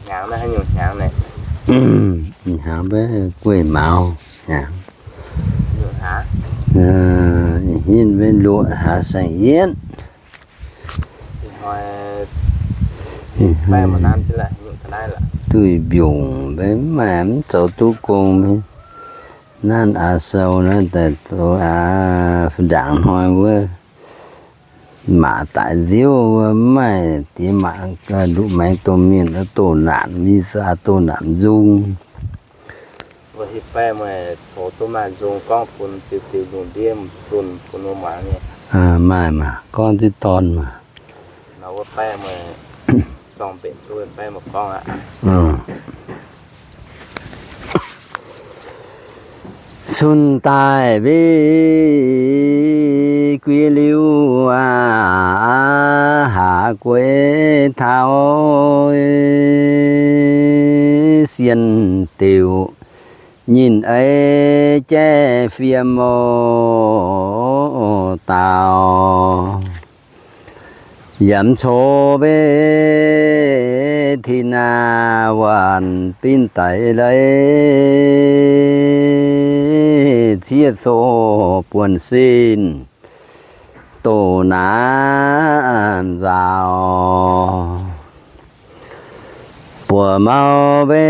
Hnyangx, hnyangx mbe gueiv mauz hnyangx. Hinv mbe luoqc hlaax saeng-yietv. Duih mbiungc mbe mv maaih mv zoux duqv gong mbe. Nanv aa sou naaiv daaih zoux aa, ndaangc hnoi wuov maac daic nziouv wuov, mv maaih diex maac nduqc maengx domh mienh doh naanc, mv zaqc doh naanc nzung. Maaih maaih gorngv diqv dorn maah. Cun daaih mbe guiex liuz aqv, haax gueix taux sienh diuc, nyinh ei jaiv fiem oc dauh. Yaac mv coqv mbe tin aa, waanc binv daic leiz, ciev coqv buonv sin doh naanc nzaaux. Buoz-mauv mbe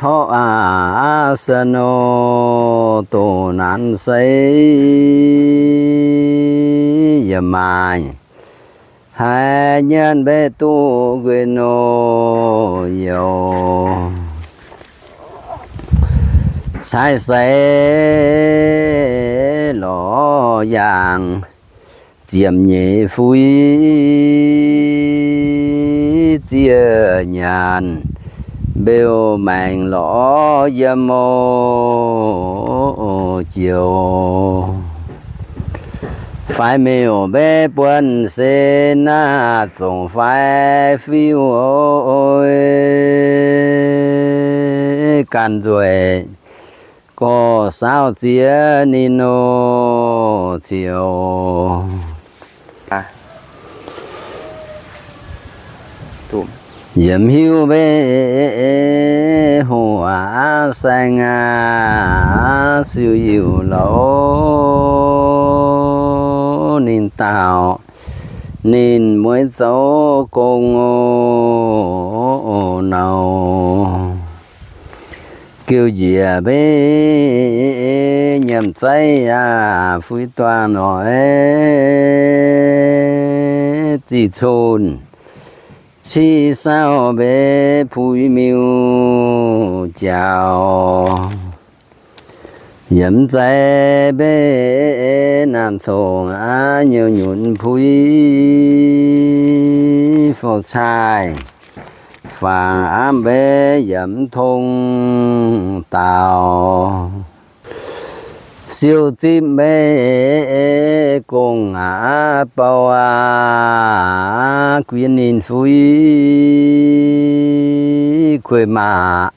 torqv aqv, se nor doh naanc sei yaac maaih haaix nyungc mbe duqv nquin nor youz. Caaiv seix lorz yaangh ziepc nyeic fuix zieqv nyaanh, mbeux maengx lorz yiem oc joux. Faix meuc mbe buonv sin naaiv zongc faix fiuv, ganh nzueic gorx saauv ziex ninh nor ziouc. Yiem hiuv mbe hoqc aqv saeng aqv, siou-yiuc louc ninh dauh, ninh mueiz zoux gong oc nor. Geuv njiec mbe nyiemc zeiv aqv, fuix duangh noic ziqc cun ciqv saauv mbe puix miuc jaux. Yiem zeiv mbe naamh congx aqv, nyouv nyunc puix fou caaih, fangx aqv mbe yiem tong daauh. Siou zipv mbe gong aqv, bou aqv guiex ninh fuix kueiv maac,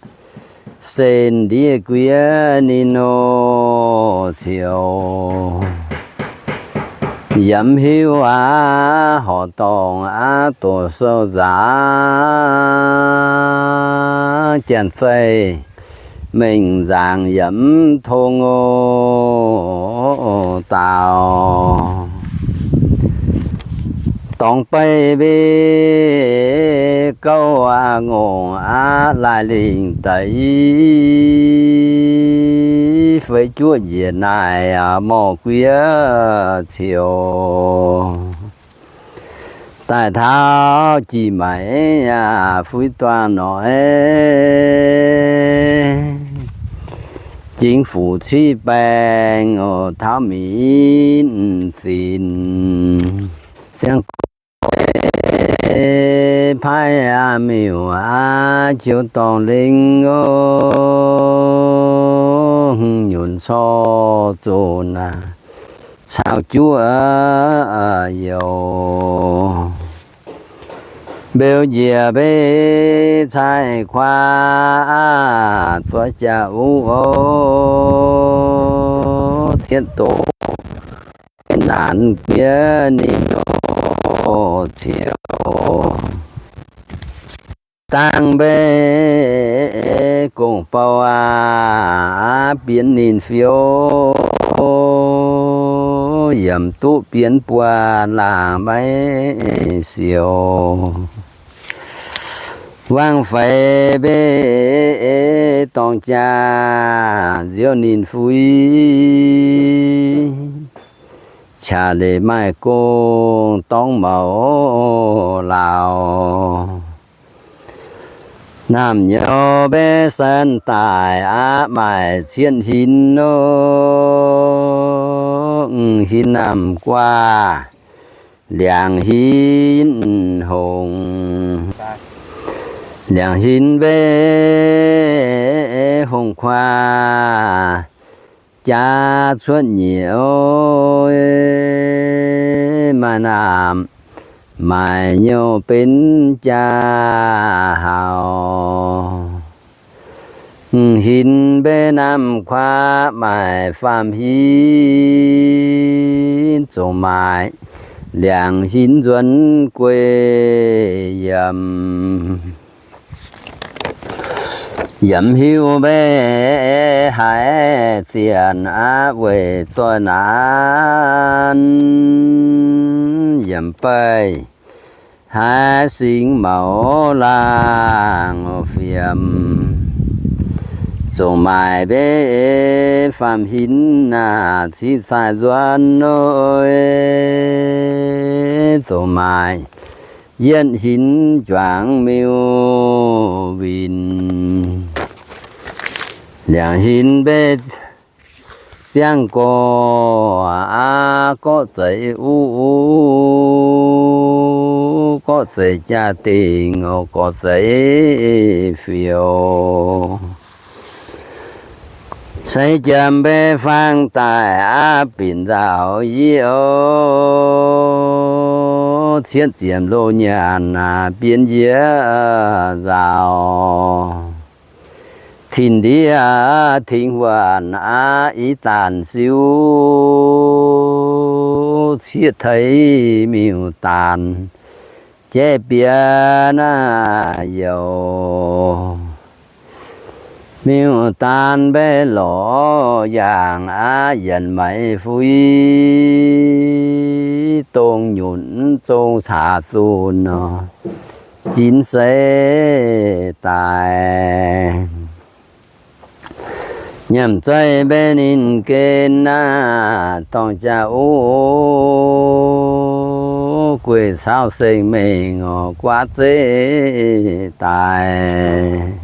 sen ndiev guiex ninh nor ziouc. Yiem hiuv aqv, horqc dorngh aqv, doqc sou nzaangc, janx-zeih mengh nzaangc yiem tong oc daauh. Dorngx beiv mbe gouv aqv, ngongh aqv, laaih lingh deix feix juoqv njiec naaic aqv, morc guiex ciouc daaih taux jiex maaic aqv, fuix duangh noic jingx fuc ciqv baengh oc, taux minc zinc ziangh gorx paaiv aqv, miuc aqv, joux dorngh lingh oc, hmz nyunc cor zoqc naaic caux juov youz. Mbeux njiec mbe cai kuaav aqv, zuov jaa uv oc, cietv doqc naanc guiex ninh nor ziouc. Dangh mbeih gong-bou aac, bienx ninh fiou, yaac duqv bienx buo laangh maiv siou. Wangv faix mbeih dorng jaa, nziouv ninh fui, qaqv leiz maaih gong dorngx maux lauh. Naamh nyouz mbeih san daic aqv, maaih cietv hinv nor, hmz hinv naamh guaav, liangx hinv hongx, liangx hinv mbeih hongx kuaah, jaax cuotv nyeic, maaih naamh maaic nyouh benx jaa haux. Hmz hinv mbeih naamh kuaah maaih faam hinv zongc maaic, liangx hinv nzuonx guei yiem. Yiem hiuv mbeih haiz zienc aqv, weic zoih naanc yiem beih haiz singx maux laangh fiem. Zongc maaic mbeih faam hinv naaic ciqv caaiv nzuonx, zongc maaic yietv hinv juangc miuc-winh. Liangx hinv mbeih ziangh gorx aqv, gorqv zeiz uv, gorqv zeiz jaa-dingh, gorqv zeiz fiou. Seix jiem mbeih faang daaih aqv, binc nzauh yie, cietv ziepc lo nyaanh aac, bienx yie nzauh. Tin-ndiev tingx waanc aqv, i daanh siu, cietv teix miuc-daanh jaiv bienx youc. Miuc-daanh mbeih lorz yaangh aqv, yienc maix fui, dongh nyunc zong caax zunh nor, jinx seix daaih. Nyiemc zeiv mbeih ninh gen aac, dorng jaa uv, gueic cauv seng mengh oc, guaav zeiv daaih.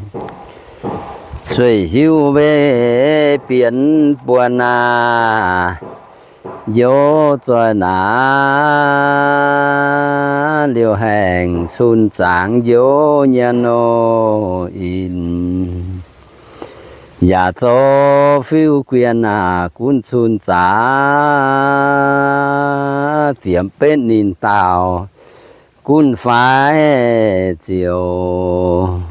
Sueih hiuv mbeih bienx buonc aac, njoux zoih naanc, liouh haengh cun zaangc njoux nyanc nor in. Yaac zoux fiuv guienh aac, gunv cun zaangc, ziepc betv ninh dauh gunv faix ziouc.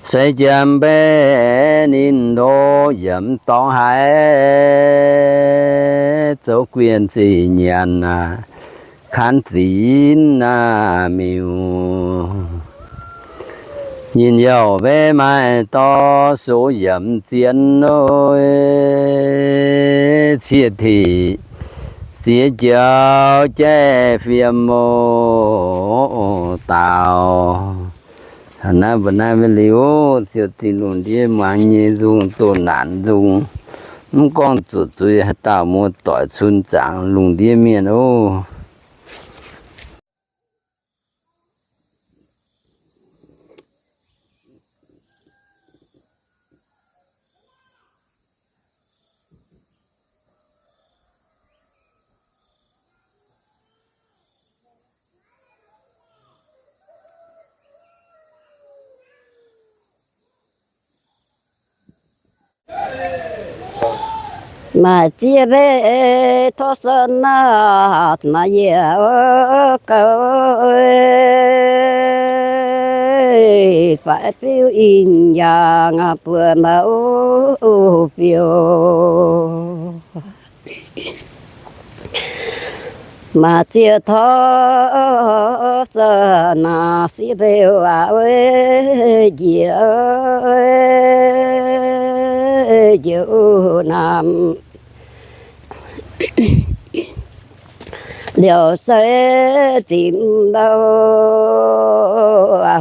Seix jiem mbeih ninh ndoqv yiemx dorngx haaix, zoux guienh zinh nyanc aac, kan zinx aac miuc. Nyinh youh mbeih maaih dorh sox yiemx zien nor, ciev tiqc ziex joux jaiv fiem mouz daaux. Naaiv mbuo naaiv maiv liuz, ziouc dingh lungh ndiev muangx nyei nzung, doh naanc nzung. Mv gorngv zuqc zuiz haaix dauh muoz-doic cun zaangc lungh ndiev mienh oc. Maaih ziex leiz tov san naaic, maaih yietc gouv faix fiuv inh yaangh buo mouv fiouv. Maaih ziex torv za'naaic sieqv beu aqv, njiec njiec namx liouc sei zimc ndau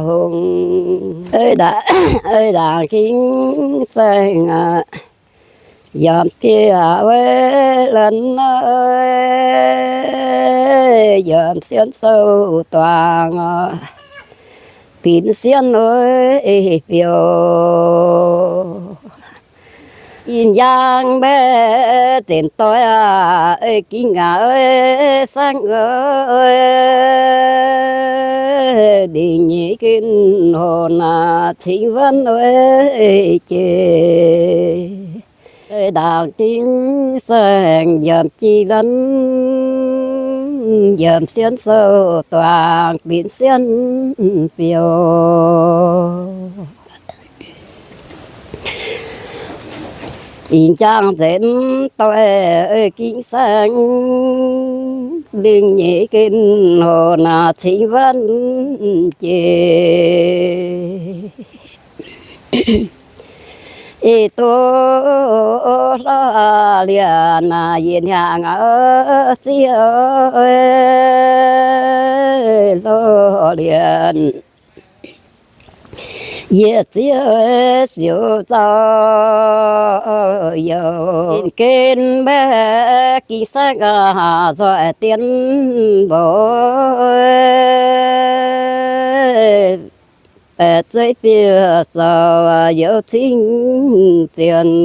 hungh, ei ndaangc gingv saeng yaac biei aqv, la'nqv yaac sienv sou duangc, binc sienv fiouv. Ih njang mbaeqc zinh doix aqv, ei gingv aqv, ei saengv aqv, ndingc nyeic gen hoc naaic cingx wanv jiex. Ei ndaangc gingv saeng yaac biei la'nqv, yaac sienv sou duangc binc sienv fiouv. Ih njang nzenc doix ei gingv saeng, ndingc nyeic gen hoc naaic cingx wanv jiex. Ih duqv hlorv lienc naaic yietc hnyangx aqv, zieqv hlorv lienc. Yietc zieqv siouc zaux youc, gen mbaeqc gingv saeng nzoih dien mbuo, baeqc zeiv biouv zoux youc cingv zienh.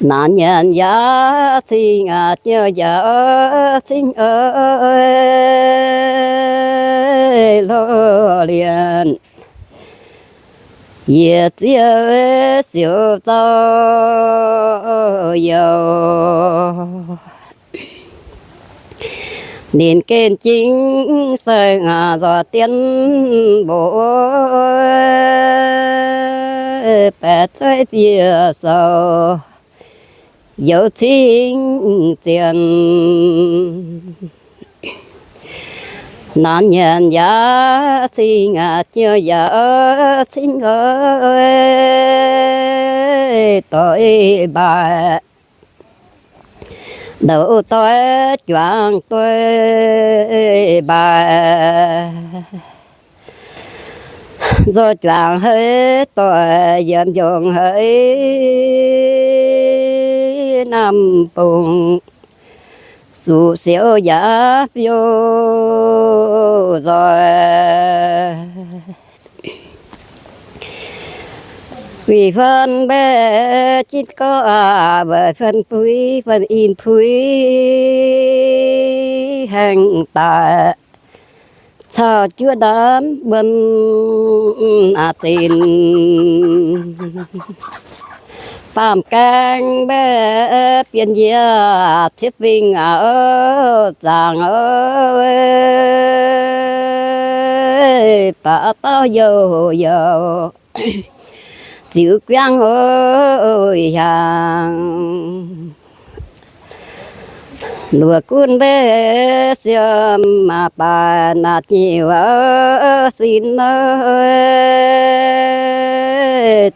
Naaiv nyanc yaac cingv, nyouh yaac cingv, hlorv lienc. Yietc zieqv siouc zaux youc, ninh gen gingv saeng nzoih dien mbuo, baeqc zeiv biouv zoux youc cingv zienh. Naaiv nyanc yaac cingv, nyouh yaac cingv, doix mbaaix, ndoux doix juangc doix mbaaix, nzoih juangc haiz doix yiem njongc haiz namh bungx, zuqc siouc yaac biouv nzoih. Wuic fun mbaeqc jitv gorngv, weic fun puix fun in puix haengh daaih, caux juov ndaamv mbuonx aqv zinh. Baamh gaeng mbaeqc bienx yie, ciev fingx aqv, zaangc aqv, baac dauh youh youh, ziux guangc oix hiaangx. Luoqc gunv mbaeqc siemv maac baaix naaic nyic wuov sin,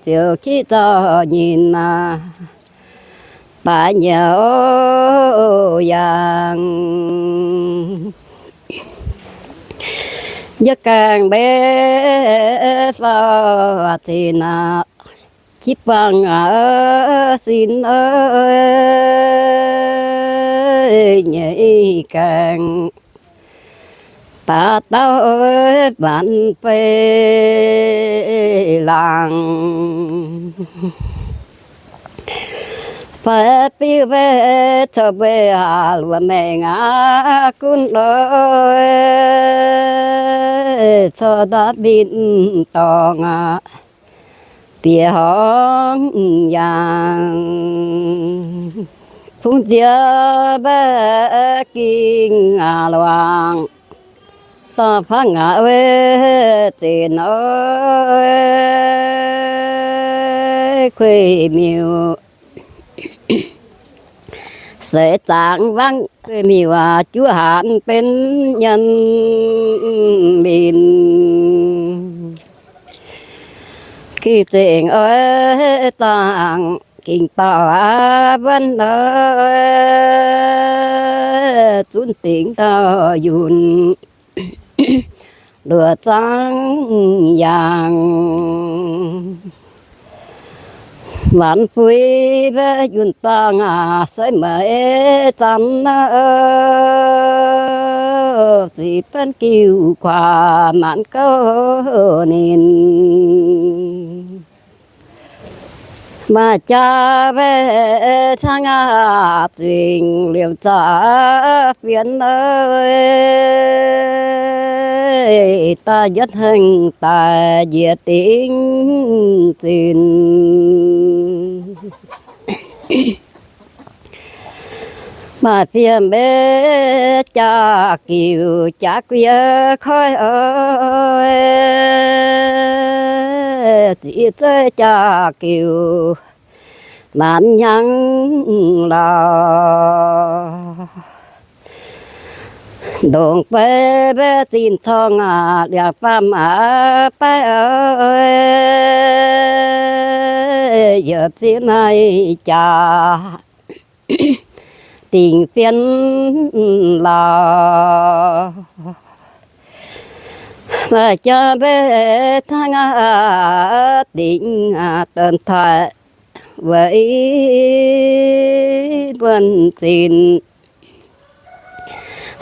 ziouc kiv zaux nyinh naaic baaix nyei oix hiaangx. Yie gaengh mbaeqc fauv zinh aqv, qiex buangh aqv sin, nyei gaengh baac dauh maanc fei laangc. Fai biuv mbaeqc caux mbaeqc luoqc maengc aqv gunv lorz, corc ndapv mbinh dorngx aqv, bieqc horngz yaangh. Fungx nziex mbaeqc gingh luangc, dorh fangx aqv weic zinh oix kuei miuc. Seix zaangc wangv miuc juov haanz benx nyanc minc. Ging zengc oix zaangc ging dauh aqv, wuonv oix zunv dingc dauh yunh, luoqc zaangv yangh. Waanc fuix mbaeqv yunh zaangc aac, se meih zanc naaiv ziqc benv giuv guaax maanc gouv ninh. Maaih jaax mbaeqv hnangv aac, zingc liemh zaqc fienx oix, daaih njiec hengh daaih njiec dingc zinh. Maaih fiem mbaeqv jaax-giuc jaax guieux koiv oix, ziqc zeiv jaax-giuc maanc hnyangx lauh. Ndongc beiv mbaeqv zinh corng aac, liangx faam aac baiv oix, yietc ziex naaiv jaax dingc fienx lauh. Maaih jaax mbaeqv hnangv aac, dingc aac deix taaih weic buonv-zinh,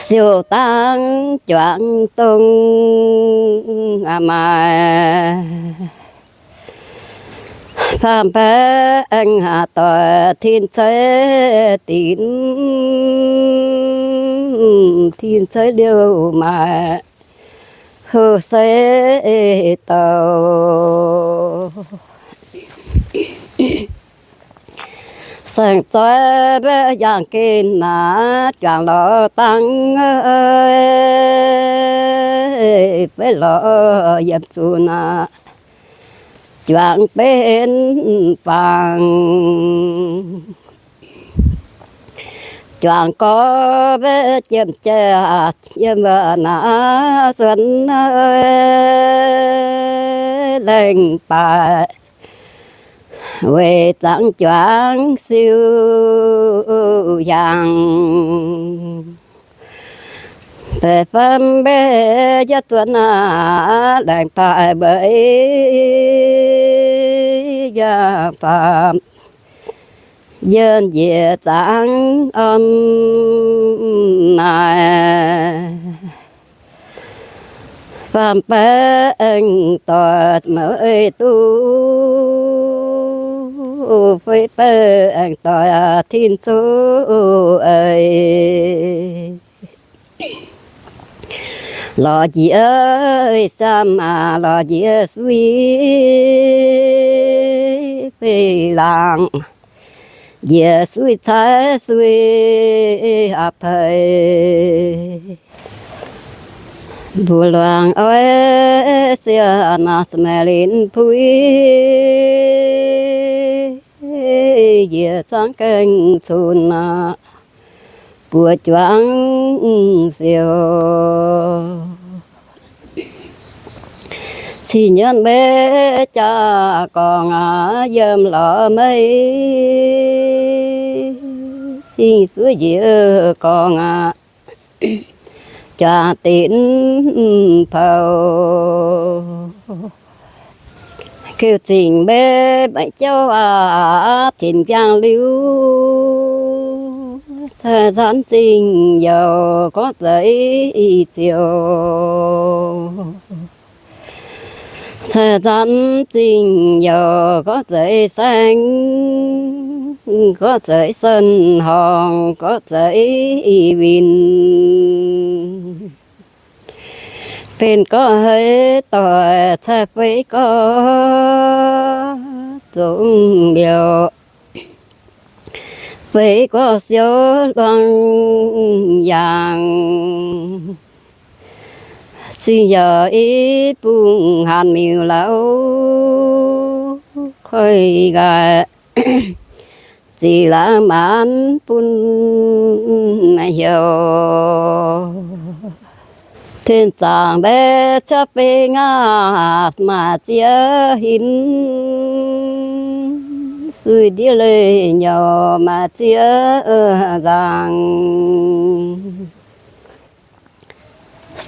siou dangv juangc dongh maaih faam-baeqv aengx doic tin ceix dinc, tin ceix liouh maaih houh seix douh. Saeng-zoih mbaeqv yangh gen aac, juangc lorz dangh, feix lorz yiem zunh aac, juangc benv fangx. Juangc gorx mbaeqv jiem jaax yiem wuov naaiv zuonx, laengz daaih weic zaangc juangc siou yangh. Deix faam mbaeqv yietv zuonx aac, laengz daaih mbeix yangh faam, yiem njiec zaangc orn naaic. Faam-baeqv aengx doic meih duqv, feix baeqv aengx doic tin zoh eix. Lorz njiec saam aac, lorz njiec suiv feix laangc, njiec suiv caaiv suiv aav peix. Mbuo luangc oix siec naaic se maaih linc puix, njiec zaangc gaengh cunx aac, buoz juangc siou. Cing nyuonh mbaeqv jaax gorngv aac, yiem lorz meiv cing suov njiec gorngv aac, jaax dinc pou. Keu zingh mbaeqv maiv jauv aac, tinc mbiaangx liuz, caih nzaanx zingh youc gorngv zeiz ziouc. Caih nzaanx zingh youc gorngv zeiz saeng, gorngv zeiz sen horngc, gorngv zeiz winh. Benx gorqv heix doic caih feix gorqv zongx liouc, feix gorqv siou luangx yangh. Cing youc i bung haanz miuc lauh koiv nqaai. Ih laangz maanc bun heuc, tin zaangc mbaeqv cuotv beiv ngaatc maaih ziex hinc, suiv ndiev leih nyouc maaih ziex nzangc.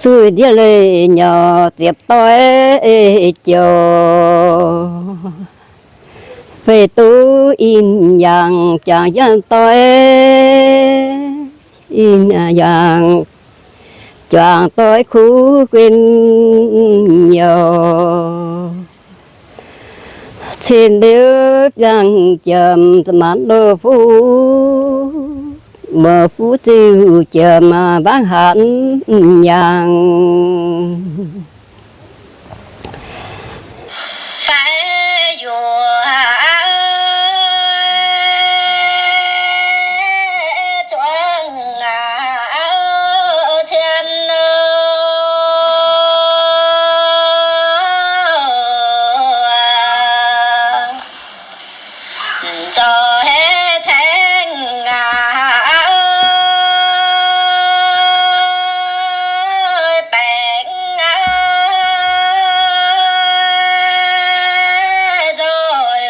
Suiv ndiev leih nyouc ziepc doix joux, fei duqv inh yangh jangx yienv doix, inh yangh jangx doix kuv guin youc. Cin liuz biangh jiem za'maanc loz-fuqv, loz-fuqv ziuh jiem mbaangv hatc yangh. Fai yuoqc zuangx cien zoux hei caengx baengc zoih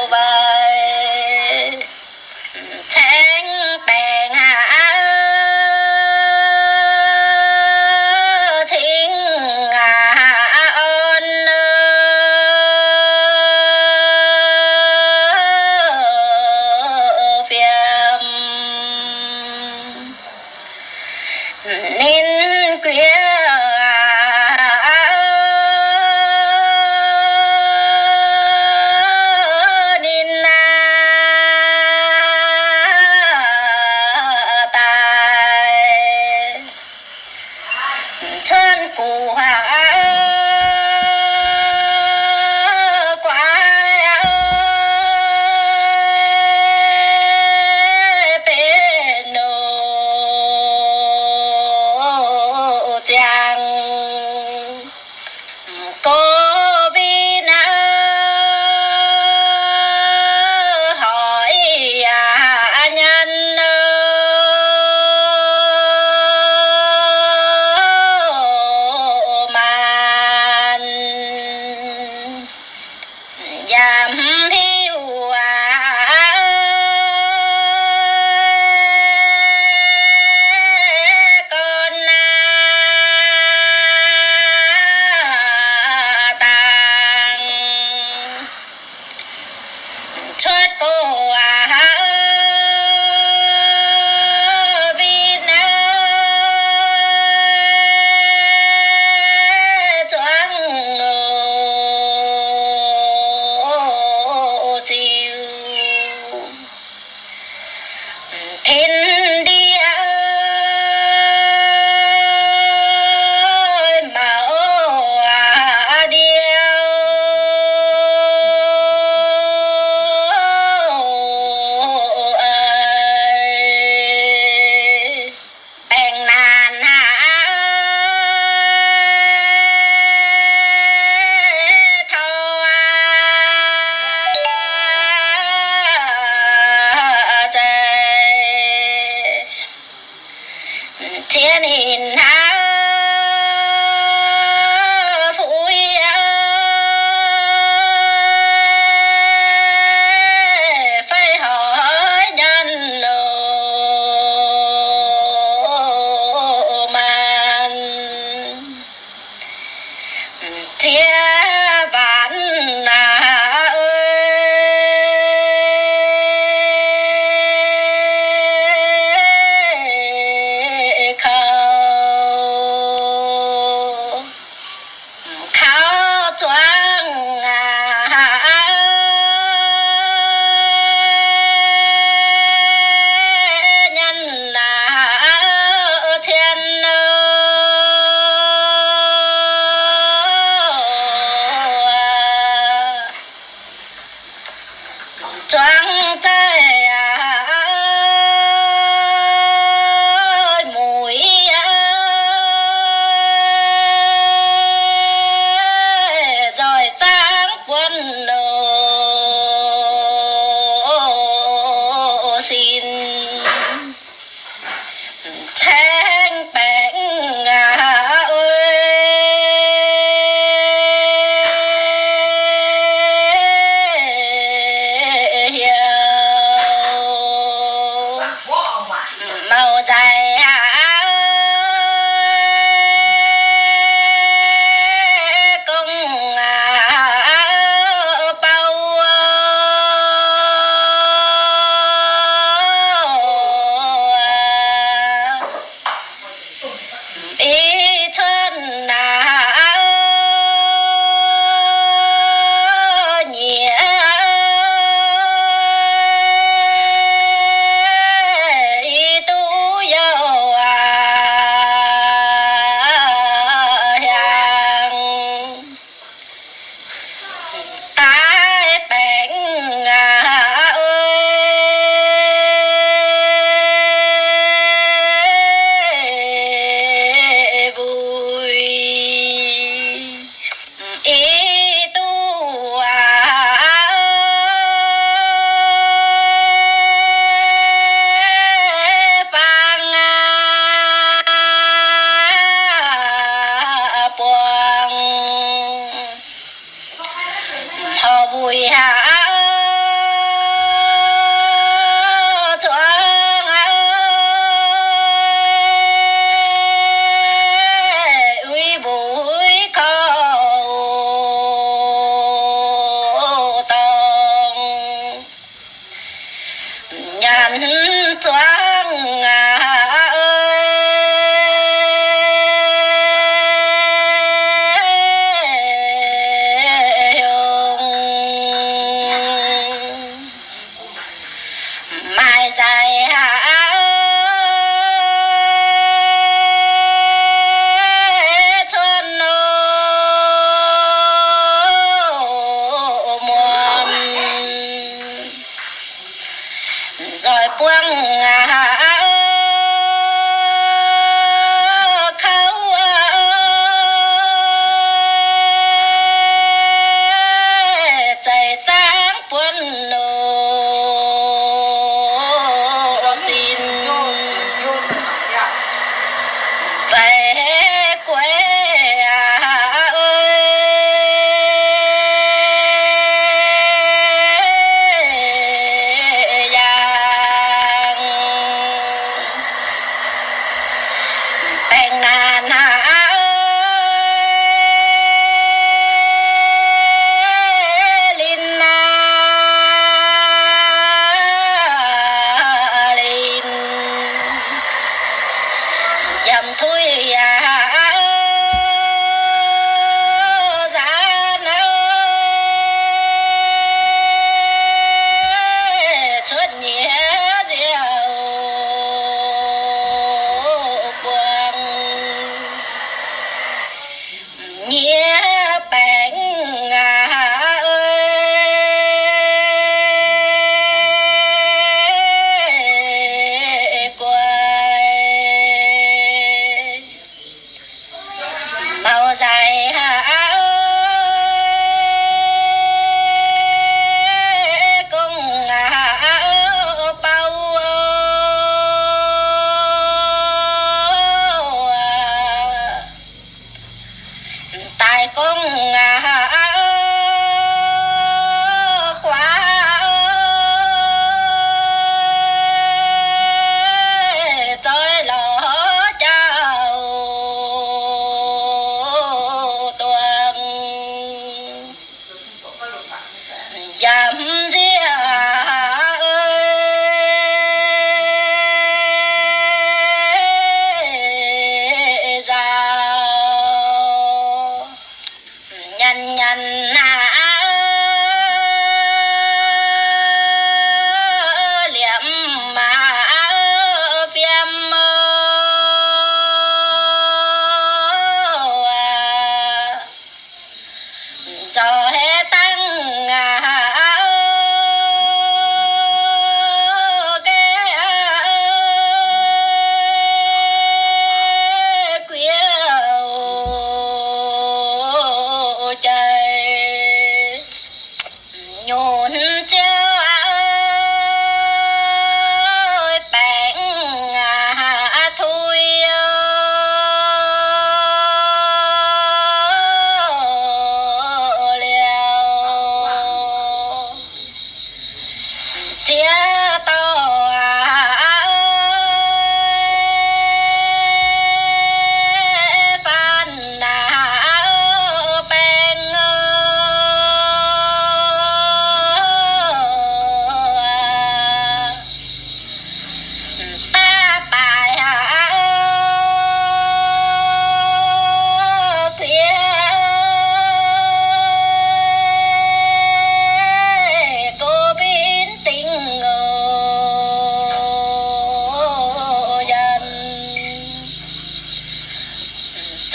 mbaih. Caengx baengc cingx orn fiem. Ninh guiev ninh daaih cuotv gu'nguaaic benx nouh ziangx. Gox vinh horc yaac nyanc maanc, yaac mv hiuv aac gorn naaiv dangh. Cuotv gox vinh zuangx nouh ziux. Tin ndie maux ndiouh baengc naanc hnangv taux zeiv. Ziex ninh hnangv fu'juv fai horc nyanc nouh maanc. Ziex waanc naaiv kouv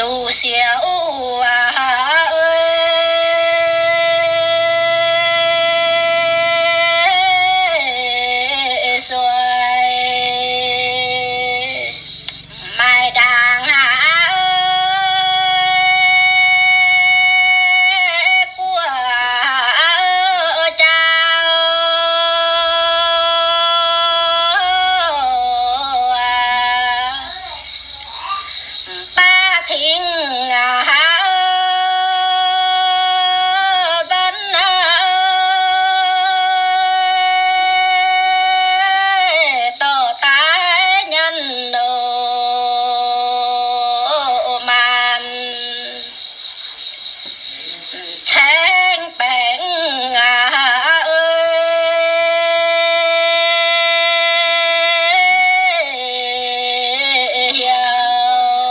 Duqv siouc aac, sueih maaih ndaangc aac, buov jauv aac. Baav tengx aac, mbanv aac, dorh daaih nyanc nor maanh, caeng baengc aac, hiuv.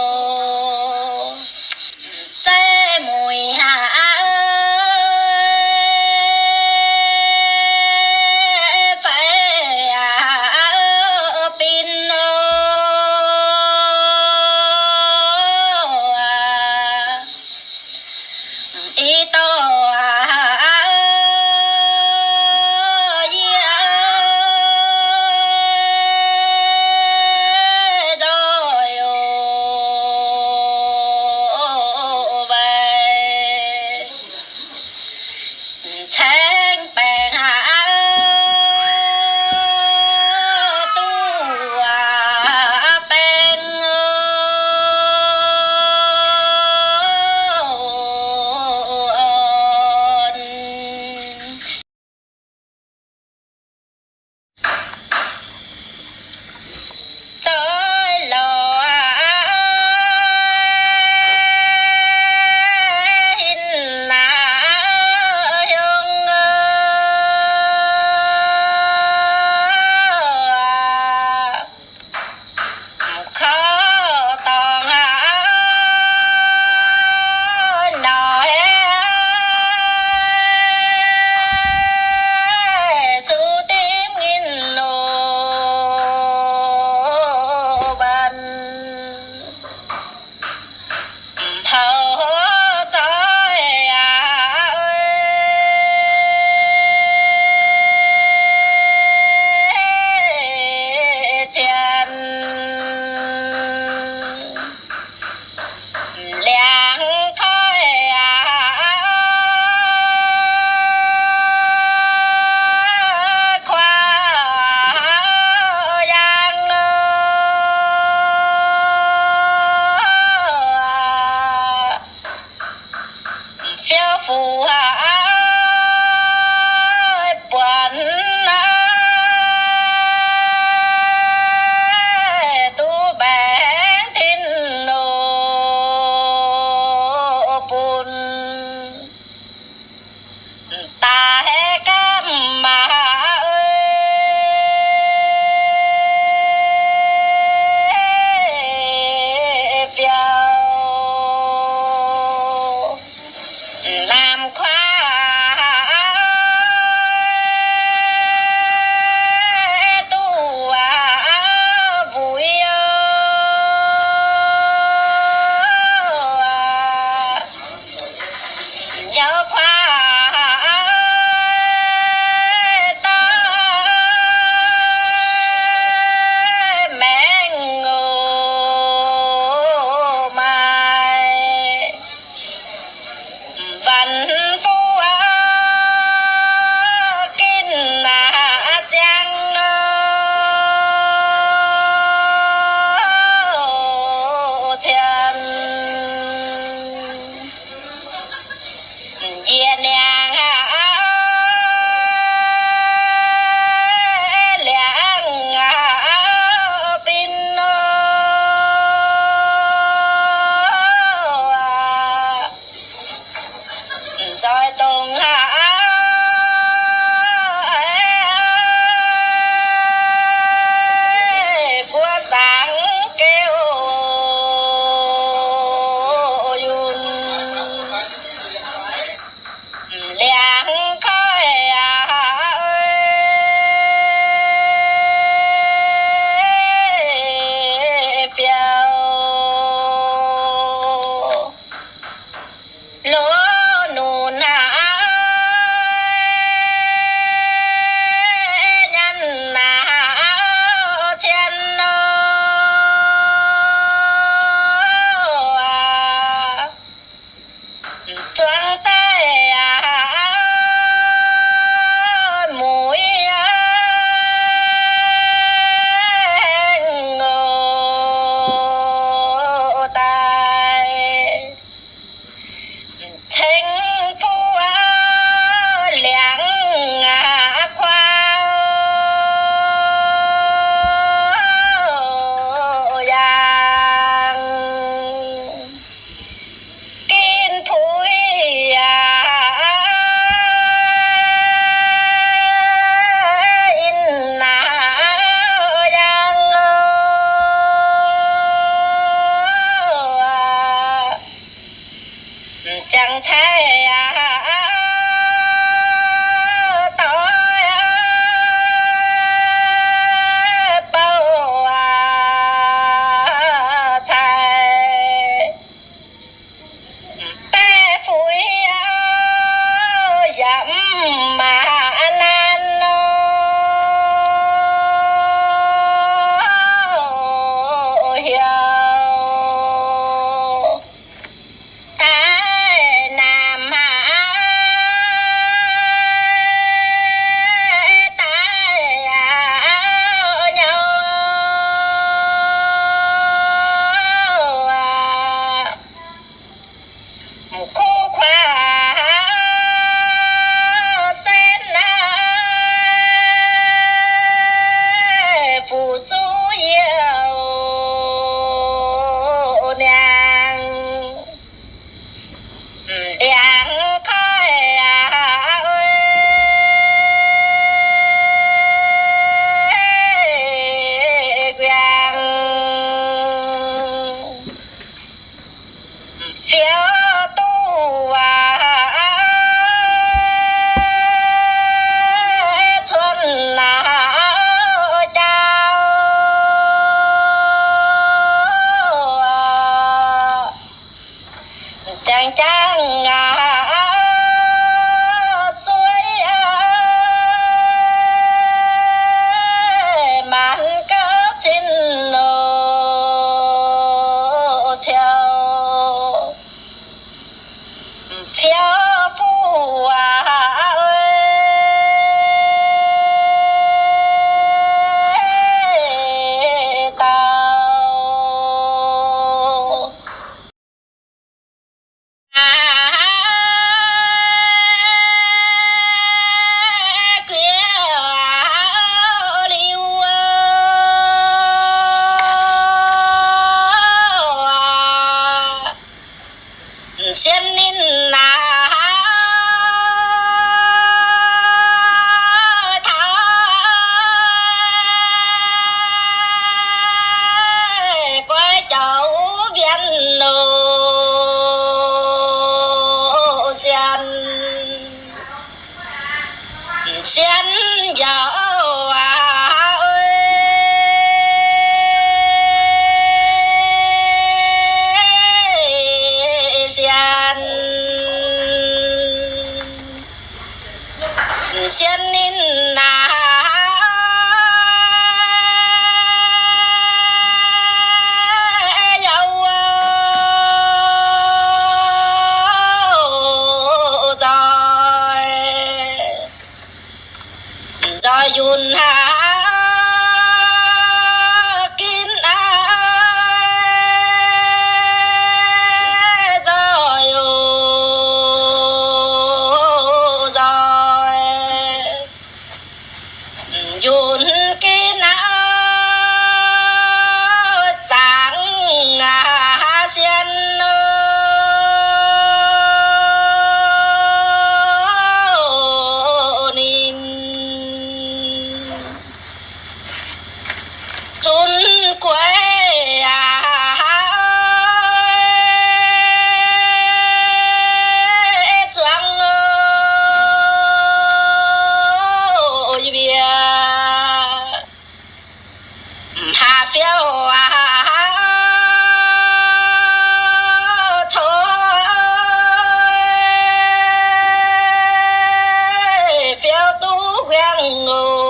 Zeiv mueiz aac, fai aac, bin nor, i dauh yie nzoih oc, weic caeng baengc aac, duqv baengh orn. Zoih lorz aac, hinc aac, hiuv aac, korv dorngx aac, noic zuqc dimv nyinh nor mbatc, houc zoih aac, zienx liangx koiv aac, kuaaiv yaangh fiou fuqv aac, buonc aac, duqv mbaengx tin nor bun daaih gamh aac, fiou lamh kuaaiv cai aqv, doix bouh cai, baeqc fuix yaac mv maaih naanv nor, heuc daaih naamh haaix daaih nyau aac. Kuv kuaav sen naaiv, fu-suqv youh niangx, ndiangx koiv aqv, guiangx fiouv duqv waac, cuotv naaiv jauv, jangx jangx aqv, zuov maanc gouv cin loz ciouv, fiouv fuqv waac dau. Guiev liuz, sien ninh naaiv taux goiv jauv mbienv loz sien, sien jauv aac, sien, sien ninh naaiv youh nzoih, nzoih yunh aac, ginv aac, nzoih youh nzoih yunh ginv aac, zaangc aac, sien ninh zunv gueix aac, zuangx yie mbiec mv haav fiouv aac, coqv fiouv duqv wuieng oc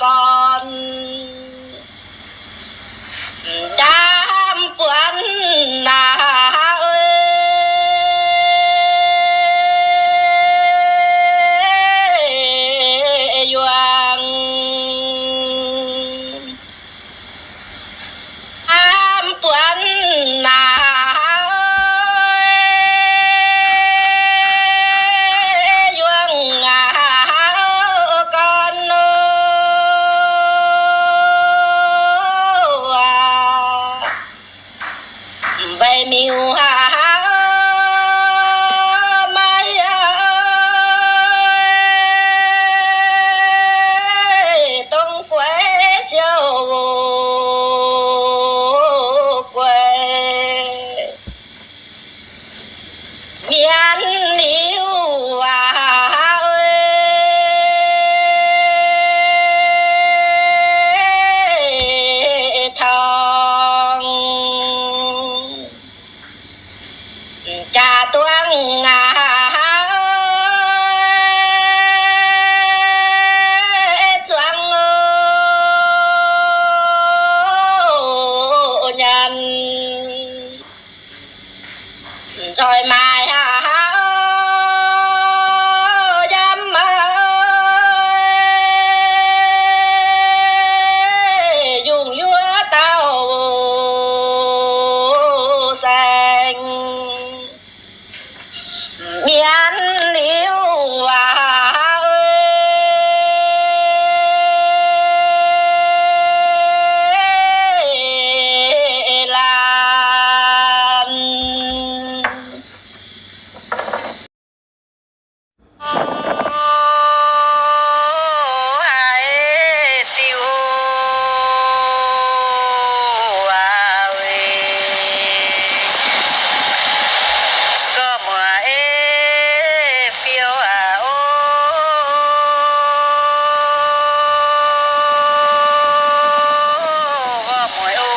gorn. Ndaam buonc aac, yuang ndaam buonc aac, yuang aac, gorn oc aac. Mbeix miuc aac, maiv dongh gueix siou gueix. Nzoih maaih haaix yiem, yungh yuoqv dauh saeng. Mienh liuz aac, laanh haaix diuh aac, se gorngv muoz ei fiou aac, o, gorngv muoz o,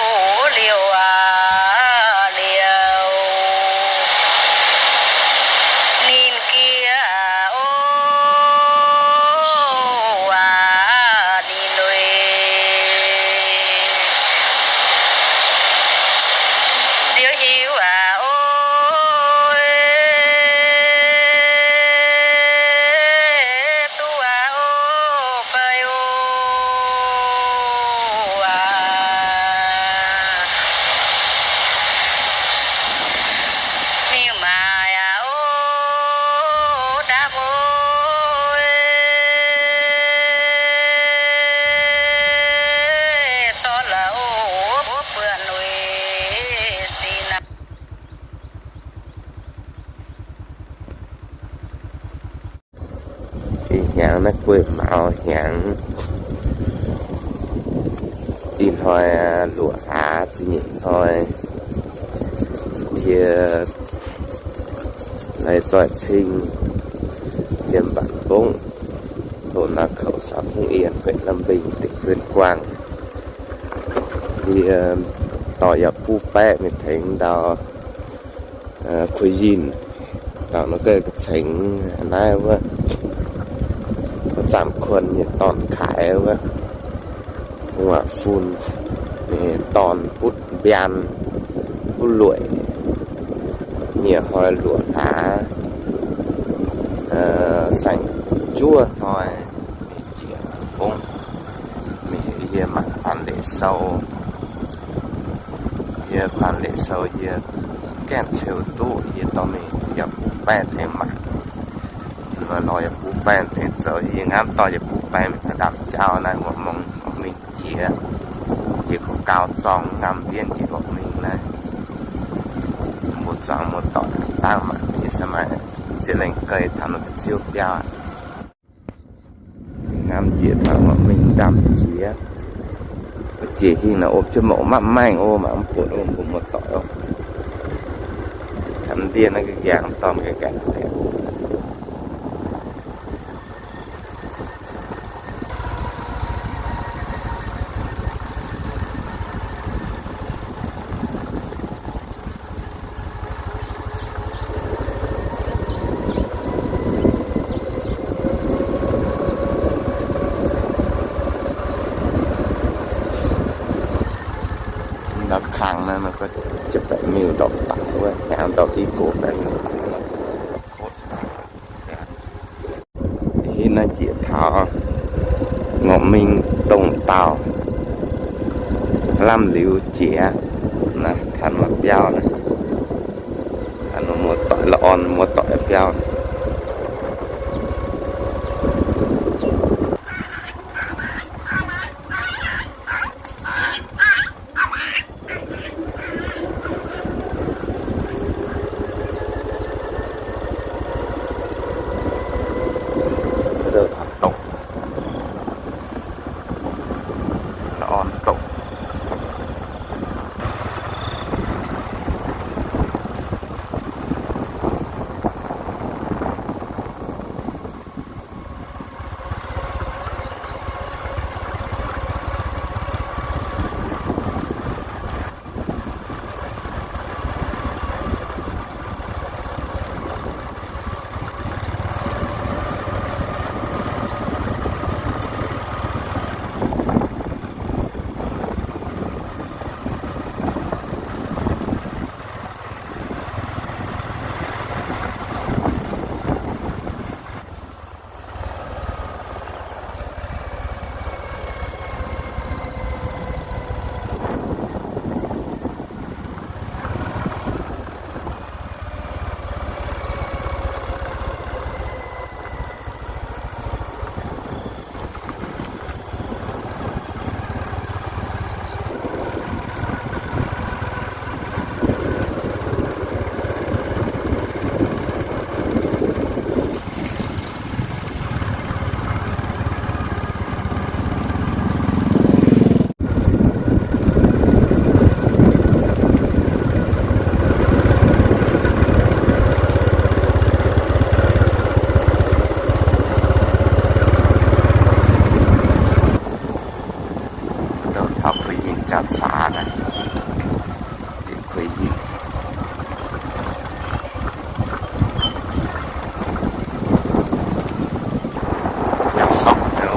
liouh aac, liouh ninh gie aac, o, aac, ninh lui ziouc hiuv aac, o, duqv aac, o, beiv o, aac, mingh maaih aac, o, ndamv o, corc la'oc buonc weic sin aac. Ih hnyangx naaiv guei maux hnyangx, ih hnoi luoqc hlaax ziepc nyeic hnoi, yie Lai Zoih Cing, yiem Mbatc Mbongv, taux naaiv khouv Saux Hungh Ien, Hueqc Lamh Mbing, tỉnh Tuyên Quang. Yie dorh yaac buv baeqv mingh tengx ndau Kuv Yinh, ndau naaiv ga'cengx naaiv wuov, Zaamv Kuon nyei dorn-kaaix wuov, Waac Fun nyei dorn butv mbian, butv lueic, nyic hnoi luoqc hlaax, saeng-juov hnoi, mingh jiex mbongv, mingh yie mangc kuanx leqc sou. Yie kuanx leqc sou yie gaengh ceux duqv, yie dorh mingh yaac buv baeqv tengx mangc. Lorz yaac buv baeqv tengx zoux, yie ngamv dorh yaac buv baeqv mingh taux ndaamv-jauv naaiv, mbuo mungz mingh jiex, jiex gu'nguaaz zorng ngamv mbienv jiex mbuo mingh naaiv. Mbuo zuangx muoz-doic dangh mangc, yie se maaih ziex lengh gei taux norm ziouv biauv. Ngamv jiex taux mingh ndamv jiex. Jiex hingh naaic opv jienv mouc mapv maengh o, mangc mv buatc o, mbuo muoz-doic o. Taux ndiev naaiv ga'nqaang dorn ga'nqaang deix. Ndau kang naaiv, naaiv gorngv jienv baeqc miuc ndorpc dangx wuov, hnyangx ndorpc i gox baeqc miuc. Hitv naaiv jiex taux ngorc mingh dongh dauh lamh liuz jiex naaiv, taux wuov biauv naaiv, taux muoz-doic la'orn, muoz-doic biauv. Doqc, la'orn doqc. Taux kuv yinh jaa-caax naaiv, kuv yinh jaa-sorqv,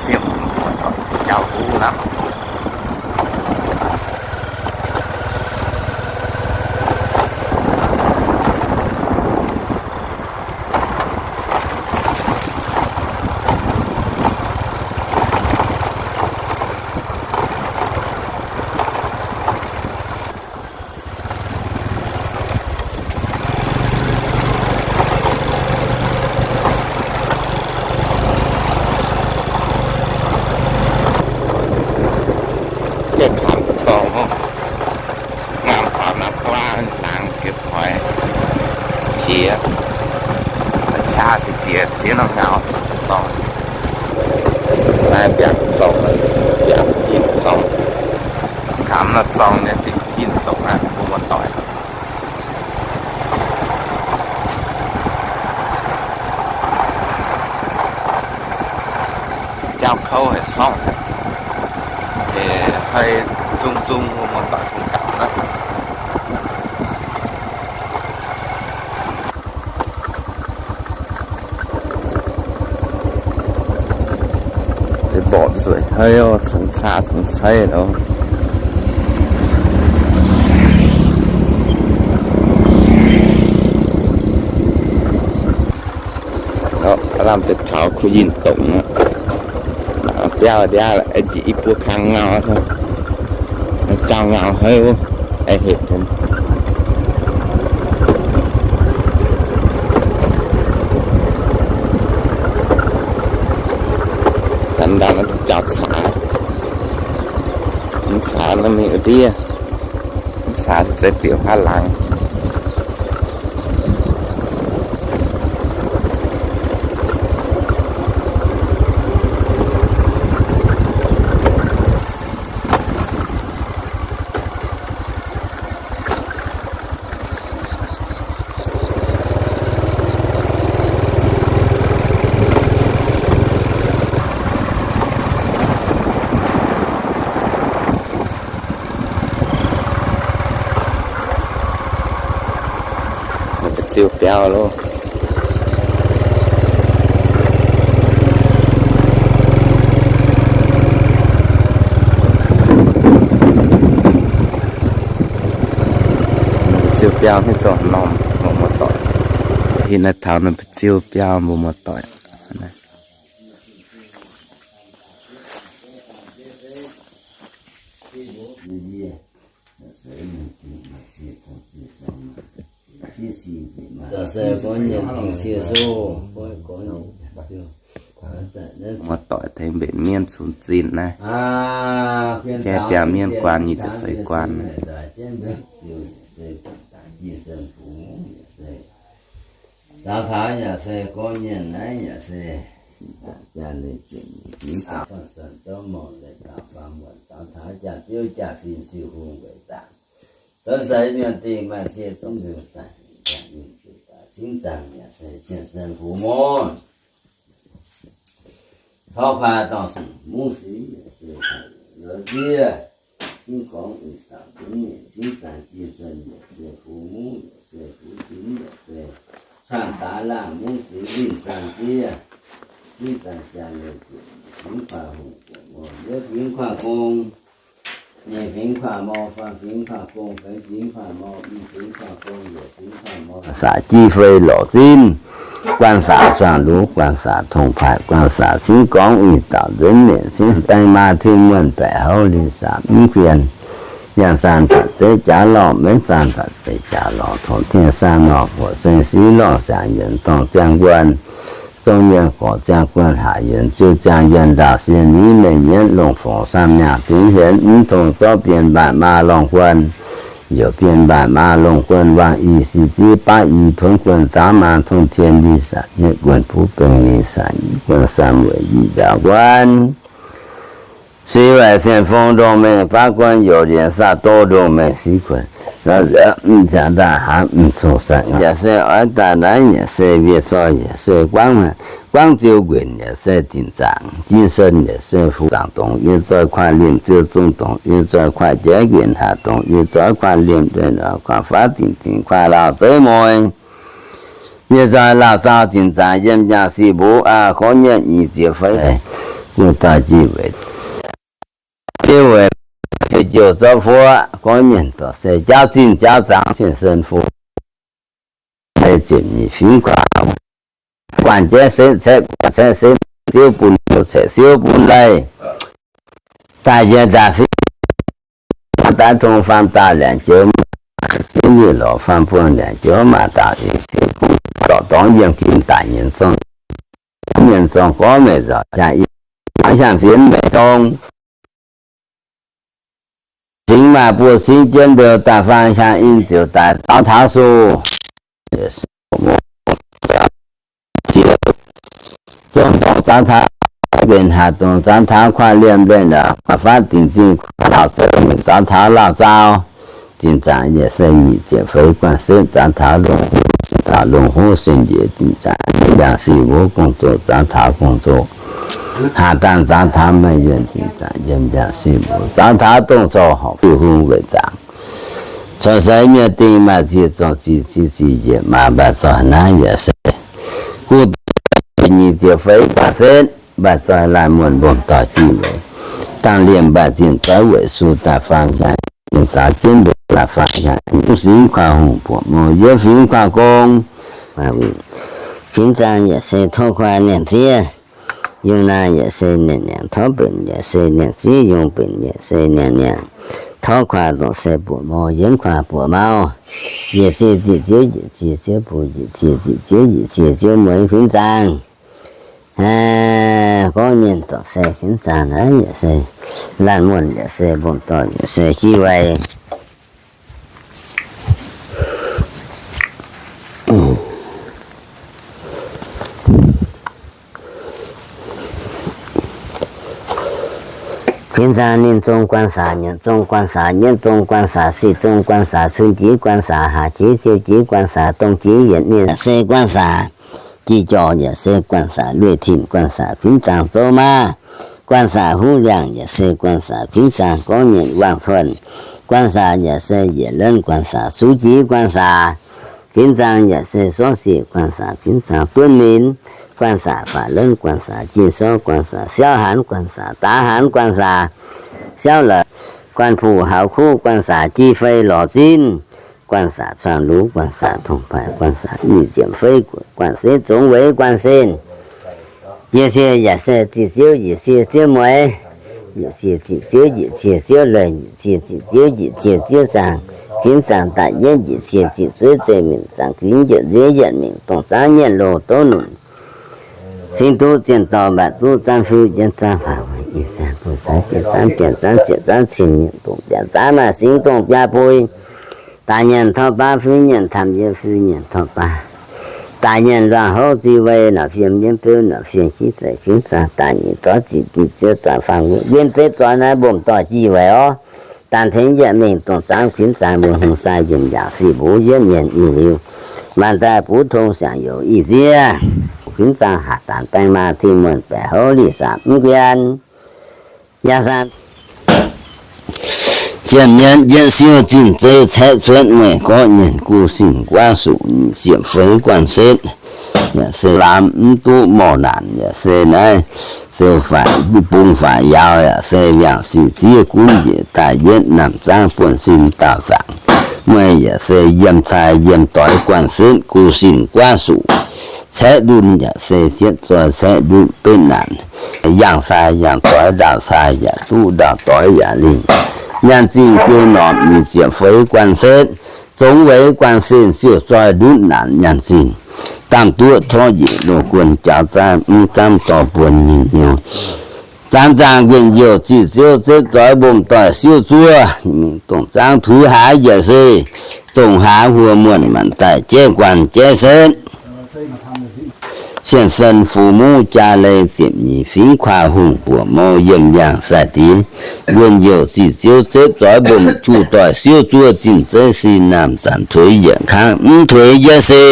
siemv jaa-huv aqv. Gaeqv kangx zorng, ngaamv faaux naaiv guaav laangz jiez hoic, qiex, qaqv se diex ziex norm ngau zorng. Naaiv mbiaangc zorng, mbiaangc yinh zorng. Kamx naaiv zorng nyei dingc yinh dongh naaiv mbuo muoz-doic. Jauv kouv haic sorngv, hei zung zung mbuo muoz-doic bun gapv naaiv. Mborqc nzueic hneiv, congx caa congx caiv loh. Lamh deix taux kuv yinh dongc aqv. Biauv ndiav, i buo kang ngau, jauv ngau hneiv, hepc. Daaih jauv-caax, mv caax naaiv mingh wuov ndiev, mv caax se zeix diuh haav laangz. Ziu biauv loh. Ziu biauv haaix dorngx norm, mbuo muoz-doic. Hinh naaiv taux ninh mbuo ziu biauv, mbuo muoz-doic. Muoz-doic tengx mbenc mienv cunx zinh naaiv. Jai biauv mienv guaan nyic ziepc feix guaan. Zaangc taux yaac se gorngv mienh naaiv yaac se jaa leiz ziepc nyeic fingx daaih, fanh san zouv morh leiz daaih faam muonc, zaangc taux jaa-biouv jaa-fin siou hung weic daaih, zoux sai mienh dingh maaih cie zungv liuz daaih, cingv zaangc yaac se cien-sen fu-morc. Tov paaix dorh mungv fingx yaac se loz-ndiev, cingv gorngv uix dauh zunv mienh cingv zaangc jiex sen yaac se fu mungv yaac se fu zunv yaac se, caangh daaix laangh mungv fingx linh zaangc jiex, cingv zaangc jaa leiz ziepc nyeic fingx faah hungh buonc morc, yietv fingx kuaah gong, nyeic fingx kuaah mor, faam fingx kuaah gong, feix fingx kuaah mor, i fingx kuaah gong, luoqc fingx kuaah mor, saac jiv fei lorqc zinh, guanh saac zuangx luv, guanh saac tong paaic, guanh saac cingv gorngv uix dauh nzuonx mienh cingv daaih maa tin muonh baeqc houv linh saac mv guienh, yangh saan fatv zeiv jaax lorh, mbenv saan fatv zeiv jaax lorh, tong tien saan nor, buoqc seng siv lorh, siangx yuonx dorngh ziangh wuonh, zong yuonh gorc ziangh guonh, haac yuonx ziuh ziangh yuonh, ndaauh sie miv mengh mienv, longc forc saam nyaangc dingx hienx, mv tong zorqv bienh mbaatc maa lorngh guonh, youc bienh mbaatc maa longh guonh, waangh i si ziv baav i tonv guonh, zaaux maa tong tien, linh saac nyeiv guonh, buv bengh linh saac nyic guonh, saam weic nyic ndaauh guonh. Sic waaic cien fong ndongh mengh baav guonh, youc lienx saah doh ndongh mengh siv guonh. Nzanc nzanc ndaaih hnangv mv cong-saeng yaac se oix daaih naaiv yaac se wiev zorc yaac se guangv, guangv ziou nquenc yaac se dinc zaangc, jin sen yaac se fu zaangc dongc, yie zoih kuaaiv liemh ziou zong dongc, yie zoih kuaaiv jeiv nquenc haac dongc, yie zoih kuaaiv liemh ndueih kuaaiv faatv dinc zingh kuaaiv lauh zeiv mueiz. Yie zoih lauh zaux dinc zaangc yiem njang sic mbuo aqv, gorngv nyienh nyic ziepc feix guv daaih jiex weic, jiex weic, jiex jouh zorqv fuoqv gorngv nyienh dorc se jaauv zinh jaauv zaangc cien sen fu, ziepc nyeic fingx kuaaiv, guanh jaiv setv caeqv guanh caeqv setv, siouv bun siouv caeqv siouv bun laih, daaih jiex daaih fingx, daaih tong faam daauh liangc joux, ziex nyeic lorz faam buonc liangc joux, maaih daauh ziex ziex guv zorc dorngx yiem ginx daic nyienz zorngh, nyienz zorngh gorngv meih nzauc jaa i, hnyangx fienx meih dong. Singx maaih buo singx jienv mbeu daaih faang hnyangx in ziouc daaih zaux taux suh. Zong dongc zaux taux, benx haac dongc zaux taux kuaaiv liemh ndueih kuaaiv faatv dinc zingh kuaaiv lauh zeiv mueiz zaux taux lauh zaux. Dinc zaangc yaac se nyic ziepc feix guanh setv zaux taux lungh, zaux taux lungh hov se njiec dinc zaangc yiem mbiaangc sic mbuo gong-zoh zaux taux gong-zoh. Haac daanh zaux taux maaih yuonh dinc zaangc yiem mbiaangc sic mbuo zaux taux dongh corc horpc fiuv hung weic zaangc. Corc seix mienh dingh maaih ziex zorngh ziqc cietv ziqc njiec maaih mbaac zoih naaiv yaac se guv nyic ziepc feix guanh setv, mbaac zoih laanh muonh mbomc doic jiex weic, dangh liemh mbaac zinh zoix weic su daaih faang hnyangx, zaux jienv mbuo daaih faang hnyangx, yiem singx kuaaiv hungh buoqc mouh, yiem fingx kuaaiv gong. Fingx zaangc yaac se tov kuaaiv nyanc ziev, yungh naaiv yaac se nyanc nyanc, tov benx yaac se nyanc ziev, yungh benx yaac se nyanc nyanc, tov kuaaiv dongh se buoqc mouh, yiem kuaaiv buoqc mouh. Yietc cie ziqc ziouv, yietc cie ziouv bun, yietc cie ziqc ziouv, yietc cie ziouv mueiz fingx zaangc. Gorngv mienh dorc se fingx zaangc naaiv yaac se laanh muonh yaac se mbomc doic yaac se jiv weic. Fingx zaangc ninh zong guanh saax, nyanc zong guanh saax, nyienv zong guanh saax, sic zong guanh saax, cun jiex guanh saax, haac jiex, ziou jiex guanh saax, dongh jiex yietc mienh se guanh saax, jiex jorc yaac se guanh saax, lueic tin guanh saax, fingx zaangc zouv maah, guanh saax huv liangh yaac se guanh saax, fingx zaangc gorngv nyanc wangc cuotv guanh saax yaac se yietc lenv guanh saax, sux jiex guanh saax, fingx zaangc yaac se sorv siec guanh saax, fingx zaangc buonv minc guanh saax, faatv lenv guanh saax, jiex sorv guanh saax, siauv hanc guanh saax, daax hanc guanh saax, siauv lorz guanh puc, haux kuv guanh saax, jiex fei lorz zinh guanh saax, cuangx lux guanh saax, tongx paaix guanh saax, nyic ziepc feix guanh setv, zongx weic guanh setv. Yietc cie yaac se ziqc ziouv, yietc cie ziouv mueiz, yietc cie ziqc ziouv, yietc cie ziouv leih, yietc cie ziqc ziouv, yietc cie ziouv zaangc, fingx zaangc daaih yietv, yietc cie ziqc zueiv zeiv mingh zaangc, fingx yietc nziouv yietc mingh dongh zaangv nyienv loz dov nunc. Singx duqv zienh dorh mbatc duqv zaanv fiuv jienv zaanv faaux, ih zaanv buo zaanv jienv zaanv jienv zaanv ziepc zaanv cin nyienc dongh biaa zaanv maaih singx dongh biaa bui. Daaih nyienc torv baav fiuv nyienc tamv yie fiuv nyienc torv baav. Daaih nyienc luangh houv zih wei nor fiem yienv beuv nor fiem jiv zeiv fingx zaangc daaih nyic zorqv ziqc ziqc ziouv zaangc faang win zeiv zoix naaiv mbomc doic jiex weic orv. Daanh tengx yietc mingh dongh zaangv fingx zaangc mbuo hungh sai yiemc yaac sic mbuo yietv mienh ih liuz maanc daaih buv tong siangx youz ih ziev. Fingx zaangc haac daanx baeng maa tin muonh baeqc houv lic saamv mv guan. Yaac saamv zienc mienv jienv siou zinh zeiv caeqv cuotv meih gorqv nyienc guv sin guaav suqc nyic ziepc feix guanh setv. Yaac se lamz mv duqv morh naanc yaac se naaiv sou faatv bung faatv yaauv yaac se yangh sic ziev gunv njiec daaih yietv namh zaangv buonv sin daauh zaangc. Meih yaac se yiem cai yiem doix guanh setv guv sin guaav suqc caeqv ndun yaac se cietv zoi caeqv ndutv betv naanc. Yangh cai yangh doix ndaauh cai yaac duqv ndaauh doix yaac lingh. Nyaanh zingh jiu norqc nyic ziepc feix guanh setv, zongx weic guanh sin siouc zoi ndutv naanc nyaanh zingh. Daamh duqv torqv njiec loz guon jaux zaanv mv gaamv dorh buonc nyinh hnyouv. Zaanv zaangh nquenh youh ziqc ziouv zepv zoix mbomc doic siouv zuov, mingh dongh zaangv tuix haaix yaac se dongh haaix huo muonh maanc daaih jaiv guanh jaiv setv. Cien-sen fu muv jaa leih ziepc nyeic fingx kuaax hungh buoqc mou yiem yangh sai-diex. Luonx youc ziqc ziouv zepv zoix mbomc juqv doic siouv zuov zinh zeiv sin naamh danc tuix yietc kangv mv tuix yie se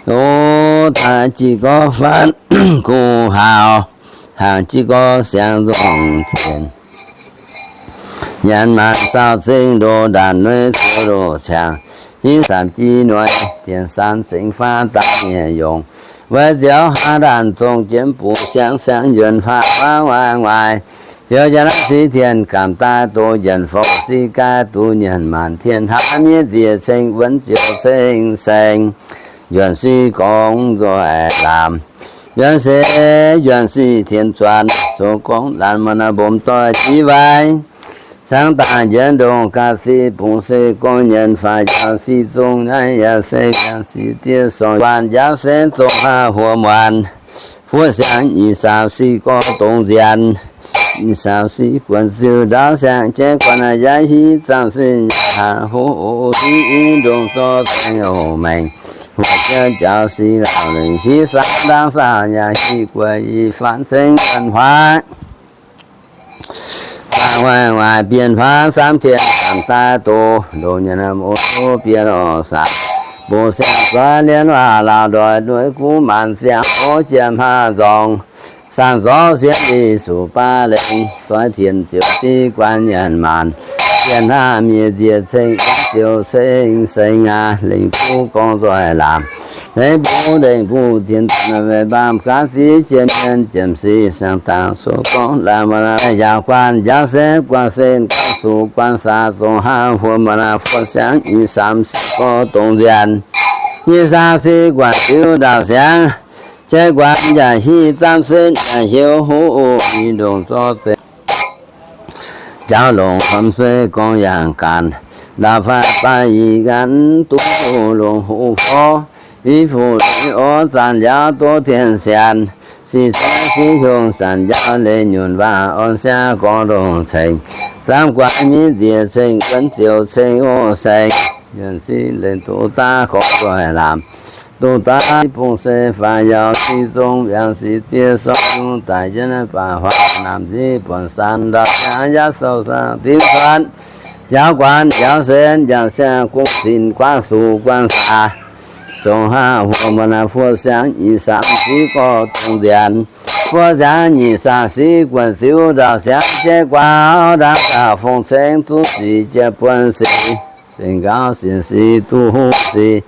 O, taaix jiex gorx faatv kuh haaux, haangh jiex gorx siangx nzongh zienh. Nyanc maanc zaux zengx ndoh ndaanc nueiv ziouc loz-ciangx, hiv sanc jiex nueiz dienx san zengx faatv daaih nyieqc yongc. Weic nziaaux haav ndaanc zongh jienv buoz siangx siangx yuonc faatv faatv waaic waaic. Ziouc jaax naaiv sic tien gamh daaih doz yienc fouc sic gaaiv duqv nyienc maanc tien hnangv miev nziex ceng wuonv ziouc ceng seng. Njuonc sic gorngv nzoih laamc. Njuonc se njuonc sic tien zuanc, zoux gorngv laanh muonc mbomc doic jiex waaic. Cangx daaih njiec ndongh ga'sie bungx se gorngv nyienc faaux yaac sic zong naaiv yaac se yaac sic diev sorc guanh yaac se zong hnangv huox muonc. Fuoqv siangx nyic saauc sic gorx dongz nzienx. Nyic saauc sic guonc ziux ndaauv siangx jeiv guanh yaac hiv zaangc sin yaac haaix hoc hiv ndongh zorqv zengx oc maengx. Huoqv jiex jaux sic laauc lengc hiv saauc ndaangc saauc yaac hiv gueix i faanv cengx guanh huaav. Faanv waaic waaic bienh faanv samv tien zaangc daaih doz, ndoh nyienx o bienh oc saauc. Mbuo siang-zoih lienv waac laauh ndoih ndueic guv maanc siang-hoc jiem haav nzorngh. Saang-zorqv sieqv lic suqc baav lengh, zoih tien ziouc div guanh nyanc maanc. Tien hnangv miev nziex ceng, ziouc ceng seng aqv. Lengh buv gorngv nzoih laamc, lengh buv lengh buv tien zuqc naaiv weic mbaamv gaav ziv jiem mienh jiem sic siang-dangx soux gorngv laanh muonc yaac guanh yaac sepv guanh sen guanh suqc guanh saax zong hnangv huox muonc fuoqv siangx nyic saauc sic gorx dongz nzienx. Nyic saauc sic guanh ziux ndaauh siangx, jeiv guanh yaac hiv zaamv setv yaac heuc hoqc i ndongh zorqv zengx. Jauv longc norm suiv gorngv yangh ganh, ndau faatv baav i ganh duqv longc hoqc forv. I fuqv i orv zanc njaaux doz tien sienx, sic siav sic hiong zanc njaaux leiz nyunc waac orn siav gorngv ndongh ceng. Zaamv guanh miev nziex ceng wuonv ziouc ceng hoqc seng. Yuonh sic lengh doz daav gorngv nzoih laamc, doz daav bungx se faaux yaac sic zong yaac sic diev sorc yungz daic jienv baac huaav naamh nziv buonc san ndau siangx yaac sou saang dinv cuotv. Njaaux guanh njaaux sen njaaux siang gong zinh guaav suqc guaav saax, zong hnangv huox muonc fuoqv siangx nyic saauc sic gorx dongz nzienx. Fuoqv siangx nyic saauc sic guanh ziux ndaauh siangx jeiv guaav ndaauv gauh fong cengx zuqv zic jiex buonv sic. Zengc gauh sienx sic duqv huv sic,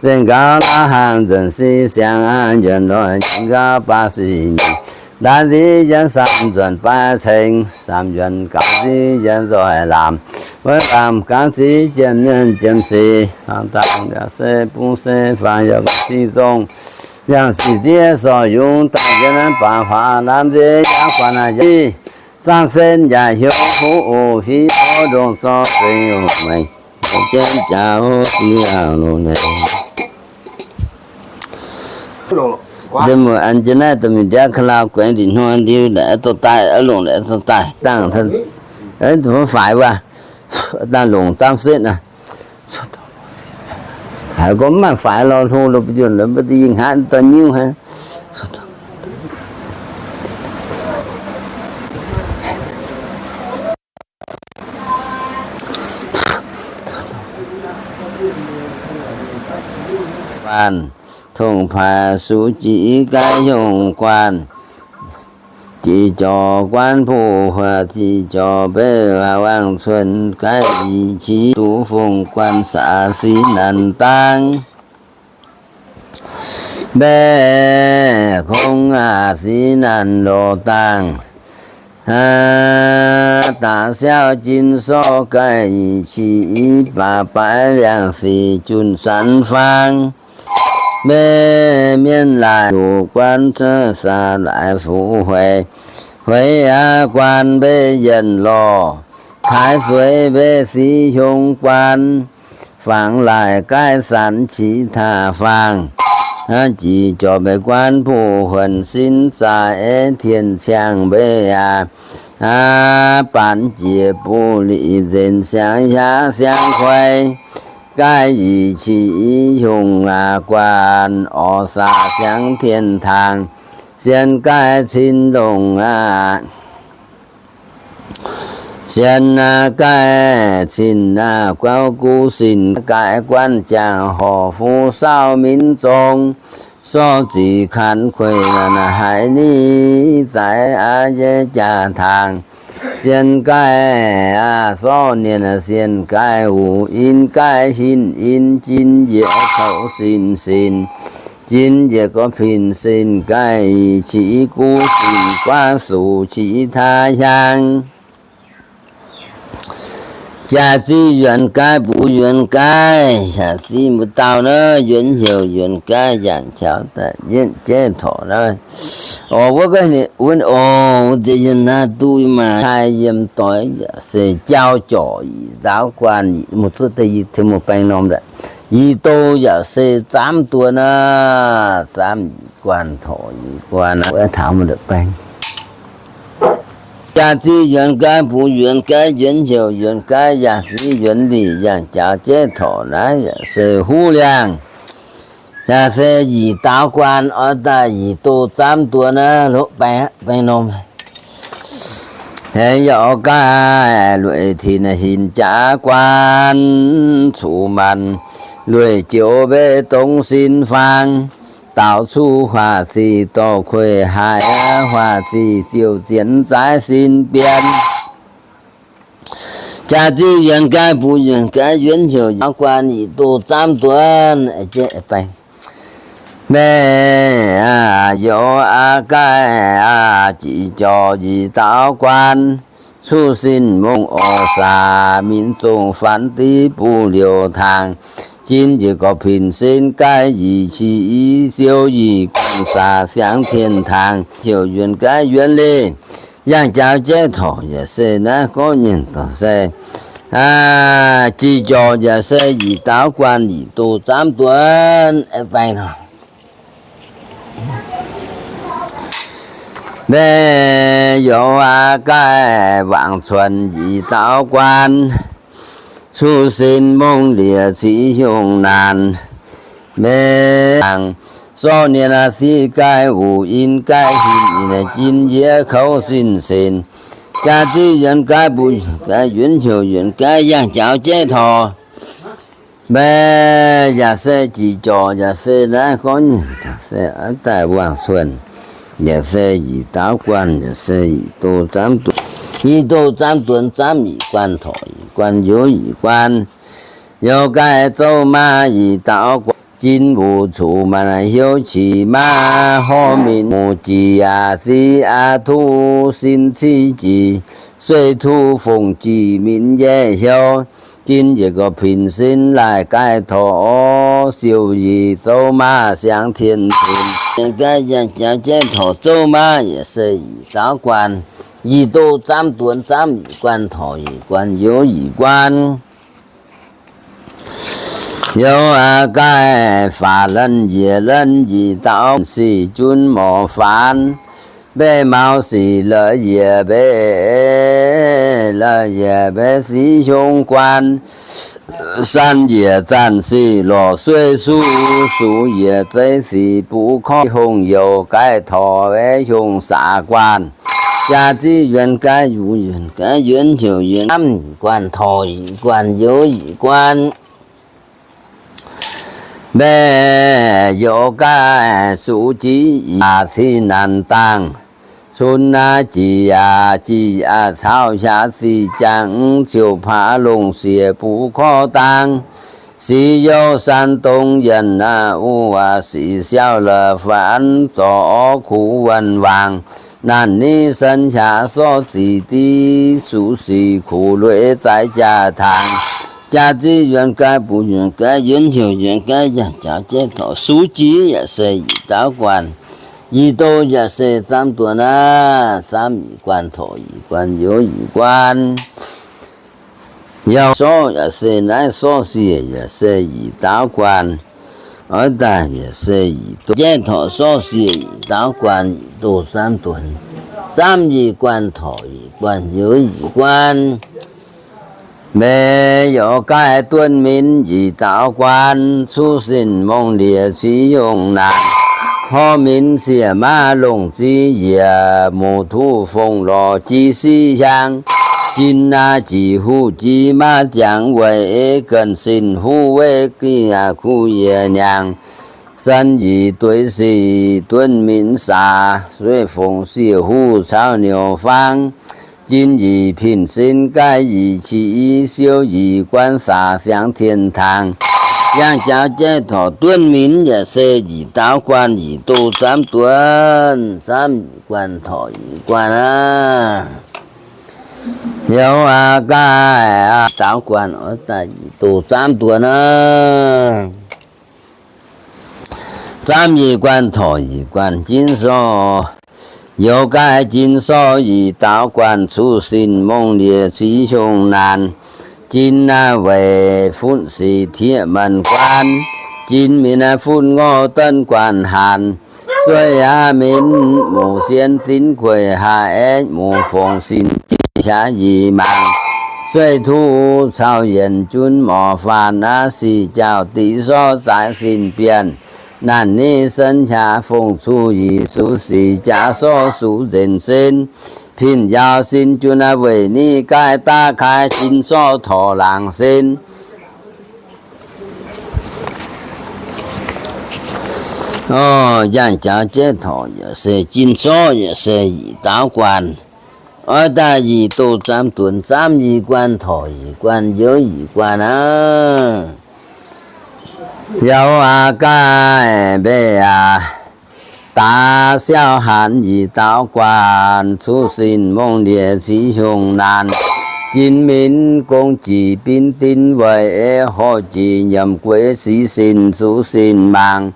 zengc gauh laav haanh nzuonc sic siangx aqv. Njuonc noic nyienc gauh baav sic nyic, ndaanv nziv jienv samv nzuonc baav ceng, samv njuonc gauh nziv jienv nzoih laamc. Wuov laamc gaav ziv jiem mienh jiem sic, hnangv dangh yaac se bungx se faaux yaac sic zong, yaac sic diev sorc yungz daaih jienv baac huaav naamh nziv yaac guanh aqv. Zaamv setv yaac heuc hoqc oc, fiv oc, ndongh zorqv zengx oc maengx. Jienv jaax sic laauc longc naaic. Deix muoc an jienv naaiv da'minc ndiav ka'lauh guaengx ndinc hnoi ndiu naaic aeqv, dorh daaih, aeqv, longc naaic aeqv, dorh daaih dangh, aeqv, faix wuov, dangh longc zaamv setv naaic. Haiz gorngv mv maaih faix lorh hlo, lo bun yunh lo mbuo da'yinh hnangv dorh nyiuv hnangv. Guanh, tongx paaix suqv jic gaaix hiongh guanh, jiex jorx guanh buv huoqc, jiex jorx mbeix waac wangc cuonx gaaix i qiex duqv fongc guanh saax sic nanc dangv. Mbaeqc kongx aqc sic nanc loz dangh, da'siauv jin sorqv gaaix i qiex i baac baaix liangh sic junh sanx fangx. Mbaeqc mienh laaix zuqc guanh cuotv saax laaix fuqv hueix, hueix aqv guanh mbeix yienh lorh, taaix zueiz mbeix sic hiongx guanh, fangx laaix gaaix sanx qiex taax fangx. Jiex jorc mbeix guan buv huonc sin zaaix tien ciangv mbeix aqv. Baan jiex buv liqc nzenc siangx hiav siangx kuei, gaih yic qiex i hiungh aqv guanh orv saax siangx tien taangx, sien gaih cin longc aqv. Sien gaih cin aqv guauv guv sin gaix guanh jangc horc fuqv saauv minv zong, sorv zic kan kueiv haiz ni zaaix aqv yie jaa taangx, sien gaih aqv sorv nienh sien gaih wuc in gaih hin in jin njiec kouv sin sin, jin njiec gorx pin sin gaih yic qiex guv sin guaav suqc qiex taa hiaang. Jaax zinh yuonx gaih buv yuonx gaih, yaac zinh mbuo dauh naaiv yuonx heuc yuonx gaih yangh jaux daaih yietv jeiv torc naaiv. Orc wuov ga'naaiv wuov, orc wuov deix yiem naaiv duqv maaih cai yiem doix yaac se jauv jorc yic daauv guan yic, mbuo zuov deix yie tengx mbuo baeng norm daaih. Yie doh yaac se zaamv duon aqv, zaamv yic guan torc yic guan aqv, wuov taux mbuo daaih baeng. Jaax zinh yuonx gaih buv yuonx gaih yuonx heuc yuonx gaih yaac zinh yuonx lic yangh jaux jeiv torc naaiv yaac se huv liangh. Yaac se yic daauv guan oix daaih yic doh zaamv duon aqv, baeng norm. Hengx yaac oix gaih lueic tin hinc jaax guan, cuqv maanc lueic joux mbeix dongh sin faang, daaux cuqv huaax zic dorh kueiv haiz, huaax zic ziouc zienx zaaiv sin bienh. Jaax zinh yuonx gaih buv yuonx gaih yuonx heuc yaac guan yic doh zaamv duon. Meih aac, youz aac, gaih aac, jiex jorc yic daauv guan, cuqv sin mongh orv saax, minc zong faanx div buv liouc taangh, jin njiec gorx pin sin gaih yic qiex i siou yic guanh saax siangx tien taangh, ziouc yuonx gaih yuonx lic yangh jaux jeiv torc yaac se naaiv gorngv nyienh dorc se, jiex jorc yaac se yic daauv guan yic doh zaamv duon. Baeng nor. Meih youz aac, gaih wangc cuonx yic daauv guan, cuqv sin mongh liec ziqc hiungh naanc. Meih sorv nienh siqv gaih wuc in gaih hinc jin yie kouv sin sin. Jaax zinh yuonx gaih buv yuonx heuc yuonx gaih yangh jaux jeiv torc. Meih yaac se jiex jorc yaac se naaiv gorngv nyienh se oix daaih wangc cuonx, yaac se yic daauv guan yaac se yic doh zaamv duon, yic doh zaamv duon zaamv yic guan torc yic guan youz yic guan. Youz gaih zouv maa yic daauv guan, jin wuc cuqv maanc hiuv qiex maa horv minc muc jiex aac ziqv aac tuv sin civ jiex, sueih tuv fongc jiex minc njaeh hnyouv, jin njiec gorx pin sin laaih gaih torc siouc yic zouv maa siangx tien tien. Gaih yangh jaux jeiv torc zouv maa yaac se yic daauv guan, yic doh zaamv duon zaamv yic guan torc yic guan youz yic guan. Youz aac, gaih faatv la'nyiec la'nyiec yic daauv sic junv morc faanx, mbaeqc maux sic la'yiec mbaeqc, la'yiec mbaeqc siqv hiong guan, san yiec zanc sic lorqc sueih suv, suv yiec zeiv sic buv korv hungh youz gaih torc mbaeqc hiong saax guan. Jaax zinh yuonx gaih yuonx, yuonx gaih yuonx heuc yuonx, zaamv yic guan torc yic guan youz yic guan. Mbaeqc youz gaih suv jiv yaac cin naanc dangh, cun naaiv jiex yaac jiex aac cauv hiaav ziqc jangx, ciouv paav longc siex buv korv dangh, sic youh san dongh yienc aac wuov sic siauv la'fanx zorc orv kuv wuonh wangc, naanc niv san hiaav sorv zic div suv sic kuv lueic zaaix jaa-tangx. Jaax zinh yuonx gaih buv yuonx gaih yuonx heuc yuonx gaih yangh jaux jeiv torc suv jiv yaac se yic daauv guan, yic doh yaac se zaamv duon aav, zaamv yic guan torc yic guan youz yic guan. Yaac sorv yaac se naaiv sorv siec yaac se yic daauv guan. Oix daaih yaac se yietc duqv jaiv torqc sorqv siec yietc daauv guanh yietc duqv zaamv duonx, zaamv yie guanh torqc yie guanh youz yie guanh. Meix youz gaaih dunh minv yietc daauv guanh, cuv sin mongh ndiev civ hiuv naanc, horv minv sieqv maav longc ziv yiec, muc tuv fongc lorz jiv siv hiaang, jin naaiv jiex huv jiv maav jangx weic, ganh sin huv weic gih kuv yie niangx. San yic dueiv sic dunh minv saax, sueih fongc sieqv huv caux niouz fangv. Jin yic pin sin gaaih yic qiex siou yic guanh saax siangx tien taangx. Yangh jaux jaiv torqc dunh minv yaac se yietc daauv guanh yietc duqv zaamv duonx, zaamv yie guanh torqc yie guanh aqv. Youz aqv gaaih daauv guanh oix daaih yietc duqv zaamv duonx aqv. Zaamv yie guanh torqc yie guanh jin sorqv. Youz gaaih jin sorqv yietc daauv guanh, cuv sin mongh ndiev civ hiuv naanc. Jin naaiv weic funv sic tieqv maanc guanh, jin minv naaiv funv ngorc dunh guanh hanc. Sueih aqv minv muc sien zinv kueic haaix aeqv, muc fongc sin jiv qaqv yie mangc. Sueih tuv cau yienc junv morc faanh aqv, sic jaauv diqc sorqv zaaix sin bienh. Naanc niv senv qaqv fongc cuv yic, suv sic jaav sorqv suv nzenc sin. Pin yaauc sin junv aqv weic niv gaaih daav kaaix jin sorqv torqc laangc sin. Yangh jaux jaiv torqc yaac se jin sorqv yaac se yietc daauv guanh. Oix daaih yietc duqv zaamv duonx, zaamv yie guanh torqc yie guanh youz yie guanh aqv. Youz aqv gaaih mbeih aac, daax siauv hanc yietc daauv guanh, cuv sin mongh ndiev civ hiuv naanc. Jin minv gong jic binv dinv weic, horv jic nyiemc gueix sic sin zuqc sin mangc.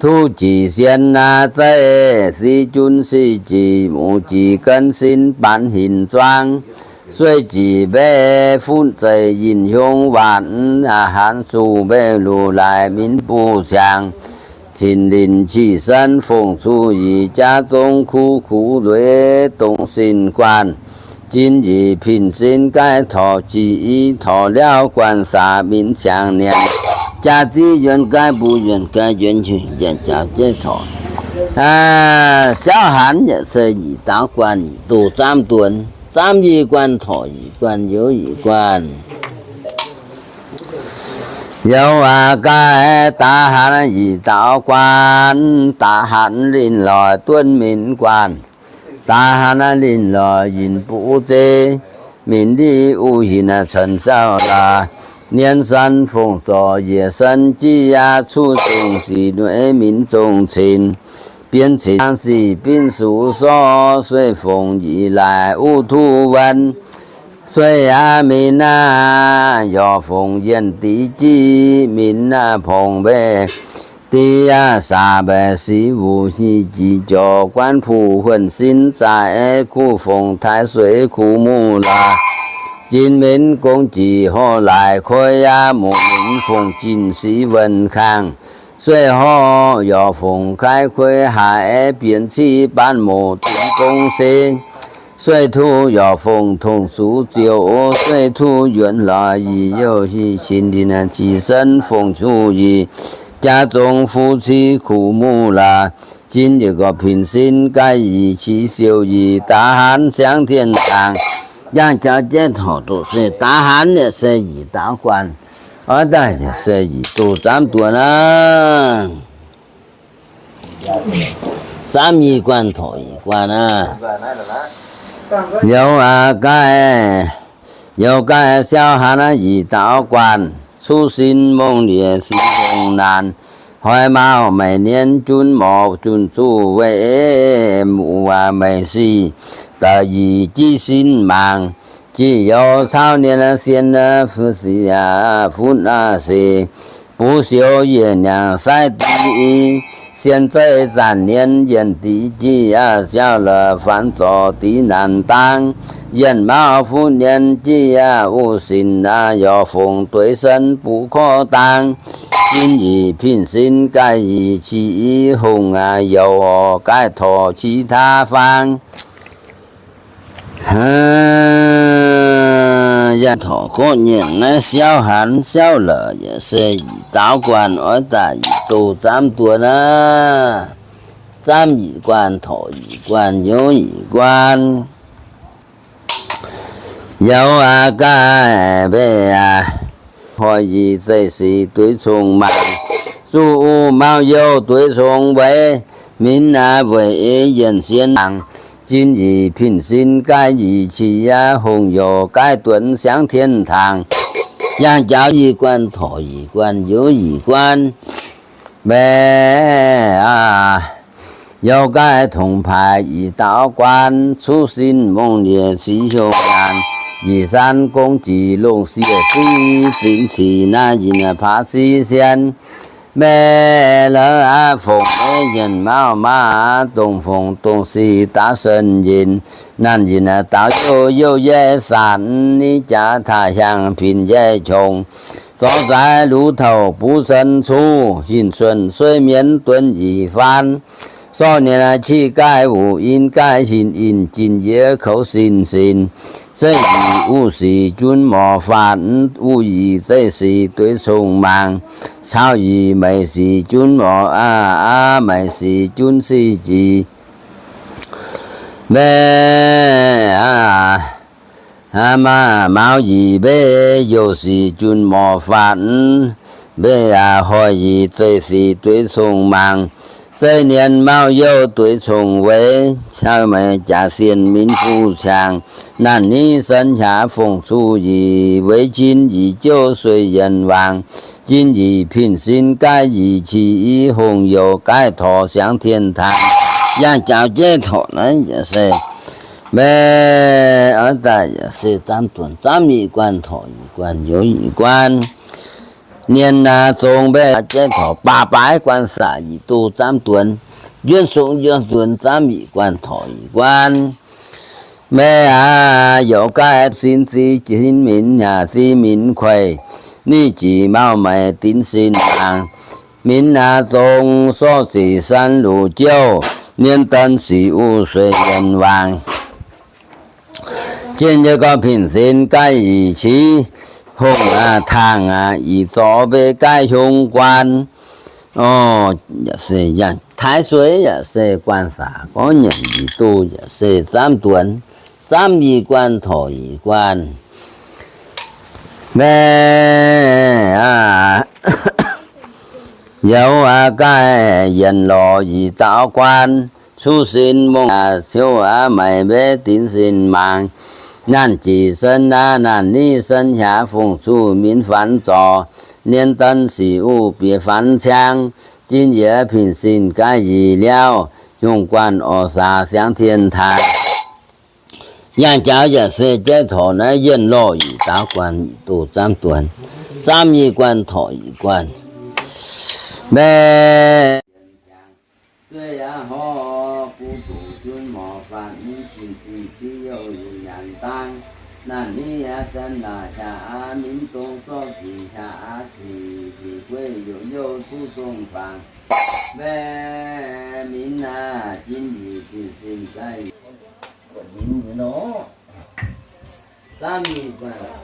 Tuv jic sien naaiv zeiv sic junv sic jic, muc jic gan sin baanx hinc zuangv. Sueih jic mbeih funv zeic yinh hiuv waanc, hanc zuqc mbeih luc laaix minv buv ciangx. Tin linc qih sanv fongc cuv yic, jaax zong kuv kuv lueiz dongh sin guanh. Jin yic pin sin gaaih torqc jic i torqc liauv guanh saax minv ciangx nienx. Jaax ziv yuonx gaaih mbuo yuonx gaaih yuonx huingx njiec jaux jaiv torqc. Siauv hanc yaac se yietc daauv guanh yietc duqv zaamv duonx, zaamv yie guanh torqc yie guanh youz yie guanh. Youz aqv gaaih daax hanc yietc daauv guanh, daax hanc linh loix dunh minv guanh. Daax hanc linh loix yinh buv zeiv, minv liv uv hinc cun saauv laaix. Nienx sanv fongc zorc yiec sanv jiv yaac cuv zongh sic nueiv minv zongh cin. Bienx cin sic binv suqv sorv, sueih fongc yic laaix uv tuv wan. Sueih aqv minv aac, yorc fongc yienh diqv jiv minv aac, pongx mbeih diqv aac, saax mbaeqc siqv wuc hnyih jic jorc guanv puq huonh sin zaaix, kuv fongc taaix sueix kuv muv laaix. Jin minv gong jic horv laaix kueiv aqv, muc minv fongc jin siqv wuonh kangh. Sueih horv yorc fongc kaaiv kueiv haaix, bienx civ baanv moc dinx gong se. Sueih tuv yorc fongc tongc suqv ziouc, sueih tuv yuonx lorz yie youh hih cin ndin qiex senv fongc cuv yie, jaax zong fuqv civ kuv muv laaix. Jin yietc gorx pin sin gaaih yie qiex siou yie, daax hanc siangx tien zaangc. Yangh jaux jaiv torqc doqc se daax hanc yaac se yietc daauv guanh. Oix daaih yaac se yietc duqv zaamv duonx aqv. Zaamv yie guanh torqc yie guanh aqv. Youz aqv gaaih, youz gaaix siauv hanc aqv yietc daauv guanh, cuv sin mongh ndiev sic hungh naanc. Hoiz maauh maiv nienv junv morc junv zuqv weih, muqv waac maiv sic da'yic jiv sin mangc. Jiex youz cauv nienv sien fu sic funv sec. Buv siou yietc niangc sai div i, sien zeiv zanc nien yienh div jih aqv. Siau la'fanx zorc div naanc dangv, yienh mauv fuqv nien jih aqv. Uv sinc aqv, yorc fongc dueiv senv buv korv dangv, jin yic pin sin gaih yic qiex i hungh aqv, youz orc gaih torc qiex taav fang. Yaac torc gorqv nyienc naaiv siauv hanx siauv la'yietc se yie daauv guanh oix daaih yie doh zaamv duon aqv. Zaamv yic guanh torc yic guanh youz yic guanh. Youz aqv, gaih mbeih aqv, hoic yic zeiv sic dueiv cong-mangc, zuqv uv mauv youh dueiv cong-weic, minv aqv, weic ei yienh sien mangc, jin yic pin sin gaih yic qiex aqv, hungh youc gaih duonx siangv tien tangx, yangh jaux yic guanh torc yic guanh youz yic guanh. Mbeih aqv, youz gaih tongx paaix yic daauv guanh, cuv sin mongh liec ziqc hiuv nyaanh, yic san gong jic longh sieqv siqv, zinx cic naaiv yinh paav siqv sien. Mbeih la'fongc ei yienh mauv maav, dongh fongc dongh siqv daav sen yinh, naanc yinh daaux youh youh yaeqv sanc, ni jaax taaih hiaangx pin yaeqv qongx, zorqv zaaix luv touh buv sen cuv, hinc cuotv sueiv mienv duonx yic faan, sorqv nienx aqv qiv gaih wuc in gaih hinc in jin yie koux sin sin, zeiv yic uv sic junv morc faatv, uv yic zeiv sic dueiv cong-mangc, cau yic meix sic junv morc aqv, aqv meix sic junv siqv jic. Mbeih aqv, maaih maux yic mbeih youh sic junv morc faatv, mbeih aqv hoic yic zeiv sic dueiv cong-mangc, zeiv nienx mauv youh dueiv cong-weic, cau meix jaax sienh minv fuqv ciangx, naanc niv sen hiaav fongc cuv yic, weic jin yic jouv sueih yienh wangc, jin yic pin sin gaih yic qiex i hungh youc gaih torc siangv tien tangx, yangh jaux jeiv torc naaiv yaac se mbeih oix daaih yaac se zaamv duonx zaamv yic guanh torc yic guanh youz yic guanh. Nienx naaiv zong mbeih jeiv torc baac baaix guanh saac yic duqv zaamv duonx, njuonv sung njuonv duonx zaamv yic guanh torc yic guanh. Mbeih aqv, youz gaih sin ziqc sin minc, hnyaac ziqc minc kueih, niv jic mauv meix dinx sin maangc, minc aqv zong sorqv ziqc san luc jouh, nienx daaih sic uv sueih yienh wangc. Jin yie gorngv pin sin gaih yic qiex, hungh aqv tangh aqv, yic zorc mbeih gaih hiong guanh. Taaix sueih yaac se guanh saac gorngv nyanc yic duqv yaac se zaamv duonx, zaamv yic guanh torc yic guanh. Mbeih aqv, youz aqv gaih yienh lorz yic daaux guanh, cuv sin mongh aqv ciouv aqv maiv mbeih dinx sin maangc, naanc jic sen aqv naanc niv sen hiaav fongc cuv minv fanx zorc, nienx daaih sic uv bieqc fanx ciang, jin yie pin sin gaih yic liauh, hiong guanh orc saax siangv tien taaix. Yangh jaux yaac se jaiv torc naaiv yienh lorh yic daaux guanh yic duqv zaamv duonx, zaamv yic guanh torc yic guanh. Mbeih zueih aqv hor, buv duqv junv morc faatv, mv jin zinh civ youh yic nyanc dangh, naanc niv aqv sen laac hiaac aqv minv dong zorqv zic hiaac aqv zic, zic gueiv youc youh zuqv zong bangc. Mbeih minv aqv, jin yic jin sin gaih yic, zaamv yic guanh.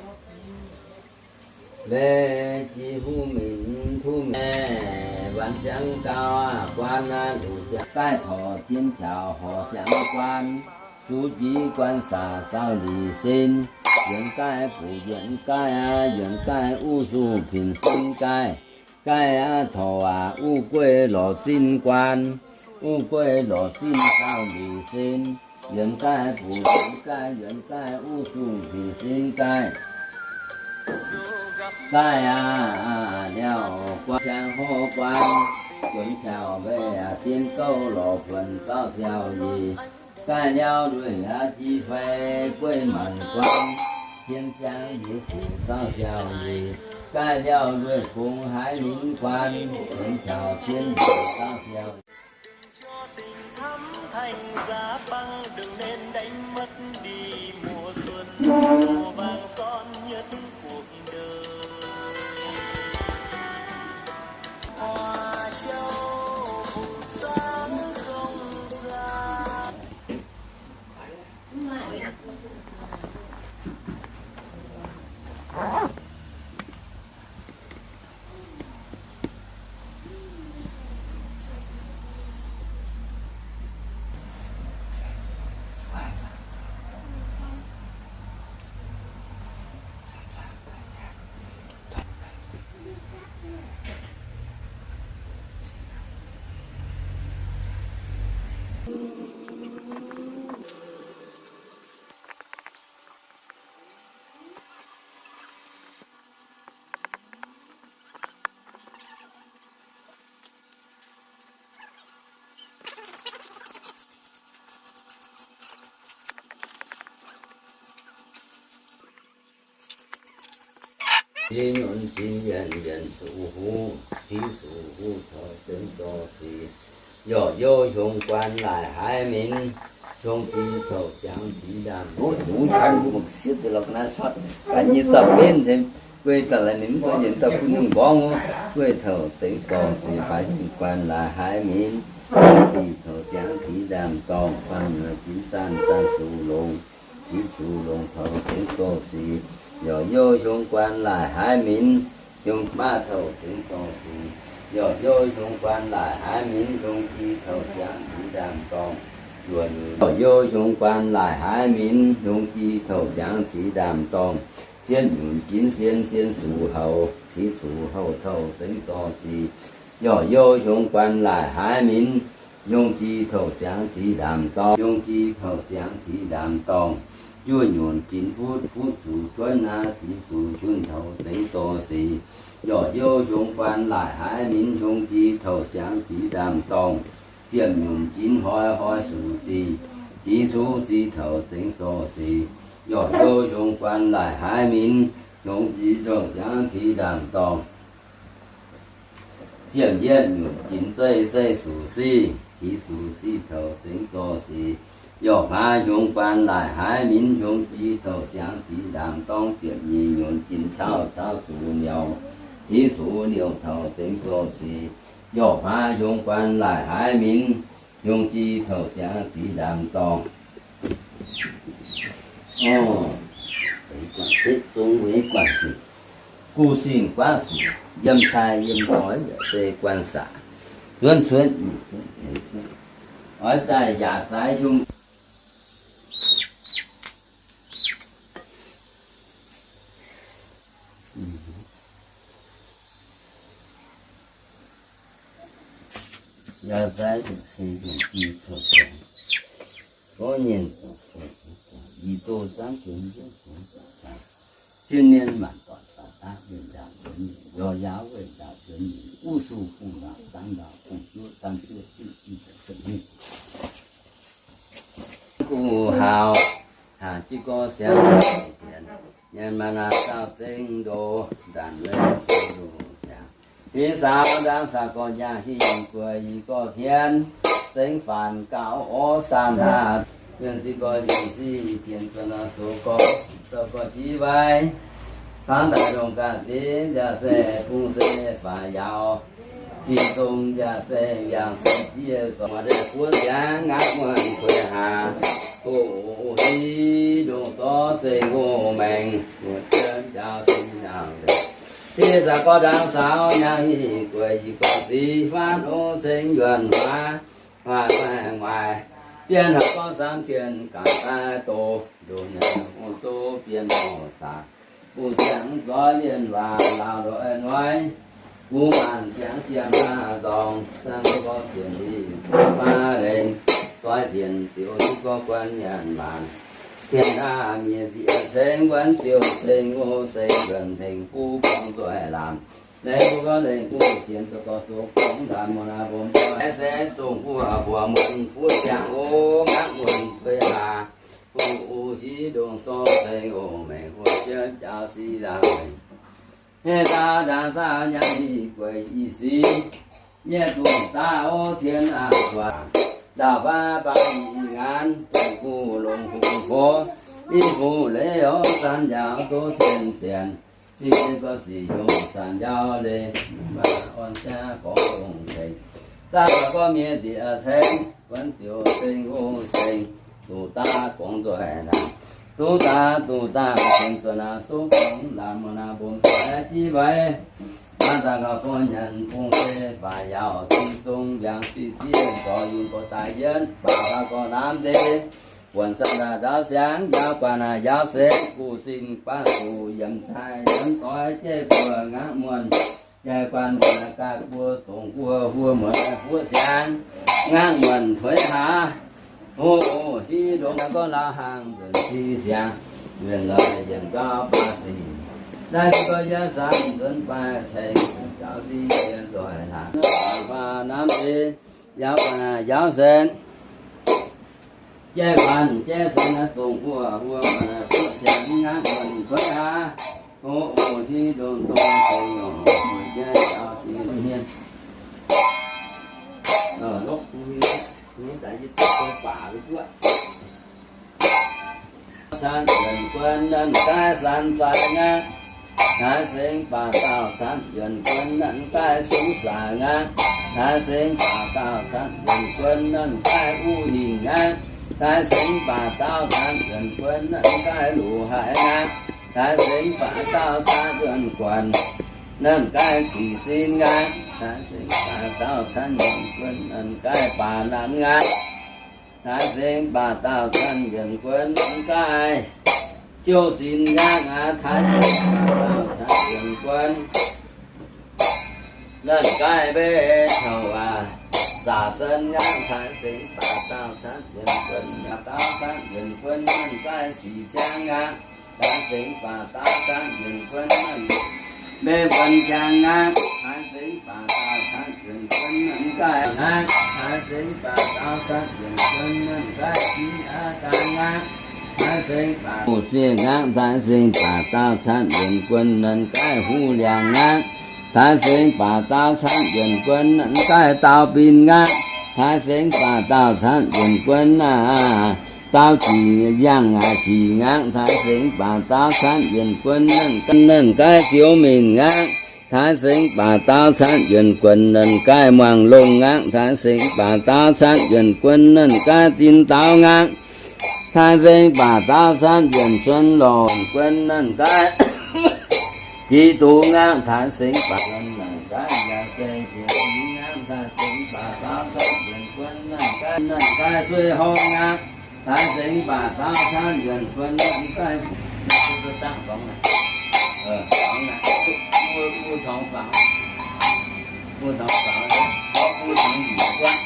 Mbeih jiex huv minc huv mienh, wanc ziangx gauh aqv guanh aqv, luc ziangx gaih torc jien caux horc siangx guanh, zuqc jiex guanh saac zaux lic sin, yuonx gaih buc yuonx gaih aqv, yuonx gaih uv zuqc pin sin gaih, gaih aqv torc aqv uv gueiv lorz zinh guanh, uv gueiv lorz zinh zaux lic sin, yuonx gaih buc yuonx gaih, yuonx gaih uv zuqc pin sin gaih. Gaih aqv, liaauh guanh, siang hov guanh, juonx qauh mbeih aqv, dien gouv lorz buonc zaux siauh yic. Gaih liaauh lueic aqv, jiex fai gueiv maanc guanh. Jienv jangv yietc fuc zauv siau njiec, gaih liauh ndueic gong haiz ninh guaan, benx caux jienv fuc zauv siau. Jin nyunc jin yienc, yienc suqv huv, tiuv suqv huv, taux zengx dorh sic. Yaac youh hiong guaan laaic haiz minc, hiong gi touc siangx zic ndaamv. Mbuo hnyungx gan mbuo sieqv deix lorz ga'naaiv cuotv, ga'nyeic dauh benv, guei dauh laaix ninh mv zoux yienc dauh bun nyungc mborngv wuov, guei touc zengx dorh sic baaix hiong guaan laaic haiz minc, hiong gi touc siangx zic ndaamv dorngh, faanh nyuoqc ginv zaanh, zaanh suqv longx, ginv suqv longx touc zengx dorh sic. Yaac youh hiong guaan laaic haiz minc, hiong maav touc zengx dorh sic. Yaac youh hiong guaan laaic haiz minc, hiong gi touc siangx zic ndaamv dorngh. Yaac youh hiong guaan laaic haiz minc, hiong gi touc siangx zic ndaamv dorngh. Zietv nyunc ginv sien, sien suqv houc, zic suqv houc touc zengx dorh sic. Yaac youh hiong guaan laaic haiz minc, hiong gi touc siangx zic ndaamv dorngh, hiong gi touc siangx zic ndaamv dorngh. Juov nyunc ginv futv, futv suqv juonv naaiv, zic suqv juonv touc zengx dorh sic. Yaac youh hiong guaan laaic haiz minc, hiong gi touc siangx zic ndaamv dorngh. Ziepc nyunc ginv hnoi, hnoi suqv zic, zic suqv zic touc zengx dorh sic. Yaac youh hiong guaan laaic haiz minc, hiong gi touc siangx zic ndaamv dorngh. Ziepc yietv nyunc ginv zeiv, zeiv suqv sic, zic suqv sic touc zengx dorh sic. Yaac haaix hiong guaan laaic haiz minc, hiong gi touc siangx zic ndaamv dorngh. Ziepc nyeic nyunc ginv cauv, cauv suqv niouc, zic suqv niouc touc zengx dorh sic. Yaac haaix hiong guaan laaic haiz minc, hiong gi touc siangx zic ndaamv dorngh. Guv singh guaav suqv, yiem cai yiem doix yaac se guanh saac, zuonv cuotv, oix daaih yaac zaaix hiuv Guv hauz, haaz jienv gorngv siangx, nyanc maaih naaic daauh zengx ndoh, ndanc leiz duqv siangx. Hingv saaux ndaangc saah gorx nyaah hingh gueic yie gorx hmien, zengx faanx gauh orv saanh haac, mienh ziqc gorx nyanc ziqc tien zuonx nor zoux gorx, zoux gorx jiv wai. Hnangv daaih ndongc ganh ziex njaaux se bung se faaux yauz, ziex dong njaaux se yangh se jiex zorngx deix buov ziangx ngaatv muonh kuei haac, hoqc hiv ndongc zorqv zengx hoqc maengx, muotc jienv njaaux sin nangc deix. Hingv saaux gorx ndaangc saaux nyaah hingh gueic yie gorx ziv faanv ong ceng yuonh huaax, huaax guaih nguaaic, bienh haaix gorngv samv tien gaax daaih doz, ndoh nyanc ong zoh bienh horc saac, bung ziangx zoih lienh waac laauh ndoih noi, bung maanc ziangx jiem haav nzorng, zangv gorngv sienx liz baav lengx, zoih sienx ziouc duqv gorngv guanh nyanc maanc. Tien haav mienh zieqc ceng wuonv ziouc ceng o ceng nzuonx tengx buv borngz nzoih laamc. Lengx buv gorngv lengx buv sienx zoux gorx zoux borngz ndaamv muonz aav mbom zoih se zongh buv mbuox muonz fuqv ziangx o ngaatv muonz kuei haac. Fu u hiv ndongc dorng ceng oc, mengh huo jienv jaux si laangc. Heh daaih ndaangc saau nyaanh i gueic i sic, mienh dungx daaih o tien aqv zuoqc. Ndaauv faav baac i ngaanv dongh gu longx gu fo, i fu leiz o san njaaux duqv tien sienx. Sic gorx sic yungz san njaaux leiz, maaih orn jaax gorngv longx tengx. Daaih gorngv mienh ndiev ceng, buonv ziouc ceng hungh ceng, duqv daaih gorngv nzoih naaic, duqv daaih duqv daaih ceng zuoqc naaic, suqv gorngv laanh muonh naaic mbom daaih jiv mbaix. Daaih daaih gauh gorngv nyanc bung se faix yaauc, zinh zong mbiaangx sic zienh zorc yungz gorx daaih yienv, baac daaih gorngv naamv ndeic, buonc san daaih ndaauv siangx, yaac guaax naaic yaac se guv sin guaax zuqc yiem cai yiem doix jeiv guoqv ngaangv muonh. Jai guanh muonh gaaih guoqv dongh guoqv huo muonh fuqv siangx, ngaangv muonh tuix haax. Ho, hiv ndongc gorngv lauh hnaangx nzuonx si siangx, yuonh loic yienc gauh baac sic. Naaiv gorngv yietv san nzuonx baaih ceng, gauh zinh yienc nzoih hnaangx, baac naamv ndeic, yaac guaax naaic yaac sen. Jai guanh jai sen naaiv dongh huo, huo guanh naaiv fuqv siangx ngaangv muonh kuotv aqv. Ho, hiv ndongc dongh dongh, muonh jai jaux si hmien. Lopv bun nyei, daaih yie duqv dongh baac wuov. Caan yuonc guon nanv gaaiv san zaaix ngaangv, taaix sengx baac dauh caan yuonc guon nanv gaaiv sungv saac ngaangv. Taaix sengx baac dauh caan yuonc guon nanv gaaiv uv hinc ngaangv. Taaix sengx baac dauh caan yuonc guon nanv gaaiv luc haic ngaangv. Taaix sengx baac dauh caan yuonc guon nanv gaaiv zic sin ngaangv. Taaix sengx baac dauh caan yuonc guon nanv gaaiv baac nanv ngaangv. Taaix sengx baac dauh caan yuonc guon nanv gaaiv jouv sin ngaangv aqv. Taaix sengx baac dauh caan yuonc guon nanv gaaiv mbeix taux aac, zaac sen ngaangv. Taaix sengx baac dauh caan yuonc guon, dauh caan yuonc guon nanv gaaiv zic ciangv ngaangv. Taaix sengx baac dauh caan yuonc guon nanv mbeix buonc ciangv ngaangv. Taaix sengx baac dauh caan yuonc guon nanv gaaiv ngaangv. Taaix sengx baac dauh caan yuonc guon nanv gaaiv jiv aqv daaih ngaangv. Taaix sengx baac hu zienh ngaangv. Taaix sengx baac dauh caan yuonc guon nanv gaaiv huv liangc ngaangv. Taaix sengx baac dauh caan yuonc guon nanv gaaiv daauh bin ngaangv. Taaix sengx baac dauh caan yuonc guon naaiv daauh jiex yangh aqv, jiex ngaangv. Taaix sengx baac dauh caan yuonc guon nanv, nanv gaaiv ziouv minc ngaangv. Taaix sengx baac dauh caan yuonc guon nanv gaaiv muangx longh ngaangv. Taaix sengx baac dauh caan yuonc guon nanv gaaiv zinh daaux ngaangv. Taaix sengx baac dauh caan yuonc cuonx lorqc guon nanv gaaiv jiex duqv ngaangv. Taaix sengx baac nanv gaaiv yaac se jiex ngaangv. Taaix sengx baac dauh caan yuonc guon nanv gaaiv, nanv gaaiv sueih horngh ngaangv. Taaix sengx baac dauh caan yuonc guon nanv gaaiv, dangv dorngx naaic, dorngx naaic, mbuo, mbuo torngx faaux, mbuo torngx faaux, mbuo torngx njiec guangv.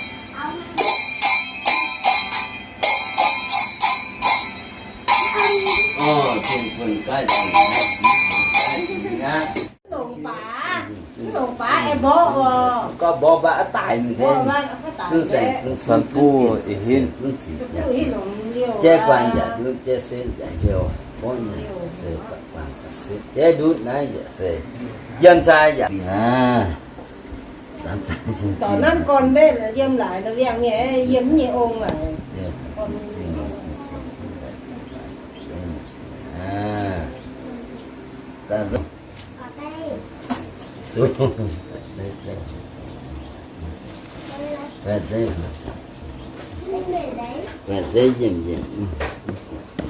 Orv, zinh guon gaaiv zinh aqv, zinh guon gaaiv zinh aqv. Longc baac, longc baac, aengx mborqv oc. Gorngv mborqv baac daic mingh tengx. Mborqv baac daic. San buv ih hinv. Jai guanh yaac ndutv, jai sen yaac heuc. Mborqv nyei se guanh guanh se jai ndutv naaiv yaac se yiem cai yaac aav. Dorh nanv gorn mbenc yiem laaix nor, liangh nyei yiem nyei ong laaix.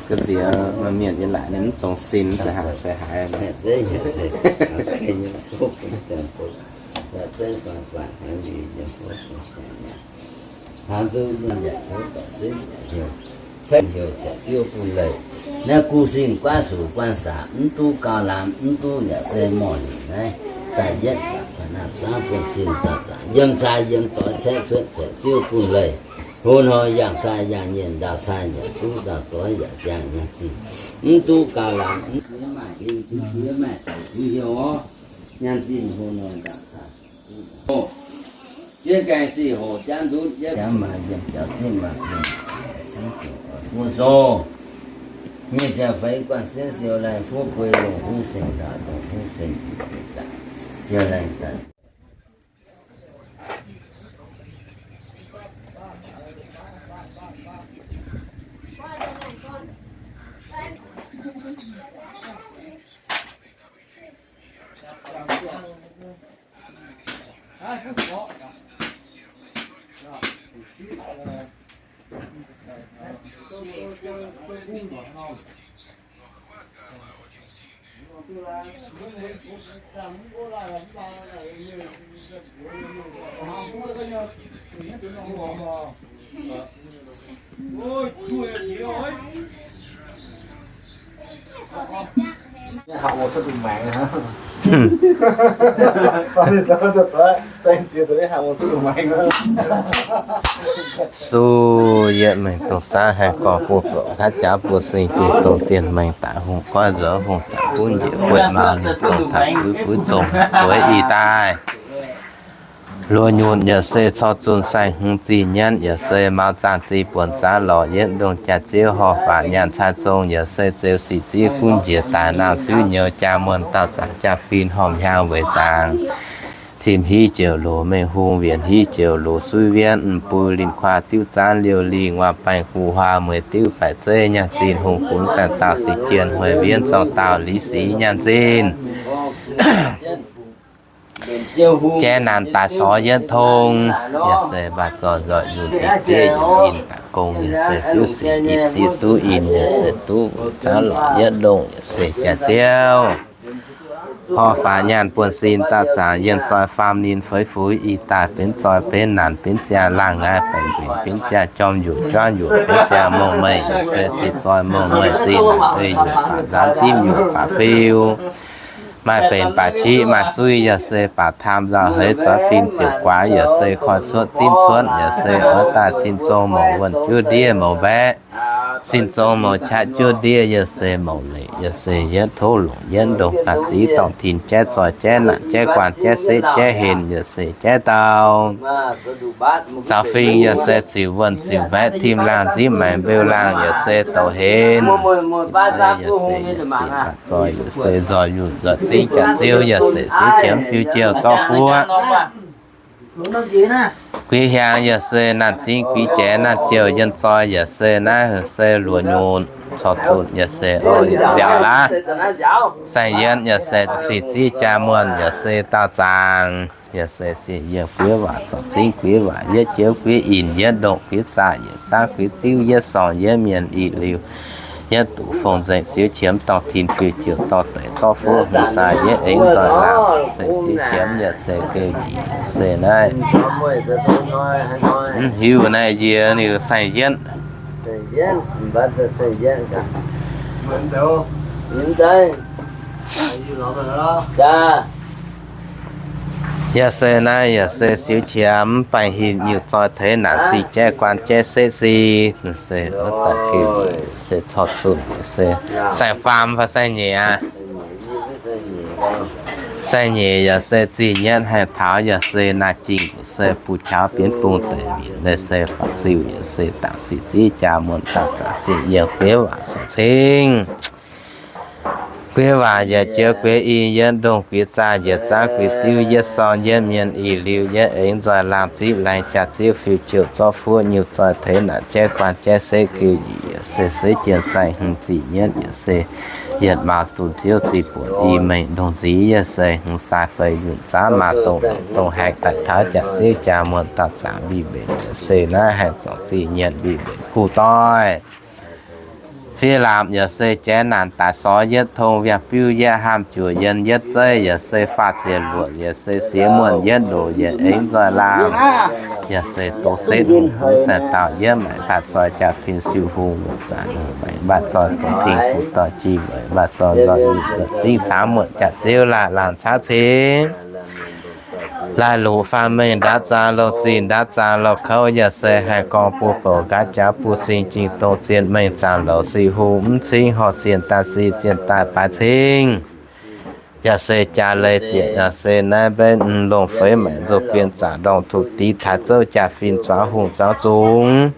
Ga'sie maaih mienh yiem laaix ninh mv dongz sin, se haaix, se haaix. Hnangv duqv mienh yaac zoux doic se heuc Ziouv bun leih. Naaiv gu sin guaatv suc guanh saac mv duqv gauh lamz, mv duqv yaac se morc nyungc naaiv. Da'yietv baac naaiv zaangv bun sin daaih zaangc yiem cai yiem doix caeqv cuotv Ziouv bun leih. Hlo hnoi yangh cai yangh nyienh, ndau cai yaac duqv, ndau doix yaac ziangh nyei zingh. Mv duqv gauh lamz, mv duqv maaih en, mv duqv maaih doic duqv heuc orv. Nyanc zinh hlo hnoi ndau cai. Jiex gaengh sic hoc jangv ndutv, jiex jangv maaih yiem jaux zinh maaih yiem, buo sou. Nyei ziangh feix guanh sienv siou laengh fuoqv bueix longc hungh ceng daaih, longc hungh ceng daaih, siou laengh daaih. Suv yietv mengh dongh zaangv haih gorngv buoz-bouc gaax jaax buoz sing jiex dongh zien mengh daaih hungh goiv nzuonx hungh zaangc gunv njiec gueiv maaz ninh zongh taux buix buix zongh bueix ih daaih. Luoqc nyunc yaac se corc zunh saeng hmz zih nyienv yaac se mauz zaangh zih buonc zaav lorz yietv ndongh jaax-ziouv horh faatv nyaanh cai zong yaac se zeux sic ziev gunv njiec daaih naamh duqv nyouz jaa muonh dauh zaangc jaa-fin horpc hnyangx weic zaangc. Tim hiv joux loz mengh hungh, wienc hiv joux loz suiv wienv, m'bui linh kuaa diuv zaanv liouh lingh, waac baengh gu huaa mueiz diuv baeqc zeiv, nyaanh zinh hungh gunv saeng dauh sic jienh hmueiz wienv zorng dauh liz sic nyaanh zinh. Jaiv naanc daaih sorx yietv tong, yaac se mbaah zoih nzoih yunh ih zieqv yunh in daaih gong, yaac se fiuv sic ih zieqv duqv in, yaac se duqv zaanv lorz yietv ndongh, yaac se jaax-ziouv horh faatv nyaanh buonv sin dauh zaangc yienh zoih faam ninh feix fuix ih daaih benx zoih benx naanc benx ziangh laangh ngaai baengc mbenc benx ziangh jorm yuoqc juangv yuoqc benx ziangh mongh meih, yaac se zinh zoih mongh meih zinh naanc ei yuoqc baac nzaanx dimv yuoqc baac fiu. Maaih benx baac qiv maaih suiv yaac se baac taam nzauh heix zuov fin ziouc guaax yaac se koi cuotv dimv cuotv yaac se oix daaih sin zong mouc wuonh juov ndiev mouc mbaeqc, sin zong mouc qaqv juov ndiev yaac se mouc leic yaac se yietv tov longc yietv ndongh ga'ziv dorngh tin jaiv zoih jaiv naanc jaiv guaan jaiv setv jaiv henc yaac se jaiv dauh. Zaux fing yaac se ziux wuonh ziux mbaeqc tim laangh nzipv maengx mbeu laangh yaac se douc henc. Yaac se yietc zinh baac zoih yaac se nzoih yunh nzoih zingv jaax-ziouv yaac se siouv qiemx fiuv jouh zorqv fuoqv. Guix hiaangx yaac se naanc cingv guix jiex naanc jouh yienh zoih yaac se naaiv se luoqc nyunc corc zunh yaac se o nziaauc laav. Saeng-yietv yaac se sic zieqv jaa muonh yaac se daauh zaangc. Yaac se siec yiemh guiv waac, zorc cingv guiv waac, yietv jiouv guiv inc, yietv ndongh guiv zaah, yietv zaangv guiv diuv, yietv sorng yietv mienh ih liuz, yietv duqv fong nzengc siouv qiemx dorh tin fiuv jiouc dorh deix zorqv fuqv hmz sai yietv aengx nzoih laangh se siouv qiemx yaac se geu nyic se naaiv. Mv hiuv naaiv yie ninh saeng-yietv. Yaac se naaiv yaac se siouv qiemx mv baengh hin nyungc zoih teix naanc sic jaiv guaan jaiv setv sic se daaih geu nyic se corc zunh se saeng-faam fai saeng-nyeic aqv. Saeng-nyeic yaac se zih nyienv haih taux yaac se naaiv jingh se buv qaux bienv bung deic minc leiz se faaux ziuh yaac se dangc sic zieqv jaa muonh daaih zaangc sic yiem guiv waac sorc cingv. Guiv waac yietc jiouv guiv i, yietv ndongh guiv zaah, yietc zaangv guiv diuv, yietv sorng yietv mienh ih liuz, yietv aengx nzoih laangh zipv laengz jaax-ziouv fiuv jouh zorqv fuqv nyungc zoih teix naanc jaiv guaan jaiv setv geu nyic yaac se setv jiem saeng hmz zih nyienv yaac se yietc maaz dunh ziouv zih buonc i mengh ndongh nziv yaac se hmz sai feix yunh zaanv maaz dongh longc dongh haengx daaih taux jaax-ziouv jaa muonh dauh zaangc mbiv mbenc yaac se naaiv haih zorngc zih nyienv mbiv mbenc kuv doiv. Fiev laapc yaac se jaiv naanc daaih sorx yietv tong, wiangh biuv yietv haamv juoc yienh yietv zeiv yaac se faah ziec luoqc yaac se siex muonh yietv ndoqc yietc aengx nzoih laangh. Yaac se doz setv hungh gunv saeng dauh yietv maengc mbaah zoih jaa-fin siu hungh luoqc zaangc hungh maengc mbaah zoih zong ting kuv doic jih weic mbaah zoih nzoih yunh luoqc zingv caamv muonh jaax-ziouv laanh laangh caamv cingv. Laih luqc faam mengh ndaauv zaang louh zinh ndaauv zaang louh kouv yaac se haih gorngv buoz-bouc nqaatv jaax buoz-sing jingh dongh zien mengh zaangc louc sic hungh mv cingv horh sienh daaih sic zienh daaih baaix cingv. Yaac se jaa leiz zieqc yaac se naaiv mbenv longh feix maengc nzou bien zaangc ndorngh tuqv div taaix zouv jaa-fin zuangx hungh zuangx zungx.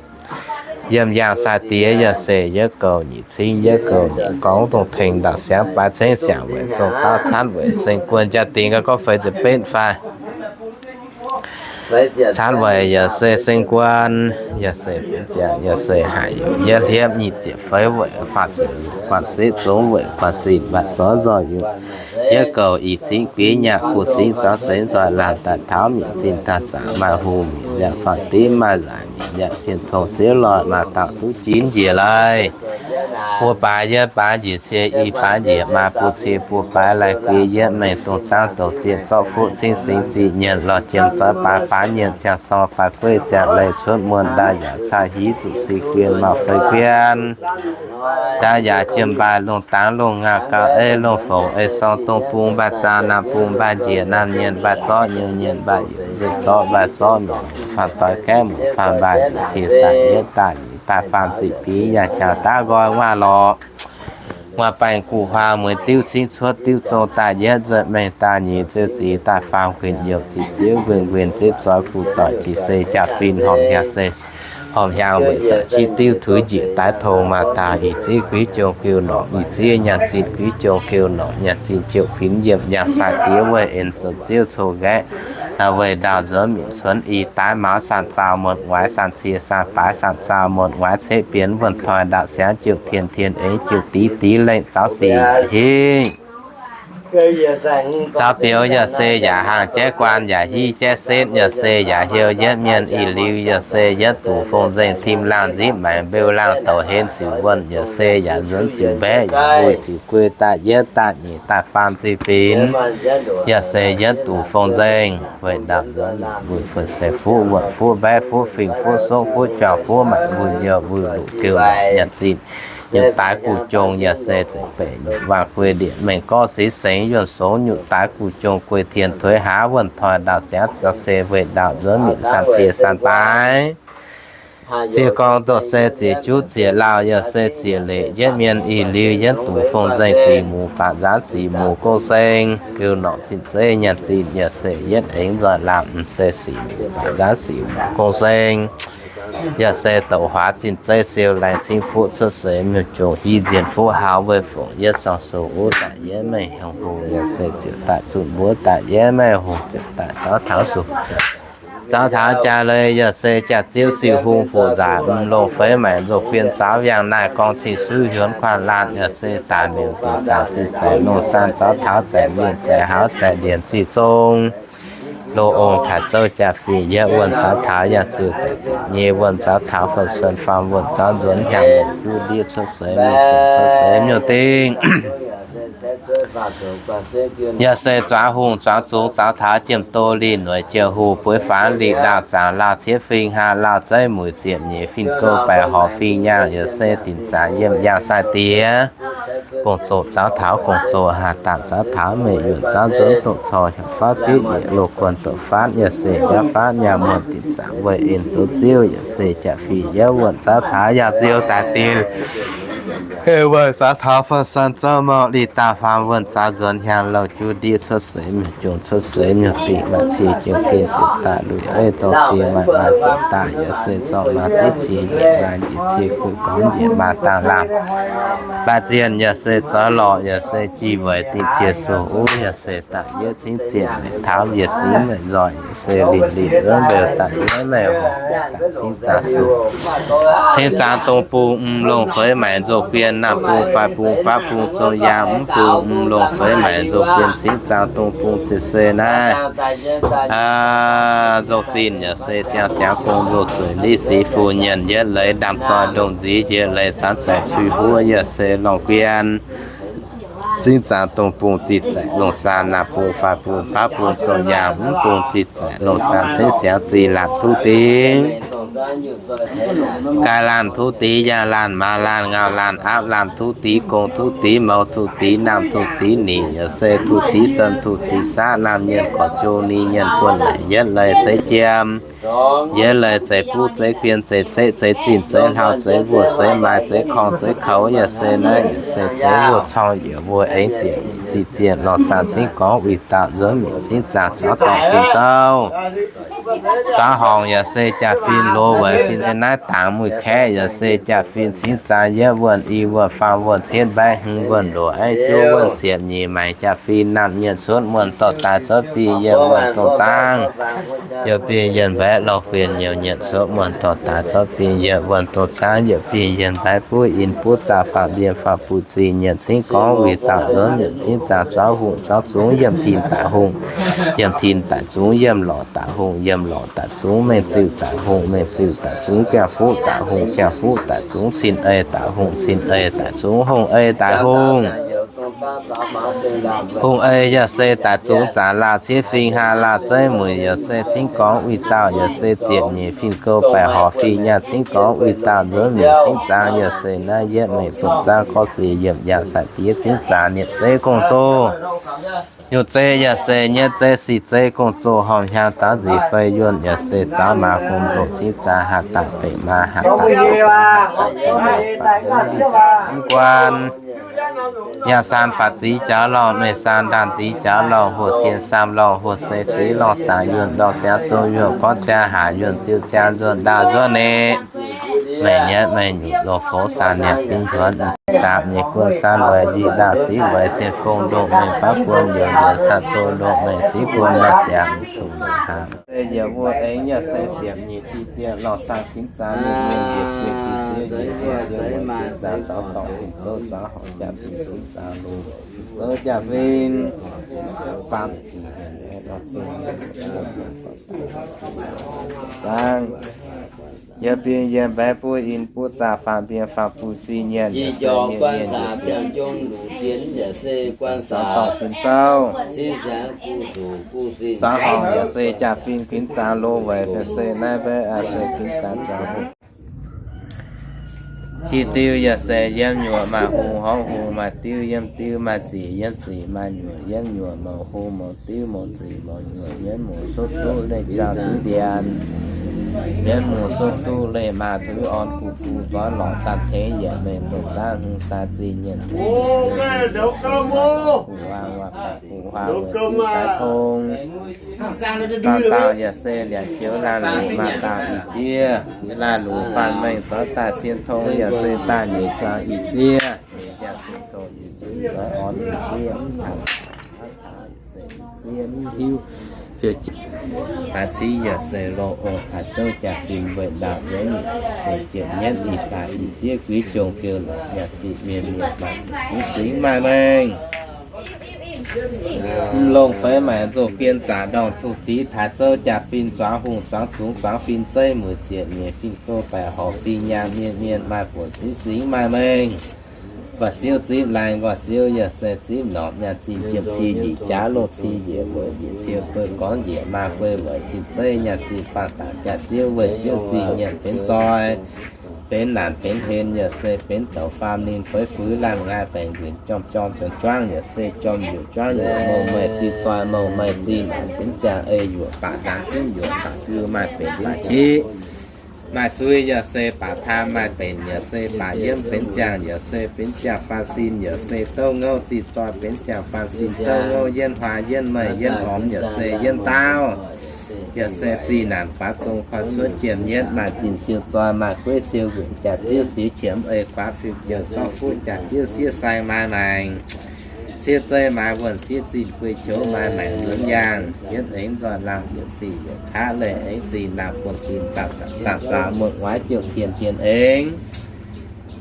yiem yangh sai-diex yaac se yietv goux nyic cingv, yietv goux nyic gorngv dongh tengx ndau siangx baaix cengv siangx weic zong dauh catv weic seng guon jaa-dingc gauh gorngv feix ziepc betv fai catv weic yaac se seng guon, yaac se benx ziangx, yaac se haic yietv hliepv nyic ziepc feix weic faah ziepc luoqc guanh setv zungv weic guanh sin mbatc zorv nzoih yungh. Yietv goux i cingv guiv nyaah buo cingv zaux seix nzoih laanh daaih taux mietc zinh daaih zaqc maaih hungh mietc nziaauc faanh div maaih laaix mietc nziaauc sienh tongx ziex loih maaih dauh duqv ginv njiec leiz. Buo baaix yietv baaix njiec cie i baaix njiec maaih buo cie buo baaix lai guix yietv mengh dongh zaangv douc zienh zorqv fuqv cingv singx ziqc nyienc lorh jiem zoih baaix baaix nyienc ziangh sorng baaix gueiv ziangh leiz cuotv muonh ndaa yaac caa hiv zuqc six guien mauh feix guien. Ndaa yaac jiem mbaaih lungh dangx lungh ngaac gauh ei lungh fouc ei sorng dong bung mbaaih zaah naamh bung mbaaih njiec naamh nyienc mbaaih zorqv nyuoz nyienc mbaaih yietc njiec zorqv mbaaih zorqv nyienc faanh doix gaeqv muoc faanh mbaaih cie daaih yietv daaih nyic daaih faam ziqc biix yaac jaax daav nqoi nguaah lorqc. Nguaah baengh guv huaang mueiz diuv cingv cuotv diuv zong daaih yietv nzueic mengh daaih nyic ziouc zic daaih faam guinc youc ziqc ziouv nquin nquin zipv zoix guv doic jiex se jaa-fin horpc hnyangx se horpc hnyangx weic zaqc qiex diuv tuix njiec daaih tong maaih daauh ih ziv guiv jong giu norqc ih ziv nyaanh zinh guiv jong giu norqc nyaanh zinh jouc kuinx yiem yangh sai-diex weih en zoux ziouv coux nqaeqv. Weic ndaauh nzuonx mietc cuonx i daaih maux saan zaaux muonh waix saan cie saan baaix saan zaaux muonh waix ceqv bienx wuonh toi ndaauh siangx jouc tien tien eix jouc div div lengh zaux sic hingv. Zaux biux yaac se yaac haangh jaiv guaan yaac hiv jaiv setv yaac se yaac heuc yietv mienh ih liuz yaac se yietv duqv fong nzengc tim laangh nzipv maengx mbeu laangh douc henv sic wuonh yaac se yaac nzuonx ziux mbaeqv yaac mbuo ziux guei daaih yietv daaih nyic daaih faam ziqc binx. Yaac se yietv duqv fong nzengc weic ndaauh nzuonx mbuo fu se fuqv wuonh fuqv mbaeqv fuqv fingx fuqv sokv fuqv juangc fuqv maengc mbuo njoux mbuo luqc geu nyanc zinh nyutc daaix guv jong yaac se zeiv beic nyutc waangh guei ndieqc mengh gorv seix sengx yuonh songx nyutc daaix guv jong guei tien tuix haav wuonh toi ndaauh siangx zaux se weic ndaauh nzuonx mietc saan cie saan baaix. Ziex gorngv doqc se ziex juqv ziex lauh yaac se ziex leic yietv mienh ih liuz yietv duqv fong nzengc sic muc baac nzaanv sic muc gong seng geu norqc zinh zeiv nyanc zinh yaac se yietv aengx nzoih lamh se sic muc baac nzaanv sic muc gong seng. Yaac se douc huaax zinh zeiv siou laengz cingv fuqv cuotv seix miuc-jongc hiv nzienh fuqv haux weih fongc yietv sorng sou wuov daaih yietv mengh hungh hungh yaac se ziouc daaih zunh mbuov daaih yietv mengh hungh ziouc daaih zaux taux sou. Zaux taux jaax leiz yaac se jaax ziouv siu hung fuqv nzaac mv longh feix maengc nzou fien zaux yangh naaiv gorngv cing suiv hiuonv kuaanh laanh yaac se daaih miuc dingc zaangc zinh zaic longh saan zaux taux zaeqc mienh zaeqc haux zaeqc ndienc zinh zong. Loz ong taaix zouv jaa-fih yietv wuonh zaux taux yangh ziuh daic daic nyei wuonh zaux taux fun suon faam wuonh zaux nzuonx hnyangx longc juv ndiev cuotv seix miuc-dingc cuotv seix miuc-dingh. Yaac se zuangx hungh zuangx zungx zaux taux jiem do lih noic jiex huv bueix faanx lih laauh zaangc laauh ciev fing haa laauh zeiv muic ziepc nyeic fingx gouv baeqc horc fingx nyaangh yaac se dinc zaangc yiem yangh sai-diex. Gong-zoh zaux taux gong-zoh haa dangh zaux taux meih yuonh zaux nzuonx doqc corc hiaangx faatv bieiv yietc loz guon doqc faatv yaac se nyaah faatv nyaah muonh dinc zaangc weih en zoux ziouv yaac se jaa-fih yietv wuonh zaux taux yangh ziouv daaih dinh. Heh wuonh zaux taux fun suon zouv mouh lih daauh faam wuonh zaux nzuonx hnyangx louh juv ndiev cuotv seix miuc-jongc cuotv seix miuc-dingh maaih cie jiem gen ziepc daaih lui ei zorng cie maaih maaih ziepc daaih yaac se zorng maaih zieqv cie njiec maaih njiec cie kuv gorngv njiec maaih dangh laangh. Baac zienh yaac se zoix lorqc yaac se jih weic dingh cie sung uv yaac se daaih yietv cingv ziepc maiv taux yietc cingv maiv nzoih yaac se linh linh wuov mbeu daaih yietv maiv hungh ziepc daaih cingv zaangc sung. Cingv zaangc dongh bung mv longh feix maengc nzou-guen, naamh bung faix bung baav bung zong yaang mv bung mv longh feix maengc nzou-guen, cingv zaangc dongh bung ziec se naaiv nzou-zinh yaac se ziangh siangx gong nzou-zueic liv sic fu nyienc yietv leiz ndaamv-zoih ndongh nziv yietv leiz zanv zaeqc cui huov yaac se lorngh guien. Cingv zaangc dongh bung zinh zaeqc longh saan, naamh bung faix bung baav bung zong yaang mv bung zinh zaeqc longh saan, cingv siangx zinh laanh tuv dingc, gaaix laanh tuv dingc, yaangh laanh, maaz laanh, ngau laanh, aapv laanh tuv dingc, gong tuv dingc, mouz tuv dingc, naamh tuv dingc, nyic yaac se tuv dingc, sen tuv dingc, saqv naamh nyienc, gorqv-jong ninh nyienc, buonv maengc yietv leiz zeiv jiem, yietv leiz zeiv buv zeiv guien zeiv ceqv zeiv zinh zeiv hlauv zeiv mbuoz zeiv maaih zeiv korngh zeiv koux yaac se naaiv yaac se zeiv mbuoz corng yiec mbuo aengx ziec zinh zienh lorh saan cingv gorngv wuic dauh nzuonx mietc cingv zaangc caux dorngh fin zouv. Zuangx horngc yaac se jaa-fin loz weic fin se naaiv dangx muic kaeqv yaac se jaa-fin cingv zaang yietv wuonh i wuonh faam wuonh cietv mbaeqv hmz wuonh luoqc aiv juov wuonh ziepc nyeic maengc jaa-fin naamh nyietv cuotv muonh dorh daaih cuotv bingh yietc wuonh dongh zaangv. Yiem bingh yietc mbaeqv lorh guin nyouc nyietv cuotv muonh dorh daaih cuotv bingh yietc wuonh dongh zaangv. Yiem bingh yietc mbaeqv buv in buv zaah faam mbien faam buv zingh nyietv cingv gorngv wuic dauh nzuonx nyietv cingv zaang zuangx hungh zuangx zungx yiem tin daic hungh, yiem tin daic zungx yiem lorqc daic hungh, yiem lorqc daic zungx mengh ziuh daic hungh, mengh ziuh daic zungx gaengh fuqv daic hungh, gaengh fuqv daic zungx cin ei daic hungh, cin ei daic zungx hungh ei daic hungh. Hungh ei yaac se daaih zungx zaangc laauh ciev fing haa laauh zeiv mueic yaac se cingv gorngv wuic dauh yaac se ziepc nyeic fin-gouv baeqc horc fing nyaanh cingv gorngv wuic dauh nzuonx mingh cingv zaangv yaac se naaiv yietv mengh dongh zaangv gorngv se yiem yangh sai diev cingv zaangv nyietv zeiv gong-zoh. Nyungc zeiv yaac se nyietv zeiv sic zeiv gong-zoh horngh hiaang zaangv nziex fei yuonh yaac se zaangv maaz hungh ndoqc cingv zaangv hatc daaih benx maaz hatc daaih benx guaan. Yaac saan faatv ziv jaux lorngh, meih saan ndaanh ziv jaux lorngh, hoc tien saam lorngh, hoc se siv lorngh, zaangc yuonh lorngh, ziangx zong yuonh, gorngv ziangx haac yuonh, ziux ziangx nzuonh, ndaauh nzuonv ne. Meih nyietv meih nyuc longc fouv saah nienc dingv nzuonx, saapv nyei guon saah loic njiec ndaauh siv weic sien fong ndoqc mengh baav guon yaac yaac saah doz ndoqc mengh siv guon yaac siangx zuqc longc haac. Se yietc wuov aengx yaac se ziepc nyeic ti zieqv lorh saah ginv zaang mingh mienh njiec cie ti zieqv njiec cie zieqv wuov ginv zaang zaux dorngc fingx zouv zaux horngc jaa-fin zungv zaang lungh fingx zouv jaa-fin. Faam zaangv. Yiem bingh yiem mbaeqv buv in buv zaah faam mbien faam buv zingh nyienc yaac se mienh mienh njiec cie zaux dorngc fingx zouv. Zaux horngc yaac se jaa-fin ginv zaang lungh weic se naaiv mbaeqv se ginv zaang zuangx hungh. Qiex diuh yaac se yiem nyuoqc maaih hungh, horngv hungh maaih diuh, yiem diuh maaih ziqc, yiem ziqc maaih nyuoqc, yiem nyuoqc mouz hungh mouz diuh mouz ziqc mouz nyuoqc, yiem mouz sutv duqv leih jauv duqv ndienx, yiem mouz sutv duqv leih maaz duqv orn guv guv nzuonx lorqc daaih tengx yietc mengh doqc zaangv hungh sai zingh nyienc guv huaang waac baeqc guv huaang weic zuqc daaih tong. Dauh dauh yaac se liangx joux laanh luc maaih dauh ih jieqv, laanh luc faanh mengh zoux daaih sien tong yaac se daaih nyeic juang ih jieqv, nyeic juang sien tong ih jieqv zoux orn ih jieqv, se ih jieqv mv hiuv. Fiou jieqv, haaix civ yaac se loz ong haaix zouv jaa-fin weih ndaauh nzuonx, se jienv nyietv ih daaih ih jieqv guiv jong fiou lorqc yaac ziqc mienh mienh maaih singx singx maaih mengh. Mv longh feix maengc nzungh bien zaqc ndorngh tungh div taaix zouv jaa-fin zuangx hungh zuangx zungx zuangx fin zeiv mueic ziepc nyeic fin-gouv baeqc horc fing nyaanh mienh mienh maaih buonc singx singx maaih mengh. Nqorqc siouv zipv laengh, nqorqc siouv yaac se zipv norqc nyaanh zingh jiem ci njiec jaax longh ci njiec weic njiec ciou beuh gorngv njiec maaz guei weic zinh zeiv nyaanh zingh faanh daaih jaa-siouv weih siouv zingh nyienc benx zoi, benx naanc benx hlen yaac se benx douc faam ninh feix fuix laanh nqaai baengc nquinc jorm jorm juangv juangv yaac se jorm yuoqc juangv yuoqc mouh meih zinh zoi mouh meih zinh naanc benx ziangh ei yuoqc baac nzaangc ginv yuoqc baac gui maaih benx baac qiv. Maaih sui yaac se baac taan maaih benx yaac se baac yiemv benx ziangh yaac se benx ziangh faan sin yaac se douv ngouv zinh zoi benx ziangh faan sin douv ngouv yienv huaa yienv meih yienv ormx yaac se yienv daauv. Yaac se zinh naanc baav zong koi cuotv jiem yietv maaih zinh siou zoi maaih gueiv siou nqunc jaax ziouv sic qiemx ei guaax fim jiex zorqv fuqv jaax ziouv siev saeng maaih maengc. Siev zeiv maaih wuonh siev zinh guei qouv maaih maengc nzuonx yaangh yietv aengx nzoih laangh yietc sic yietc kaav leih aengx sic naamh buonc sin dauh zanc saanh zaux muonh waaiv jouh tien tien aengx.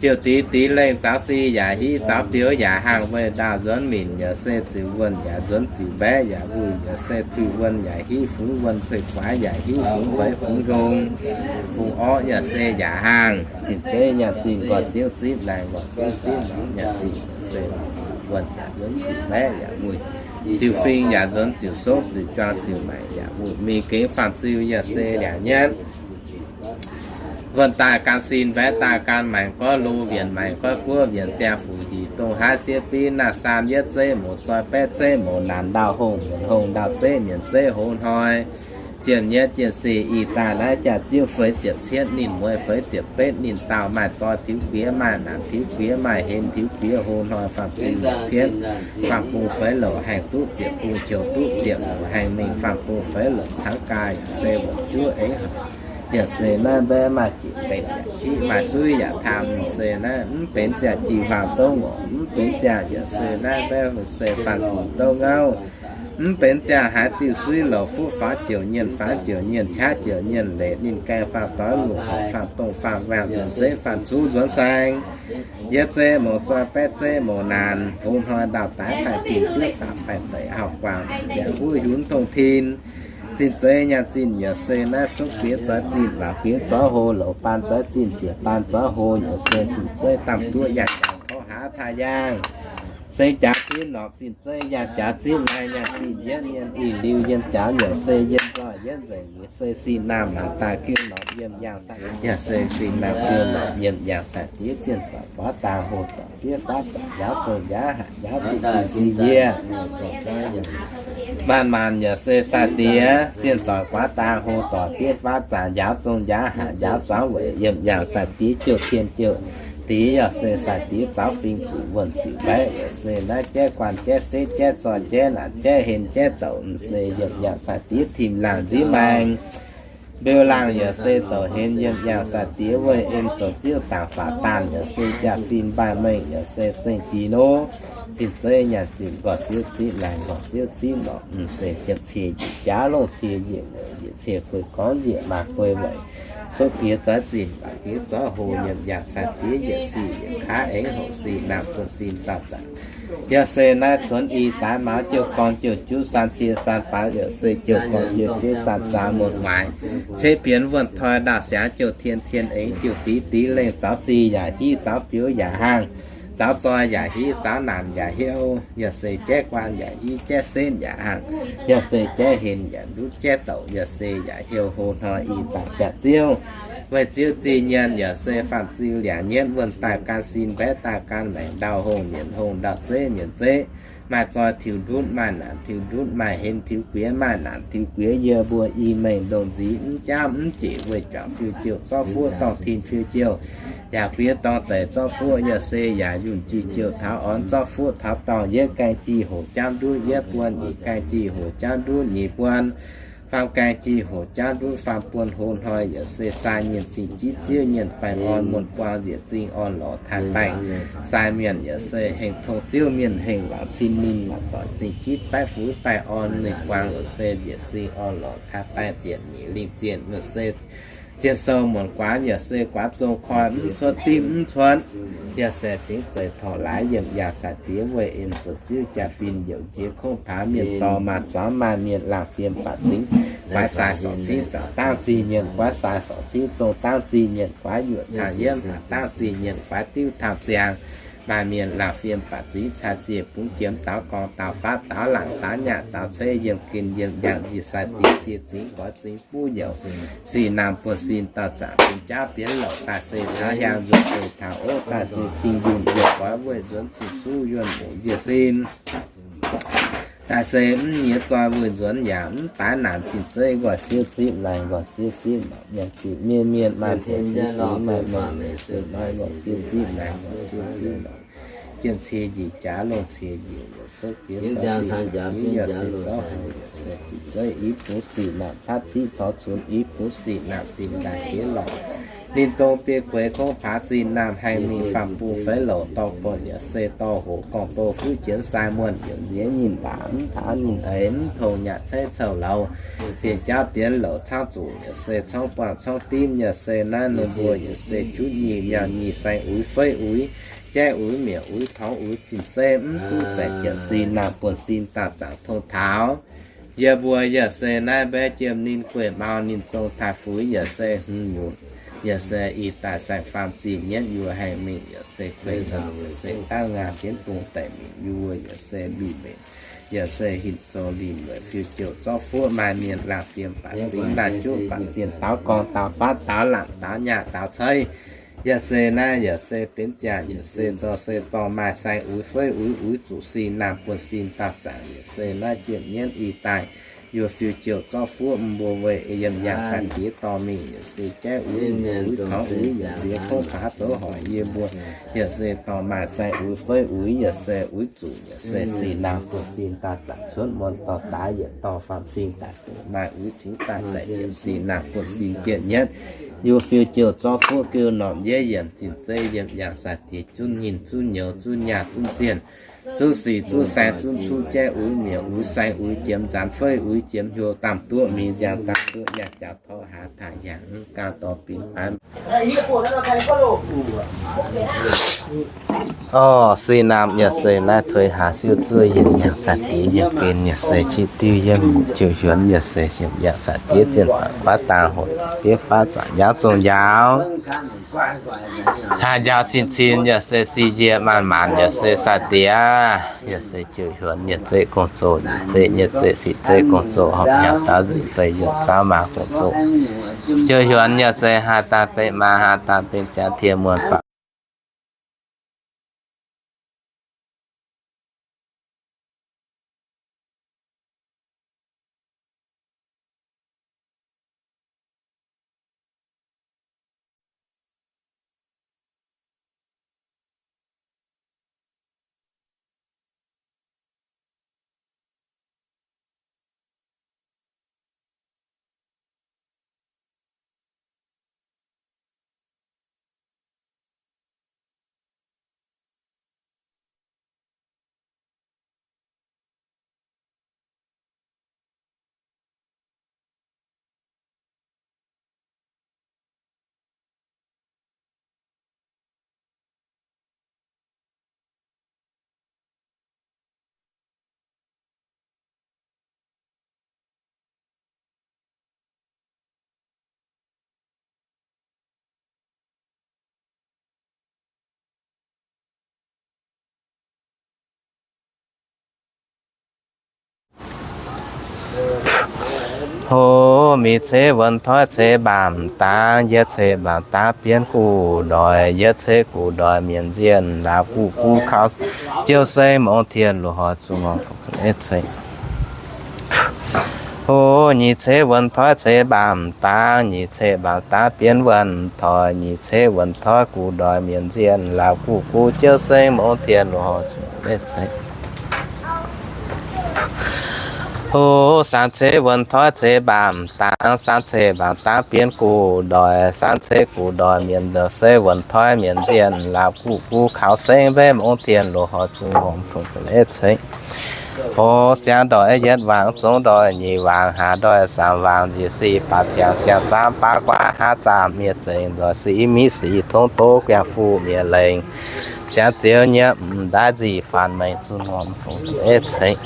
Jouh dix dix lengh zaux si yaac hiv zaux biouv yaac haangh weih ndaauh nzuonx minc yaac se ziux wuonh yaac nzuonx ziux mbaeqv yaac wuic yaac se tuix wuonh yaac hiv fungx wuonh tuix guaax yaac hiv fungx mbeix fungx hong. Fungx orqv yaac se yaac haangh zinh zeiv nyaanh zinh nqorqc siouv zipv laengh nqorqc siouv zipv norqc nyaanh zinh se wuonh yaac nzuonx ziux mbaeqv yaac wuic, ziux fing yaac nzuonx ziux sopv ziux juang ziux maengc yaac wuic mingh gengx faam ziu yaac se liangx nyietv. Wuonh daaih gan sin mbaeqv daaih gan maengc goiv lo wienc maengc goiv guoqv wienc ziangh fuc njiec dongh haav siev biv naah saam yietv zeiv mouz zoi baeqv zeiv mouz naanc ndau hongh mienc hongh ndau zeiv mienc zeiv hoz hnoi. Jiem nyeiv jiem sic ih daaih naaiv jaax-ziouv feix ziepc cietv, ninh mueiz feix ziepc betv, ninh dauh maaih zoi tiux guiex, maaih naanc tiux guiex, maaih henv tiux guiex, hlo hnoi faam-zingh cietv, faam-bung feix louc haengh duqv ziepc bung, qiu duqv ziepc louc haengh mingh, faam-bung feix louc caangv gaax, yaac se wuoqc juov eix haic. Yaac se naaiv mbaeqv maaih jiex benx yaac qiv, maaih suiv yaac taam, se naaiv mv benx ziangh jih huaang dongv ngorc, mv benx ziangh yaac se naaiv mbaeqv se faam-zingh dongv ngauv. Mv benx ziangh haaix diuh suiv louc fuqv faaux jiouc nyienh, faaux jiouc nyienh, qaqv jiouc nyienh leic ninh gaengh faam-doix luqc horc faam-dongh faam-waangh nzuonx seiv faam-zuqv nzuonx saeng. Yie zei mouz zoi baeqv zei mouz naanc, hlo hnoi ndau-daaix baengh tin juov daaih baengh deic hauv guangc ziangx huv hiuv tongh tin. Zinh zeiz nyaanh zinh yaac se naaiv suqv bieqc zoix zinh, waac bieqc zoix hlo, louc baan zoix zinh, ziec baan zoix hlo, yaac se zinh zeiv damh duqv yangh jaax kouv haav taaih yaangh. Seng jaax zipv norqc zinh zeiv yangh jaax zipv lai, nyaanh zinh yietv mienh ih liuz yiem jaax yaac se yiem nzoih yietv nzengc, yaac se sin naamh laangc daaih giuv norqc yiem yangh sai, yaac se sin naamh giuv norqc yiem yangh sai-diex zienh doic guaav dangh hlo doic diev faatv zanc njaaux zong njaaux haic njaaux zinh zinh zinh yie. Maanc maanc yaac se sai-diex zienh doic guaav dangh hlo doic diev faatv zanc njaaux zong njaaux haic njaaux zuangx weic yiem yangh sai-diex jouh tien jouh diex, yaac se sai-diex zaux fing ziqc wuonh ziqc mbaeqv, yaac se naaiv jaiv guanh jaiv setv jaiv zoih jaiv naanc jaiv henv jaiv douc, m'sei yiem yangh sai-diex tim laangh nziv maengx. Mbeu laangh yaac se douc henv yiem yangh sai-diex weih en zoux ziouv dangc faatv daanh, yaac se jaa-fin mbaanh mengh, yaac se zengh jiex nor. Zinh zeiv nyaanh zinh nqorx siouv zipv laangh nqorx siouv zipv norqc, m'sei jiem cie njiec jaav longh cie njiec weic njiec cie guei gorngv njiec maaz guei weic. Suqv bieqc zoix zinh, waac bieqc zoix hlo, yiem yangh sai-diex yietc sic yietc kaav aengx hoc sic naamh buonv sin dauh zanc. Yaac se naaiv cuonx i daaix mauz jouh gorngv jouh juv san cie san faaux, yaac se jouh gorngv jouh juv san zaax muonc waaic, ceix bienx wuonh toi ndau siangx jouh tien tien aengx jouh dix dix lengh, zaux si yaac hiv, zaux biux yaac hangh, zaux zoi yaac hiv, zaux naanc yaac hiuv, yaac se jaiv guaan yaac hiv, jaiv setv yaac hangh, yaac se jaiv henv yaac ndutv, jaiv douc yaac se yaac hiuv, hlo hnoi i daaih jaax-ziouv. Weic ziouv zinh nyaanh yaac se faam-zingh liangc nyietv wuonh daaih gan sin mbaeqv daaih gan maengc ndau hongh mienh hongh ndau zeiv mienh zeiv, maaih zoi tiux ndutv maaih naanc tiux ndutv maaih henv tiux guiex maaih naanc tiux guiex, yie mbuo i mengh ndongh nziv mv jaamv mv jeic weih juangc fiuv-jouh zorqv fuqv dorngh tin fiuv-jouh, yaac guiex dorngh deix zorqv fuqv yaac se yaac yunh jiex jouh taux orn zorqv fuqv taux dorngh yietv gaengh jih hoc jaauv ndutv yietv buon, nyeic gaengh jih hoc jaauv ndutv nyeic buon, faam gaengh jih hoc jaauv ndutv faam buon, hlo hnoi yaac se sai nyienh zingh jiv ziouv nyienh baengh orn muonh buang nzieqc zingh orn lorz taaih baengh. Sai mienh yaac se hengh tong ziouv mienh hengh laangz cin ninh laangz doic zingh jiv baeqv fuix baengh orn ninh buang yaac se nzieqc zingh orn lorz taaih baengh ziepc nyeic lingh zienh yaac se zienh sou muonc guaax yaac se guaax zong koi mv cuotv dimv mv cuotv. Yaac se cingx zeiz torngx laaix yiem yangh sai-diex weih en zoux ziouv jaa-fin youc nziex kongv paax mienh dorh maaz zuangx maaih mienh laangh fiem baac zingx guaax sai sorc cingv zaangc dangv zingh mienh guaax sai sorc cingv zong dangv zingh mienh guaax yuoqc tangh yiemv baac dangv zingh mienh guaax diuv tangh ziangx. Maaih mienh laangh fiem baac zingx cai ziec bungx jiemx daaux gorngv daaux faatv daaux laangc daaux nyaah daaux ceix yiem gen yiem yangh njiec sai-diex ziex zingx goix zingx buv youc. Sin naamh buonv sin dauh zaangc bun jaav bienx louc daaih se taux hiaang nzuonx se taux ov daaih se cing yunh yie goix weih nzuonx cing cuv yuonh muc njiec sin. Daaih se mv nyiex zoi wuic nzuonx yaac mv daaix naanc zinh zeiv nqoi siouv zipv laih nqoi siouv zipv mienh zipv mienh mienh maaih mbuo siouv zipv maaih mienh mienh siouv maaih nqoi siouv zipv laih nqoi siouv zipv lorqc. Jien cie njiec jaax longh cie njiec wuoc sopv bieqc zoi zipv yaac se zorqv hoc yaac se zipv zeiv i bungx sic naamh patv ciqv caux cunx i bungx sic naamh zinh daaih qiex lorqc. Ninh dongh biei gueix kongv paax sin naamh haih mingh faam-bung feix louc dorh buonc yaac se dorh hoc gorngv doh fuqv jienv sai muonh youc nziex nyinh waac mv taux ninh eix mv tongx nyaah caiv couh lauz. Bienh jauv bienx louc caangv zuqc yaac se caangv buangh caangv dimv yaac se naaiv norm mbuo yaac se juv nyic miauh nyic saeng uix feiv uix jaiv uix mietc uix torngx uix zinh zeiv mv duqv zaeqc jiepc sin naamh buonv sin dauh zaangc tong taux. Yie mbuo yaac se naaiv mbaeqv jiem ninh gueic mau ninh zong taaih fuix yaac se hmz nyutc, yaac se ih daaih saeng-faam zinh nyienv yuoz haengh mingh yaac se gueic nzauh yaac se dangv ngaah jienv dungz daic mingh yuoz yaac se mbic mbenc, yaac se hinc zoux lingh weic fiuv-jouh zorqv fuqv maaih mienh laangh fiem baac zingx daaih juqv baac zienh daaux gorngv daaux faatv daaux laangc daaux nyaah daaux ceix. Yaac se naaiv yaac se benx ziangh yaac se zoux se dorh maaih saeng uix feiv uix uix zuqc sin naamh buonv sin dauh zaangc yaac se naaiv jiem nyienv ih daaih Yie fiu jouh zorqv fuoqv mbuo weic yiem yangh sai-diex dorh mingh, yaac se jaiv uix, uix taux uix yaac nziex kouv taux haaix zoux hoic yie mbuo, yaac se dorh maaih sai uix feiv uix, yaac se uix zuqc, yaac se sin naang buoz-sin daaih zanc cuotv muonz dorh daaih, yietc dorh faam-cing daaih duqv maaih uix cingx daaih zaic, yaac sin naang buoz-sin jienh nyietv. Yie fiu jouh zorqv fuoqv geu norm yietv yienc zinh zeiv yiem yangh sai-diex zunv nyinh zunv nyouz zunv nyaah zunv zienh, zunv sic zunv saeng zunv cuv jaiv uix mietc uix saeng uix jiemx nzaanx feiv uix jiemx hnyouv damh duoqv mingh nziang damh duoqv nyaah jaux torqv hlaax taaih yangh mv gaang dorh bin faanv. Orv, sin naamh yaac se naaiv tuix haax siou zuov yiem yangh sai-diex yiem gen yaac se qiex diuv yiem jouh hiuonx yaac se yiem yangh sai-diex zienh faanx guaav dangh hoc diev faatv zanc njaaux zong njaaux. Haah njaaux cin-cin yaac se si yie maanc maanc yaac se sai-diex, yaac se jouh hiuonx nyienh zeiv gong-zoh, nyienh zeiv nyienh zeiv sic zeiv gong-zoh, horpc hnyangx zauv nzengc fei yuonh zauv maaz gong-zoh. Jouh hiuonx yaac se haah daaih benx maaz, haah daaih benx ziangx tie muonh baac Hov, mingh ceix wuonh toiv ceix mbaamh dangx, yietv ceix mbaamh dangx bienv guv ndoic, yietv ceix guv ndoic mienh nzienh, laauv guv guv kaux jiouv seng mongh tien loz-hnoi zungh ceix. Hov, nyic ceix wuonh toiv ceix mbaamh dangx, nyic ceix mbaamh dangx bienv wuonh toiv, nyic ceix wuonh toiv guv ndoic mienh nzienh, laauv guv guv jiouv seng mongh tien loz-hnoi zungh ceix. Hov, saam ceix wuonh toiv ceix mbaamh dangx, saam ceix mbaamh dangx bienv guv ndoic, saam ceix guv ndoic mienh, ceix wuonh toiv mienh nzienh, laauv guv guv kaux seng mbenv mongh tien loz-hnoi zungh ceix. Hov, siangx ndoic yietv waangc, zongx ndoic nyic waangc, haaz ndoic saamv waangc, njiec sic baac ziangx siang-zaamv baav guaav, haav zaamv miev zengx, nzoih sic miv sic tongv doz, guangc fuqv miev lengh, siangx ziouv nyiemv m'daaih nzic faanx mengh zunv norm fungx ei ceix.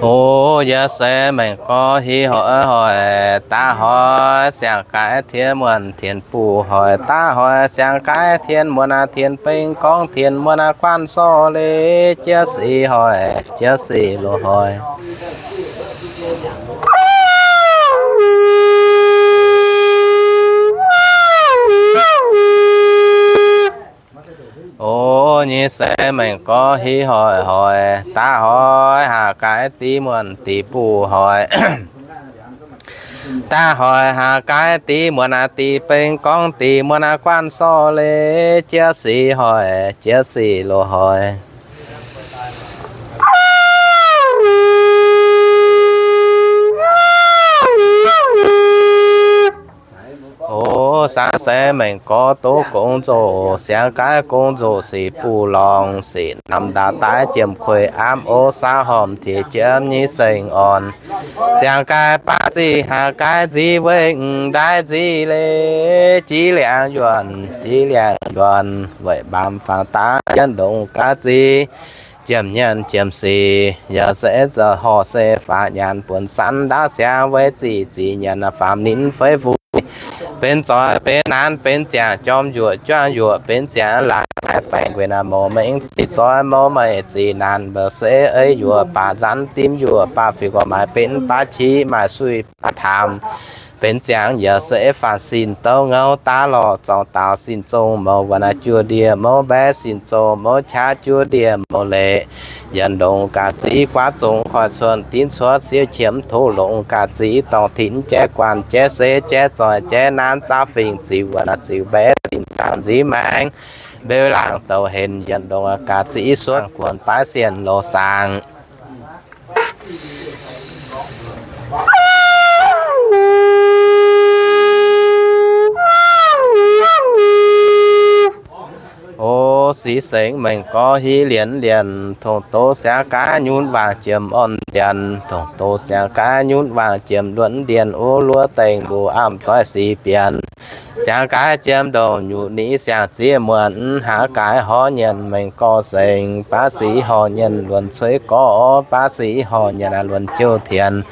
O, yie se mengh gorx hiv hoic hoic, daav hoic siang-gaix tien muonh tien buv hoic, daav hoic siang-gaix tien muonh aa tien beng gorngv tien muonh aa guanh sorv leiz jiepv sic hoic, jiepv sic loz hoic. O, nyic se mengh gorx hiv hoic hoic, daav hoic haaz gaix div muonh div buv hoic. Daav hoic haaz gaix div muonh aa div beng gorngv div muonh aa guanh sorv leiz jiepv sic hoic, jiepv sic loz hoic. O, Sangv se mengh gorx doz gong nzoqc, siang gaaix gong nzoqc sic buv lorngh, sic namx ndaauv daaih jiem kueiv amv ov, saauv hormh tiex jiemv nyei seng orn. Siang gaaix baav ziqc, haav gaaix nziv weih, m'ndaaih nziv leiz, jiex liangx yuonh, jiex liangx yuonh, weic mbaamz fangx daav jienv ndongc gaax ziqc. Jiem nyanc jiem sic, yaac se horh se faaux nyanc buonc sanv ndaauv siang weic ziqc, ziqc nyanc faam ninh fei fuix. Benx zoih benx naanc benx ziangh jorm yuoqc juangv yuoqc benx ziangh laaix laaix baengh gueic naaic mouz mengh ziqc zoih mouz meih ziqc naanc mba'se ei yuoqc baac nzanv dimv yuoqc baac fiuv gorx maaih benx baav qiv maaih suiv baav taamh. Benx ziangx yaac se faanh sin douv ngouv daav lorh zorngx daaux sin zong mouz wuov naaic juoz ndie mouz mbaeqv sin zong mouz qaqv juov ndie mouz leic. Yienc ndongc gaax ziqc guaav zong koiv cuotv dimv cuotv siou qiemx tov longc gaax ziqc dorngc tinx jaiv guanh jaiv seix jaiv zoih jaiv naanv zaauv fingx ziux wuov naaic ziux mbaeqv dimv dangh nziv maengx mbeu laangc douc henc yienc ndongc gaax ziqc suonv guonx baav sienh loz saangc. O sic sengx mengh gorx hiv lienz lienc, tongx doz siang gaax nyunv waangc jiem orn ndienx, tongx doz siang gaax nyunv waangc jiem luonx ndienx, o luov dengh mbuo amv zoih sic bienx. Siang gaaix jiem ndongc nyutc ni siang zieqv muonc, haav gaaix horv nyienc mengh gorx sengx, baav sic horh nyienc luonx cueiv gorx, baav sic horh nyienc luonx jouh tienx.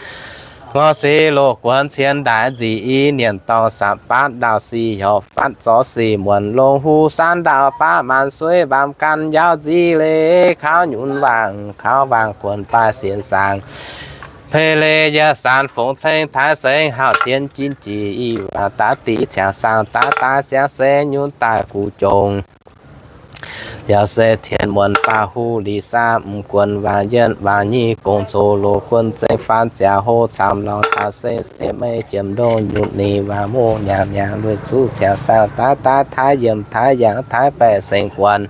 Ngorc sic loz guonx cien ndaix nzic i, nienc dorngh sapv baatv ndaauh sic, horpc fatv zorc sic muonc longx huv, saanv ndaauh baav maanc suiv mbaamh gan njaaux nziv leiz, kaux nyunc waangc kaux waangc guonx baaih sienx saangc. Pei leiz yaac saanc fongc ceng taaix sengx, hauh tien jin jic i, waangc daav dic ciangx saangc daav daaih siang se nyunc daaih guv jongc. Yaac se tien muonc baav huv lic saah m'guonx waangc yietv waangc nyic gong zoh loz guonx zengv faan ziangh hoc camv lorngx caux seng sieqv meiv jiem ndongh nyutc ni waangc muv nyanc nyanc lueic zuqv ciangx saangc daav daav taaix yiemc taaix yangh taaix baeqc sengx guonx.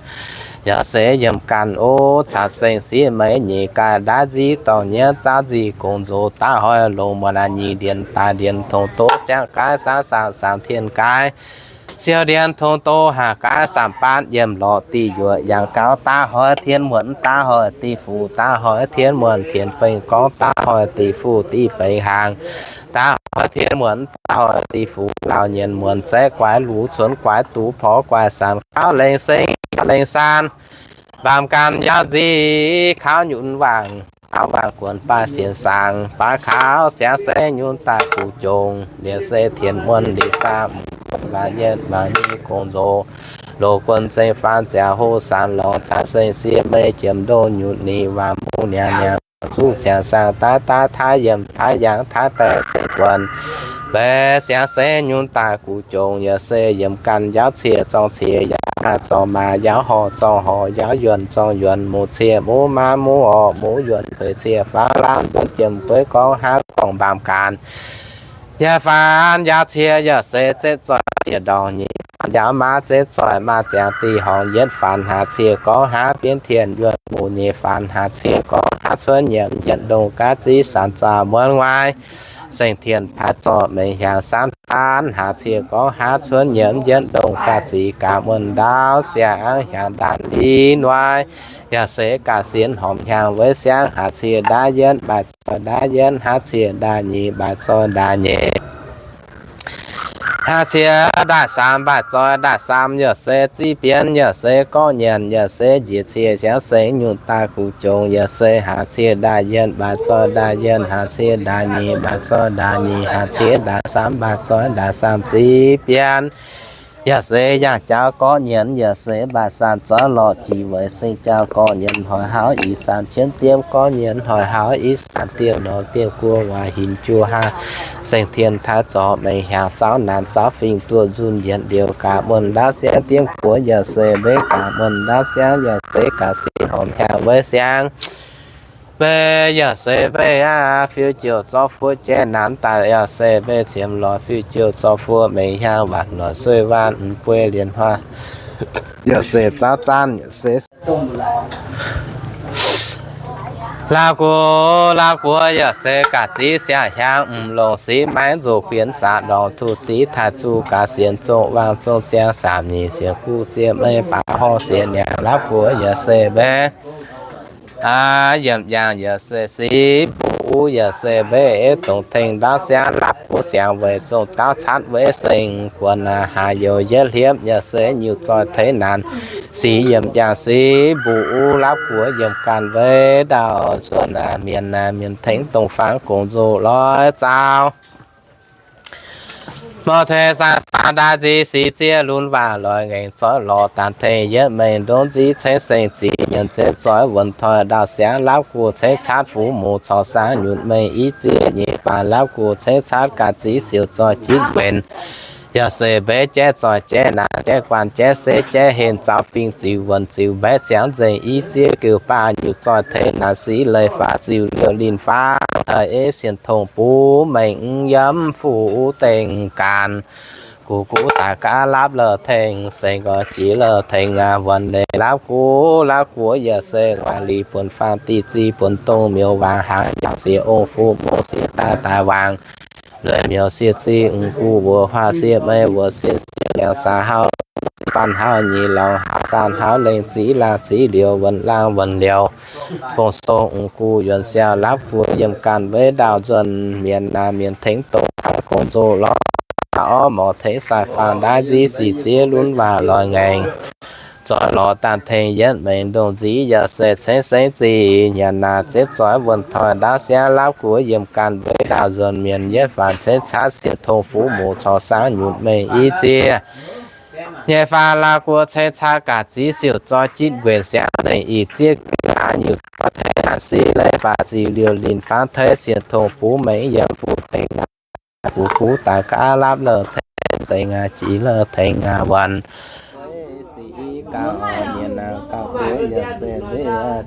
Yaac se yiemc ganh ov caux seng sieqv meiv nyeic gaaih ndaaiv nziv dorngc nyienv zaauv nzic gong nzox daav hoic longx muonc aqv nyic ndienx daaih ndienx tongx doz siang gaaix saangv saangc saangc tien gaaix. Siou ndienx tongx doz haah gaaix saam baatv yiem lorqc diuh yuoqc yangh gaux daav hoic tien muonc daav hoic diuh fuc daav hoic tien muonc tien bengh gorngv daav hoic diuh fuc diuh bengh haangh daav hoic tien muonc daav hoic diuh fuc laauh nyienx muonc zaeqv guaix luc cuonx guaix duqv porv guaix saanc kaux lengh seng lengh saan. Mbaamh gan yaac nzic kaux nyunc waangc, kaux waangc guonx baaih sienx saangc, baav kaux siangx se nyunc daaih guv jongc, liuz se tien muonc liuz saah m'guonx waangc yietv waangc nyic gong nzox, loz guonx zengv faan ziangh hoc saanc lorngx caux seng sieqv meiv jiem ndongh nyutc ni waangc muv nyanc nyanc zuqv ciangx saangc daav daav taaix yiemc taaix yangh taaix baeqc sengx guonx. Baeqc siangx se nyunc daaih guv jongc, yaac se yiemc ganh yaav cie zorng cie, yaav maaih zorng maaih, yaav horh zorng horh, yaav yuonc zorng yuonc, muv cie muv maanv muv orqc muv yuonc, feix cie faanv laamv, jiem gueix gorngv haav gorngv mbaamh gan. Yaac faanv yaav cie yaac se zetv zoih cie ndorngh nyic, faanv yaav maav zetv zoih maav ziangx diuh horngh, yietv faanv haav cie gorngv haav bienv tien yuonc, muv nyeic faanv haav cie gorngv haav cuotv nyiemc yietc ndongh gaav ziqc saanc zaax muonc nguaaic. Seng tien taaix zorqv mengh hiaangx saanv faanv haav cie gorngv haav cuotv nyiemc yietc ndongh gaav ziqc gaax muonc ndaauv siang-angv hiaangx ndaanv li nuaaiv. Yaac se gaax sienx hormc hiaangx weic siangv haav cie ndaaiv yietv mbaaix zoih ndaaiv yietv, haav cie ndaaiv nyic mbaaix zoih ndaaiv nyeic, haav cie ndaaiv saam mbaaix zoih ndaaiv saam, yaac se ziqv bienv, yaac se gorqv nyanc, yaac se njiec cie siangx sengx nyunc daaih guv jongc, yaac se haav cie ndaaiv yietv mbaaix zoih ndaaiv yietv, haav cie ndaaiv nyic mbaaix zoih ndaaiv nyic, haav cie ndaaiv saam mbaaix zoih ndaaiv saam ziqv bienv. Yaac se yangh jauv gorqv nyanc, yaac se mbaaix saam zoih lorqc jiex weic seng jauv gorqv nyanc hoic hauv ih saam qiemx diemv gorqv nyanc hoic hauv ih saam diemv norm diemv guoqv waac hinc juov haav. Seng tien taaix zorqv mengh hiaangx zaauv naanc zaauv fingx duoh nzunc yietc liouh gaax muonc ndaauv siangv diemv guoqv, yaac se mbeix gaax muonc ndaauv siangv, yaac se gaax sienx hormc hiaangx weic siangv. Mbeix yaac se mbeix aqv, fiuv-jiouv zorqv fuoqv jaiv naanc daaih, yaac se mbeix ciemx lorz fiuv-jiouv zorqv fuoqv mengh hiaangx waanc lorz suiv waanc m'bueiv lienc huaav, yaac se zaauv zaanv, yaac se Laauv guoqv, laauv guoqv yaac se ga'ziv siang-hnyangx, m'longc siqv maiv nzuqc fienx zaqc ndorngc, tuv div taaih zuqv gaax sienx zongh waang zongh ziangx, saamv nyic sienx guv zieqv meiv baac horv siex niangx. Laauv guoqv yaac se mbe aa, yiemc yaangh yaac se siqv, mbu'uv yaac se mbe dongh tengx ndaauv siangv, laauv guoqv siangx weic zongh daauv catv weiv seng guon aa, haaix youz yietv hliepv yaac se nyiuc zoih teix naanc. Siqv yiemc yaangh siqv, mbu'uv laauv guoqv yiemc ganh weiv ndaauv, nzuonx aa, mienh aa, mienh tengx dongh fangx gong-nzou lorz zaaux. Mor teix sai faang ndaaiv nziv, siqv zieqv lunx waac loix ngaengc, zoih lorz daanh tengx yietv mengh ndongv nziv, cengx seng ziqc nyienc zepv zoih wuonh toi ndaauv siangv, laauv guoqv cengx catv fuv muc corc saangv nyutc mengh, i zieqv nyeic faanh laauv guoqv cengx catv ga'ziv siouc zoih jitv nquenc. Yaac se mbeix jaiv zoih jaiv naanc jaiv guanh jaiv seix jaiv henv, zaux fingx ziux wuonh ziux mbaeqv siangx nzengc, i zieqv geuh baav nyiuc zoih teix naanc, siqv leiz faah ziux liouh linh faang, taaih eiv sienh tongh bungx mengh, yiem fuqv dengh gaanv. Guv guv daaih gaav lapv la'tengx, seix nqoi jiex la'tengx aa, wuonh leiz laauv guv, laauv guv yaac se nguaaic liz buonc faang, diqc ziqc buonc dongh miouz waangc, hnaangx njaaux siex ong, fuqv mouc siex daaih daaih waangc, lueic miouz siex ziqc, guv wuoz huaav siex meiv wuoz siex siex, liangx saah hauv, baan hauv, nyic lorngx hauv, zaanh hauv, lengh ziqv laangh ziqv liouh, wuonh laangh wuonh liouh, gong-sou guv yuonx siau, laauv guv yiem ganh weiv ndaauv, nzuonx mienh aa, mienh tengx dongh fangx gong-nzou lorz orv, morc tengx sai faang ndaaiv nziv, siqv zieqv lunx waac loix ngaengc, zoih lorz daanh tengx yietv mengh ndongh nziv, yaac se cengx sengx ziqc nyanc naaic zepv zoih wuonh toi ndaauv siangv, laauv guv yiem ganh weiv ndaauv, nzuonx mienh yietv faanh cengx catv sienh tongh fuqv muc corc saangv nyutc mengh, i zieqv nyei faah laauv guv cengx catv ga'ziv siouc zoih jitv nquenc siangv nzengc, i zieqv gaax nyutc zoih teix naanc, siqv leiz faah ziux liouh linh faang, teix sienh tongh bungx mengh yiem fuqv dengh naanc, guv guv daaih gaav lapv la'tengx, seix nqaai jiex la'tengx aa, wuonh siqv i gauh mienh aa, gauh guv yaac se mbeix aa,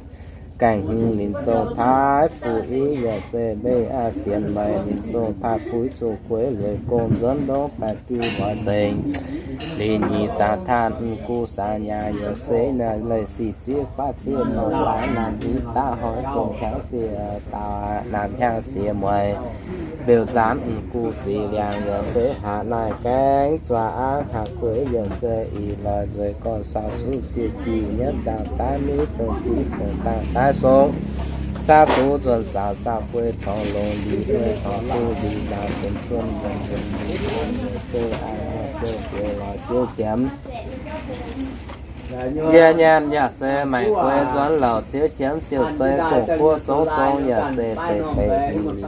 gaengh hmz ninh zongh taaih fuqv i yaac se mbeix aa, sienx meih ninh zongh taaih fuqv zuqc gueix lueic gong nzuonx ndongv baeqc diuh nqoi nzengc. Lih nyic zaangc taaih m'gu saang nyaah yaac se naaic leiz sic zieqv baav zieqv nor laaix naaic nduqc daav hnoi gong hnyangx siex dauh naaic hnyangx siex mueiz. Mbeux nzaanx m'gu ziqc liangx yaac se haaix naaic gaengh zuangx aqv, haaix gueix yaac se ih loix nzueic gorn saau zuqv sieqv jiex nyietv nzaangc daaih miv dongh div dongh dangh daaih song. Saau duqv nzuonx saau, saau gueix corc longx liuz, gueix corc duqv liuz, nzaaux benx zuonx nzuonx nzuonx, se aa, se siouc lorz siouv qiemx. Yie nyanc yaac se maengc gueix nzuonx louc siouv qiemx siouc zei gong guoqv songv zong yaac se zeiv beic hingh liuz.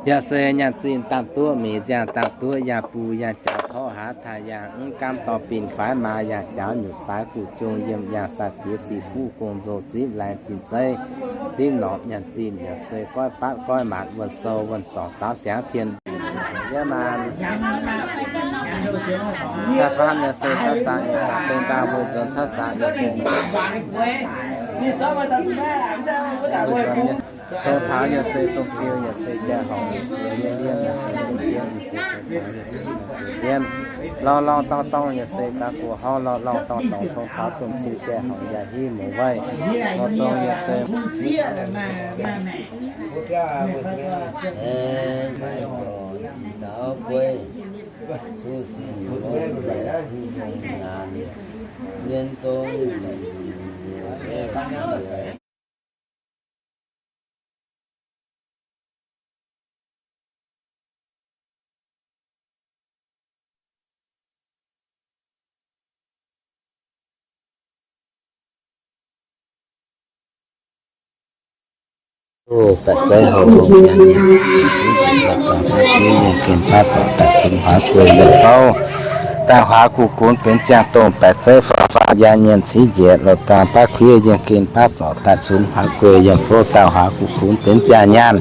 Yaac se nyanc zinh dangh duqv mi'nziangh dangh duqv yangh buh yangh jaux torv haaz taaih yangh mv gaamv dorh bin kuaaiv maa yangh jaux nyutc baaix guv jong yiem yangh sai diex si fuqv gong nzou zipv laengz zinh zeiv zipv norqc nyanc zinh yaac se goiv batv goiv maanc wuonh sou wuonh zorc zaaux siangx tien. Yie maanc cai faam yaac se cai saang yaac dongh dangh mbuo nzuonx cai saang yaac se tong taux yaac se dongh fiu yaac se jai horngc yaac se miev lienh yaac se dongh lienh yaac se tong taux yaac se zien. Lorngh lorngh dorngh dorngh yaac se daaih guoqv horv, lorngh lorngh dorngh dorngh tong taux dongh fiu jai horngc yaac hiv mueiz weic. Lorngh zong yaac se Baeqc zeiv hoc longx, yiem gen baav zorc daaih cunx huaax gueix yiem fouv. Daaih huaax guv gunx benx ziangh dongh baeqc zeiv faaux faaux yaac nyienc civ njiec, lorh dangh baav kuiv yiem gen baav zorc daaih cunx huaax gueix yiem fouv. Daaih huaax guv gunx benx ziangh nyaanh,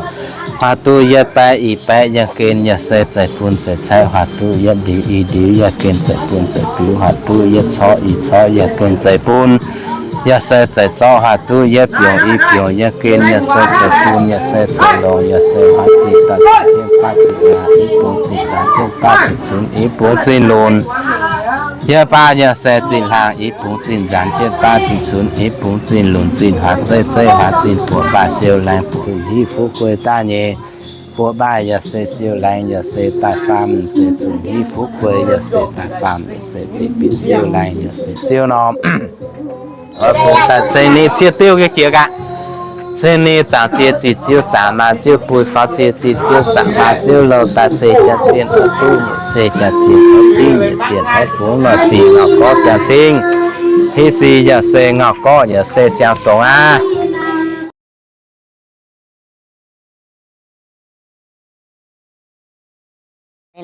huaax duqv yietv baeqv ih baeqv yiem gen yaac se zeiv bun zeiv caeqv, huaax duqv yietv ndiux ih ndiux yiem gen zeiv bun zeiv biux, huaax duqv yietv corc ih corc yiem gen zeiv bun yaac se zeiv zorqv, huaax duqv yietv biongc ih biongc yiem gen yaac se zeiv bun yaac se zeiv longx, yaac se huaax zinh daaih jienv baav zinh naaic i bung zinh daaih jienv baav zinh cunx i bung zinh lunc. Jienv baav yaac se zinh hlang, i bungx zinh nzaanx, jienv baav zinh cunx, i bungx zinh lunc, zinh huaax zeiv, zeiv huaax zinh buoqc, baac siou laengz, zuqc hiuv fuqv guei daaih nyei. Buoqc baac yaac se siou laengz, yaac se daaih faam, se zuqc hiuv fuqv guei, yaac se daaih faam, yaac se zinh binc siou laengz, yaac se siou norm. Oix fungx daaih ceng ninh cie diuv nyei jiex gaax. Ceng ninh zaangc ziex ziqc ziouv zaangc maaz ziouv buix, faaux ziex ziqc ziouv zaangc maaz ziouv louh, daaih se jaax zienh oix duqv nyei, se jaax zienh oix cingv nyei, zienh oix fungx nor sic ngauh gorqv siang cingv. Hiuv sic yaac se ngauh gorqv yaac se siang songx aqv.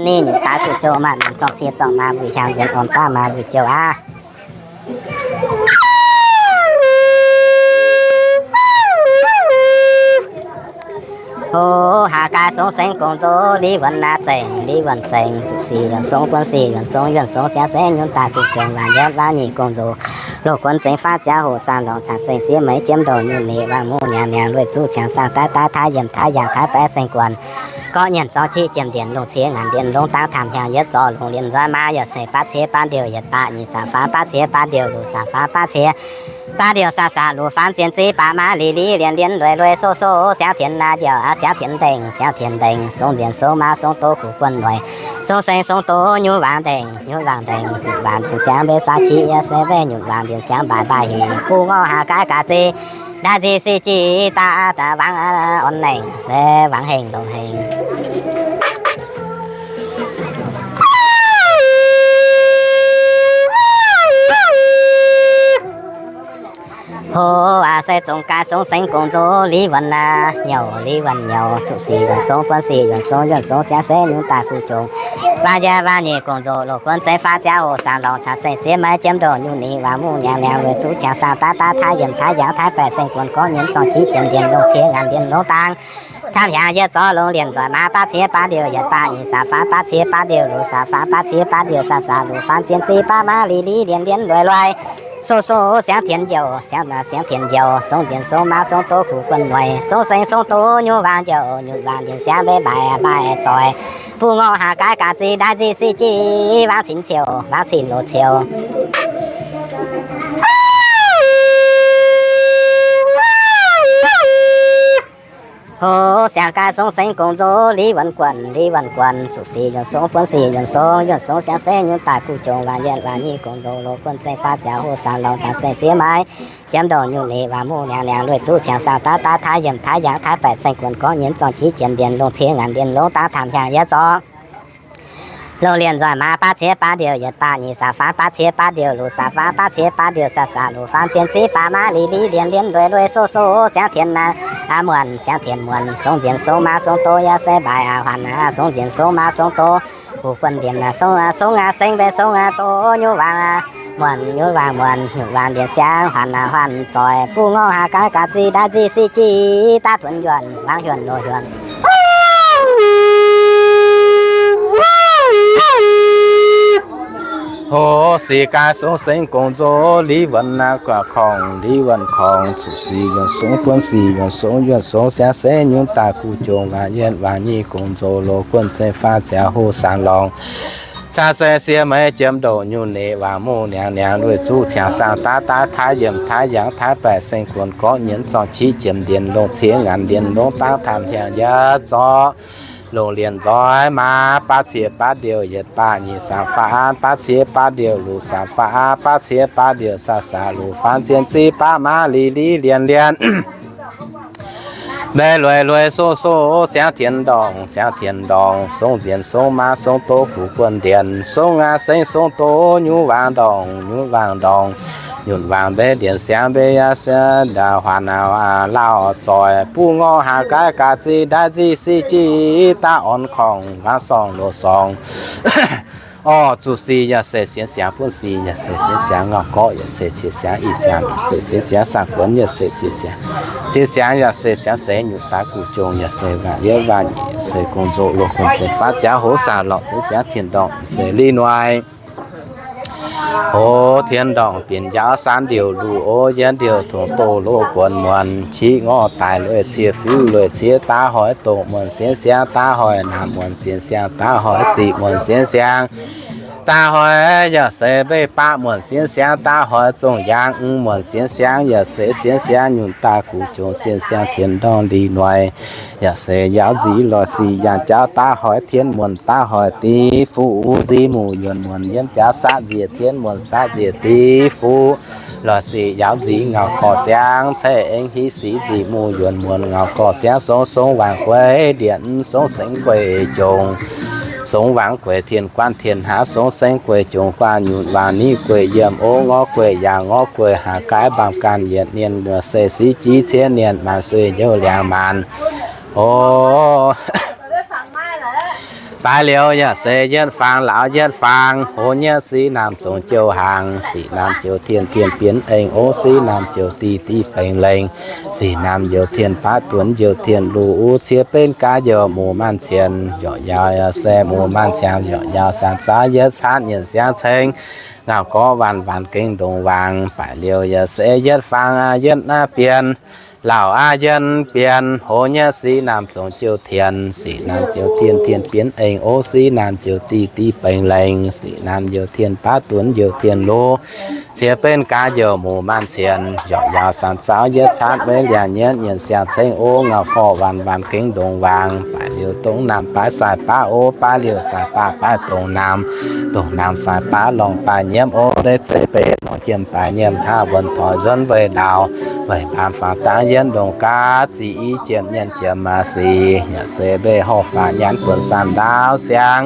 Ninh nyungc daaix guv jouh maaih mangc zorng cie zorng maaz mbuo hiaangx nzuonx orn daav maaz mbuo jouh aqv. Hoz haaix gaaix song sengx gong-zoh, Li Wuonh naaiv zengc, Li Wuonh zengc, zuqc sic yuonh song, buonv sic yuonh song, yuonh song siang seix nyunc daaih guv jouh waanc yietv waanc nyic gong-nzoh, loz-guon zengx faanv ziangx hoc saang lorngc cangx seng siev meix jiemv ndouh nyungc ninh waangc muqv niangx niangx lueic zuqv ciangx saang daaih daaih taav yiem taav yangh taav baeqc seng guon, gorqv nyienz zorng qiex jiemh ndienh longc ciex ngaanc ndienh longx dangx taamh hnyangx yietv zorqv longc lienh nzoih maa yaac se baav ciex baav ndiouh yietc baac nyic saam faanv baav ciex baav ndiouh luc saam faanv baav ciex baav ndiouh saa saa luc faanv zien ziv baav maa li li lienh lienh lueic lueic sou sou siangx tienx naaiv njiouc aqv, siangx tienx ndengh siangx tienx ndengh song nzienx song maa song doz kuv guon noic song seng song doz nyunv waangc ndengh nyunv waangc ndengh nyunv waangc ndengh siangx mbe saa qiex yaac se mbe nyunv waangc ndengh siangx mbaaix mbaaix hec buv ngorc haaix gaaix gaax zic ndaix nzic sic jic daaih daaih waangc orn nengh waangc hengh longc hengh. Hoz aac se zongc gaaix song sengx gong-nzoh Li Wuonh aac, nyouc Li Wuonh nyouc, zuqc sic yuonh song, buonv sic yuonh song, yuonh song siangx seix nyungc daaih guv jongc. Waanc yietv waanc nyic gong-nzoh loz-guon zengx faanv ziangx hoc saang lorngc caux seng siev maiv jiemv ndouh nyungc ninh waangc muqv niangx niangx lueic zuqv ciangx saang daav daav taav yiem taav yangh taav baeqc seng guon gorqv nyienz zorng qiex jienv ndienh longc ciex ngaanc ndienh longx dangx taamh hnyangx yietv zorqv longc lienh nzoih maa baav ciex baav ndiouh yietc baav nyic saam faanv baav ciex baav ndiouh luc saam faanv baav ciex baav ndiouh saa saa luc faanv zien ziv baav maa li li lienh lienh lueic lueic sou sou siangx tienx njiouc siangx siangx tienx njiouc song nzienx song maa song doz kuv guon noic song seng song doz nyunv waangc njiouc nyunv waangc ndienh siangx mbeix mbaaix mbaaix zoih buv ngorc haaix gaaix gaax zic ndaix nzic sic jic waangc cin ciouc waangc cin loz ciouc. Hoz siangx gaaix song sengx gong-nzoh Li Wuonh Guonh, Li Wuonh Guonh, zuqc sic yuonh song, buonv sic yuonh song, yuonh song siangx seix nyungc daaih guv jongc waanc yietv waanc nyic gong-nzoh loz-guon zengx faanv ziangx hoc saang lorngc caux seng siev maiv jiemv ndouh nyungc ninh waangc muqv niangx niangx lueic zuqv ciangx saang daav daav taav yiem taav yangh taav baeqc seng guon gorqv nyienz zorng qiex jienv ndienh longc ciex ngaanc ndienh longx dangx taamh hnyangx yietv zorqv longc lienh nzoih maa baav ciex baav ndiouh yietc baav nyic saam faanv baav ciex baav ndiouh luc saam faanv baav ciex baav ndiouh saa saa luc faanv zien ziv baav maa li li lienh lienh lueic lueic sou sou siangx tienx muonc siangx tienx muonc song nzienx song maa song doz yaac se mbaaix huaanc song nzienx song maa song doz kuv guon ndienh song seng mbeix song doz nyunv waangc muonc nyunv waangc muonc nyunv waangc ndienh siangx huaanc huaanc zoih buv ngorc haaix gaaix gaax zic ndaix nzic sic jic daav tuonx yuonh waangc yuonh loz yuonh. Hoz sic gaaix song sengx gong-nzoh Li Wuonh naaiv guaax korngh, Li Wuonh korngh, zuqc sic yuonh song, buonv sic yuonh song, yuonh song siangx seix nyungc daaih guv jongc waanc yietv waanc nyic gong-nzoh loz-guon zengx faanv ziangx hoc saang lorngc caux seng siev maiv jiemv ndouh nyungc ninh waangc muqv niangx niangx lueic zuqv ciangx saang daav daav taav yiem taav yangh taav baeqc seng guon gorqv nyienz zorng qiex jienv ndienh longc ciex ngaanc ndienh longx dangx taamh hnyangx yietv zorqv longc lienh nzoih maa baav ciex baav ndiouh yietc baav nyic saam faanv baav ciex baav ndiouh luc saam faanv baav ciex baav ndiouh saa saa luc faanv zien ziv baav maa li li lienh lienh mbeix lueic lueic sou sou siangx tienx ndorngc siangx tienx ndorngc song nzienx song maa song doz kuv guon ndienh song aav sengx song doz nyunv waangc ndorngc nyunv waangc ndorngc nyunv waangc mbeix ndienh siangx mbeix yaac se ndaauv huaanc lauh zoih buv ngorc haaix gaaix gaax zic ndaix nzic sic jic daav orn korngh waangc sorngh loz sorngh. Orv, zuqc sic yaac se sienx siangx, buonv sic yaac se sienx siangx, ngauh gorqv yaac se cie siangx, ih siangx se sienx siangx, saang-guonx yaac se cie siangx, cie siangx yaac se siangx seix nyungc daaih guv jongc yaac se waanc yietv waanc nyic yaac se gong-nzoh loz-guon zengx faanv ziangx hoc saang lorngc sienx siangx tienx ndorngc se li noic. Hoz tienx ndorngc binc njaaux saanv ndiouh luc, o yienx ndiouh tongx doz loz-guon muonc, qiex ngorc daic lueic cie fiuv lueic cie daav hoic doqc muonc sienx siangx, daav hoic naamh muonc sienx siangx, daav hoic sic muonc sienx siangx, Daaih hoic yaac se mbeih baqv muonc sienh siangv, daaih hoic zongh yaangh muonc sienh siangv, yaac se sienh siangv nyunc daaih guv jongc sienh siangv tien ndorngh li noic. Yaac se yaauv nziez lorz sic yangh jauv, daaih hoic tien muonc, daaih hoic div fuqv nziez muc yuonc muonc yiem jaax saqv nziec tien muonc saqv nziec div fuqv. Lorz sic yaauv nziez ngauh gorx siangv, ceix aengx hiv sic nziec muc yuonc muonc ngauh gorx siangv, songv songv wangc gueix ndieqc, songv sengv gueix jongc, songv wangc gueix tien guanv tien haav, songv sengv gueix jongc guaav nyunc wangc niv gueix yiem, ov ngorv gueix yaac ngorv gueix haaix gaaiv mbaamh ganh yietc nienh, se siqv jiv ciev nienh, maanc sueih njoux liangx maanc. Ov, baaix liuz yaac se yietv faang lauz yietv faang, hoz nyei sic naamh zongc jouh hnaangx, sic naamh jouh tien, tien bienx eng, ov sic naamh jouh div, div bengx lengh, sic naamh youh tien baav duonx youh tien luv, cie benv gaax youh muc maanc cien, yorqc yaauc se muc maanc ciangx, yorqc yaauc saanc zaux yietv caatv nyienc siangv ceng, ngauh gorx waanc waanc gengh ndongc waangc. Baaix liuz yaac se yietv faang aqv yietv naaiv bienh, lauz aqv yietv bienh, hoz nyei sic naamh zongc jouh tien, sic naamh jouh tien, tien bienx eng, ov sic naamh jouh div, div bengx lengh, sic naamh youh tien baav duonx youh tien luv, cie benv gaax youh muc maanc cien, yorqc yaauc saanc zaux yietv caatv weic liangx nyietv nyienc siangx ceng, ov ngauh gorx waanc waanc gengh ndongc waangc. Baaix liuz dongh naamh baaix saai baav, ov baav liuz saai baav baav dongh naamh, dongh naamh saai baav lorngh baaix nyiemv, ov deix zeiv beiv lorngh jiem baaix nyiemv, haav wuonh toix nzuonx weic ndaauh, weic mbaamh faang dangv yietv ndongc gaav, zic i jiem nyienv jiem maac sic, yaac se mbeih horh faatv nyanc buonc saanh ndaauv siang.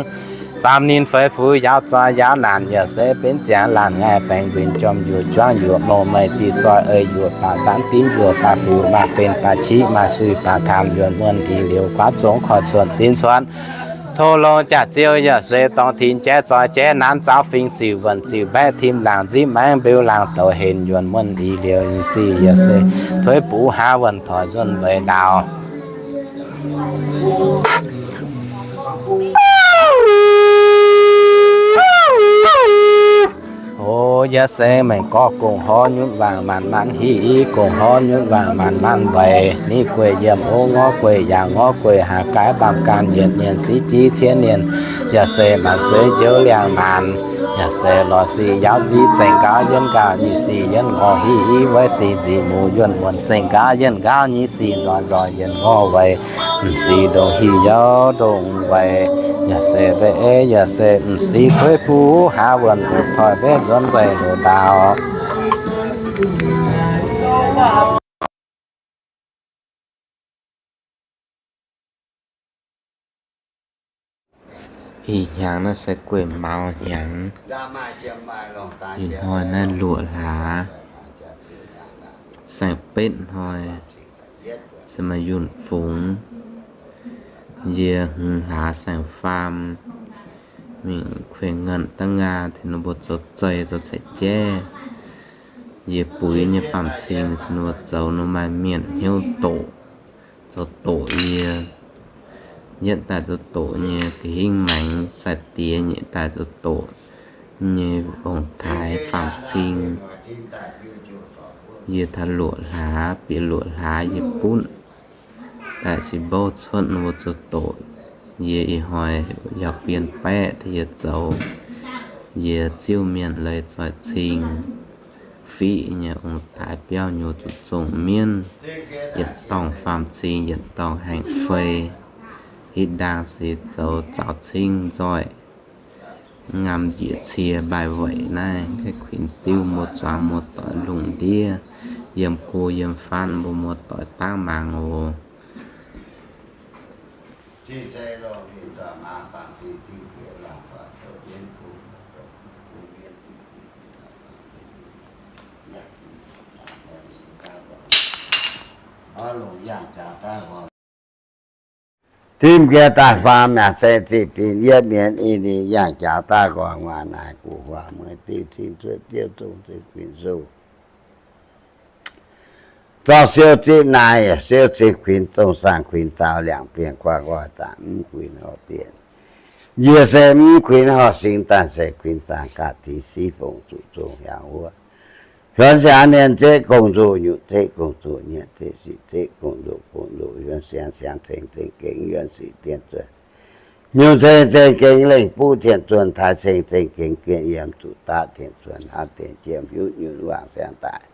Faam ninh feix fuix yaauv zoih yaauv naanc, yaac se benx ziangx laanh ngaih baengx winh jorm yuoqc juangv yuoqc mouh meih ziqc zoih ei yuoqc baac zanv dimv yuoqc baac fuc maaih benx baac qiv maaih suih baac taamh yuonh muonh dix liuz guaav zongx koiv cuotv dinv cuotv. Tov longx jaax ziouv yaac se dorngx tinx jaiv zoih jaiv naanv zaauv fing ziuc wuonh ziuc mbaeqv tim laangz nzipv maengv mbeu laangz douc henc yuonh muonh dix liuz sic yaac se tuix buv haav wuonh toix nzuonx weic ndaauh. O, yaac se mengh gorngv gong-horv nyunv waangc maanc maanc hiv, gong-horv nyunv waangc maanc maanc weic, niv gueic yiem, ov ngorv gueic yaac ngorv gueic haaix gaaiv mbaamh ganh yietc nienh siqv jiv cien nienh, yaac se maanc sueiv njoux liangx maanc, yaac se lorz sic yaauv nziez zengc nqaauv yienv nqaauv nyic sic yienv ngorh hiv hiv weic sic nzic muc yuonh muonc zengc nqaauv yienv nqaauv nyic sic nzoih nzoih yienv ngorh weic, m'sic ndongc hiv youz ndongc weic, yaac se mbeih ei yaac se m'sic tuix buv haav wuonh hoc toiv mbeih nzuonx weic loz-ndaauh. Ih hnyangx naaiv se gueiv maux hnyangx. Ih hnoi naaiv luoqc hlaax, saeng-betv hnoi, se maaih yunh fungx. Yie hmz hlaax saeng-faam mingh kuinx nganc daav ngaa, tengx ninh mbuo zoux zei zoux ceix jaiv. Yie buix nyei faam-cing tengx ninh mbuo zoux, ninh maaih mienh hnyouv doqc, zoux doqc yie. Yietv daaih zoux doqc nyei ga'hingv maengx sai-diex, nyic daaih zoux doqc nyei ong-taaix faam-cing. Yie taux luoqc hlaax, bieqc luoqc hlaax yie butv daaih sin mbouv cuotv ninh mbuo zoux doqc. Yie ih hnoi yaac bienh baeqv tengx yie zoux. Yie ziouv mienh leiz zoih cing, fiqv nyei ong-taaix biauv nyuoz zuqc zongh mienv, yietc dorngh faam-cing yietc dorngh haengh fei. Hitv ndaang se zoux zaux cing nzoih. Ngamv njiec cie mbaih weic naaiv, gaeqv kuinx diuv muoz-zuangx muoz-doic lungh ndiev, yiem go yiem fatv mbuo muoz-doic dangv mangc oc. Dimv nqaeqv daaih faam yaac se ziqc binc yietv mienz i lingh yangh jaux daaih nqoi nguaaic naaic gu'huac mueiz diuh cing cuotv diuv zong cing kuinx suh. Zorqv siou zipv naaic, siou cing kuinx zong saang kuinx zaux liangc bienh guaax nqoi zanc mv kuinx horh bienh. Yie se mv kuinx horh singx daaih se kuinx zaangc gaax ziqc siv fongc zuqc zong hiaangx wuov. Hiuonx siangx mienh zeqv gong-nzoh nyutc, zeqv gong-nzoh nyietv, zeqv sic zeqv gong-nzoh, gong-nzoh hiuonx siangx, siangx ceng, ceng gengh hiuonx sic dien zueih. Nyungc ceng zengc gengx lengh buv tien zuonh taaix ceng zengc gengx gien yiem zuqc daav tien zuonh hnangv dien jiem hiuv nyunc wangc siang daaih.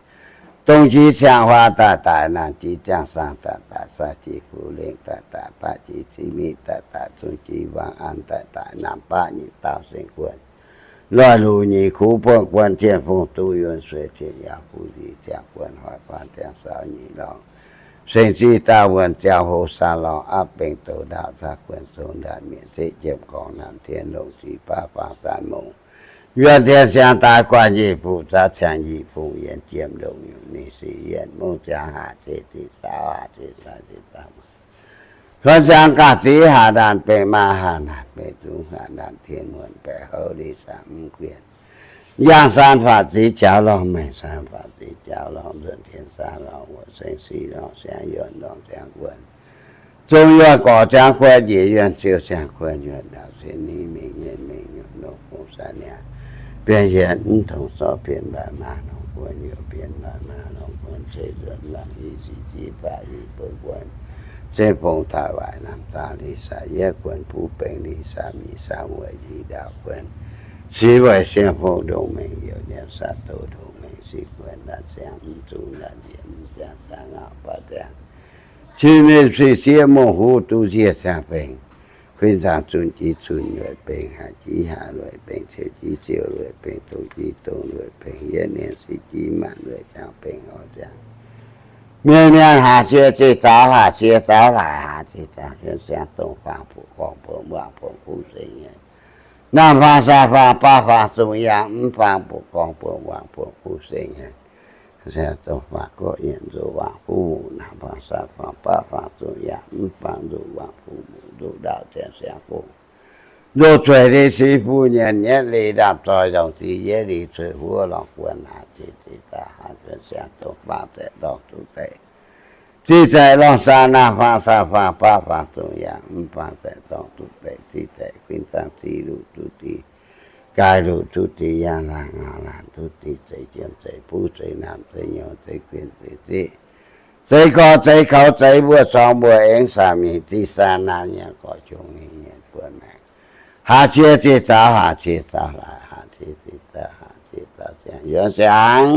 Dongh jiex ciangx huaax daaih daaih, naamh jiex ziangh saang daaih daaih, saah jiex kuv lengh daaih daaih, baqv jiex cin miv daaih daaih, zungv jiex wangc an daaih daaih, naamh baqv nyei daauh seng guon, loih luc nyei kuv buonv guon, tien fungc duqv yuonh sueix tien yaauc, kuv nzic ziangh guon hoic faanv ziangh saaux nyei lorngh, seng ziqc daauh wuonh ziangh hoc saah lorngh, apv bengx douz ndaauv zaqv guon zong ndaanc mienh zeqv jiem gorngv naamh tien longc ziqc baav faang zaanc mongc, yuonh tien siang daaih guanh njiec fuqv zaqv ciangx njiec fungc yienh jiem ndongc nyungc ninh sic yienh mungv ziangx haac jiex ziqc zaux haac jiex zaux ziqc zaux Huon siangx gaax ziqc haac ndaanc bengx maa haac naanc bengx zungv haac ndaanc tien muonh baeqc houv li saah mv guienh. Yangh saan faatv ziqc jaux lorngh, maengc saan faatv ziqc jaux lorngh, nzuonx tien saan lorngh, wuov seng sic lorngh, siangx yuonh lorngh, siangx guon, zong yuonh gorx ziangx guon, njiec yuonh ziouv siangx guon, yuonh ndaauv sienh ninh mingh nyei mingh nyungc nongh gong saan niaa, bienh hienx mv tongx zorqv bienh mbaatc maa nongh guon, youc bienh mbaatc maa nongh guon, ceix nzuonx mangc i sic ziex faatv i bun guon, zeiv fong taaih waaic namx zaangh li saah yiev guon, buv bengx li saah mic saah wuoic njiec ndaauv guon, sic weic siang fong ndongc mengh youc liemh saah doz ndongc mengh sic guon, laatc siang mv zungv laatc njiec mv ziangx saah ngauh baav ziangx, cin ninh sic siev mongh huv duqv nziec siang fengx, kuinx zaangc zunh jiv zunh lueic bengx, haac jiv haac lueic bengx, ciouv jiv ciouv lueic bengx, dongh jiv dongh lueic bengx, yiev nienx sic jiv maanc lueic ziangx bengx orv ziangx, mienh mienv haac cie ziqc zaux, haac cie zaux laaic, haac cie zaux siang dongh faang butv gorngv bun wangc bun kuv seng nyei, naamh faang saah faang baav faang zungh yangh mv faang butv gorngv bun wangc bun kuv seng nyei, siang dongh faang gorqv nyienc nzuqc wangc kuv muqc, naamh faang saah faang baav faang zungh yangh mv faang nzuqc wangc kuv muqc, nzuqc ndaauv ziangx siangx fongc, nzuqc zueic li sic fuqv nyienx nyietv li ndaamv-zoih ndongc zic yiev li cueiv huov lorngh guon, haac cie ziqc zaux haac zuonx siang dongh faang zaeqc ndorngh duqv deix, ziqc zaeqc lorngh saah naamh faang saah faang baav faang zungh yangh mv faang zaeqc ndorngh duqv deix, ziqc zaeqc kuinx zaangc ziqc luqc duqv deix, gaaix luqc duqv deix, yangh laanh ngauh laanh duqv deix, zeix jiem zeix buv zeix naamh zeix nyouz zeix kuinx zeix ziqv, zeix gorx zeix koux zeix mbuo corng mbuo aengx saah mingh ziqc saah naanh nyanc gorqv qongx ninh nyanc buonv maengc, haac cie ziqc zaux haac cie zaux laaic, haac cie ziqc zaux haac cie zaux siang yuonx siangx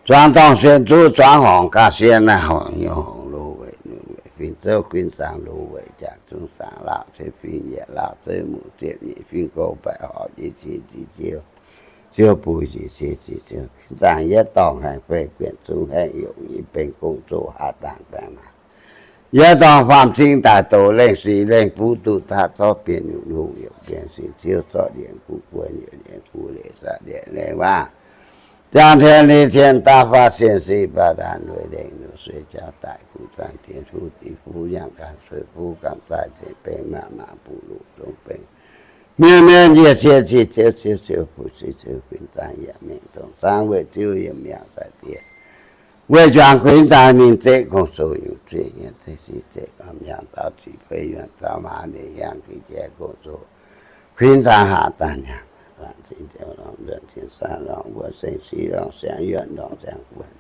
zuangx dorngh sien zuqv zuangx horngc ga'sie naaiv horngc nyouz horngc loz weic nunc weic fing zouv kuinx zaangc loz weic jaax zungv zaangc laauh ceix fing yietc laauh zouv muqc ziepc nyeic fing gouv baeqc horpc njiec cie ziqc ziouv, ziouv buix njiec cie ziqc ziouv kuinx zaangc yietv dorngh haengh fei guenc zungv haengh yongc nyei bengx gong zoqc haav dangh baengh naaic, yietv dorngh faam cing daaih doqc lengh sic lengh buv duqv taav zorqv bienh nyungc hungh youc bienh singx ziouv zorqv ndienx guv guon youc ndienx guv leiz saah ndienx leiz waac, jangx tien li tien daav faatv sienh sic baac ndaanc lueic lengh nduqc sueih jauv daic kuv zaangc tien huv dix fuv yangh ganh sueih fuv gamh zaaih zengc bengx maac maac buqc luqc zong bengx, mienh mienh njiec cie ziqc ziouv ziouv ziouv buix ziqc ziouv kuinx zaangc yaac mingh dongh zaangc weic ziouv yiem yangh sai diex, weic juangc kuinx zaangc mingh zeqv gong-zoh nyungc zuiz nyei zeiv sic zeqv gamh yangh zaux ziqc fei yuonh zaux maaz ninh yangh gengh jai gong-zoh kuinx zaangc haac daaih yangh, zaangc zingh ziouv lorngh nzuonx tien saah lorngh wuov seng sic lorngh siangx yuonh lorngh siangx guon,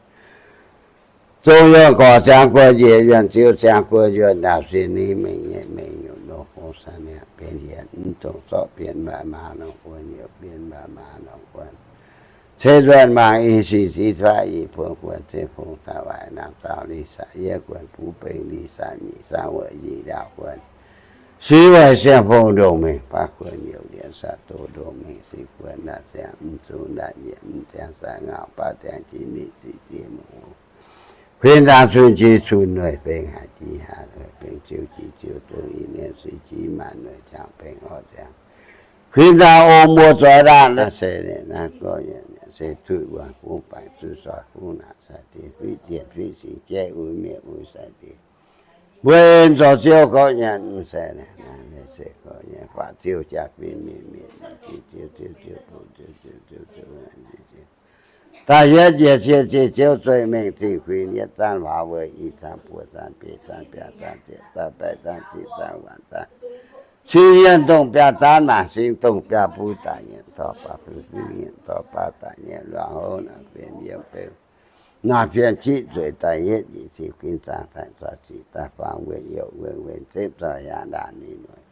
zong yuonh gorx siangx guon njiec yuonh ziouv siangx guon yuonh ndaauh sienh ninh mengh nyei mengh nyungc nor fong saah niaa bienh hienx mv dongh zorqv bienh maaih maa nor guon youc bienh maaih maa nor guon, ceix nzuonx mangc i sic sic faatv i buonv guon ceix fong taaih waaic naamh zaux li saah yiev guon buv bengx li saah nyic saah weic njiec ndaauh guon, sic weic siang fong ndongc mengh baav guon youc liemh saah doz ndongc mengh sic guon ndaauh ziangx mv zungv ndaauh nyiec mv ziangx saah ngauh baav ziangx jiex ninh sic jiex mouc kuinx zaangc cun jiex cun nueic bengx haac jiex haac nueic bengx ziouv jiex ziouv dongh i nienx sic jiex maanc nueic ziangx bengx orv ziangx kuinx zaangc ong mbuo zoix ndaauv naaiv se naaiv gorx se tuiv wuonh fungv baengc zuiz soix fungv naanc sai diex fiqv zienh fiqv singx jaiv uix mienh uix sai diex mbuo en zoux ziouv gorqv nyanc mv se naaiv se gorqv nyanc faatv ziouv jaa fin mienh mienh ziouv ziouv ziouv ziouv bun ziouv ziouv ziouv ziouv daaih hietv njiec cie ziqc ziouv zueih mengh zingh kuinx yietv zaanv faaux weic i zaanv buo zaanv biei zaanv biaa zaanv ziepc zaanv baeqc zaanv ziqc zaanv waanc zaanv cin yienh dongh biaa zaanv maanc sing dongh biaa buv daaih nyienc dorh baav buv nyienc dorh baav daaih nyienc luangc houv naaic fiem yiem beu Naaiv fiem ciqv zueiz daaih yietv nyic ziepc ginv zaangc daaih zaux ziqc daaih faang wuonh youh wuonh wuonh zipv zoih hiaangx ndaangc ninh mueiz.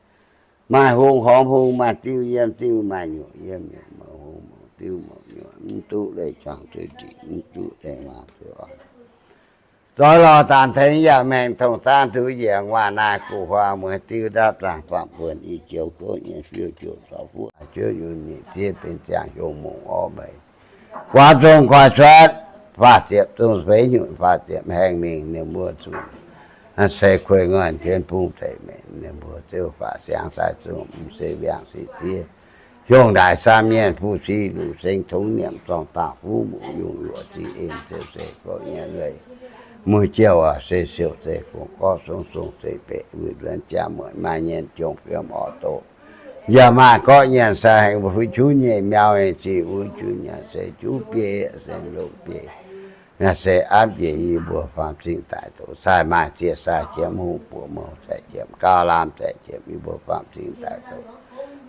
Maaih hung horngz hung, maaih diuv yiem diuv, maaih nyuoqc yiem nyuoqc, mouc hung mouc diuv mouc nyuoqc, mv duqv leih juangc zuiz ndieqc, mv duqv leih maaz zuiz oix. Zoix lorz daanh tengx yaac maengx tongx zaanv nduov njiec waac naaiv guv huaang mueiz diuv ndapv zaangc faam buonc i joux gouv nyei fiuv jouh zorc fuoqv juov yunh nyic zieqv benx ziangh hiuv mungz orv mbeix. Guaax zong guaax cuotv, faah ziepc zungv feix nyutc, faah ziepc haengh mingh ninh mbuo zuqc se kuei ngoic jienv bung zeic mengh ninh mbuo ziouv faah siangx sai zungv mv se wiangh se ziev. Hiuv ndaix saamv mienh fuqv siqv luc seng tongx nyiemc zorng dangh fuqv muc yungh luoqc ziqc en ziouc se gorqv nyei leiz. Mueiz jouh se siouc se gong gorqv song song se beqc wuic nzuonx jaa mueic maaih nyienh jong fiem orqc doqc. Yaac maaih gorqv nyienh sai hengx mbuo fuqv juv nyei miau hengx ziqc wuov juv nyei se juv biei se longc biei. Naaiv se apv njiec yie mbuo faam cing daic doqc sai maaih ziex sai jiemx hungh buoqc mouh zaeqc jiemx gauh lamh zaeqc jiemx yie mbuo faam cing daic doqc.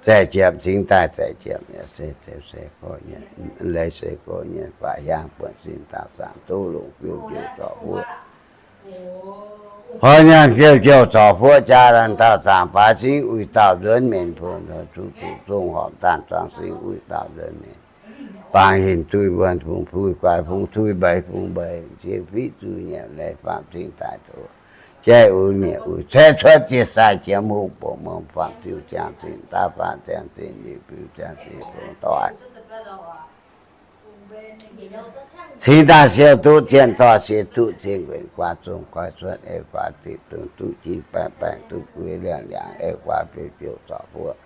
Zaeqc jiemx cingx daaih zaeqc jiemx yaac se ziouc se gorqv nyei, leiz se gorqv nyei faatv hiaangx buonc sin daauh zaangc duqv longc fiuv jouh zorc fuoqv. Horh nyaanh fiuv jouh zorc fuoqv jaa laanh daauh zaangc baaix cingv uix dauh nzuonx menc bun zuqc zuqc zong horpc daanh zuangx singx uix dauh nzuonx menc. Bangc hinc tuix wuonh fungx tuix guaix fungx tuix mbeix fungx mbeix ziex fiqv zuiz nyanc leiz faam cing daic doqc. Jaiv uix mietc uix caeqv cuotv ziex sai jiemx hungh buoqc mouh faam ziux ziangh zinh daav faanv ziangh zinh liuz biux ziangh zinh fungx doic. Cingx daaih siou duqv zien doic, siou duqv zien nquenc guaax zong guaax cuotv ei guaax zipc dungz duqv jin baengh baengh duqv guix liangh liangx ei guaax biouv biouv zorc fuoqv.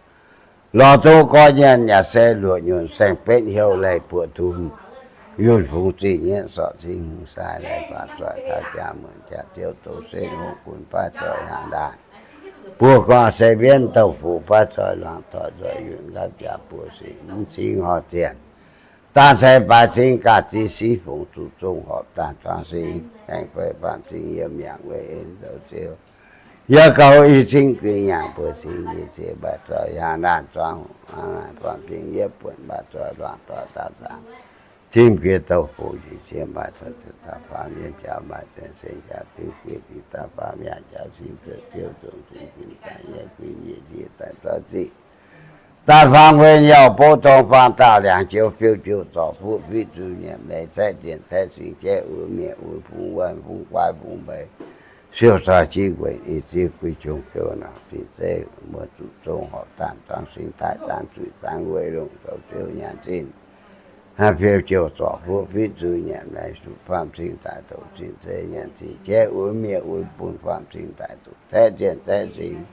Lorz duqv gorqv nyienh yaac se luoqc nyunc saeng-betv heuc leiz buoqc tunx. Yunh fungx zingh nyetv sortv cingv hmz sai leiz faatv zoih taux jaa muonc jaa ziouv doz se hungh gunv baav zoih hnaangx ndaangc. Buo guangc se mbienv douh fuqv baav zoih luangc doic nzoih yunh nqapv jaa buo singx mv cingv horh zienh. Daan se baaix cingv gaax ziex siqv fungx zuqc zong horpc daanh zuangx singx haengx fei faam cingv yiem yangh weic en zoux ziouv. Yie gauh i cingv guix nyaangc buo cingv njiec ziex mbaaix zoih hnaangx ndaangc zuangx hungh faam cingv yietv buonc mbaaix zoih luangc doic daauh zaangc. Cingv guix douh fuqv njiec ziex mbaaix zoih ziepc dauh faam yiem jaax mbaaix zengc seng jaax diuv guix diuv daaih faam yangh jaax cingv zueiz ziouv zong cingv zinh zaangc yiem guix njiec ziex daaih zorc ziqc daaih faang wuonh youh bov dongh faam dauh liangx joux fiuv jouh zorc fuqv fiqv zuiz nyiemc leiz caeqv zienh caeqv singx jaiv uix mietc uix fungx wuonh fungx guaax fungx mbeix siou zoih jiv nquenc i ziex guix jungx jouh nauc zinh zeiv mbuo zuqc zong horpc daanh zuangx singx daaih zaangc zuiz zaangc weic longc zoux ziouv nyanc zinh. Haaix fiuv jouh zorc fuqv fiqv zuiz nyanc leiz zuqc faam cing daic doqc zinh zeiv nyanc zinh jaiv uix mietc uix bun faam cing daic doqc caeqv zienh caeqv singx.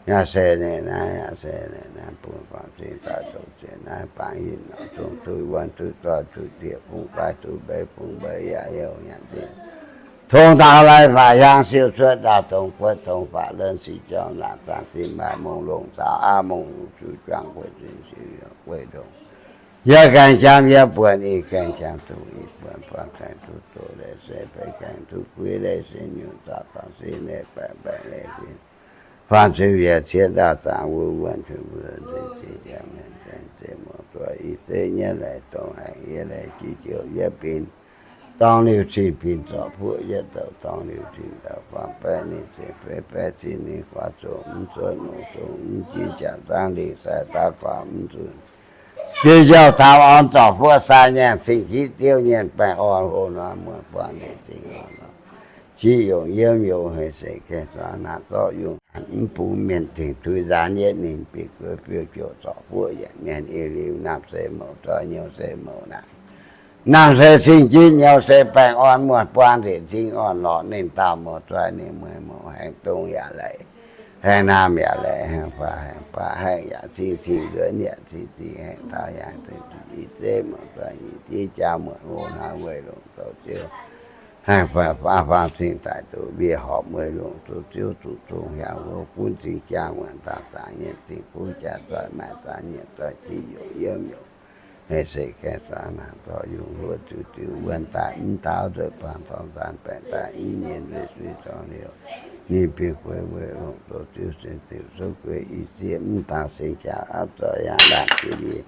Yaac se naaiv, yaac se naaiv bun faam cing daaih doqc zienh naaiv bangc yinh norqc zong tuix wuonh tuix zoih tuix dieqc fungx guaaix tuix mbeix fungx mbeix yaac heuc nyanc zinh. Tong daaux lai faatv hiaangx siou cuotv ndaauh dongh guotv tong faatv lon sic jorm laangc zaangc sin maaih mongh longc zaux aqv mongh zuqc juangc gueiv zinh siou gueiv ndongc. Yie gaengh jam yie buonc, ih gaengh jam duqv ih buonc, buonc gaengh duqv doqc leiz se feix gaengh duqv guix leiz se nyunc zaux dorngc sin leiz baeqc baeqc leiz sin. Faam ziux yietc cieqv ndaauh zaangc wuov wuonh cuotv mbuo zinh zinh jangx mienh zaengc zinh mouc zuoqv i zeiv nyei leiz dongh haengx yie leiz jiex jouh yie bin dorngx liuz cin bin zorc fuqv yietv douc dorngx liuz cin douc faam baeqv ninh zengc feix baeqv cin ninh guaax zong mv zuonx mouc zong mv jiex jaax zaangv lingh sai daav guaax mv zuqc jiex jouh taux orn zorc fuqv sai nyaangh cing jiv ziouv nyienh baengh orn hlo nor muonh buangh ndeic zingh orn nor. Jiv yongc yiem yongc hec seix gaengh zuangx naaic zorqv yungh mv bungx mienh dingc tuix nzaanx yietv ninh bieqc gueix fiuv jouh zorc fuqv yietc mienh i liuz namh se mouc zoih nyouz se mouc naanc. Namh se cing jiv nyouz se baengh orn muonh buang nzengc zingh orn lorqc ninh dauh mouc zoih ninh mueiz mouc haengx dongh yaac leiz, haengx namh yaac leiz, haengx faaux haengx baac haengx yaac cing cing nzuonx yaac cing cing haengx taux yaac cing cing i zeiv mouc zoih i zeiv jaa muonh hlo hnangv weic longc zoux ziouv. Haengh faaux faam cing daic doqc mbiec horpc weic longc zoux ziouv zuqc zong hiaangx wuov gunv cing jaa muonh dauh zaangc nyietv dingc kuv jaa zoih maaih zaangc nyietv zoih jiv yongc yiem yongc hec seix gaengh zuangx naanc zorqv yungh hluoqv ziux diuc wuonh daaih mv taux nzueic baamh torngv zaanc baengc daaih mv nyien nzueic sui zorngh liouh. Ninh bingx gueix weic longc zoux ziouv sin diuc souv gueix i zieqv mv dangx seng jaa apv zoih yangh laanh jiex mingh.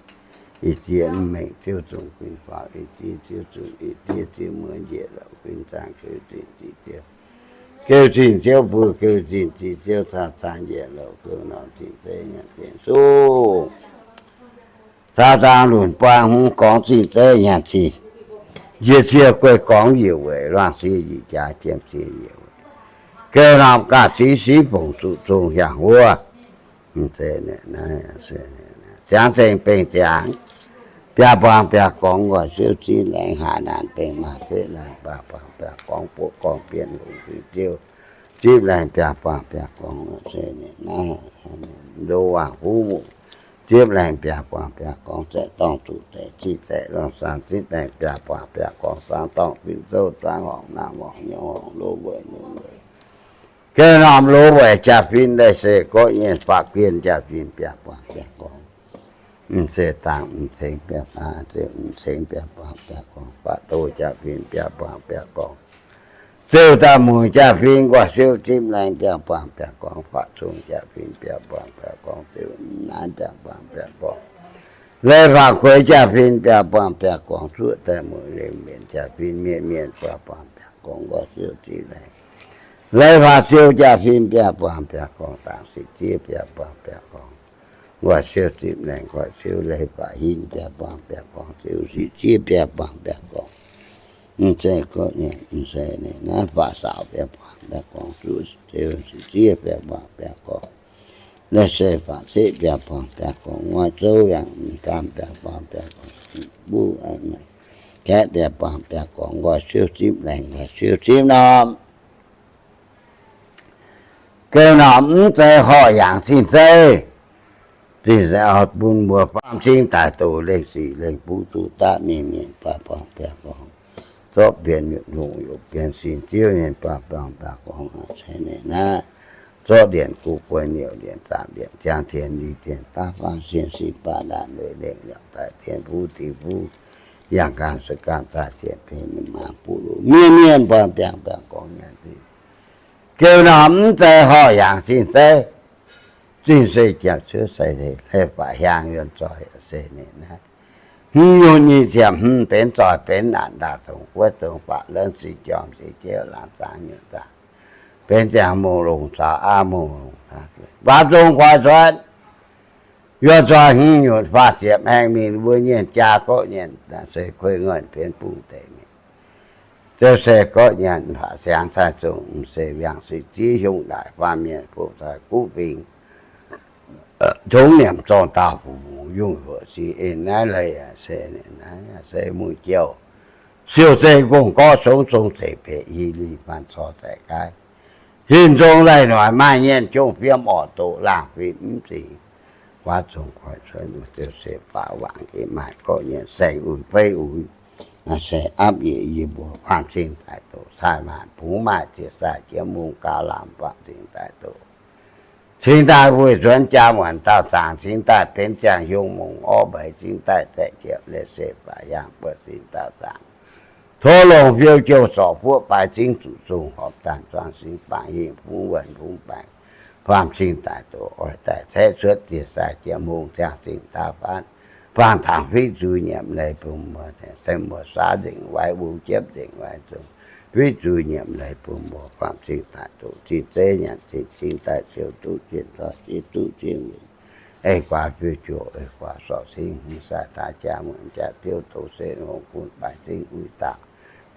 Ih ziex mv mengh ziouv zunc kuinx faaux, ih ziex ziouv zunc ih ziex ziouv muoz njiec louc kuinx zaangc keuv zinh ziqc ziouv, keuv zinh ziouv bun keuv zinh ziqc ziouv caux zaangc njiec louc keuv norm zinh zeiv nyanc zinh suv. Caux zaangc lunc buang hmz gorngv zinh zeiv nyanc zinh, njiec cie guei gorngv yiec weic luangh sie yietc jaax jiem cie yiec weic, gouv norm gaav ziv siv fongc zuqc zong hiaangx wuov. Ziangx ceng bengh ziangx, biaa buangh biaa gorngv nqoi siouv zipv laengz haaix naanc bengh maaih zeqv laengz biaa buangh biaa gorngv buoqc gorngv bienh longc zinh ziouv zipv laengz biaa buangh biaa gorngv se ninh naaiv ndo waangc huv muqc zipv laengz biaa buangh biaa gorngv zaeqv dorngh zuqc deix zipv zaeqv longh saang zipv laengz biaa buangh biaa gorngv saang dorngh fin zouv zaangv horngc naamh horngc nyouz horngc lo weic nunc weic gouv norm lo weic jaa-fin leiz se gorqv nyienh faatv guien jaa-fin biaa buangh biaa gorngv. M'seix dangx m'cengx biaa, ziouc m'cengx biaa buangh biaa gorngv, faatv doz jaa-fin biaa buangh biaa gorngv, ziouc daaih mueic jaa-fin nqoi siouv zipv laengz biaa buangh biaa gorngv, faatv cong jaa-fin biaa buangh biaa gorngv, ziouc m'naaiv biaa buangh biaa gorngv, leiz faatv kueix jaa-fin biaa buangh biaa gorngv, zuoqv daaih mueic leiz mbienc jaa-fin mienh mienh biaa buangh biaa gorngv nqoi siouv zipv laengz, leiz faatv siou jaa-fin biaa buangh biaa gorngv, dangc sic ziev biaa buangh biaa gorngv, nqoi siouv zipv laengz nqoi siouv, leiz faatv hinv biaa buangh biaa gorngv, ziouc sic ziev biaa buangh biaa gorngv. M'seix gorqv nyienh, m'seix naaiv faatv saauc biaa buangh biaa gorngv, zuqc ziouc sic ziev biaa buangh biaa gorngv, leiz se faatv zeqv biaa buangh biaa gorngv, nqoi zouv yangh m'damv biaa buangh biaa gorngv, buv kaeqv biaa buangh biaa gorngv, nqoi siouv zipv laengz nqoi siouv zipv norm gouv norm mv zeiz horqc yaangc zinh zeiv. Zinh zeiv bun mbuo faam cing daic doz lengh sic lengh buv duqv daav mingh mienh biaa buangh biaa gorngv, zorqv bienx nyutc hungh yoc bienx sin ziouv nyei biaa buangh biaa gorngv, se ninh naaiv zorqv ndienc guv guei niouc ndienc zaamc ndienc ziangh tien li tien daav faanv sien sin baav ndaanv weic lengh liangc daic tien fuv diuh fuv yangh gaanv se gaanv daaih sienx beiv mienh maah buv loz mienh mienh buangh biangh biangh gorngv nyanc zinh gouv norm mv zeiz horqc yaangc zinh zeiv. Zinh se jaax cuotv sai hlei faatv hiaang yuonh zoih se ninh naaiv. Hmz nyungc nyic ziepc hmz benx zoih benx naanc ndaauh dongh guoqv dongh faatv lornv sic jorm sic jeiv laangz zaangc nyutc zaangc benx ziangh mungh longc caux aav mungh longc faaux zong koiv cuotv. Yuonh zoih hmz nyutc faah ziepc haengh mingh mbuo nyienh jaa gorqv nyienh se kuei ngornh benx bung deix mingh. Ziouc se gorqv nyienh faatv siangx cai zong m'seix wiangx sic ziev hiong ndaaic faam mienh bung cai guv fingx tongx nyiemc zorng daauh fuc yungh hoc sic en naaiv leiz se naaiv se mungh jouh siouc zeiv gong gorqv songx zong zeiv beic hi li faan cor zaic gaaiv hinc zong laih noic maaih nyienh jong fiem orqc doqc laangh fim mv zingx. Guaav zong koiv cuotv ziouc se faaux wangc jiex maaih gorqv nyienh saeng uix feiv uix se apv yie yie mbuo faam cing daic doqc cai maanc bungx maaih ziec sai jiem mungh gaux lamz faam cing daic doqc cingx daaih weih nzuonx jaa muonc dauh zaangc cingx daaih benx ziangh hiong mungh orv mbeix cingx daaih zaeqv jiepv leiz se faaux hiaangx buoqc sin dauh zaangc tov longc fiou jouh zorc fuoqv baaix zingv zuqc zungh horpc daanh zuangx singx baangc hingh fungx wuonh fungx baengc faam cing daic doqc oix daaih caeqv cuotv ziec sai jiem mungh ziangh zingh daav faanv faang tangx fiqv zuiz nyiemc leiz bun mbuo se muoz-saav nzengc waaiv, wuv jiepv nzengc waaiv zungv fiqv zuiz nyiemc leiz bun mbuo faam cing daic doqc cing zeiv nyanc cing cing daaih siou duqv cien zoih ziev duqv cien mingh ei guaax fiou jouh ei guaax sorc singv hmz sai taaix jaa muonc jaa ziouv doz se longc bun baaix zingv uix dauh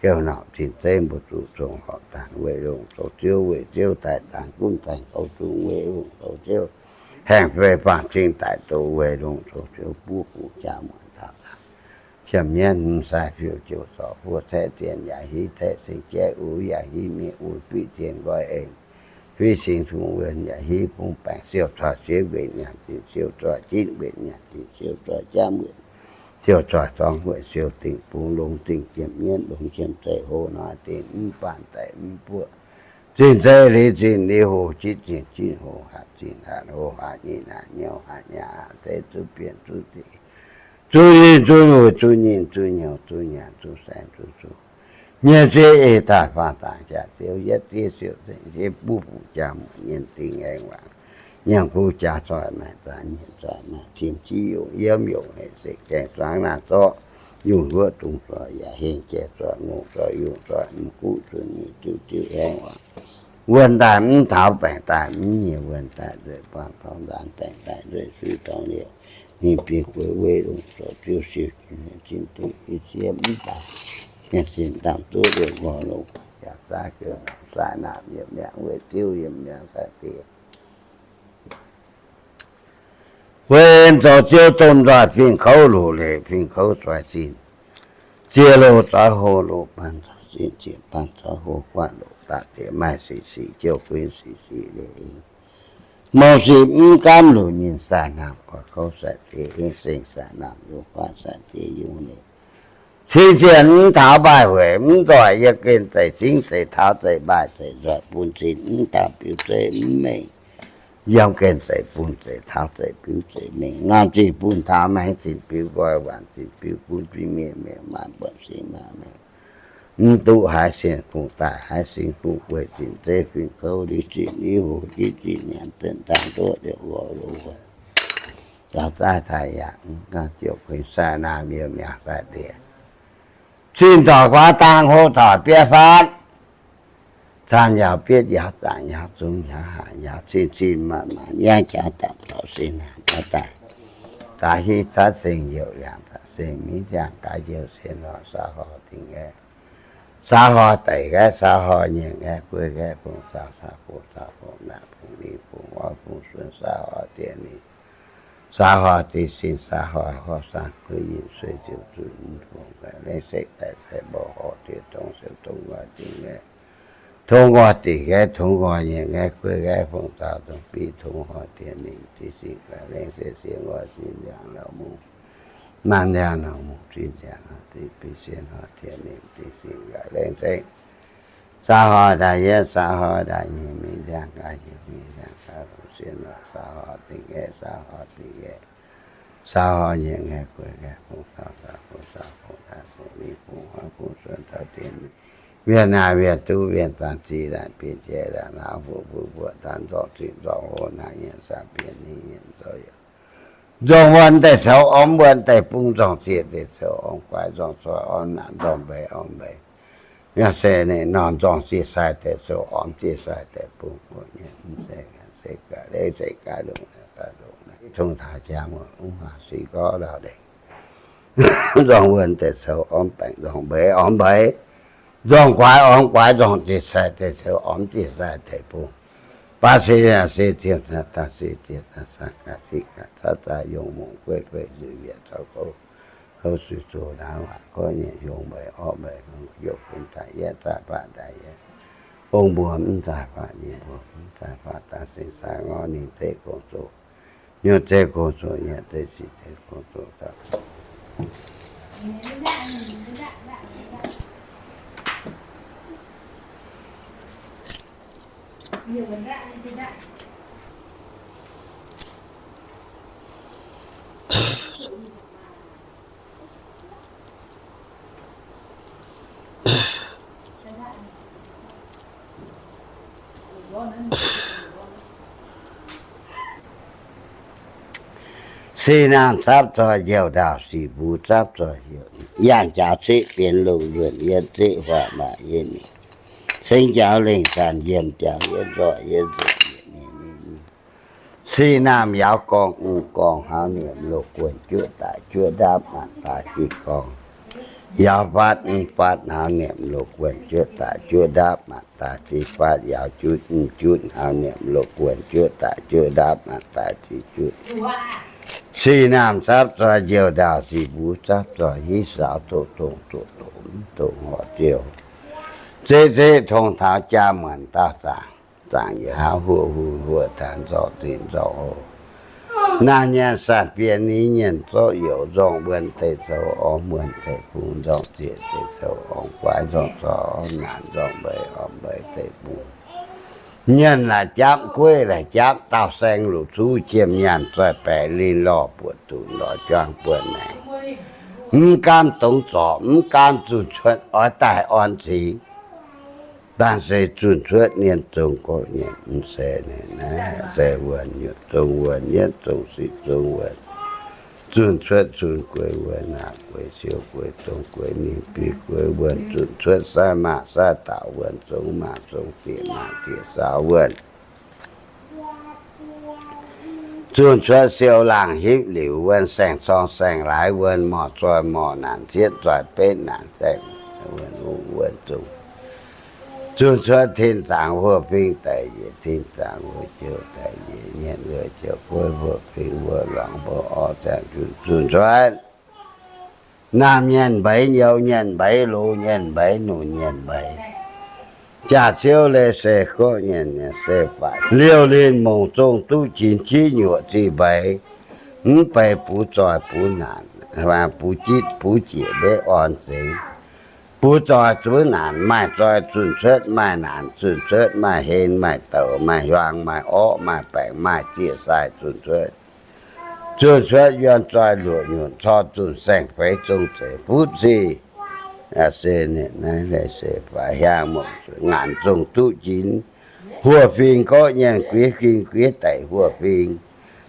gouv norm cing zeiv mbuo zuqc zong horpc daanh weih longc zoux ziouv weih ziouv daaih daanh gunv baengc gouv zungv weih longc zoux ziouv haengh fei faam cing daic doqc weih longc zoux ziouv buov fuqv jaa muonc dauh zaangc qiemx mienv hmz sai fiou jouh zorc fuoqv caeqv zienh yaac hiv caeqv singx jaiv uix yaac hiv miev uix fiqv zienh nqoi eix fiqv singx cong wuonh yaac hiv fungx baengc siou zoih siev nquenc nyanc zinh siou zoih jinv nquenc nyanc zinh siou zoih jamv nquenc siou zoih zorngx nquenc siou dingc bungx longx dingc jiem mienv longx jiem zeiv hlo noic dingc mv baanh daic mv buoqv zinh zeiv liuz zinh liuz hoc jitv zinh jitv hoc hatc zinh hatc hoc hatc nyinh hatc nyouz hatc nyaah hatc zeiv zuqv bienh zuqv diqc zuqv yinh zuqv wuic zuqv nyinh zuqv nyouz zuqv nyaanh zuqv saeng zuqv zuqc nyei ziev ei daaih faang dangx jaax ziouv yietv ziev siouc zengc ziev buv fuqv jaa muonc nyienh dingh aengx wangc Nyaanh kuv jaax zoih maaih zaangc, nyiemc zoih maaih tim, ziv yungh yiemv yungh, hec sekv gaengh zuangx naaiv zorqv, yungh huoqv dungz zoih yaac hengx jai zoih, ngongh zoih yungh zoih mv guqv zuqc nyeic diuv diuv aengx waac. Wuonh daaih mv taux, baengc daaih mv nyiex, wuonh daaih nzueic buangh torngv nzaanx, baengc daaih nzueic suiv torngv liouh. Ninh biei gueix weiv lungh zoux ziuv siou, zinh duqv i siev mv baac, mienh zinh ndaamv duqv liouh ngorc longx, jaax zaav gengh sai naamh yiem mi'aqv, weic ziuv yiem mi'aqv sai diex. Weic zoux ziouv domh nzoih fingx kouv loz-leiz, fingx kouv zoih zinh, ziex loz zoih hlo loz, baan zoih zinh ziex, baan zoih hlo guanh loz, daaih ziex maaih sic sic, jouh kuinx sic sic leiz. Mouz sic mv gaamv loz nyinh sai naamh, guaax kouv sai diex, seng sai naamh, yungz guaav sai diex, yungz leiz. Cing-zienh mv taux mbaaih hueic mv nzoih, yiem gen zeic cingv zeic taux zeic mbaaih zeic nzoih bun cin mv dauh biux zeiv mv mengh. Yiem gen zeic bun zeic taux zeic biux zeic mengh. Norm zinh bun taux maengx zinh biux nqoi, waanc zinh biux gunv biux mienh mengh, maanc buonc singx maanc mengh. Mv duqv haaix sienh kungx daaih, haaix singx kungx gueic, zinh zeiv fingx kouv, liuz zinh liuz hoc, jiv zinh nyanc, deix dangh ndoqv liouh nqorx loz. Zaux zaaih taaih yaac mv gaengh jouh kuinx sai naamh yiem mi'aqv sai diex. Zinh doic guaax dang, hlo doic bieiv fatv, camv yaauc bietv yaauc, zaangc yaauc zungx yaauc, haac yaauc cin, cin maanc maanc, yangh jaux dapc dorc sin naanc jaux daaih. Gaax hiv caatv seng youc, liangc caatv seng miv ziangh, gaax youc sien lorz saau horh dingc nqaeqv, saau horh daic nqaeqv, saau horh nyienc nqaeqv, guei nqaeqv, fungc zaaux, saau fungc zaaux, fungc naanc, fungc lingh, fungc orv, fungc suonx, saau horh diex ninh, saau horh diex sin, saau horh horh saanh, guei yinh suei ziouc zuqc mv fungc nqaeqv, lengv sekv daic cai mborqv horh diex tongx, siou tongx nqoi dingc nqaeqv, tongx nqoi dingc nqaeqv, tongx nqoi nyienc nqaeqv, guei nqaeqv, fungc zaaux dongh biv tongx horh diex ninh, diex sin nqaeqv lengv sekv, siex nqoi sin nziangx lauh mungz, maanc nziangx lauh mungz, zinh nziangx horh diex biv, siex horh diex ninh, diex sin nqaeqv lengv sekv. Saau horh daaih yietv, saau horh daaih nyeic, miv nziangx gaax heuc, miv nziangx gaax longc, siex horh, saau horh dingc nqaeqv, saau horh dingc nqaeqv, saau horh nyienc nqaeqv, guei nqaeqv, fungc zaaux, saau fungc zaaux, fungc naanc, fungc lingh, fungc orv, fungc suonx, taux diex ninh, wienh naaic wienh duqv, wienh zaangc ziqc laanh, bieqc jai laanh, hlauv fuqv fuqv mbuoqc, daan nzorngc zinh nzorngc hlo, naaic nyienx saah bieqc ninh nyienx zoux youc. Nzorngc wuonh deic-coux ormv wuonh deic-bung, nzorngc zieqc deic-coux ormv guaix, nzorngc zoih ormv naanc, nzorngc mbeix ormv mbeix. Yaac se ninh norm nzorngc zieqc sai deic-coux ormv zieqc sai deic-bung, mbuo mienh mv zeiz gaax, se gaax leiz, se gaax longx, gaax longx. Tongx taux jangx wuov, mv baac sin gorngv ndau ndeic, nzorngc wuonh deic-coux ormv baengc, nzorngc mbeix ormv mbeix, nzorngc guaix ormv guaix, nzorngc zieqc sai deic-coux ormv zieqc sai deic-bung. Baav se yaac se ziemh caqv daaih se ziemh caqv caqv gaax siqv gaax caqv zaaih yongh mungh gueiv fei nzuih mbiec caux gouv, gouv suiv zoh ndaauv waac gorngv nyei yongh mbeix orv mbeix, youc benx daaih yietv zaah faatv daaih yietv, ong mbuo mv zaah faatv, ninh mbuo mv zaah faatv, daaih seng sai ngorv ninh zeiv gong zoqc, nyouz zeiv gong zoqc, nyanc zeiv sic zeiv gong zoqc. Sih naamh zapv zoih njoux ndaauh, sic mbuo zapv zoih heuc, yangh jaax ceqv bienx longh nzuonx, yiem zeqv huaac maac yiem mingh, ceng jaux lengh zaanc, yiem jaux yiem nzoih yiem nzuqc. Sih naamh yaauv gorngv, mv gorngv hauv niemc loz guonc juoqv daic juoqv ndapv maanc daaih zih gorngv. Yaauv fatv mv fatv hauv niemc loz guonc juoqv daic juoqv ndapv maanc daaih zih fatv. Yaauv jutv mv jutv hauv niemc loz guonc juoqv daic juoqv ndapv maanc daaih zih jutv. Sih naamh zapv zoih njoux ndaauh, sic mbuo zapv zoih hiv saaux, doqc dongh zoqc doqc mv dongh horc ziouh. Zeqv zeqv tong taux jaa muonc dauh zaangc, zaangc yietc hlauv huoqv huv huoqv taanx, nzorngc zinh nzorngc hlo. Naaiv nyanc saah bieqc ninh nyanc zorqv youc, nzorngc wuonh deic-coux ormv wuonh deic-bung, nzorngc zieqc deic-coux ormv guaix, nzorngc zoih ormv naanc, nzorngc mbeix ormv mbeix deic-bung. Nyanc la'japv, gueiv la'japv, dauh saeng luc zuv jiem nyaanh zoih baeqc linh lorh buoqc dunc lorh juang buonc maengc. Mv gaamv dongz zorc, mv gaamv zunh cuotv, oix daaih orn cingx. Dangh se zunh cuotv nien zong gorqv nyanc, mv se naaiv, se wuonh nyutc zong wuonh, nyietv zong sic zong wuonh, zunh cuotv cun gueix wuonh, naanc gueix siou gueix zong gueix ninh biei gueix wuonh, zunh cuotv sai maah sai dauh wuonh, zong maah zong dieqc maah dieqc saaux wuonh. Zunh cuotv siou laangh hipv liuz wuonh, saeng-corng saeng-laaix wuonh, morc zoih morc naanc, cietv zoih betv naanc, saeng wuonh, wuonh zong. Zunh cuotv tin zaangc huoqv fing daic njiec, tin zaangc huoqv jouh daic njiec, nyienx huoqv jouh gueiv huoqv fing huoqv lorngx mbuo orv ziangh zunh, zunh cuotv naamh nyienx mbeix, nyouz nyienx mbeix, loz nyienx mbeix, nunc nyienx mbeix, jaax-ziouv leiz se gorqv nyanc, se faix liouh linh mongc zong duqv jinx jiv nyuoqc zih mbeix, mv beiz bux zoih bux naanc, bux jitv bux jieqc mbev orn zengx, bux zoih bux naanc maaih zoih zunh cuotv, maaih naanc zunh cuotv, maaih hlen maaih douc, maaih hiuang maaih orqv maaih baengc, maaih ziec sai zunh cuotv. Zunh cuotv yuonh zoih luoqc nyunc cor zunh saeng-feix zong zeic fuqv sic. Se naaiv leiz se faix hiaang mongc ngaanc zong duqv jinx huoqv fing gorqv nyanc, guiev fing guiev daic huoqv fing,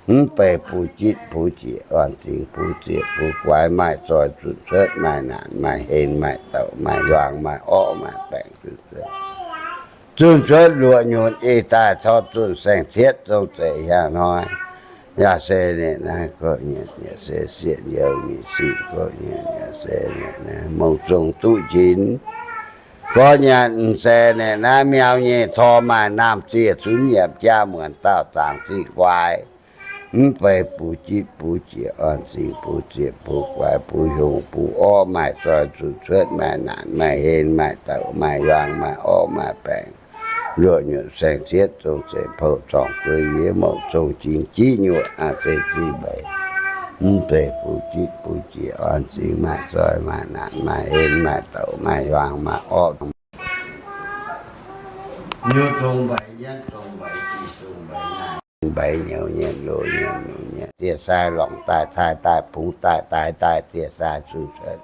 mv beiz bux jitv bux jieqc orn zingx, bux zieqc bux guaix, maaih zoih zunh cuotv, maaih naanc maaih hlen maaih douc, maaih hiuang maaih orqv maaih baengc zunh cuotv. Zunh cuotv luoqc nyunc ih daaih cor zunh saeng-cietv zong zeic hiaang hnoi. Yaac se ninh naaiv gorqv nyanc, yaac se sieqv youz nyei sic gorqv nyanc, yaac se ninh naaiv mongc zong duqv jinx gorqv nyanc, se ninh naaiv miau nyei tor maaih naamh ziec cunv yiemc jaa muonc dauh zaangc zingh guaix, mv beiz bux jitv bux jieqc orn zingx, bux zieqc bux guaix, bux hiuang bux orqv, maaih zoih zunh cuotv, maaih naanc maaih hlen, maaih douc maaih hiuang, maaih orqv maaih baengc, luoqc nyunc saeng-cietv zong zeic pouv zorngc guei yiev mouc zong jingx jiv nyuoqc aqv se zih mbeix, mv beiz bux jitv bux jieqc orn zingx, maaih zoih maaih naanc maaih hlen, maaih douc maaih hiuang, maaih orqv, nyouz zong mbeix, nyietv zong mbeix, sic zong mbeix, naanc mbeix, nyouz nyienx, loz nyienx, nunc nyienx, ziec sai lorngc daaih, cai daaih, bungx daaih, daix daaih, ziec sai zunh cuotv.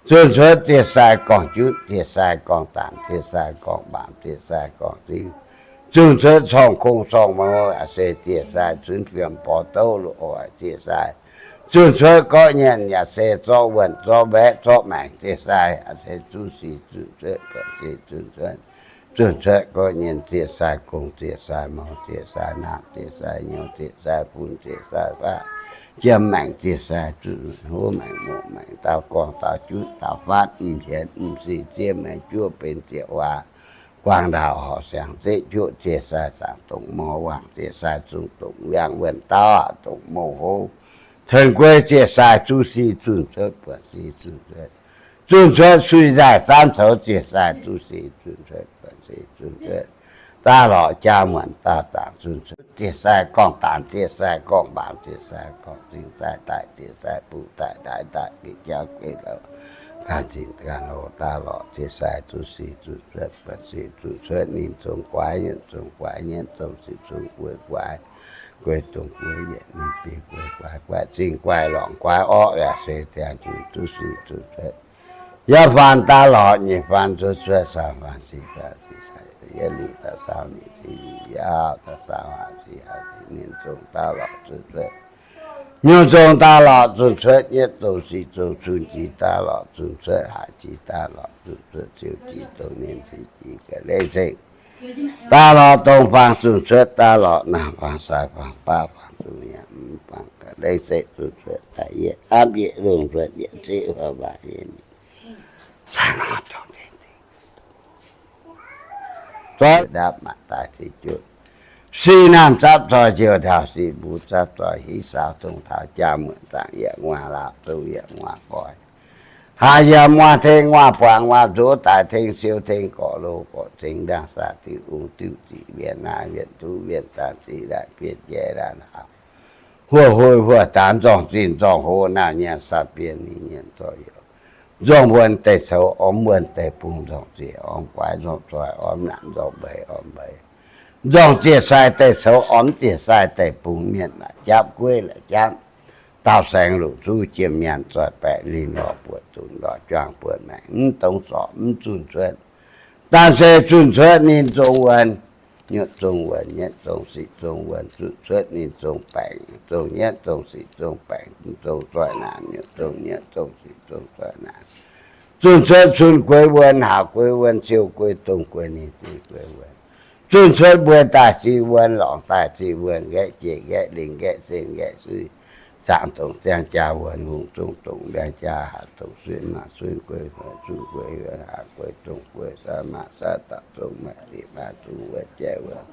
Zunh cuotv ziec sai gorngv junv, ziec sai gorngv daanx, ziec sai gorngv mbaamz, ziec sai gorngv zingv. Zunh cuotv corngh kong corngh mou, yaac se ziec sai cunv fiem borx douv loz-oix, ziec sai zunh cuotv gorqv nyanc, yaac se zorqv wuonh zorqv mbaeqv zorqv maengc, ziec sai yaac se zuqv sic zunh cuotv, buatc sic zunh cuotv. Zunh cuotv gorqv nyanc ziec sai gong, ziec sai mou, ziec sai naamh, ziec sai nyouz, ziec sai fun, ziec sai faqv, jiem maengc, ziec sai zunh huov maengc, muoqc maengc, daauh gorngv daauh junv, daauh fatv, m'hienx m'sic, ziev maengc juov benx ziec waac, guangc ndaauh horqc siangx zeqv juoqv, ziec sai zaangc dongc mou wangc, ziec sai zungh dongc wiangv wuonh dauh dongc mou hov, tengx guei ziec sai zuqv sic zunh cuotv, buatc sic zunh cuotv. Zunh cuotv suiv nzaaih zaanv coux, ziec sai zuqv sic zunh cuotv, buatc sic zunh cuotv. Daaih lorqc jaa muonc daauh zaangc zunh cuotv, ziec sai gorngv daanx, ziec sai gorngv mbaamz, ziec sai gorngv zingh, cai daaih, ziec sai bungx daaih, daix daaih, bieqc jauv gueiv louh, gan zingh gan hlo, daaih lorqc ziec sai zuqv sic zunh cuotv, buatc sic zunh cuotv. Ninh zong guaix, yietc zong guaix, nyietv zong sic zong gueix guaix, gueix zong gueix yietc, ninh biei gueix guaix, guaix zingh guaix lorngc guaix orqv, yaac se ziangh junc duqv sic zunh cuotv. Yaac faan daaih lorqc nyeic faan zunh cuotv, saauv faan sic faan sic, yaac lic daaih saauv nyeic sic, yaac daaih saauv haaix sic haaix sic, ninh zong daaih lorqc zunh cuotv. Nyungc zong daaih lorqc zunh cuotv, nyietv zong sic zong cun jiex daaih lorqc zunh cuotv, haaix jiex daaih lorqc zunh cuotv, ziouc jiex dongh ninh sic jiex ga'leiz sekv daaih lorqc dongh fangx zunh cuotv daaih lorqc naamh fangx, sai fangx, baav fangx, zuqc yaac mv fangx ga'leiz sekv zunh cuotv daaih yietc apv yietc lungh cuotv yietc ziqv huo mbaac yietc mingh. Zoih ndapv maac daaih ziqc juoqv, sic naamh zapv zoih njiouh ndau, sic mbuo zapv zoih hiv saaux dongh taux jaa muonc zaangc yietc nguaaz laauh, dongh yietc nguaaz goix, haaix yiem nguaaz tengx nguaaz buangx nguaaz nzuov daaih tengx siou tengx gorqv lo gorqv zengx ndaangc saah diuh ung diuh ziqc wienh naaiv wienh duqv wienh zaanc ziqc laanh bienh jaiv laanh haaix, huoqv hui huoqv daanx nzorngh zinh nzorngh hoz naaiv nyanc saah bienh ninh nyanc zoih youz, nzorngh wuonh deic-coux ormx wuonh deic-bung, nzorngh ziec ormx guaix nzorngh zoih ormx naanc nzorngh mbeix ormx mbeix, nzorngh ziec sai deic-coux ormx ziec sai deic-bung, mienh la'japv gueiv la'japv, daauh saeng longc zuqv jiem nyaanh zoih baeqc linh lorh buoqc zunc lorh juangc buoqc maengc mv dongz zorc mv zunh cuotv, Dangh se zunh cuotv ninh zong wuonh, nyutc zong wuonh, nyietv zong sic zong wuonh, zunh cuotv ninh zong baengc, zong nyietv zong sic zong baengc, zong zoih naanc, nyutc zong nyietv zong sic zong zoih naanc. Zunh cuotv cun gueix wuonh, haac gueix wuonh, siou gueix dongh gueix ninh, zinh gueix wuonh. Zunh cuotv mbuo daaih zinh wuonh, lorngc daaih zinh wuonh, nqaeqv jiex nqaeqv lingh, nqaeqv sen nqaeqv suiv, zaangc dongc ziangh jaa wuonh, hungh zong dongc ndiangx jaa, haac dongc suiv maac suiv gueix, haac zungh gueix, haac gueix dongh gueix, saav maac saav dauh zong maaih diqc maaih zungh wuonh jaiv wuonh,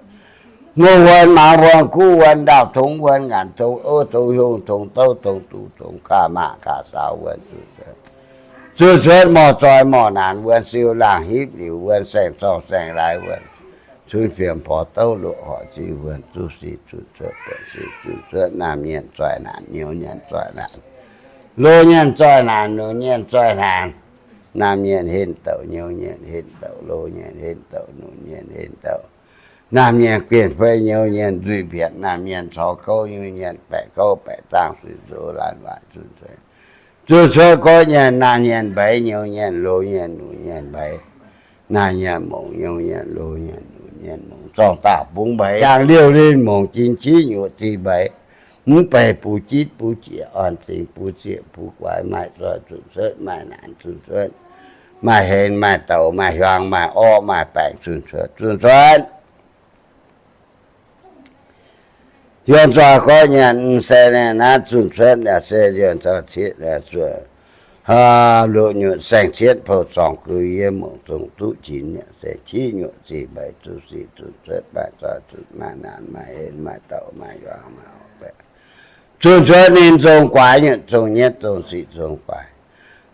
ngongh wuonh maaz wuonh kuv wuonh ndaauh tongx wuonh ngaanc tongx ouv tongx hiuv tongx douv tongx duqv tongx kaav maac kaav saaux wuonh zunh cuotv. Zunh cuotv morh zoih morh naanc wuonh, siou laangh hipv liuc wuonh, saeng-zorng saeng-laaix wuonh, cunv fiem porx douv loqc horc ziv wuonh, zuqv sic zunh cuotv, buonv sic zunh cuotv, naamh mienh zoih naanc, nyouz mienh zoih naanc, loz mienh zoih naanc, nunc mienh zoih naanc, naamh mienh henv douc, nyouz mienh henv douc, loz mienh henv douc, nunc mienh henv douc, naamh mienh guen fei, nyouz mienh nzuih mbietc, naamh mienh corc gouv, nyouz mienh baeqc gouv baeqc zaangh, zunh cuotv laanh waaic zunh cuotv. Zunh cuotv gorqv mienh, naamh mienh mbeix, nyouz mienh, loz mienh, nunc mienh mbeix, naamh mienh mongc, nyouz mienh, loz mienh, nunc mienh mongc, zorng daaih bungx mbeix, yangh liouh linh mongc, jin civ nyuoqc zih mbeix, mv beiv bungx jitv bungx jieqc, orn zingx bungx zieqc bungx guaix, maaih zoih zunh cuotv, maaih naanc zunh cuotv, maaih henx maaih douc, maaih hiuang maaih orqv, maaih baengc zunh cuotv, zunh cuotv. Yuonh zoih gorqv mienh, m'seix naaiv zunh cuotv yaac se yuonh zoih cietv zuoqv, luoqc nyutc saeng-cietv pou-zorngh gux yie mongc zong duqv jin yaac se civ nyuoqc zih mbeix, zuqv sic zunh cuotv, maaih zoih zunh maaih naanc, maaih henx maaih douc, maaih hiuang maaih orqv, zunh cuotv ninh zong guaix, nyutc zong nyietv zong sic zong faix,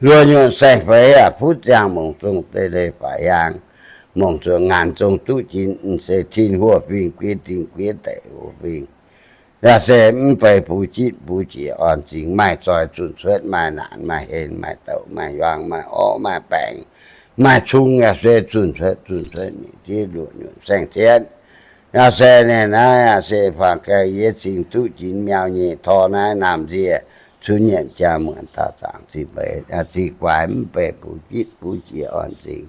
luoqc nyutc saeng-feix yaac fuqv ziangh mongc zong deix leiz faix hiaang, mongc zuqc ngaanc zong duqv jin, m'seix tin huoqv fingx, guiev dingh guiev deic huoqv fingx, yaac se mv beiv bungx jitv bungx jieqc, orn zingx maaih zoih zunh cuotv, maaih naanc maaih henx maaih douc, maaih hiuang maaih orqv, maaih baengc maaih cung, yaac se zunh cuotv, zunh cuotv nyeic zieqv luoqc nyutc saeng-cietv. Yaac se ninh naaiv yaac se faang gauh yie cingx duqv jin miau nyei tor naaiv naamh nzie cunv nyiemc jaa muonc daauh zaangc zinh mbeix, zinh guaix mv beiv bungx jitv bungx jieqc, orn zingx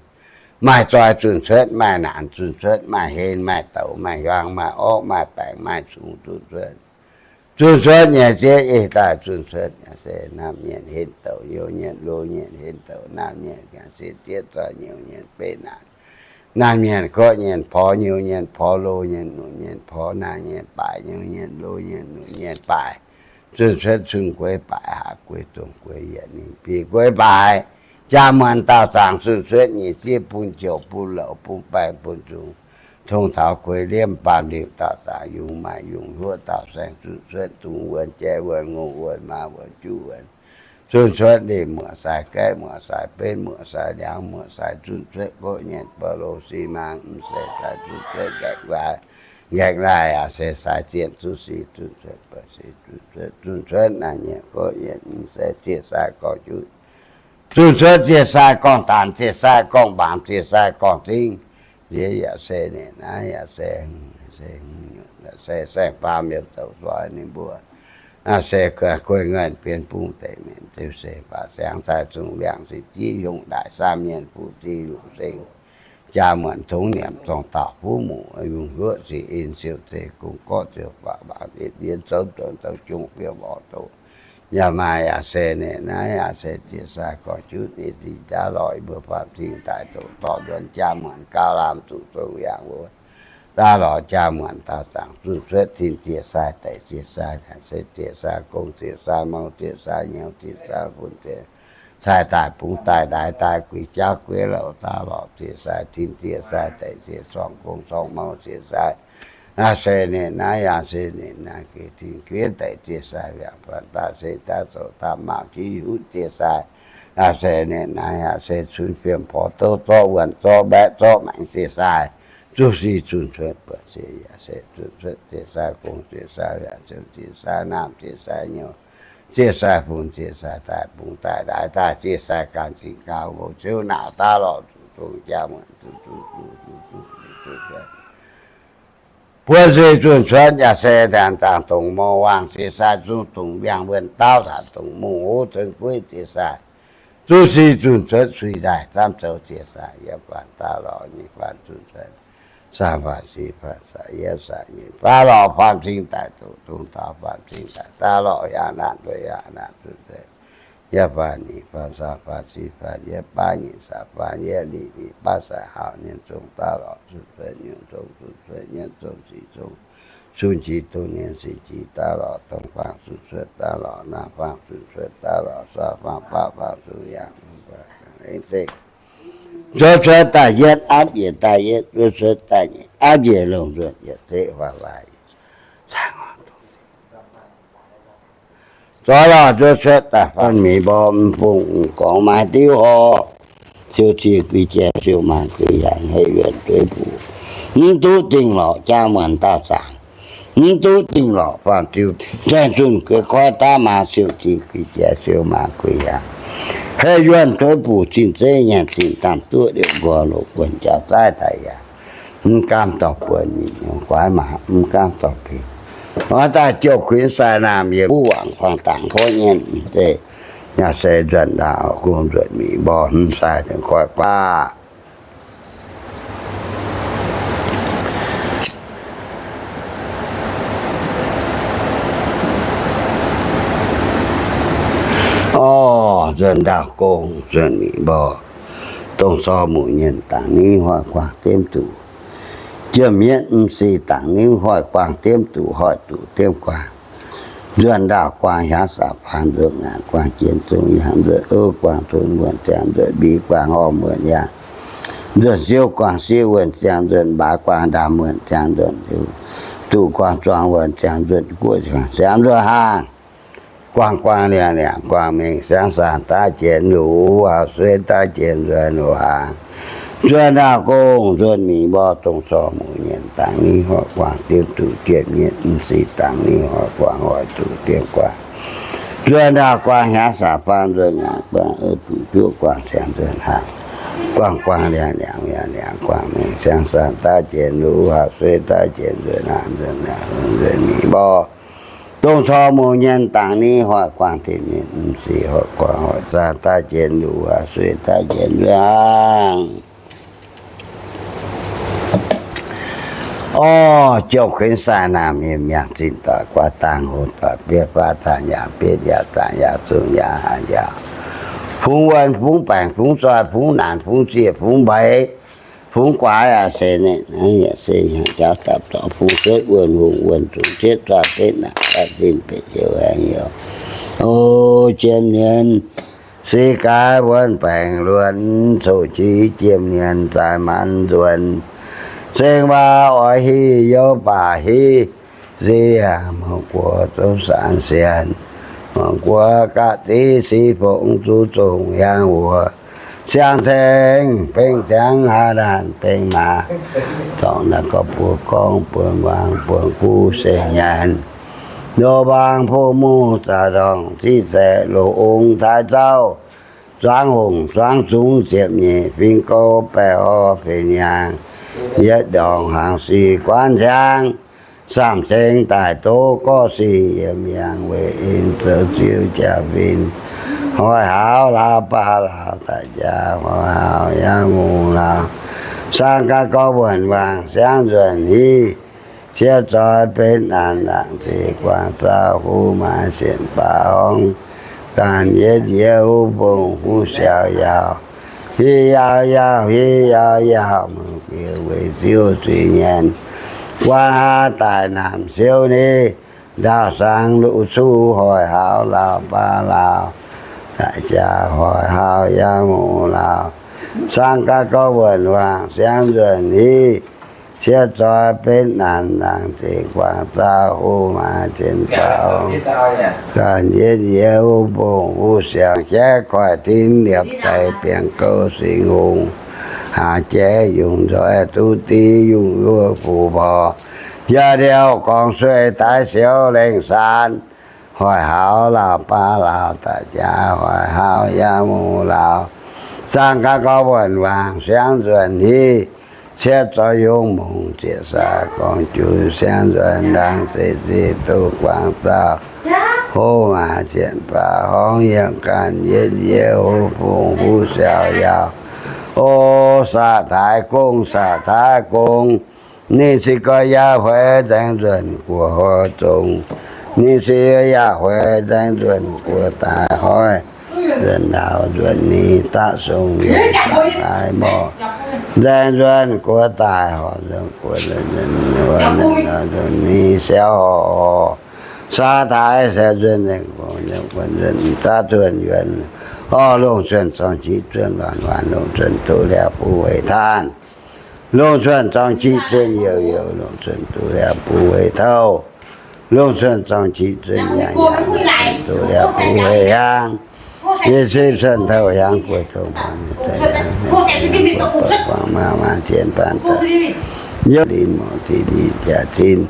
maaih zoih zunh cuotv, maaih naanc zunh cuotv, maaih henx maaih douc, maaih hiuang maaih orqv, maaih baengc maaih cung zunh cuotv. Zunh cuotv nyei zieqv ei daaih zunh cuotv yaac se naamh mienh henv douc, youh mienh loz mienh henv douc, naamh mienh gengh se zieqv zoih, nyouz mienh beiv naanc, naamh mienh gorqv mienh porx, nyouz mienh porx, loz mienh nunc mienh porx, naamh mienh baaic, nyouz mienh loz mienh nunc mienh baaic, zunh cuotv cun gueix baaic, haac gueix dongh gueix yietc, ninh biei gueix baaic, jaa muonc daauh zaangc zunh cuotv nyeic zieqv bun jouc bun louc bun baeng bun zungx, tong taux gueix liemv baamh liuc daauh zaangc, yungz maaih yungz huoqv daauh saeng, zunh cuotv dungz wuonh jaiv wuonh ngongh wuonh maaz wuonh juv wuonh, zunh cuotv ninh muoqc sai gaeqv muoqc sai benv muoqc sai liangx muoqc sai, zunh cuotv gorqv mienh ba'lo si maang m'seix sai, zunh cuotv nqaeqv laaih, nqaeqv laaih yaac se sai zienh, zuqv si zunh cuotv, zunh cuotv naaiv mienh gorqv mienh m'seix zieqc sai gorngv juv, zunh cuotv zieqc sai gorngv daanx, zieqc sai gorngv mbaamz, zieqc sai gorngv zingv. Yie yaac se ninh naaiv yaac se, se, se saeng-faam liouh zoux zoi ninh mbuo, se guei ngorn bienx bung deic mienh ziouc se faatv siangx cai zungh liangx se jiv hiong ndaic saamv mienh fuqv zingh luqc seng, jaa muonc tongx nyiemc zorng dauh fuqv muqc yungh huoqv sic in siou zeiz gong gorqv ziouc faatv mbaangc zieqc mbienx zouv duonx zouv jungh fiem orqc doqc. Yaac maaih yaac se ninh naaiv yaac se zieqc sai gorngv juv ninh zingh jaav lorh yie mbuo faam cing daaih doqc dorh nzuonx jaa muonc gauh lamh zuqc zong yangh wuov. Daav lorz jaa muonc daauh zaangc zunh cuotv tin zieqc sai deic zieqc sai, se zieqc sai gong zieqc sai mau zieqc sai nyouz zieqc sai fun zieqc sai daaih bungx daaih ndaix daaih guix jauv gueix louc daav lorz zieqc sai tin zieqc sai deic zieqc sorng gong sorng mau zieqc sai. Aa, se ninh naaiv yaac se ninh naaiv geh tin guiev deic zieqc sai, yangh faanx daaih se daav zoux daav maauh jiv hunv zieqc sai. Aa, se ninh naaiv yaac se cunv fiem porx douv zorqv wuonh zorqv mbaeqv zorqv maengx zieqc sai, zuqv si zunh cuotv buatc se yaac se zunh cuotv zieqc sai gong zieqc sai yaac ziouc zieqc sai naamh zieqc sai nyouz zieqc sai fun zieqc sai daaih bungx daaih ndaix daaih zieqc sai ganh zingh gauh nqox ziouv naauc daav lorz zuqc zong jaa muonc zuqc zuqc zuqc zuqc zuqc zuqc buo se zunh cuotv yaac se ndaangc zaangc dongc mor waangh zieqc sai zungv dongc mbiaangh wuonh dauh taux dongc mungh hoz ceng gueiv zieqc sai zuqc sic zunh cuotv suiv nzaaih, zaamv zoux ziex saah yiem faanh daaih lorqc, nyeic faanh zunh cuotv saah faanh sic faanh saah yiem saah nyeic faanh lorqc, faanh cing daaih doqc dongh taux faanh cing daaih daaih lorqc, yangh naanc duqv yangh naanc zunh cuotv yiem faanh nyeic faanh saah faanh sic faanh yiem baav nyeic saah faanh yiem lic lic baav saah hauv nyei zong daaih lorqc, zunh cuotv nyungc zong zunh cuotv nyei zong sic zong zunh sic dongh nyei sic sic daaih lorqc, dongh faanh zunh cuotv daaih lorqc, naaiv faanh zunh cuotv daaih lorqc, saah faanh baav faanh zunh yangh zunh cuotv daaih yietv, aapv yietc daaih yietv, zuotv cuotv daaih nyeic, aapv yietc longc nzuonx yietc zeqv huaax waac zorqv lorh zuotv cuotv daaih faanh mingh mborqv m'fungc m'gorngv maaih diuv horqc, siou ziex guix jiex siou maanc guix hnyangx, heh yuonh dueiv buc, mv duqv dingh lorqc jaa muonc daauh zaangc, mv duqv dingh lorqc faanh diuh zaengh zunh gueix koiv daav maa, siou ziex guix jiex siou maanc guix hnyangx, heh yuonh dueiv buc zinh zeiv nyanc zinh dangh duqv liouc nqoi loz buonc jaax zaaiv daaih yaac mv gaamv dorh buonc, mingh nyungc guaax maaz mv gaamv dorh gengh. Oix daaih jouh kuinx sai naamh yiem wuov wangc kuang dangx kov nyien, mv zeiz nyaah se nzuonx ndaauh gong nzuonx mingh mborqv hmz sai tengx koiv guaav. Orv, nzuonx ndaauh gong nzuonx mingh mborqv dongh cor muc nyienh dangc niv hoic guangc diemv duqv, jiem mienv m'sieqv dangc niv hoic guangc diemv duqv, hoic duqv diemv guangc. Nzuonx ndaauh guangc hiaangx saah faang, nzuonx ngaanc guangc jiex zong yangh, nzuonx ov guangc tong wuonc ziangx, nzuonx mbiv guangc horh wuonc yangh, nzuonx siou guangc sieqv wuonc ziangx, nzuonx mbaaix guangc ndaamv wuonc ziangx, nzuonx duqv guangc zuangx wuonc ziangx, nzuonx guoqv guangc siangx nzuonx haangh. Guangc guangc liangc liangc guangc mengh siangx saanh daav jiex luc, hauv suiv daav jiex nzuonx luc haangh. Nzuonx ndaauh gong nzuonx mingh mborqv dongh cor muc nyienh dangc niv hoic guangc diemv duqv, jiem mienv m'sieqv dangc niv hoic guangc hoic duqv diemv guangc. Nzuonx ndaauh guangc hiaangx saah faang, nzuonx ngaanc guangc ov duqv juoqv guangc siangx nzuonx haangh. Guangc guangc liangc liangc liangc liangc guangc mengh siangx saanh daav jiex luc, hauv suiv daav jiex nzuonx haangh, nzuonx mingh mborqv dongh cor muc nyienh dangc niv hoic guangc diemv mienv m'sieqv hoic guangc hoic saanh daav jiex luc, hauv suiv daav jiex nzuonx haangh. Orv, jouh kuinx sai naamh yiem miangh zinh doic guaav dangh hungh doic bietv faav zaangc yaauc bietv yaauc zaangc yaauc zungh yaauc haanz yaauc, fungx wuonh fungx baengc fungx zoih fungx naanc fungx zieqc fungx mbeix fungx guaax aqv se naaiv, yaac se hnyangx jauv dapv dorngx fungx cuotv wuonh hungh wuonh zungh cietv zoih betv naanc zaih zinh betv youz aengx youz. O, jiem nienz se gaaix wuonh baengc luonx coqv jiex, jiem nienz zaaix maanz nzuonx, zengx waac oix hiv youv baac hiv, se yaac muangx guoqv zouv saanx sienx, muangx guoqv ga'ziev si fongx zuqc zongh yangh wuoc, siang-ceng beng ziangx haaix ndaanh beng maac, dorngc naaiv gorx buoz gorngv buonc muangx buonc guv se nyanc, loz-mbaang buv mungh zaaix ndorngh ziqv zaeqc loz-ong taaix zauv, zuangx hongh zuangx zungx ziepc nyeic fingx gouv baeqc orv fih nyaangh, yietv ndorngh hnaangx sic guanv ciangv, samh ceng daaih doqv gorqv sic yiem yangh weic en zoux ziuv jaa-fin, hoic hauz laauh baav laauh daaih jaax hoic hauz yaac mungh laauh, saang gaax gorx wuonh wangc siangv nzuonx hiv, cie zoih betv naanc laangc ziex guangc zaauh huv maaiz sienx baav horngz, ganh yietv yie huv bongh huv siaux yaauh, hiv yaauh yaauh hiv yaauh yaauh mangc biux weic ziuv zuiz nyanc, guanh haa daaih naamh siouv ni, ndaauh saang luv cuv hoic hauz laauh baav laauh, daaih jaax hoic hauz yaac mungh laauh, saang gaax gorx wuonh wangc siangv nzuonx hiv, cie zoih betv naanc laangc ziex guangc zaauh huv maaiz sienx baav horngz, ganh yietv yie huv bongh huv siaux jaiv koiv tin liepc deix biangh gouv singx hungh, haac jaiv yungh nzoih duqv div yungh yuoqv fuqv mborqv, yaac ndiouh gorngv sueih daaih siouv lengh saan, hoic hauz laauh baav laauh daaih jaax hoic hauz yaac mungh laauh, saang gaax gorx wuonh wangc siangv nzuonx hiv, cie zoih yungh mungh zieqc saax gorngv juv siangv nzuonx ndaangc se ziqc duqv guangc zaauh Hov maac zienc baac horngz yiem ganh yietv yiev hov fungx huv siaaux yaauc. O, saax taaix gong, saax taaix gong. Ninh se gorx yaac hueix nzaeng nzuonx guoqv hov zong. Ninh se yaac hueix nzaeng nzuonx guoqv daaih hoiv. Nzuonx ndaauv nzuonx ni daqv sung yaac daaih morc. Nzaeng nzuonx guoqv daaih horc nzuonx guoqv nzuonx ni siaaux horc. Saax taaix siaaux nzuonx nzaeng guoqv nzuonx daaih zuonx yuonx. Orv, longc cuotv zorng jiv zuonx waanc waanc, longc cuotv duqv liaauc buv weic taanv. Longc cuotv zorng jiv zuonx youc youc, longc cuotv duqv liaauc buv weic touv. Longc cuotv zorng jiv zuonx yaangh yaangh, longc cuotv duqv liaauc buv weic hiaang. Yie se cuotv touv hiaang guoqv touv maanc, buangh maanc maanc zien baan daaih. Yie lin morc zinh yinh jaa zinh,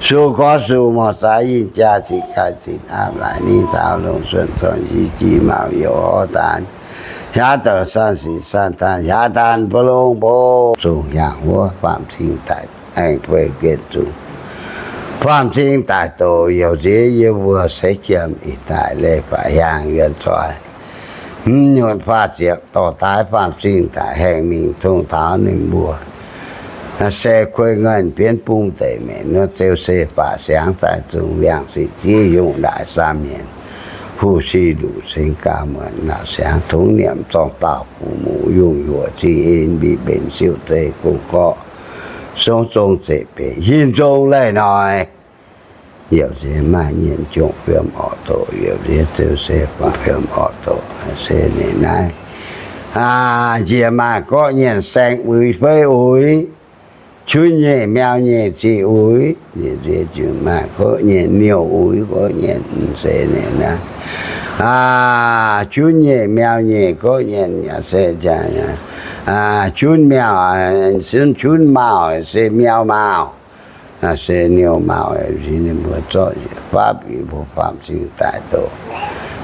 su gorx su morc zaaix yinh jaa zinh gaaix zinh aapv laaic ni taux longc cuotv zorng jiv jiv maux youc horv daanz. Hiaangx douc san sic san daanh hiaangx daanh mbuo longx mbuo zungh hiaangx wuov faam-cing daic aengx fei guen zungh. Faam-cing daic doqc youc nziex yie mbuo seix jiemh ih daic leiz baac hiaangx yuonx zoih. Mv nyunc faah ziepc dorh daaih faam-cing daic haengh mingh tong taux ninh mbuo se kuei ngornh bienv bung deic mengh nor zeu se baac siangx zaaih zungh liangh sic ziev yungh ndaaih saamv mienh, hu si luqc cingx gaax muonc naauc siangx tungv nyiemc zorng daauh fuqv muqc yungh yuoqc zingh en mbic mbenc siouv zeiv gong gorqv song zong zeqc benx hinc zong laih noic. Youc nziex maaih nyienh jungh fiem orqc doqc, youc nziex zeu se fiem orqc doqc se ninh naaiv. Aa, njiec maaih gorqv nyienh saeng uix fei uix, qunx nyeic miau nyeic ziqc uix, njiec nziex maaih gorqv nyienh niouh uix gorqv nyienh se ninh naaiv. Aa, qunx nyeic miau nyeic gorqv nyienh se, aa, qunx miau, qunx, qunx maauh se miau maauh, se niouh maauh, ninh mbuo zorqv faapv yie mbuo faam-cing daic doqc,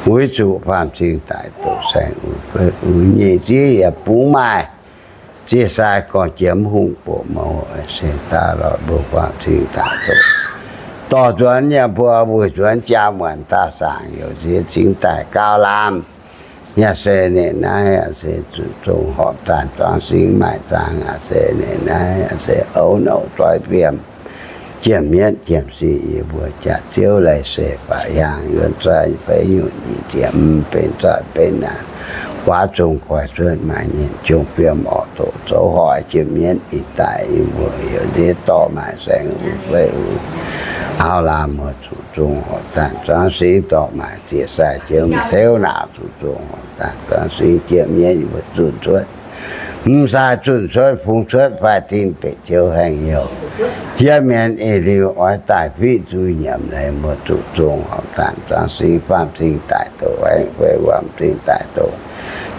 uix zuqc faam-cing daic doqc saeng uix fei uix nyeic ziex yaac bungx maaih. Ziec sai gorngv jiem hungh boqc mouz se daaih lorz mbuo faam-cing daic doqc. Dorh nzuonx yaac mbuo mbuo nzuonx jaa muonc daauh zaangc youc nziex cingx daaih gauh lamh. Yaac se ninh naaiv yaac se zuqc zong horpc daanh zuangx singx maaih zaangc, yaac se ninh naaiv yaac se ouv nouh zoih fiem. Jiem mienv jiem sic yie mbuo jaax ziouv laih se baac hiaangx yuonx zoih feix nyunc nyic ziepc mv benx zoih benx naanc. Guaax zong goiv cuotv maaih nyienh jung fiem orqc doqc zoux hoic jiem mienv ih daic yie mbuo youc ndiev dorh maaih saeng uix fei uix. Auv lamh mbuo zuqc zong horpc daanh zuangx singx dorh maaih zieqc sai jiem ceuv naauc zuqc zong horpc daanh zuangx singx jiem mienv yie mbuo zunh cuotv. Mv sai zunh cuotv fungx cuotv fai tin beic joux haengh youh. Jiem mienv ih liuz oix daaih fiqv zuiz nyiemc leiz mbuo zuqc zong horpc daanh zuangx singx faam-cing daic doqc, aengx fei wuom-cing daic doqc.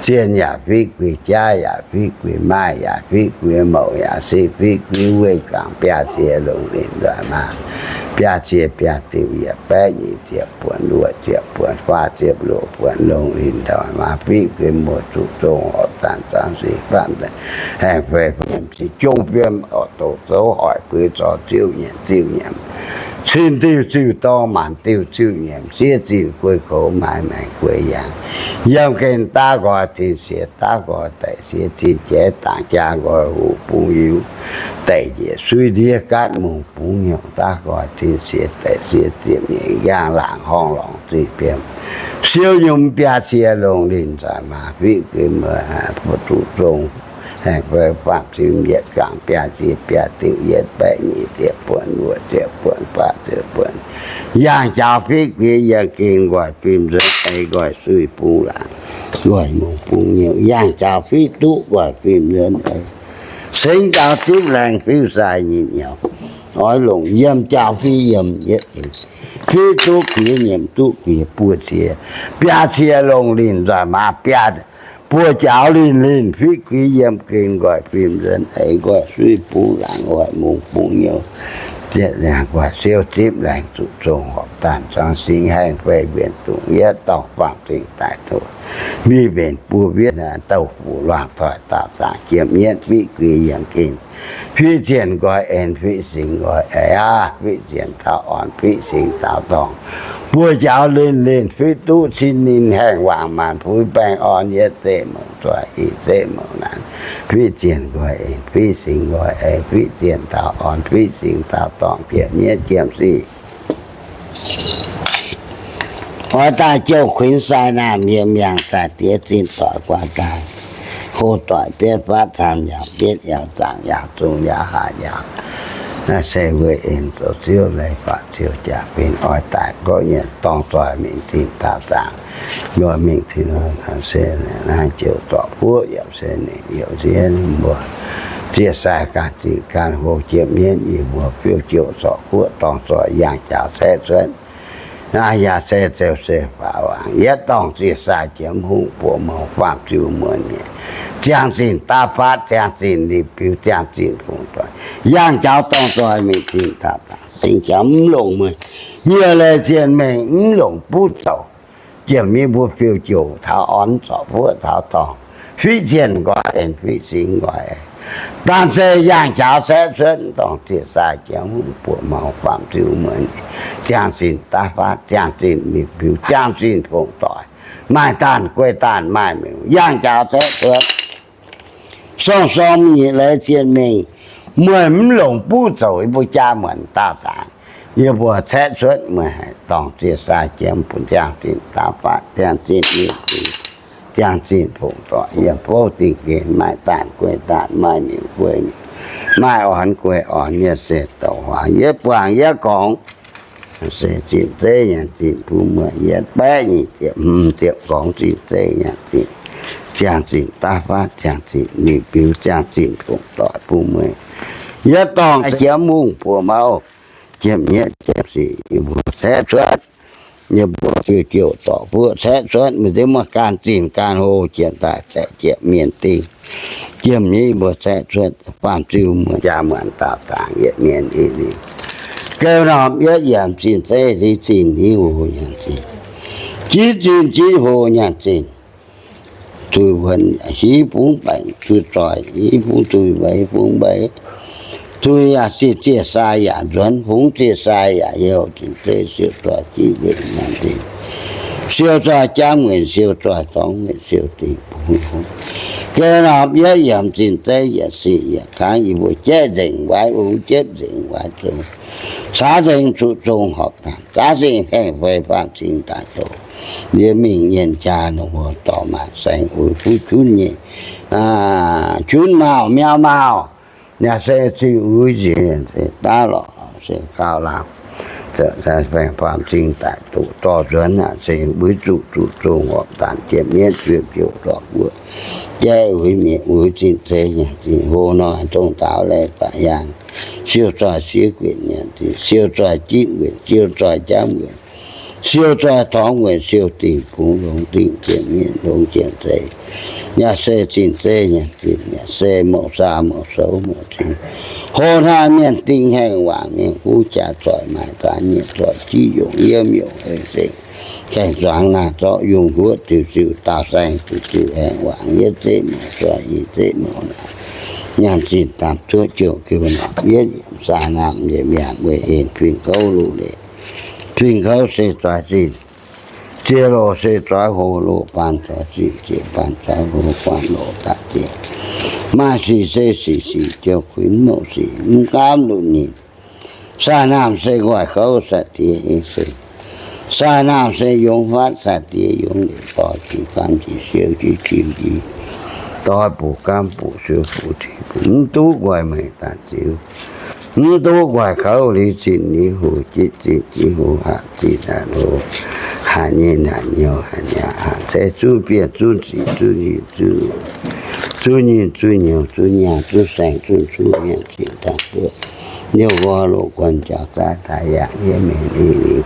Zien yaac fiqv guix, jaav yaac fiqv guix, maaih yaac fiqv guix, mouc yaac se fiqv guix, weih juangc biaa cie longc linh nzoih maa, biaa cie biaa diuh yietc baeqv nyic ziepc buonc, luoqc ziepc buonc, faah ziepc luoqc buonc longc linh nzoih maa fiqv guix, mbuo zuqc zong horpc daanh zuangx singx faam-cing haengh fei fiem cing jung fiem orqc doqc zoux hoic guix zorc ziuv nyiemc ziuv nyiemc, cin diuh ziuh dorng, maanc diuh ziuh nyiemc, siev ziuh guei koux, maaiz maengc guei yaangh, yiem gen daav nqoi tin siex, daav nqoi daic siex tin jeiv, dangx jaa nqoi huv bungx yiuv, daic njiec suiv ndiev gaatv mungh bungx hnyouv, daav nqoi tin siex daic siex ziepc nyeic, njang laangc horngh lorngx zuiz biem, siou nyomc biaa cie longc linh nzoih maa fiqv guix, mbuo zuqc zong haengh fei faam-cing yietc juangc biaa cie biaa diuh yietc baeqv nyic ziepc buonc, luoqc ziepc buonc, faah ziepc buonc, yangh jaux fiqv guix, yiem gen nqoi fim nzuonx eix, nqoi suiv bungx laangc, nqoi mungh bungx nyiuh, yangh jaux fiqv duqv nqoi fim nzuonx eix, sengx jaux zipv laengz fiuv sai nyinh nyouh, oix longc yiem jaux fiqv yiem yietv, fiqv duqv guix nyiemc duqv guix buo cie, biaa cie longc linh nzoih maa biaa, buo jaux linh linh fiqv guix, yiem gen nqoi fim nzuonx eix, nqoi suiv bungx laangc, nqoi mungh bungx nyiuh, ziepc laengz nqoi siou zipv laengz zuqc zong horpc daanh zuangx singx haengh fei mbienc dungz yietv dorngh faam-cing daic doqc, mingh mbenc buo wiev douh fuqv luangh toic daapv zaangc jiem mienv fiqv guix yiem gen, fiqv zienh nqoi en fiqv singx nqoi eix aav, fiqv zienh daaux orn fiqv singx daaux dorngh, buoz-njaaux linh linh, fiqv duqv cin ninh haengh wangc maanc fuix baengh orn, yietv zeqv mouc zoih, ih zeqv mouc naanc, fiqv zienh nqoi en, fiqv singx nqoi ei, fiqv zienh taux orn, fiqv singx taux dorngc, jiem mienv jiem sic. Oix daaih jouh kuinx sai naamh yiem yangh sai-diex zinh doic guaax daaih, hlo doic bietv fatv camv yaauc bietv yaauc zaangc yaauc zungh yaauc haaix yaauc. Naaiv se weic en zoux ziouv leiz baac ziouc jaax benx oix daaih gorngv nyienc dorng zoih mingh zinh daauh zaangc. Mbuo mingh tin se naaiv joux zorc fuoqv yaac se ninh youc nziev mbuo ziec sai ganh zinh ganh hlo jiem mienv yie mbuo fiuv jouh zorc fuoqv dorng zoih yangh jaux caeqv cuotv. Naaiv yaac se zeux se faaux wangc yietv dorngc ziec sai jiem hungh buoz mouz faam ziuh muonc nyei, ziangh zinh daav fatv, ziangh zinh liuz biux, ziangh zinh fungc doic, yangh jaux dorng zoih mingh zinh daauh zaangc, singx jaux mv longc meih nyie leiz zienh mengh mv longc buv zoux. Jiem nyei mbuo fiuv jouh taux orn, zorc fuoqv taux dorngc, fiqv zienh nqoi en, fiqv singx nqoi en, dangh se yangh jaux caeqv cuotv, dorngc ziec sai jiem hungh buoz mouz faam ziuh muonc, ziangh zinh daav fatv, ziangh zinh liuz biux, ziangh zinh fungc doic, maaih daanh guei daanh, maaih miuc yangh jaux caeqv cuotv. Sorng-sorng nyei leiz zienh mengh, meih mv longc buv zoux yie mbuo jaa muonc daauh zaangc. Yie mbuo caeqv cuotv meih haic, dorngc ziec sai jiem bun ziangh zinh daav fatv, ziangh zinh liuz biux, ziangh zinh fungc doic, yiem fouv dingh gen, maaih daanh guei daanh, maaih miuc guei miuc, maaih orn guei orn, yie se douc huaang yietv buangh yietv gorngx. Se zinh zeiv nyanc zinh bun meih yietv baeqv nyic ziepc hmz ziepc gorngx zinh zeiv nyanc zinh, ziangh zinh daav fatv, ziangh zinh liuz biux, ziangh zinh fungc doic bun meih yietv dorngc jiem hungh buoz mouh, jiem mienv jiem sic, yie mbuo caeqv cuotv. Yie mbuo fiuv jouh zorc fuoqv caeqv cuotv, maiv zeiz muoz ganh zinh ganh hlo jiem daaih zaeqv jiem mienh dingh. Jiem nyei yie mbuo caeqv cuotv faam ziuh muonc jaa muonc daauh zaangc yietc mienh i lingh. Gouv norm yietv yiemc zinh zeiv, liuz zinh liuz hoc nyanc zinh, jitv zinh jitv hoc nyanc zinh. Tuix wuonx hiv fungx baengc, tuix zoih hiv fungx, tuix mbeix fungx mbeix. Tuix yaac ziec, ziec sai yaac nzuonx, fungx ziec sai yaac heuc, zinh zeiv siou zoih jitv nqenc nyanc dingh, siou zoih jaamv nqenc, siou zoih torngx nqenc, siou dingh bungx. Gouv norm yietv yiemc zinh zeiv yietc sic yietc kangv, yie mbuo jaiv nzengc waaiv ungx, jepv nzengc waaiv zong, caax nzengc zuqc zong horpc daanh, zaax nzengc hengh fei faam cing daaih doz. Yie mingh yienh jaa longc wuov dorh maanc saeng uix fuqv junv nyei, junv maauh miau maauh, yaac se ziux uix nziex se daav lorqc se gauh lamh. Faam cing daaih doz dorh nzuonx aqv, se uix zuqc zuqc zong horpc daanh jiem mienv fiuv jouh zorc wuov, jaiv uix mietc uix zinh zeiv nyanc zinh, hlo hnoi dongh daaux leiz baac yaangh, siou zoih siev guenc nyanc zinh, siou zoih jitv nquenc, siou zoih jaamv nquenc, siou zoih torngx nquenc, siou dingh bungx, longx dingh jiem mienv, longx jiem zeiv, yaac se zinh zeiv nyanc zinh, yaac se mouc saa mouc soux mouc cing. Hlo hnoi mienh dingh haengh wangc mienh huv jaax zoih maaic daaih mienh zoih jiv yongc yiem yongc heng zengc, gaengh zuangx naaiv zorqv yungh huoqv diuh ziuh daauh saeng diuh ziuh haengh wangc yietv zeqv mouc zoih i zeqv mouc naanc, nyanc zinh daamh zuoqv jouh gouv norm yietv yiemc saa naamh yiem yangh weih en fingx kouv luv leiz. Fingx kouv se zoix zinh, ziex loz se zoix hoc, loz baan zoix zinh, zinh baan zoix hoc, guanh loz daaih zinh. Maaih sic se sic sic jouh kuinx mouc sic mv gaamv lunx nyinh. Sai naamh se nqoi kouv sai-diex se, sai naamh se yungz fatv sai-diex yungz leiz dorh jiex gaamv jiex siou jiex tim jiex doix buqc gaamv buqc siou buqc tim buqc, mv duqv nqoi meih daaih ziux. Mv duqv nqoi kouv liuz zinh liuz hoc, jitv zinh jitv hoc, hatc zinh hatc hoc, hatc nyei hatc nyouz hatc nyaah hatc zeiv, zunv bienh zunv sic zunv nyinh zunv, zunv nyinh zunv nyouz zunv nyaah zunv saeng zunv cuv nyanc zinh daaih buoqv, nyouv nqoi loz guon jaux zaaiv daaih yaac nyei mengh i liuz.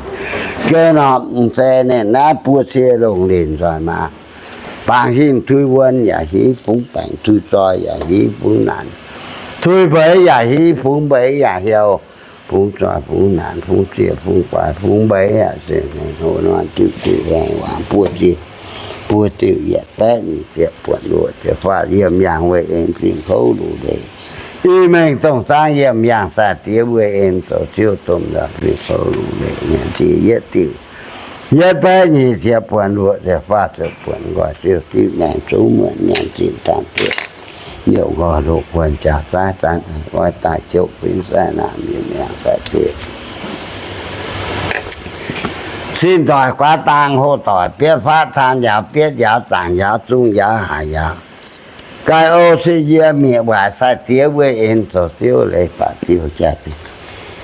Gouv norm mv zeiz ninh naaiv buo cie longc linc nzoih maah. Bangc hingh tuix wuonh yaac hiv fungx baengc, tuix zoih yaac hiv fungx naanc, tuix mbeix yaac hiv fungx mbeix yaac hiou, fungx zoih fungx naanc, fungx zieqc fungx guaix, fungx mbeix yaac se hlo hnoi diuh diuh haengh wangc buo zieqc, buo diuh yietc baeqv nyic ziepc buonc luoqc ziepc faah yiem yangh weih en fingx kouv luv leiz. Ih mengh dongh zaangv yiem yangh sai-diex weih en zoux ziouv domh nzoih fingx kouv luv leiz nyanc zinh yietv diuh Yietv beiv nyei ziex buonc wuoqc ziepc faah ziepc buonc nqoi ziouc diuv maengx zungv muonc nyanc zinh dangh zuoqv, youc nqoi loz buonc jaax zaaiv zanc oix daaih jouv kuinx sai naamh yiem yangh daaih zuoqv. Cin doic guaav dang hoh doic bietv faqv caan yaauv bietv yaauv zaangc yaauv zungv yaauv haaix yaauv. Gaih ou se yie mieqc waaic sai diev weih en zoux ziouv leiz baac ziouc jaax,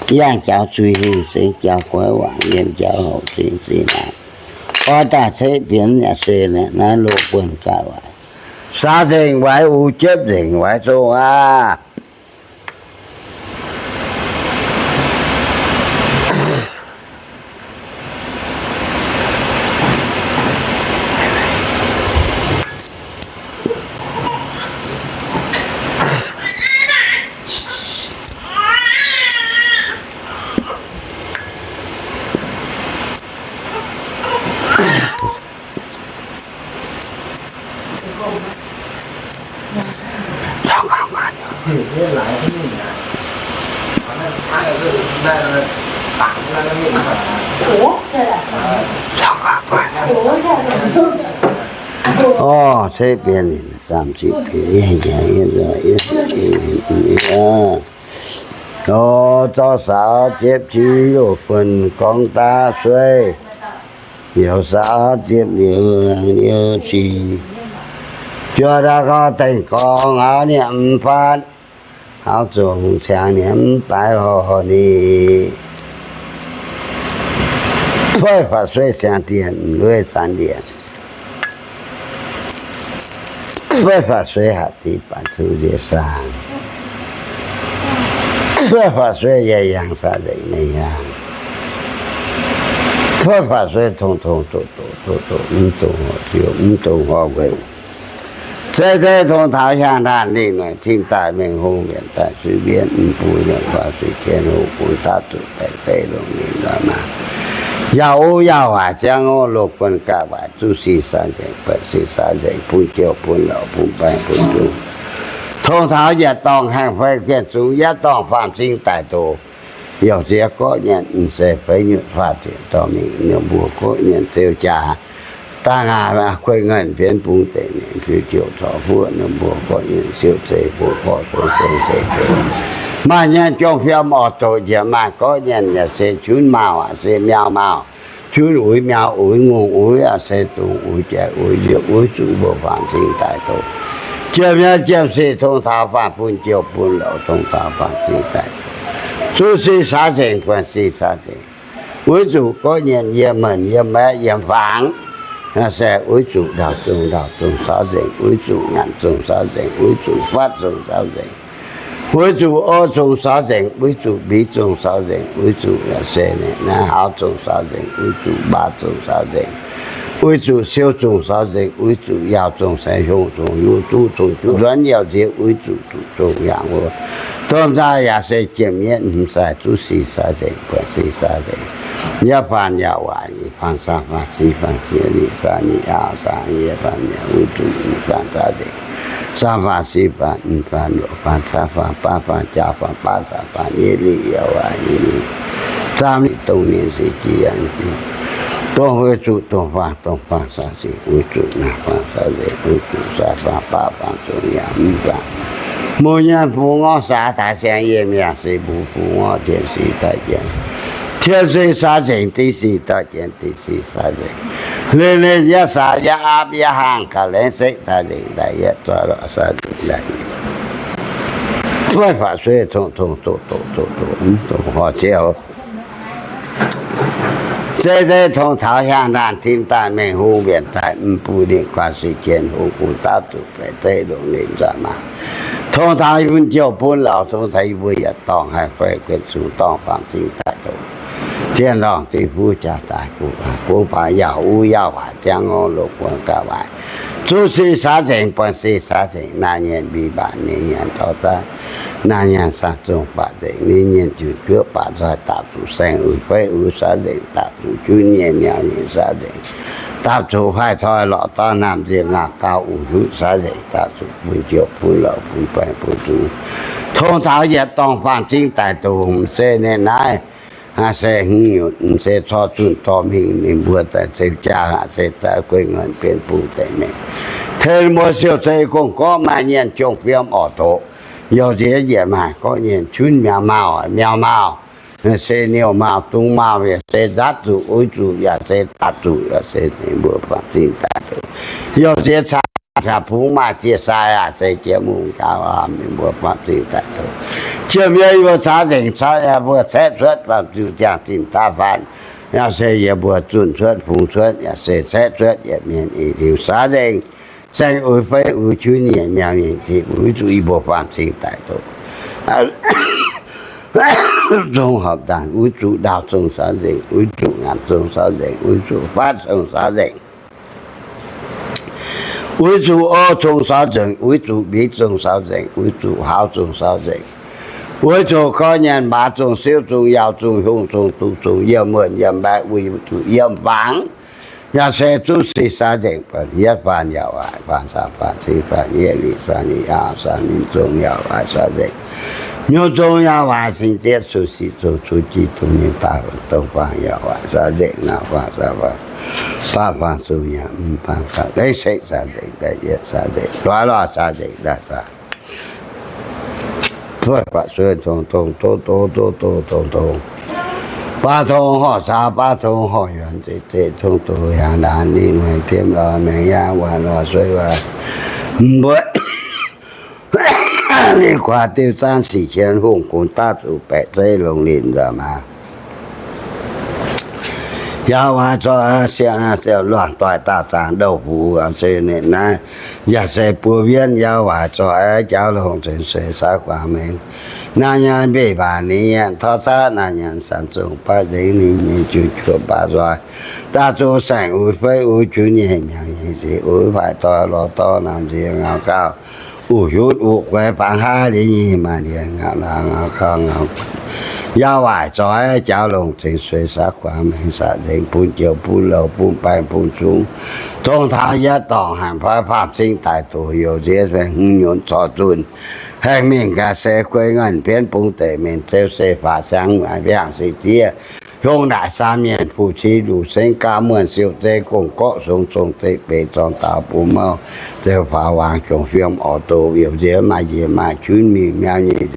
yangh jaux zuiz hingh sengx jaux guaiv waangc yiem jaux houc zingh zinh aqv. Oix daaih ceqv bienx yaac se naaiv loz buonc gaaih waaic. Saax nzengc waaic uix jiepv nzengc waaic zong aqv. Orv, ceqv bienx ninh saamv ziqc bienx, yie, yie, yie, yie, yie, Orv, zorqv saax ziepv qiex youh buonc gorngv daav sueiv, youz saax ziepv liuz youh qiex, juoz daaih gorngv dengh gorngv haaix nyanc mv faatv, haaix zungv ciangx nyanc mv daaih lorh ni. Fu'jueiv faatv sueiv siang-dienc, lueiv zanc-dienc. Fu'jueiv faatv sueiv hatc diqc baanc zungv nzie saang. Fu'jueiv faatv sueiv yie yangh saax nzengc mengh yaangh. Fu'jueiv faatv sueiv tong tong doqc doqc doqc doqc, mv dungx horpc ziouc, mv dungx horpc weic. Zeiz zeiz tong taux hiaang ndaanh lingh maengc tim daaih mengh hungh mbienc daaih zuiz mbienv mv buo mienh faatv suiv jienv hoqc bun daav zuqc baeqc zeiv longc ninh nzoih maah. Yaac uv yaac waaic ziangh ngorc loz buonc gaaih waaic zuqv sic saax nzengc, buonc sic saax nzengc, bun jouh bun louc bun baengh bun zungh. Tong taux yietc dorngh haengh fei guienh zungx yietv dorngh faam-zingh daic doz. Youh ziex gorqv nyanc m'seix feix nyutc faah ziepc dorh mingh, ninh mbuo gorqv nyanc zeu jaax. Daaih ngaih kuei ngornh fienx bungx deic-nyeic fiuv jouh corc fuoqv, ninh mbuo gorqv nyanc siouv zeiz, mbuo gorqv song song zeiz deix. Maaih nyanc jong fiem orv doqc njiec maaih gorqv nyanc yaac se junv maauh aqv, se miau maauh. Junv uix, miau uix, ngongh uix, aa se dungz uix, jaiv uix, nziouv uix, zuqc mbuo faam-zingh daaih doz. Jiem nyei jiem sic tong taux faanh bun jouh bun louc, tong taux faam-zingh daaih doz. Zuqv sic saax nzengc, buonc sic saax nzengc. Uix zuqc gorqv nyanc yiem meih yiem maeqv yiem fangx. Aa se uix zuqc ndau zong ndau zong saax nzengc, uix zuqc nyanc zong saax nzengc, uix zuqc fatv zong saax nzengc. Uix zuqc o zong saax nzengc, uix zuqc mbiz zong saax nzengc, uix zuqc yaac se naaiv hauz zong saax nzengc, uix zuqc mbaav zong saax nzengc, uix zuqc siou zong saax nzengc, uix zuqc yaauh zong saax, hiong zong yuv, duqv zong juv, nzuonx youh nziex, uix zuqc zuqc zong yangh wuov. Domh nzaaih yaac se jiem yietv hmz sai, zuqv sic saax nzengc, buonc sic saax nzengc. Yietv faanh yaac waaic, faanh saang faanh sic faanh jiex, lic saang nyic aah saang, yietv faanh yaac uix zuqc, faanh saax nzengc. Saang faanh sic faanh, faanh luoqc faanh caav faanh baav faanh jaax faanh baav saang faanh yietv lic yaac waaic nyic lic. Zaamv lic dongh ninh se jiex yangh jiex. Dongh uix zuqc dongh faanh, dongh faanh saax sic, uix zuqc naaiv faanh saax nzengc, uix zuqc saang faanh baav faanh zong yaac mv faanh. Muoz nyaanh bungx ngorv saax taaix siang yiem yaac se mbuo bungx ngorv tien sic daaih jienv. Tien sic saax nzengc, dingh sic daaih jienv, dingh sic saax nzengc. Lenh lenh yietv saax yietv aapv yietv haangh ga'lengh sekv saax nzengc daaih yietv zoih lorqc saax nzengc daaih. Fu'jueiv faatv sueiv tong tong doqc doqc doqc doqc, mv dungx horpc ziouc. Zeiz zeiz tong taux hiaang ndaanh tim daaih mengh hungh mbienc daaih mv buo ninh guaax suiv jienv hoqc bun daav zuqc baeqc zeiv longc ninh nzoih maah. Tong taux bun jouh bun louc, tong taux yie mbuo yietc dorngh haih fei guenx zungh dorngh faam-zingh daaih doz. Tien lorngh deic-bung jaax daaih bungx baac yaac uv yaac waaic ziangh ngorc loz buonc gaax waaic. Zuqv sic saax nzengc, buonc sic saax nzengc, naaiv nyanc mbiv mbaanc, ninh nyanc taux zaav, naaiv nyanc saah zongh baac nzengc, ninh nyanc junc juoqv baac nzoih dapc zuqc saeng uix feiv uix saax nzengc, dapc zuqc junv nyei miaux nyei saax nzengc, dapc zuqc faix toi lorqc dorn naamh nziex ngaanc gau uix hutv saax nzengc, dapc zuqc bun jouh bun louc bun baengh bun zungh. Tong taux yietc dorngh faam-zingh daic dongh se ninh naaiv Aa, se hnyunc, se corc zunh dorh mingh ninh mbuo daaih ceu jaa aqv, se daaih guei ngorn bienv bung deix mengh. Tengx mbuo siou zei gong-gorqv maaih nyienh jong fiem orqc doqc, youh nziex njiec maaih gorqv nyienh cunv mi'aqv, mi'aqv, mi'aqv, mi'aqv. Se niouh maauh, dungz maauh, yaac se nzaatv zuqc, uix zuqc, yaac se daapc zuqc, yaac se ninh mbuo faam-cing daaih doqc. Youh nziex caa pungx maaih ziex sai aac, se jiex mungh gauh lamh ninh mbuo faam-cing daaih doqc. Jiem yie mbuo caux nzengc caux yie mbuo caeqv cuotv faam-ziu ziangh zinh daav faanv, yaac se yie mbuo zunh cuotv fungx cuotv, yaac se caeqv cuotv yietc mienh ih liuz saax nzengc. Saeng uix feiv uix, cunv nyeic miauh nyeic ziqc, uix zuqc yie mbuo faam-cing daaih doqc. Zong horpc ndaangc, uix zuqc ndaauh zong saax nzengc, uix zuqc ngaanc zong saax nzengc, uix zuqc faatv zong saax nzengc, uix zuqc o zong saax nzengc, uix zuqc mbic zong saax nzengc, uix zuqc hauz zong saax nzengc, uix zuqc gorx nyanc maaz zong siouv zong yaauh zong hiong zong duqv zong yiem wuonh yiem mbaeqc, uix zuqc yiem fangx. Yaac se zuqc sic saax nzengc, yietv faanv yaauh waaic, faanv saah faanv cing faanv yietv lic saah ninh yaauh saah ninh zong yaauh waaic saax nzengc. Nyungc zong yaauh waaic cingx zieqv cuotv sic zong cuotv jiex dongh ninh daaih dongh faanv yaauh waaic saax nzengc, naaiv faanv saah faanv, faanv faanv zong yaauh, faanv faanv leiz sekv saax nzengc daaih yietv saax nzengc, loix loix saax nzengc daaih saax. Buov baac sueih dongh dongh doz doz doz doz dongh dongh, baav dongh horqc caux baav dongh horqc yuonx zeiv zeiv dongh dongh yangh naanc ninh mueiz diemv lorz mengh yaangh waanc lorz sueih waac, mbuo ninh guaax diuv zaanv sic qien hungh gunx daav zuqc baeqc zeiv longx linh nzauh maaz. Yaauc waaic zorqv siang siou luangc doic daauh zaangc ndouh fuqv se ninh naaiv, yaac se buo wienv yaauc waaic zorqv jaauv longx ceng sueih saax guangc mengh. Naaiv nyanc mbeix mbaac ninh nyanc torv cav, naaiv nyanc sanc zong baav nzengc ninh nyei juqv juoqv baav nzoih. Daaih zuqc saeng uix feiv uix, juv nyeic miangc nyeic ziqc, uix faix doix lorz dorv namx nziex ngaux gauh, uqv hiuv uqv gueix fangx haav liuz nyei maaih lienz ngaux laangz ngaux gauh ngaux, yaauc waaic zoix jaauv longx ceng sueih saax guangc mengh saax nzengc bun joux bun louc bun baengh bun zungx, dongh taux yietv dorngc hanc fai faam-cing daic doqc youc nziex hmz nyunc corc zunh, haengh mingh gaax se guei ngorn bienv bung deic mingh zeu se faatv siang mbiaangc se ziev, hiong ndaaic saam mienh fu-ci luc sengv gaav muonh siou zei gong-gorqv sung zong zeiv beix zorng daaux bun mouh zeu faaux waangc jongc fiem orqc doqc youc nziex maaih njiec maaih cunv mingh miau nyei,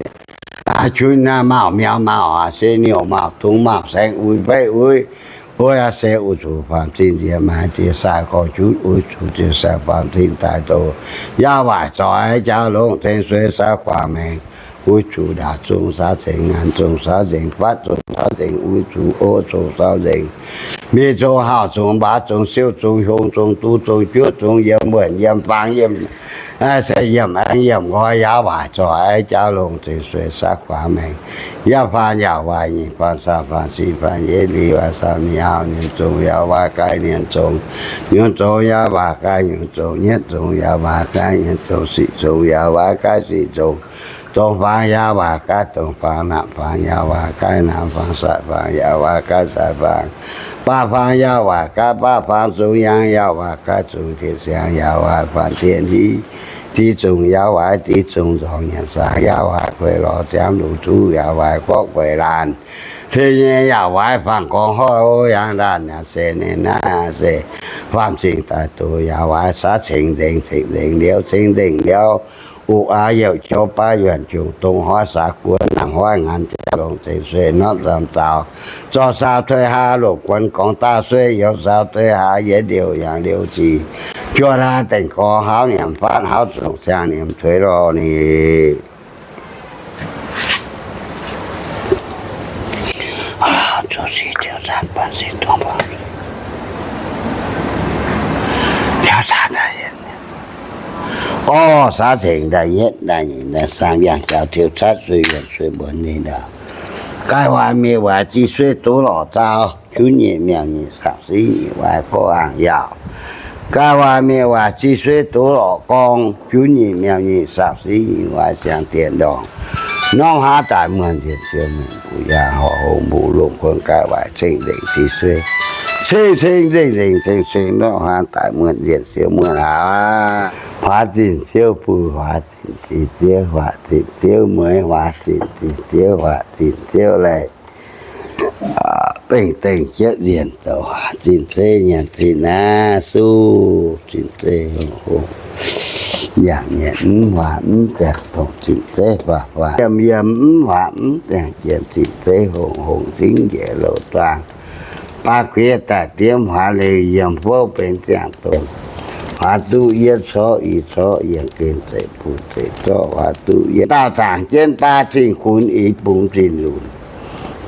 cunv naaiv maauh miau maauh aac se niouh maauh dungz maauh saeng uix feiv uix, o yaac se uix zuqc faam-cing nziex maaih ziex sai gorx cunv uix zuqc ziex sai faam-cing daaih doqc, yaauc waaic zoix jaauv longx ceng sueih saax guangc mengh, uix zuqc ndaauh zong saax nzengc, ngaanc zong saax nzengc, fatv zong saax nzengc, uix zuqc o zong saax nzengc, mbic zong haauh zong mbaaz zong siouv zong hiong zong duqv zong juoqv zong yiem wuonh yiem fangx yiem, se yiem aengx yiem nqoi yaauc waaic zoix jaauv longx ceng sueih saax guangc mengh, yietv faanv yaauc waaic nyeic faanv saam faanv cing faanv yietv lic waaic saam ninh haauh nyiemc zong yaauc waaic gaaix nyiemc zong, nyungc zong yaauc waaic gaaix nyungc zong, nyietv zong yaauc waaic gaaix nyietv zong, sic zong yaauc waaic gaaix sic zong, dongh faangx yaauc waaic gaaix dongh faangx, naamh faangx yaauc waaic gaaix naamh faangx, saaix faangx yaauc waaic gaaix saaix faangx, baav faangx yaauc waaic gaaix baav faangx, zungx yangh yaauc waaic gaaix zungx, tien siangx yaauc waaic faanv tien hiv, div zungx yaauc waaic div zungx, nzorngx nyanc saangx yaauc waaic gueix lorz ziangv lungh zuqv yaauc waaic gorqv gueix laanh, hleix nyei yaauc waaic faangx gorngv horv o yangh laanh yaac se ninh naaiv se faam-cing daaih doqc yaauc waaic saax ceng nzengc ceng nzengc liuz ceng nzengc liuz, uqv aav youc jouv baav yuonc jungc dongh hoiv saax guoqv naamh hoiv ngaanc jaax longx ceng sueih norm nzamc zaux, zorqv saau tuix haa loqc guonx gorngv daav sueih youz saau tuix haa yietv liouh yangh liouh zic, juoqv haa dengc gorx haauv nyiemc fatv haauv zongc siang nyiemc tuix lorh ni. Orv, saax cengx daaih yietv daaih nyeic daaih saang yangh jaux tiuv catv sueih yuonc sueih mbuonx ninh ndaauh. Gaih waac mieqc waac zih sueih doz lorqc zaau, junv nyeic miauh nyeic saapv siv nyeic waaic gorngv angc yaauh. Gaih waac mieqc waac zih sueih doz lorqc gorngv, junv nyeic miauh nyeic saapv siv nyeic waaic siangx diex ndorngx. Norm hnangv daaih muonh nzieqc siou mengh mbuo yaangh horc hungh mbuo longc kuonx gaih waaic ceng nzengc zih sueih, ceng ceng nzengc nzengc ceng ceng norm hnangv daaih muonh nzieqc siou muonh aav. Huaax zinh ziouv buo, huaax zinh zinh ziouv, huaax zinh ziouv mueiz, huaax zinh zinh ziouv, huaax zinh ziouv leiz. Bengh dengh jiepv nzienh douc zinh zeiv nyanc zinh naaiv, suv zinh zeiv hungh hungh. Yangh mienh mv waac mv ziangh dongh zinh zeiv faah faah, yiem yiem mv waac mv ziangh jiem zinh zeiv hungh hungh, zingv njiec loz-duaang. Baav guiev daaih diemv huaax liuz, yiem fouv benx ziangh dongh. Huaax duqv yietv corc i corc, yiem gen zeiv bung zeiv zorqv huaax duqv yietv. Daauh zaangc jienv baav zinh gunx, i bungx zinh lunc.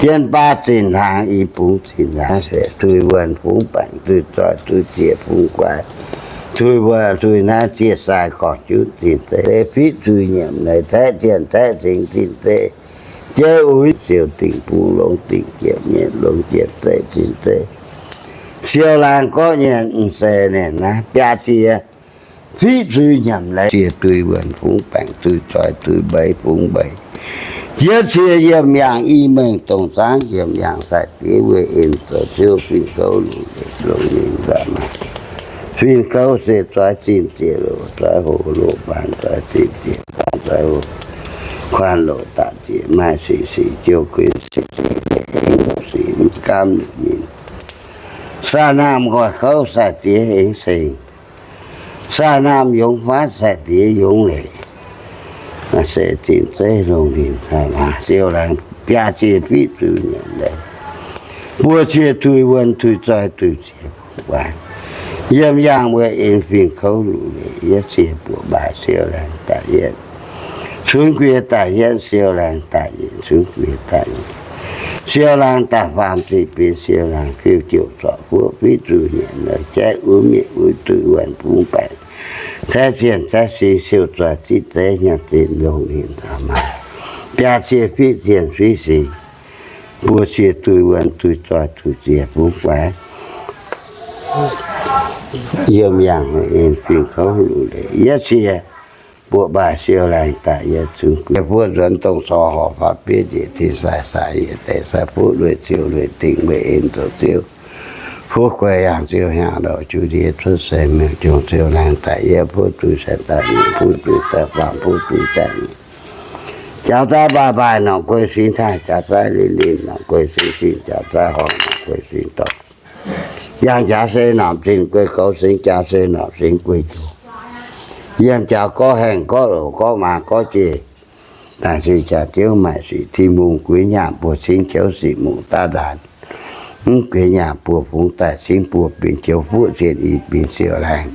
Jienv baav zinh hnaangx, i bungx zinh hnaangx. Tuix wuonh fungx baengc, tuix zoih tuix ziec fungx guaix, tuix wuonh tuix hnaangx, ziec sai gorx junv zinh zeiv, fiqv zuiz nyiemc leiz, caeqv zienh caeqv cingx zinh zeiv, jeiv uix siou dingc bung, longx dingc jiex mienh, longx jiex zeiv zinh zeiv. Siou laangh gorqv nyienh m'seix ninh naaiv biaa cie, fiqv zuiz nyiemc leiz, cie duih wuonh fungx baengc, duih zoih duih mbeix fungx mbeix. Yietv cie yiem yangh i mengh dongh zaangv, yiem yangh sai-diex weih en zoux ziouv, fin-kouv lungh ndeic longx nyei nzauh maah. Fin-kouv se zoih zinh ziec loz, zoih hoc loz faanx, zoih zinh ziec faanx, zoih hoc kuanx loz daaih ziec maaih sic, sic jouh kuinx, sic sic gaamv ninh. Saah naamh nqoi kouv sai-diex aengx seng. Saah naamh yungz faatv sai-diex yungz leic. Se zinh zeiv longx ninh, siou laangh biaa cie fiqv zuiz nyiemc leiz, buo cie tuix wuonh tuix zoih tuix ziec fungx guaix. Yiem yangh weih en fin-kouv lungh leic, yietv cie buoqc baaix siou laangh daaih yietv, cunx guie daaih yietv siou laangh daaih yietv, cunx guie daaih yietv, siou laangh daaih faam zinh benx siou laangh fiuv jouh zorc fuoqv fiqv zuiz nyiemc leiz, jaiv uix mieqv uix duih wuonh fungx baengc, caeqv zienh caeqv singx siou zoih zinh zeiv nyanc zinh longx ninh nzauh maah. Biaa cie fiqv zienh fiqv singx, buo cie duih wuonh duih zoih duih ziec fungx guaix. Yiem yangh en fin-kouv lungh leic, yietv cie buoqc baaix siou laangh daaih yietv, cunx guie fuoqv nzuonx dongh corc horc faaux bieiv njiec tin sai sai yietc deix sai fuqv lueic ziouh lueic dingc weih en zoux ziouv. Fuqv guaix yangh ziouh hnyangx ndorqc juv ndiev cuotv seix miuc jongc siou laangh daaih yietv, fuqv zuiz sai daaih nyic, fuqv zuiz daaih faam, fuqv zuiz daaih nyic. Jaux zaav baaih baaih, nongc guei singx taaih, jaux zaav linh linh, nongc guei singx zinh, jaux zaav horngh, nongc guei singx dorngx. Yangh jaax se nongc zinh guei goux singx, jaax se nongc singx guei joux. Yiem jaax gorqv haengh gorqv loc gorqv maaz gorqv jiex. Daaih se jaax ziouv maaih sic, tin mungh guix nyaanh buo cingv joux sic mungh daav ndaanx. Mv guix nyaanh buo fungx daaih cingv buo binc joux fuqv zienh i binc siou laangh.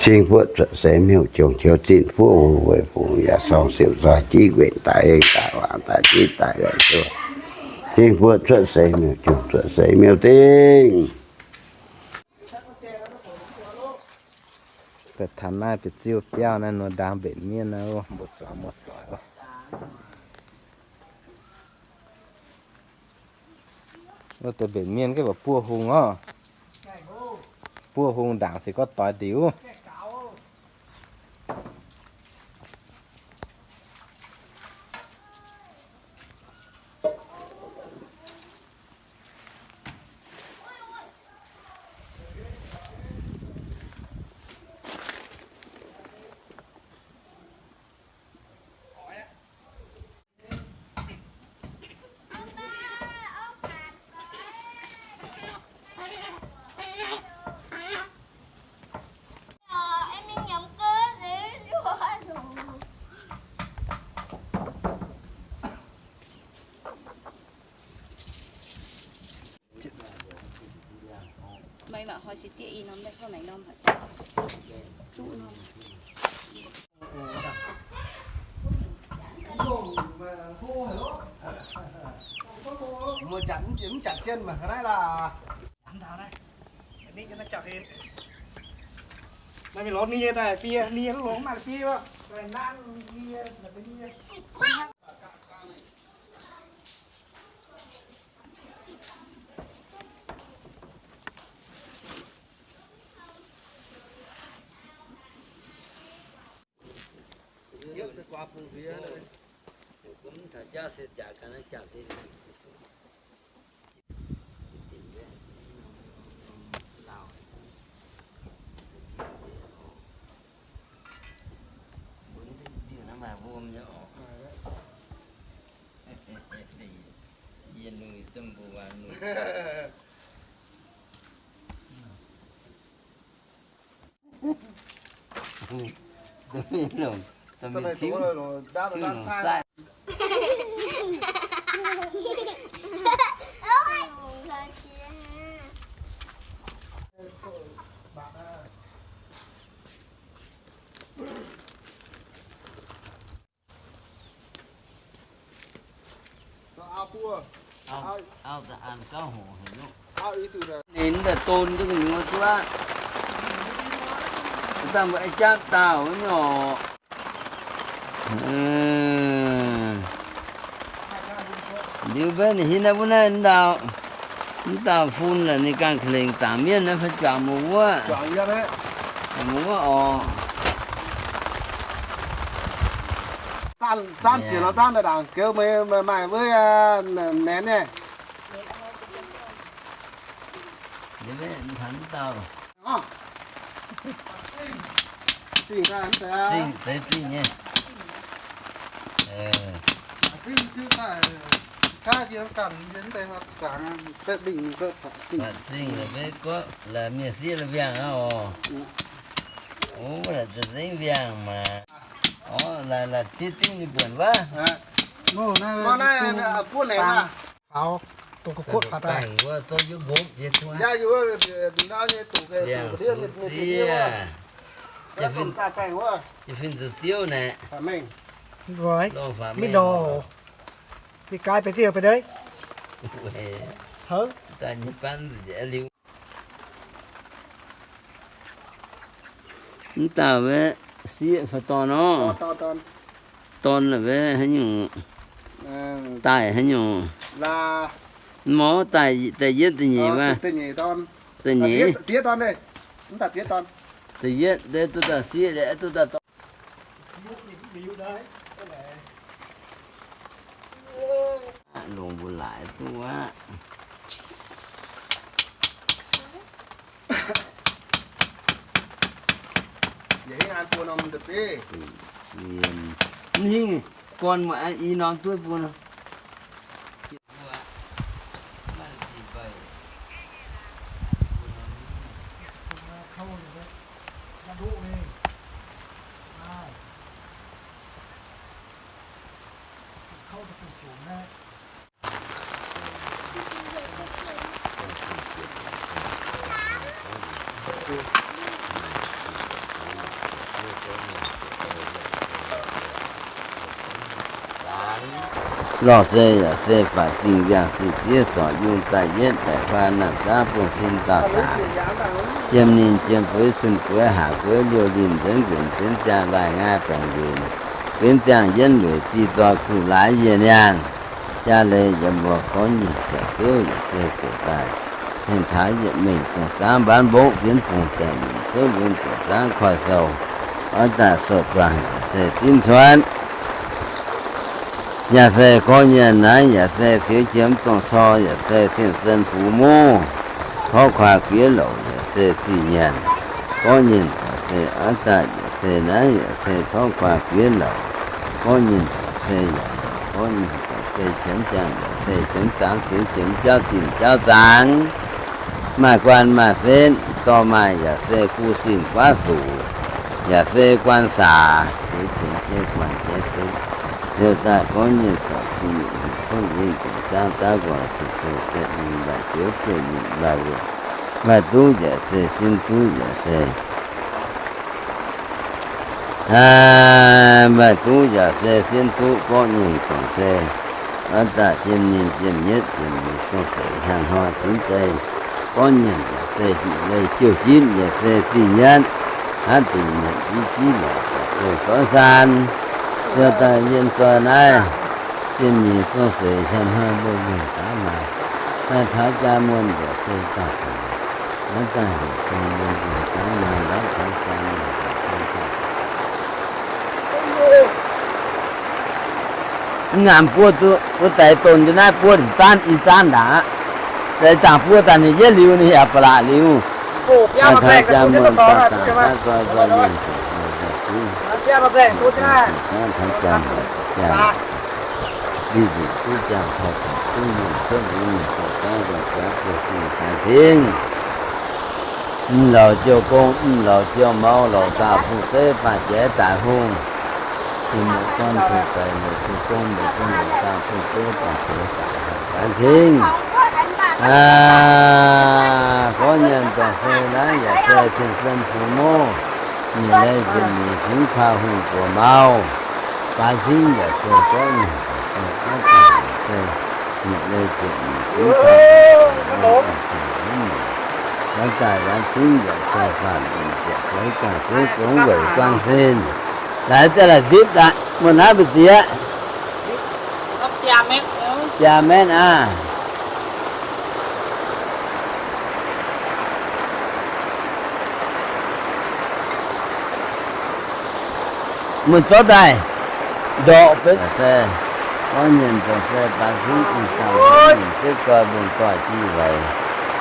Cingv fuqv cuotv seix miuc jongc joux zinh fuqv hu weic fungx yaac sorng siouc nzoih jiv nquenc daaih heng daaih waangc daaih jiv daaih laengc duqv. Cingv fuqv cuotv seix miuc jongc cuotv seix miuc dingh. Daaih taux naaiv bieqc ziuh biauv naaiv nor ndaang mbenc mienh naaiv, mbuo zuangx muoz-doic oc. Wuov deix mbenc mienh gengh buov hung oc. Buov hung ndaangc se gorngv doix ndiuc. Maiv maaih hnoi se zieqv i norm, maiv gorngv naaic norm haic, zuqv norm. Mbuo janx mv janx jienv mangc ga'naaiv laac. Naaiv mingh lorz nie daaih, bie nie longx maaih bie wuov. Naaiv nie, nie. Yie nui Ninh daaih don duqv gu'nyuoz duqv aqv. Dangh mbuo jatv dauh nyei oc. Liuz mbenv ninh hiuv naaiv wuov naaiv dauh, mv dauh fun laaix ninh ganh ka'lengc dangc mienh naaiv fai juangc meih wuov, juangc meih wuov oc. Zanv siec nor zanv daaih ndaangc geux meih maaih wuov maenx nyei. Zingh deix zingh nyei. Zingh la'beiv gorngv la'mienh sieqv la'viangh aqv oc. Wuov la'za'zengv viangh maah. Orv, la'za'zengv dingv nyei buonc wuov. Liangh sux zieqv, fin-ziuv diuv naaic. Mingh daaih nyei banv liuz. Mv dauh wuov sieqv fai dorn orv? Dorn la'weic haaix nyungc? Daaih haaix nyungc? Mv daaih, da'yietv da'nyeic wuov? Da'nyeic. Da'yietv, duqv dauh sieqv, duqv dauh dorn. Longc mbuo laaix duqv aqv. Mv hingh, gorn muoz i norm dueiv bun. Lorh se yaac se faatv dingh mbiangh se diev sorc yungh daaih yietv baeqc faan naamh zaav buonv sin dauh daaih. Jiem ninh jiem fuix sun gueix haac gueix liouh linh nzuonx nquenc benx ziangh laaih nqaai baengc nqunc benx ziangh yienv lueic zih doix kuh laaix yie niangh. Jaa leiz yiem mbuo gorngv nyei ziepc beuv yaac se ziouc daaih hengh taux yietc mengh dongh zaav mbaanv mbopv jienv bungx daaih mingh cuotv lunx ziepc zangv koiv sou. Oix daaih sou-zuangx yaac se dimv cuotv. Yaac se gorngv nyei naaiv yaac se siouv jiem dongh cor yaac se cien sen fux muv. Torv kuaaiv guiev louc yaac se zih nyanc. Gorngv nyei yaac se oix daaih yaac se naaiv yaac se torv kuaaiv guiev louc. Gorngv nyei yaac se yaac, gorngv nyei yaac se qiemx ziangh yaac se qiemx zaangc siouv qiemx jauv zinh jauv zaangc. Maaih guanh maaih setv dorh maaih yaac se gu sin guaav suc, yaac se guanh saac siouv qiemx jeiv guanh jeiv setv. Ziouc daaih gorngv nyei corc cing nyeic hnyouv yinh dingc zaangv daav nqorngv cing sou ziepc nyeic laaih ziouv ziepc nyeic laaih wuoc. Maaih duqv yaac se sin duqv yaac se Maaih duqv yaac se sin duqv gorqv nyungc dongh se, oix daaih jiem ninh jiem nyietv jiem ninh zong seix hnyangx hnoi cingx zei, gorqv nyungc yaac se jiex leih jouh jitv yaac se zinh nyietv, hnangv dingc nyanc jiv jiv lorqc yaac se goiv saan, ziouc daaih yiem zoih naaiv, jiem ninh zong seix hnyangx hnoi mbuo mienh daav maah, daaih taux jaa muonh yaac se daaih, naaiv daaih heuc se mbuo mienh daav maah, naaiv taux jaa muonh yaac se daaih Mv nyanc buo duqv, wuov deix donx jienv naaiv buo zaanv i zaanv ndaangc aqv. Deix zaangc buo daaih ninh yietv liuz ninh yaac ba'laqc liuz. Taux jaa muonh daaih zaangc daaih zoi zoi mienh zuqc zuqc zuqc zuqc zuqc zuqc zuqc zuqc zuqc zuqc Mbiv nzunc duqv jangx taux taux duqv nyungc cuotv nyungc nyungc zoux gaav nzengc jaax buo fingx daaih cingv. Mv lauz jiou gong, mv lauz jiou mauv, lauz daaih fu zeiv baac jiex daic hungh. Mbuo muoz-doic tong deix mbuo jiou gong, mbuo jiou lauz daaih fu zeiv baac jiex daic hungh gaax cingv. Aa, gorngv nyanc dorngc se naaiv yaac se cien-fiem fu mouv, nyic leiz ziepc nyeic fingx kuaah hungh buoz mauh. Baaix cingv yaac se gorngv nyanc dorngc se, aav dangh yaac se nyic leiz ziepc nyeic fingx kuaah hungh buoz mauh. Aav dangh baaix cingv yaac se faanh nzunc ziepc feix dangh fiev zungv weic guang sin. Laaix za'gengh laaic zipv daaih, muoz naaiv mbu'ziex. Biaa maengv aqv. Muoz-doic daaih, ndorqc benx se, gorngv nyanc dorngc se baaix cingv ih zanc mingh zipv goi mbong doic jiv weic,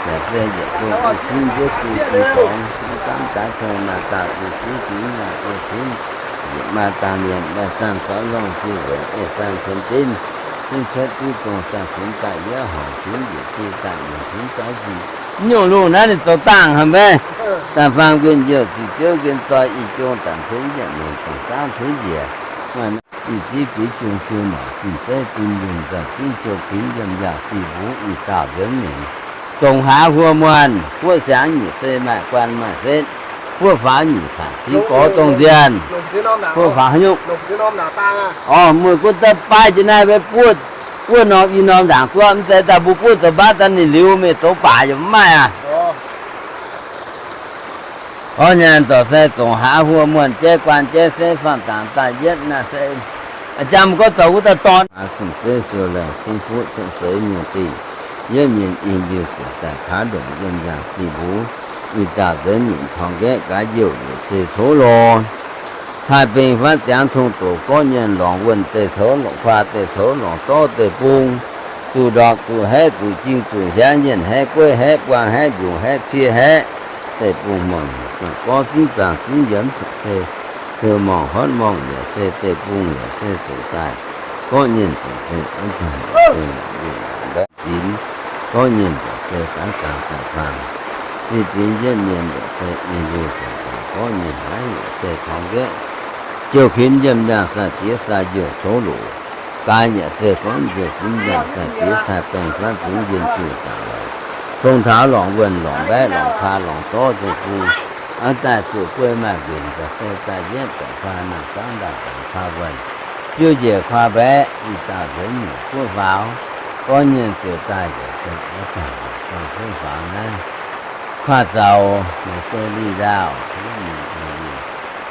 yaac se yietc zungv ih cingv nziouv zuqc ih dorngx, mv gaamv daaih tong naaic daaih ih zingv zingx naaic ih cingv, yietc maaih dangh liemh maaih sanh sorv longh jiu weic ei sanh cien dinv, cingv cuotv diuv dongh sanh cunx daaih yietv horngc cingv yietc diuh daaih nyungc cingv zauv zinh. Mv nyungc lungh naaiv ninh zoux dangh haic maiv? Daaih faang nquin youh ziqc ziouv nquin zoi i jung dangc cunv njiec mengh dongc saauv cunv njiec. Maaih naaiv ih zingv guix jung jiu mangc zinh zeiv zinh yunh nzauh zingv jiu kuinx yiem yangh fih mbuv ih dauh nzuonx mingh. Zongc hlaax huo muonh, buoqv siangx nyic sei maaih guan maaih setv, buoqv faaux nyic cangc cingv gorx dongh nzienh. Buoqv faaux haaix nyungc? Orv, muoz-guoqv daaih baaih jiex naaiv mbuo buoqv, buoqv norm i norm ndaangc guoqv, mv zeiz daaih mbuo buoqv zoux mbaatv daaih ninh liuz mingh zoux baac yaac mv maaih aqv. Orv nyanc dorc se zongc hlaax huo muonh jaiv guaan jaiv setv faanh dangx daaih yietv naaiv se, jangx gorngv dorc wuov daaih dorn. Aav zungh zeiv siou laengh cingv fuqv cuotv seix mienh dingh, yietv mienh ih liuz ziouc daaih kaav ndongc yiem yangh fih mbuv. Ih dauh nzuonx nyunc torngx nqaeqv gaax youh liuz se cov lorh. Cai beng fatv ziangx tong doqc gorqv nyienh lorngx wuonh deic-toux lorngx kuaah deic-toux lorngx zorv deic-bung, zuqc ndorpc zuqc haeqv zuqc jing zuqc hiaangv nyienh haeqv gueiv haeqv buang haeqv mbiungc haeqv cie haeqv, deic-bung mongc gorngv zingv zaangc zingv yiem se, ziouc mongc hotv mongc yaac se deic-bung yaac se zuqc daaih, gorqv nyienh zuqc se ginx, gorqv nyienh yaac se daav zaangc daaih faang, zinh binx yietv mienh yaac se i liuz daaih faang, gorqv nyienh haiv yaac se torngx nqaeqv, jouh kuinx yiem yangh sai-diex sai-youh cov loc, gaax yaac se gorngv jouh kuinx yangh sai-diex cai baengh fatv zungv njien-youh zaangc lorqc, tong taux lorngc wuonh lorngc mbaeqv lorngc kuaah lorngc zorv deic-bung, aav daaih zuqc guei maaih nqenc daaih se daaih yietv baeqc kuaah nangh zaangv ndaangc baeqc kuaah wuonh, biouv njiec kuaah mbaeqv, ih dauh nzuonx nyunc buov faaux, gorqv nyienh ziouc daaih yaac se aav dangh buov faaux naaiv, kuaah zaux yaac se linh nzaauh,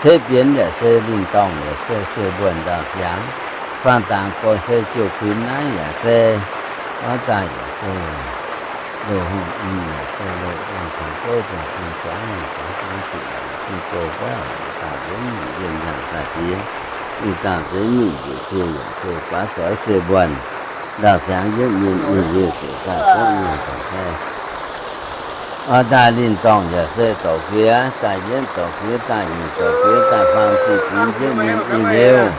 cetv bienx yaac se linh dorngh yaac se sueih mbuonx ndau-siangx, faanh dangx gorx se jouh kuinx naaiv yaac se, aav daaih yaac se, loz-hungh yaac se loz-hungh tengx gouv dongh fing jangv nyungc jangx jangx zuqc yaac se goux gaav daaih nzuonx nyungc yiem yangh daaih diex, ih dauh nzuonx nyungc njiec cie yaac se guaav zoix sueih mbuonx, ndau-siangx yietv mienh i liuz ziouc daaih gorqv nyienh dongh se, aav daaih linh dorngh yaac se dorc fiev daaih yietv dorc fiev daaih nyeic dorc fiev daaih faam diuh dinx yietv mienh i liuz,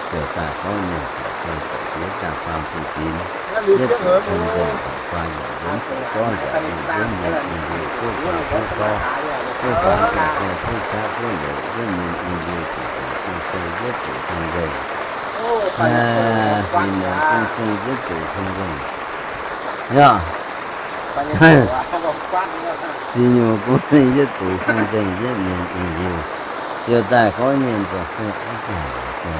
ziouc daaih gorqv nyienh ziouc se dorc fiev daaih faam diuh dinx, yietv zuqc cong-nzengc daaih faam yaac nzuonx zuqc zorqv yaac yietv mienh i liuz duqv faam duqv zorqv, duqv faam yaac se duqv qaqv duqv leiz yietv mienh i liuz ziouc daaih se yietv zuqc cong-nzengc, fingx nyungc gong-seng yietv zuqc cong-nzengc. Yaac, fingx nyungc gong-seng yietv zuqc cong-nzengc yietv mienh i liuz, ziouc daaih gorqv nyienh dongh se aav dangh se,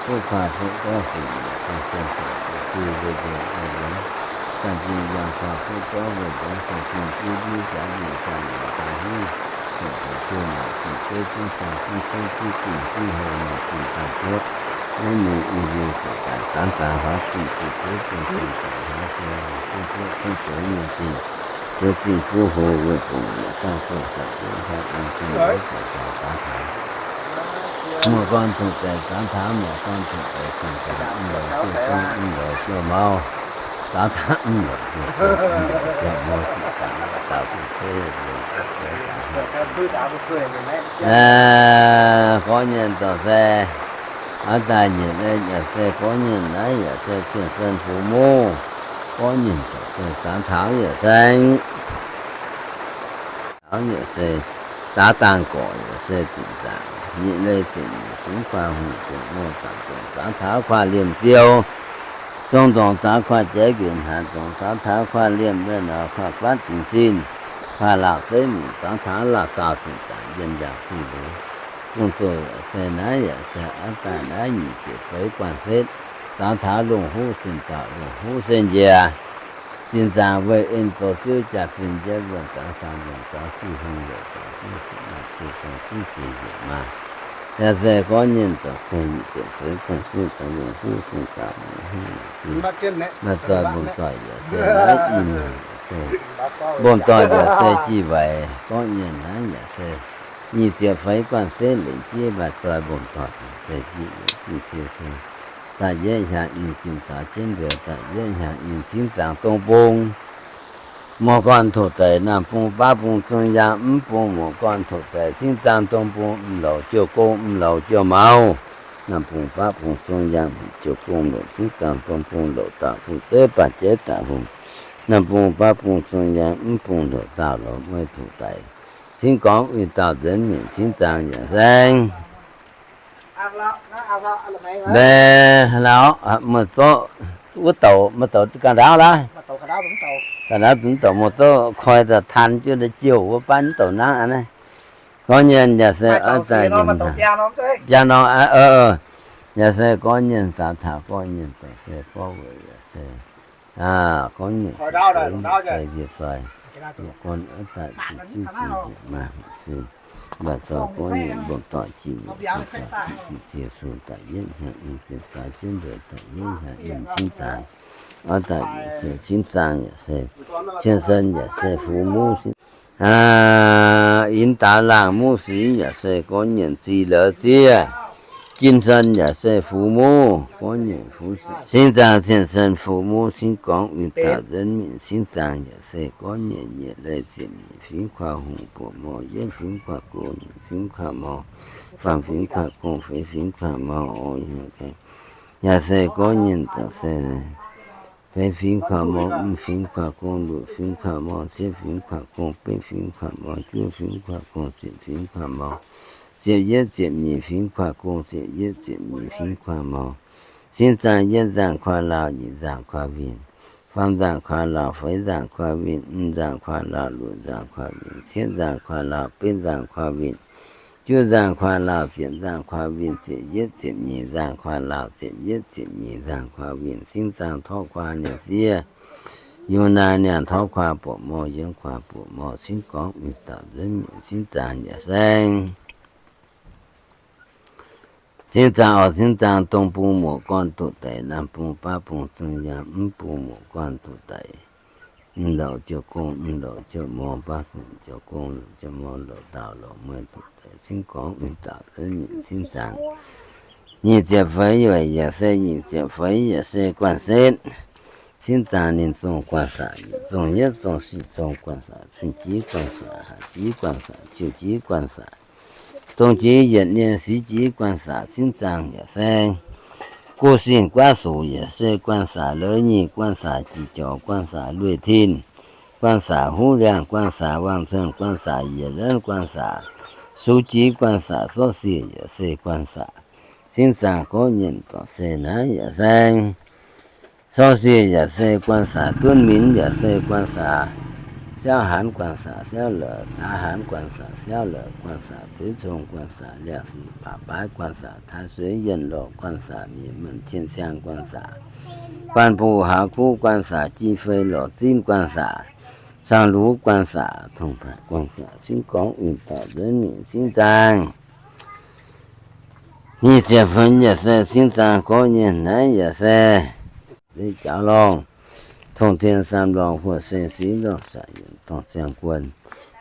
duqv kuaah fuqv zorqv fingx nyungc gong-seng daaih zuqc bui mbuo nzengc i liuz, daaih nzingh yangh kuaah fuqv zorqv mbuo nzengc se zingh juv njuv jaax njiec jaax njiec jaax hnyouv, ziouc ziouc ziouc mangc zingh zeiv zingh saang zingh ceiv zingh zingh zingh hlo mangc zingh daaih cuotv, yietv mienh i liuz ziouc daaih zanv zanv huaav zingh zuqc cuotv zingh zingh zanc huaav se se cuotv cuotv seix mienh zingh, cuotv zingh buov hlo wuov fungc yietc dauh fungc zanc yietc dauh an zingh yietv ziouc daaih daav taux. Muoz-gorn tengx deix daav taux, muoz-gorn tengx deix cingx daaih mv loz jiu gong mv loz jiu mauv, daav taux mv loz jiu gong mv loz jiu mauv ziqc zanc yietc dauh fungc cuotv wuov fungc yietv ziouc daaih. Gorngv nyienh dorh se Aav daaih nyeic leiz yaac se gorngv nyei naaiv yaac se cien-sen fux muv, gorngv nyei se zaax taux yaac se, taux yaac se daav dangh gorqc yaac se zinh nzaangc, nyeic leiz ziepc nyeic fingx kuaah hungh ziepc muoz daaih zongc zaax taux kuaah liemh ziou, zong ndongc zaax kuaah jeiv nqenc hnaanx, zongc zaax taux kuaah liemh mbienv nor, kuaah fatv dingc zinh, kuaah laauh zeiv mingh zaax taux laauh zaauh zinh nzaangc yiem njaaux zinh liuz, zong zoh yaac se naaiv yaac se aav daaih naaiv nyic ziepc feix guanh setv, zaax taux lungh huv zinh dauh lungh huv se njiec, zinh nzaangc weih en zoux ziouv jaax-fin njiec wuonh zaax faang lungh zaax siv hungh youc zaax siv sic maaih siv zong siv sic youc maaih. Yaac se gorngv nyei zaax se nyic ziepc feix guanh setv daaih lungh huv zinh dauh lungh huv maaih zoih mbong doic yaac se naaiv in, mbong doic yaac se jiex waaic gorngv nyei naaiv yaac se nyic ziepc feix guanh setv lengc jiex maaih zoih mbong doic se jiex yietc jiex cie se da'yietv hnyangx in ginv caux jienv nduox da'yietv hnyangx in cingv zaangc dong bung, muoz-gorn tov deix naamh bung baav bung zong yaang mv bung muoz-gorn tov deix cingv zaangc dong bung mv louc jiou gong mv louc jiou maux. Naamh bung baav bung zong yaang jiou gong louc cingv zaangc dong bung louc dauh fuqv zeiv baac jeiv daaih hungh. Naamh bung baav bung zong yaang mv bung louc dauh louc mueiz tov deix cingv gorngv uix dauh nzuonx mingh cingv zaangc yaac saeng. Mbe, hlauv, meih zorqv wuov douc, meih douc ga'ndaauv laaix? Ga'ndaauv mv douc, meih zorqv koi daaih taan jienv daaih jouh wuov baav mv douc nangv aqv naaiv. Gorngv nyei yaac se biaa norm, yaac se gorngv nyei zaax taux gorngv nyei daaih se gorngv weic yaac se gorngv nyei se yie fai, gorngv daaih ziqc ziqc ziqc maaih se, mv baac zoux gorngv nyei mbong doic jiex, jiex sun da'yietv hnyangx in, bienx zaax jienv nduox da'yietv hnyangx in cingv zaangc. Oix daaih yaac se cingv zaangc yaac se cien-sen yaac se fux muv, inv daaux laangh muv singx yaac se gorngv nyei zih louz ziev, jin-sen yaac se fux muv, gorngv nyei fux singx. Cingv zaangc cien-sen fux muv cingv gorngv uix dauh nzuonx mingh cingv zaangc yaac se gorngv nyei nyeic leiz ziepc nyeic fingx kuaah hungh buoqc mor, yietv fingx kuaah gong, nyeic fingx kuaah mor, faam fingx kuaah gong, feix fingx kuaah mor, yaac se gorngv nyei daaih se feix fingx kuaah mor, mv fingx kuaah gong, luoqc fingx kuaah mor, cietv fingx kuaah gong, betv fingx kuaah mor, juov fingx kuaah gong, ziepc fingx kuaah mor, ziepc yietv ziepc nyeic fingx kuaah gong, ziepc yietv ziepc nyeic fingx kuaah mor. Cingv zaangc yietv nzaangc kuaah laauh, nyic nzaangc kuaah winh, faam nzaangc kuaah laauh, feix nzaangc kuaah winh, mv nzaangc kuaah laauh, luoqc nzaangc kuaah winh, cietv nzaangc kuaah laauh, betv nzaangc kuaah winh, juov nzaangc kuaah laauh, ziepc nzaangc kuaah winh, ziepc yietv ziepc nyeic nzaangc kuaah laauh, ziepc yietv ziepc nyeic nzaangc kuaah winh, cingv zaangc torqv kuaah nienc ziev, yungz naaic nianc torqv kuaah buoqc mor, yiemx kuaah buoqc mor, cingv gorngv uix dauh nzuonx mingh cingv zaangc yaac saeng. Cingv zaangc oix cingv zaangc dong bung muoz-gorn doqc daic, naamh bung baav bung zong yaang mv bung muoz-gorn doqc daic, mv louc jiou gong mv louc jiou mor, baav fun jiou gong louc jiou mor, louc dauh louc mueiz doqc daic, cingv gorngv uix dauh nzuonx mingh cingv zaangc. Nyic ziepc feix weic yaac se nyic ziepc feix yaac se guanh setv. Cingv zaangc ninh zong guanh saac, yietc zong yietv zong sic zong guanh saac, cun jiv guanh saac, haac jiv guanh saac, ciouv jiv guanh saac, dong jiv yietc nyei sic jiv guanh saac, cingv zaangc yaac se guv singh guaav soc yaac se guanh saac, lorz nyic guanh saac, jiex jorc guanh saac, lueic tin guanh saac, huv liangh guanh saac, waang cuonh guanh saac, yietc lenv guanh saac, sux jiv guanh saac, sortv siec yaac se guanh saac. Cingv zaangc gorngv nyei dorc se naaiv yaac saeng. Sortv siec yaac se guanh saac, dunv minc yaac se guanh saac, siauv haanz guanh saac, siauv la'haaix haanz guanh saac, siauv la'guanh saac, bueix cong guanh saac, liangh sic baac baaix guanh saac, taaix sueix yienh lorh guanh saac, mienh menh tien ciang guanh saac, guanh buc haaix kuv guanh saac, jih fei lorc zinv guanh saac, cang lux guanh saac, tongx baac guanh saac, cingv gorngv uix dauh nzuonx mingh cingv zaangc. Nyic ziepc feix yaac se cingv zaangc gorngv nyei naaiv yaac se, se jaux lorngh, tong tien saam lorngh huoqc se siqv lorngh saac yienc dorngh ziangh guon,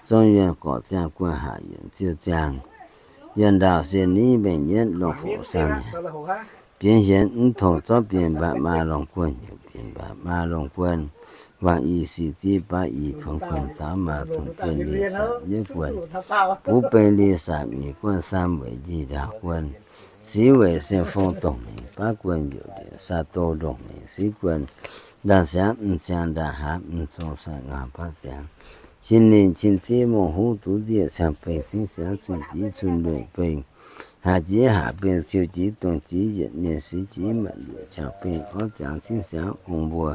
zong yuonh gorqc ziangh guon haac yienc ziouv ziangh, yuonh ndaauh sienx niv mengh yietv lorngh foc saam, bienx hienx mv tong zorqv bienx mbaac maa lorngh guon, hnyouv bienx mbaac maa lorngh guon, wangc i sic ziv baav i kuonx guon, zaaux maa tong zien li saam yietv guon, buv bei li saam nyic guon, saam weic njiec ndaauh guon, Siqv weic sienx fong dongh mingh baav guon youc ndiev saa do ndongh mingh siqv guon ndaangh siangx m'ziangx ndaangh haaz m'zong sai ngau baav ziangx cin ninh cin ziev mongh huv duqv ndiev ciangx bengh cingv siangx cun jiv cun lueic bengh haaz jiv haaz bengh ziouc jiv dongh jiv yietc ninh siqv jiv maanc luoqc ciangx bengh orv ziangx cingv siangx ong mbuo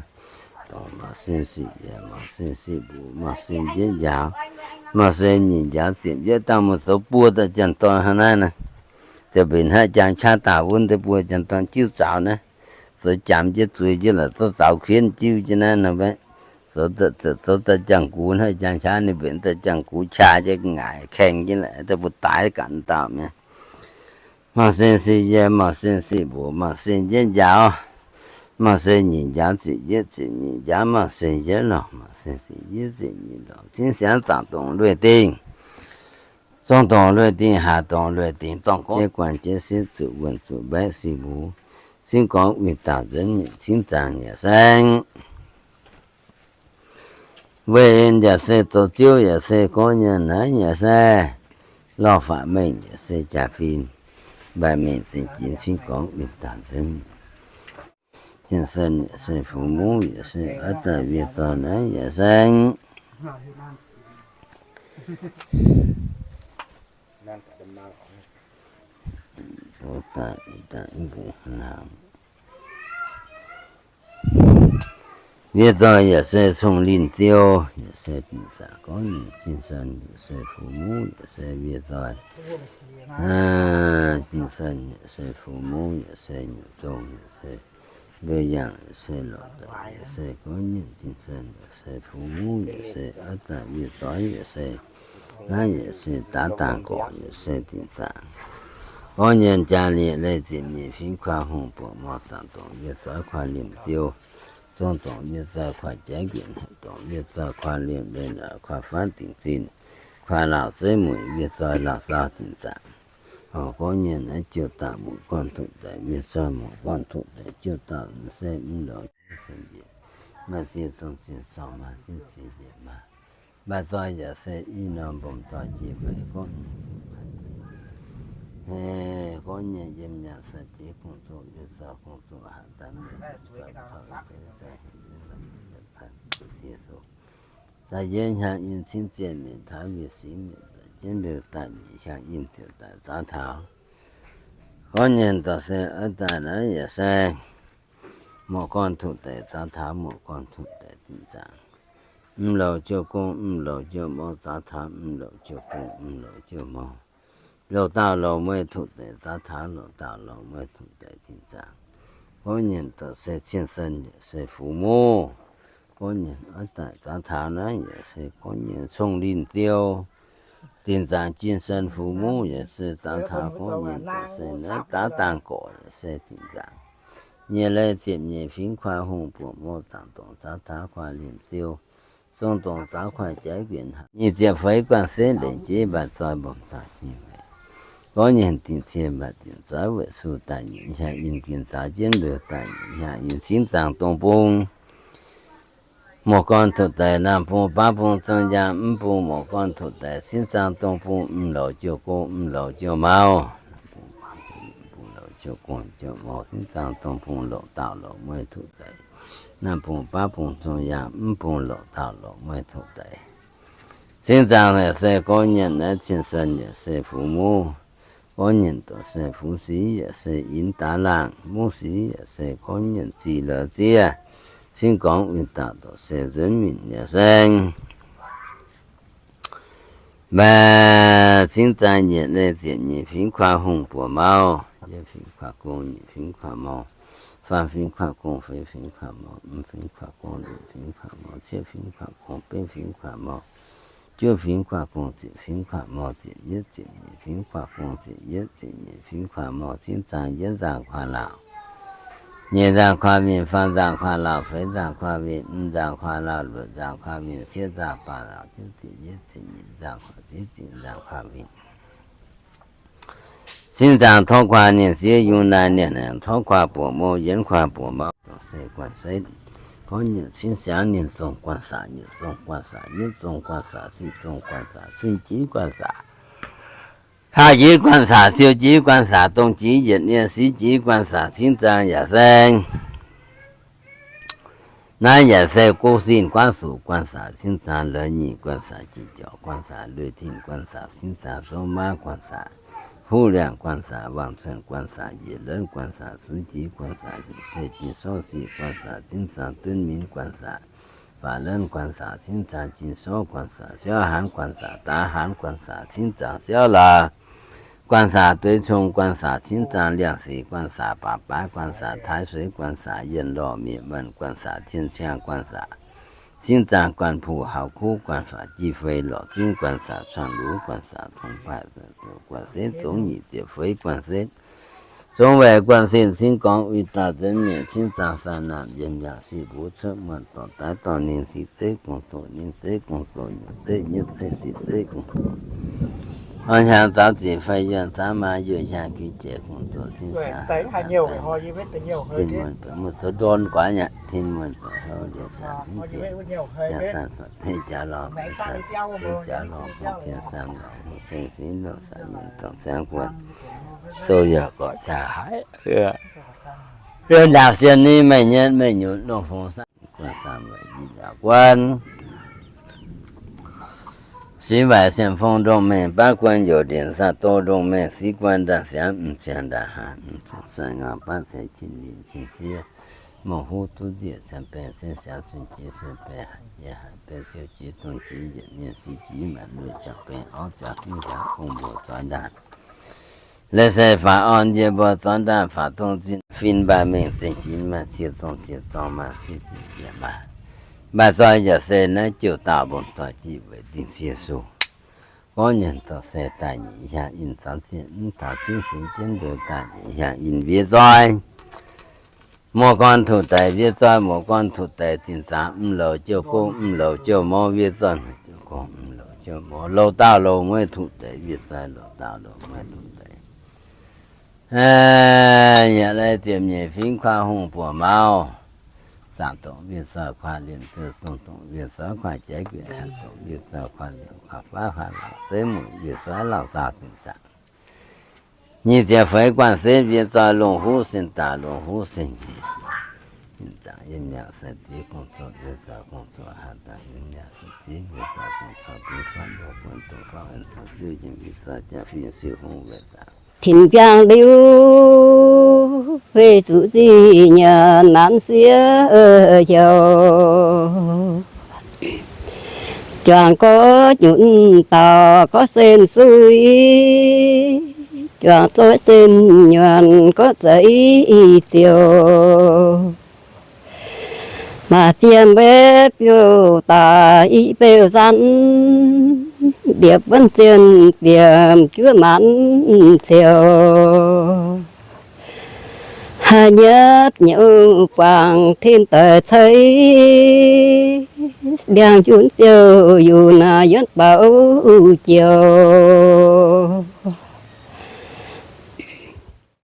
dongh mangc sen siqv yaac mangc sen siqv mbuoqc mangc sen njiec njaaux mangc sen nyic njaaux ziepc yietv dangh mv zoux buo daaih janx-dorn hnangv naaiv naaic. Ziouc mbenc hnangv jangx qaqv daaih wuov deix buo janx-dorn jiuv zaux naaiv. Zoux jangx jienv zueiz jienv la'zorv zaux kuinv jiuv jienv naaiv nor mbaeqv. Zoux daaih jangx gux hnangv jangx qaqv ninh mbenc daaih jangx gux qaqv jienv ngaaic kaeng jienv la'deix mbuo daix ganh dauh mi'aqv. Mangc sen siqv yie, mangc sen siqv mbuoqc, mangc sen njiec njaaux, mangc sen nyic njaaux ziepc yietv ziepc nyic njaaux, mangc sen yietv lorngc, mangc sen siqv yietv ziepc nyic lorngc, cingv siangx zaangc dongh lueic dingh, zong dongh lueic dingh, haac dongh lueic dingh, dorngh gorngv jienv guanh jienv sieqv zuqc wuonh zuqc mbaeqv siqv mbuv, cingv gorngv uix dauh nzuonx mingh cingv zaangc yaac saeng. Weic en yaac se zoux ziouv yaac se gorngv nyei naaiv yaac se lorh faqv mengh yaac se jaax fim, mbaih mengh zengc jiex cingv gorngv uix dauh nzuonx mingh. Jien-sen yaac se fu-muv yaac se oix daaih wiev doic naaiv yaac saeng. Wiev doic yaac se cong-linh ziou, yaac se dingc zaangc gorngv nyei Jin-sen yaac se fu-muv yaac se wiev doic. Jin-sen yaac se fu-muv yaac se nyutc zong yaac se mbiouh yangh yaac se lorqc doic yaac se gorngv nyei Jin-sen yaac se fu-muv yaac se oix daaih wiev doic yaac se naaiv yaac se daav dangh gorqc yaac se dingc zaangc. Gorngv nyei jaa-lieqc leih ziepc nyeic fingx kuaaiv hungh buoqc mor zaangc dongh wiev doic kuaaiv liemh ziou, zong dongh wiev doic kuaaiv jaiv nqenc, dongh wiev doic kuaaiv liemh leih la'kuaaiv faanv dingc zinh, kuaaiv laauh zeiv mueic wiev doic laauh zaauh dingc zaangc. Oix gorngv nyei naaiv jiu dauh muoc gorn tuqv deix wiev doic muoc gorn tuqv deix jiu dauh se mv loux maaih ziex zong ziex zorng maaih ziex ziex njiec maaih. Maaih doic yaac se i norm mbong doic jiex maiv gorngv nyei. Gorngv nyei yiem nyaanh sai jiex kungx zoqc yie zaux kungx zoqc haaix daaih mienh zaux caux zaux heuc yie lamh yie tan ziex zoqc. Daaih yie hnyangx yinh cingv zienh mienh taux mbiouh singx mienh daaih jienv mbiouh daaih mienh hnyangx yinh ziouc daaih zaux taux. Gorngv nyei dorh se oix daaih naaiv yaac se muoc gorn tuqv deix zaux taux muoc gorn tuqv deix dingc zaangc. Mv loux jiu gong mv loux jiu mor zaux taux mv loux jiu gong mv loux jiu mor. Loc dauh loc mueiz tuqv deix zaux taux loc dauh loc mueiz tuqv deix dingc zaangc. Gorngv nyei dorh se cien-sen yaac se fu-muv. Gorngv nyei oix daaih zaux taux naaiv yaac se gorngv nyei cong-linh ziou. Dingc zaangc Jin-sen fu-muv yaac se zaux taux gorngv nyei dorh se naaiv daav dangh gorqc yaac se dingc zaangc. Nyei leih ziepc nyeic fingx kuaaiv hungh buoqc mor zaangc dongh zaux taux kuaaiv liemh ziou, zong dongh zaux kuaaiv jaiv nquenc haac. Nyic ziepc feix guanh setv leic jeiv mbaih zoi mbomc daaih jiex maiv. Gorngv nyei dingc cie mbaih dingc zoiv weic suh daaih nyic hnyangx yinh ginh zaux jienv mbiouh daaih nyic hnyangx yinh cingv zaangc dongh bung muoc gorn tuqv deix naamh bung baav bung zong yaangh mv bung muoc gorn tuqv deix cingv zaangc dongh bung mv loux jiu gong mv loux jiu mor. Bung loux jiu gong jiu mor cingv zaangc dongh bung loc dauh loc mueiz tuqv deix. Naamh bung baav bung zong yaangh mv bung loc dauh loc mueiz tuqv deix. Cingv zaangc yaac se gorngv nyei naaiv cien-sen yaac se fu-muv. Gorngv nyei dorh se fu-sic yaac se inx daav laangh, muv-sic yaac se gorngv nyei zih lorz ziev. Cingv gorngv winh dauh dorh se nzuonx mingh yaac saeng. Mbaeqc cingv zaangc nyeic leih ziepc nyeic fingx kuaaiv hungh buoz mauv, yietv fingx kuaaiv gong, nyic fingx kuaaiv mor, faam fingx kuaaiv gong, feix fingx kuaaiv mor, mv fingx kuaaiv gong, luoqc fingx kuaaiv mor, cietv fingx kuaaiv gong, betv fingx kuaaiv mor, juov fingx kuaaiv gong, ziepc fingx kuaaiv mor, ziepc yietv ziepc nyeic fingx kuaaiv gong, ziepc yietv ziepc nyeic fingx kuaaiv mor, cingv zaangc yietv nzaangc kuaaiv laauh, nyeic nzaangc kuaaiv winh, faam nzaangc kuaaiv laauh, feix nzaangc kuaaiv winh, mv nzaangc kuaaiv laauh, luoqc nzaangc kuaaiv winh, cietv nzaangc kuaaiv laauh, juov ziepc yietv ziepc nyeic nzaangc kuaaiv, ziepc ziepc nzaangc kuaaiv winh. Cingv zaangc torv kuaaiv ninh siev yungz naaic, ninh torv kuaaiv buoz mouh, yienv kuaaiv buoz mouh, dongh se guanh setv. Gorngv nyei cingv siangx ninh zong guanh saac, nyeic zong guanh saac, yietv zong guanh saac, sic zong guanh saac, cun jiv guanh saac, Hlaax jiex guanh saax, siou jiex guanh saax, dongh jiex yietc nyei sic jiex guanh saax cingv zaang yaac se naaiv yaac se gouv sin guaav suqc guanh saax cingv zaang, lorz nyic guanh saax, jiex jauv guanh saax, lui tin guanh saax cingv zaang, sou maav guanh saax, huv liangh guanh saax, wangc cuotv guanh saax, yietc lenv guanh saax, suiv jiex guanh saax, yietc se jiex sou sic guanh saax cingv zaang, dunv minv guanh saax, faatv lenv guanh saax cingv zaang, jiex sou guanh saax, siauv hanx guanh saax, daax hanx guanh saax cingv zaang, siauv laaix guanh saax, dueiv cong guanh saax cingv zaang, liangh sic guanh saax, baac baav guanh saax, taaix sueix guanh saax, yienh lorh mieqc muonh guanh saax, tien ciang guanh saax cingv zaang, guanh puqv haux kuv guanh saax, jiex feix lorqc zunv guanh saax, cuangx luv guanh saax, tong baaih guanh setv, zongx nyic ziepc feix guanh setv, zongx weic guanh setv cingv gorngv, uix dauh nzuonx mienh cingv zaang, saah naamh yiem yangh sic mbuov cuotv muonh dorh daaih dorh ninh sic zeiv gong-zoh, ninh zeiv gong-zoh nyungc zeiv nyietv zeiv sic zeiv gong-zoh, orn hiaang zaux zic fai yuonh zaux maa, yuonh hiaang guix jiex gong-zoh cingv zaang, tin muonh baeqc muonh zoux ndorn guaax nyei, tin muonh baeqc houv ndiev saah, yaac saah faatv deix jaax lorngh, deix jaax lorngh, tien saah lorngh, seng sin loz saah nyinh zorng ziangx guoqv, zoux yaac gorqv jaax haic. Yiem ndaangc sien ni meih nyei meih nyunc longh fungx saah guanh saah weic yie ndaauv guanh, sic waaic sien fong ndongh mengh baav guanh, youc ndiev saah doh ndongh mengh sic guanh, ndaangc siangx m'ziangx ndaangc haaix, m'zungc sai ngau baav ceix cin linc cin fiev, mouc huv duqv nzieqc cien baeng, cien siaaux cun jiex cien baeng, haic jiex haic baeng, siou jiex dongh jiex yietc nyei sic jiex maanc lui ziangx baeng, orv ziangx fingx ziangx gong mbuo zorn ndaangc. Leiz se faaux orn yie mbuo zorn ndaangc, faaux dongh zinh fin mbaih mengh zinh jiex maaih cie zong cie zorng maaih cie jiex jiex maaih. Maaih zoi yaac se naaiv jiu dauh mbong doic jiex weic dingh cie sung. Gorngv nyanc dorh se daaih nyeic hiaang in zaux zieqv, mv taux zingv singx jienv ndoih daaih nyeic hiaang in wiev zoi. Muoz-gorn tuqv deix wiev zoi, muoz-gorn tuqv deix zinh zaangc mv louz jiouv gouv, mv louz jiouv mouv, wiev zoi jiouv gouv, mv louz jiouv mouv, louz dauh louz mueiz tuqv deix wiev zoi, louz dauh louz mueiz tuqv deix. Yaac lai ziepc nyeic fingx kuaah hungh buoz mauv, zaangc dongc wiev zoi kuaah liemh, ziouc dongh dongc wiev zoi kuaah jaiv gueic, haih dongc wiev zoi kuaah liemh, kuaah faav kuaah lauc, zeiv mueic wiev zoi lauh zaah dongc zaangc. Nyic ziepc feix guanh setv wiev zoi longc huv sin daaih, longc huv sin njiec. Ninh zaangc yiem mi'aqv, sai diex gong-zoh, wiev zoi gong-zoh, haih daaih yiem mi'aqv, sai diex wiev zoi gong-zoh, dongh faanv loz guanh dongh faanv en zoux ziouv yiem wiev zoi jaax fingx siou hungh weic zaangc. Tin biangh liuz, fei zuqc zinh nyanc nanv siev heuc. Juangc gorx nyunc dauh gorx sen sui, juangc zoih sen nyanc gorx zeix ziouc. Maaih fiem mbev biouv daaih i beuv zanc, liepc wuonv zienh biemh juov maanc ziouc. Haaix nyatv nyouv guangc tin doic ceix, ndiangx-njunc biouv yunc naaiv yuonv baux jiouc.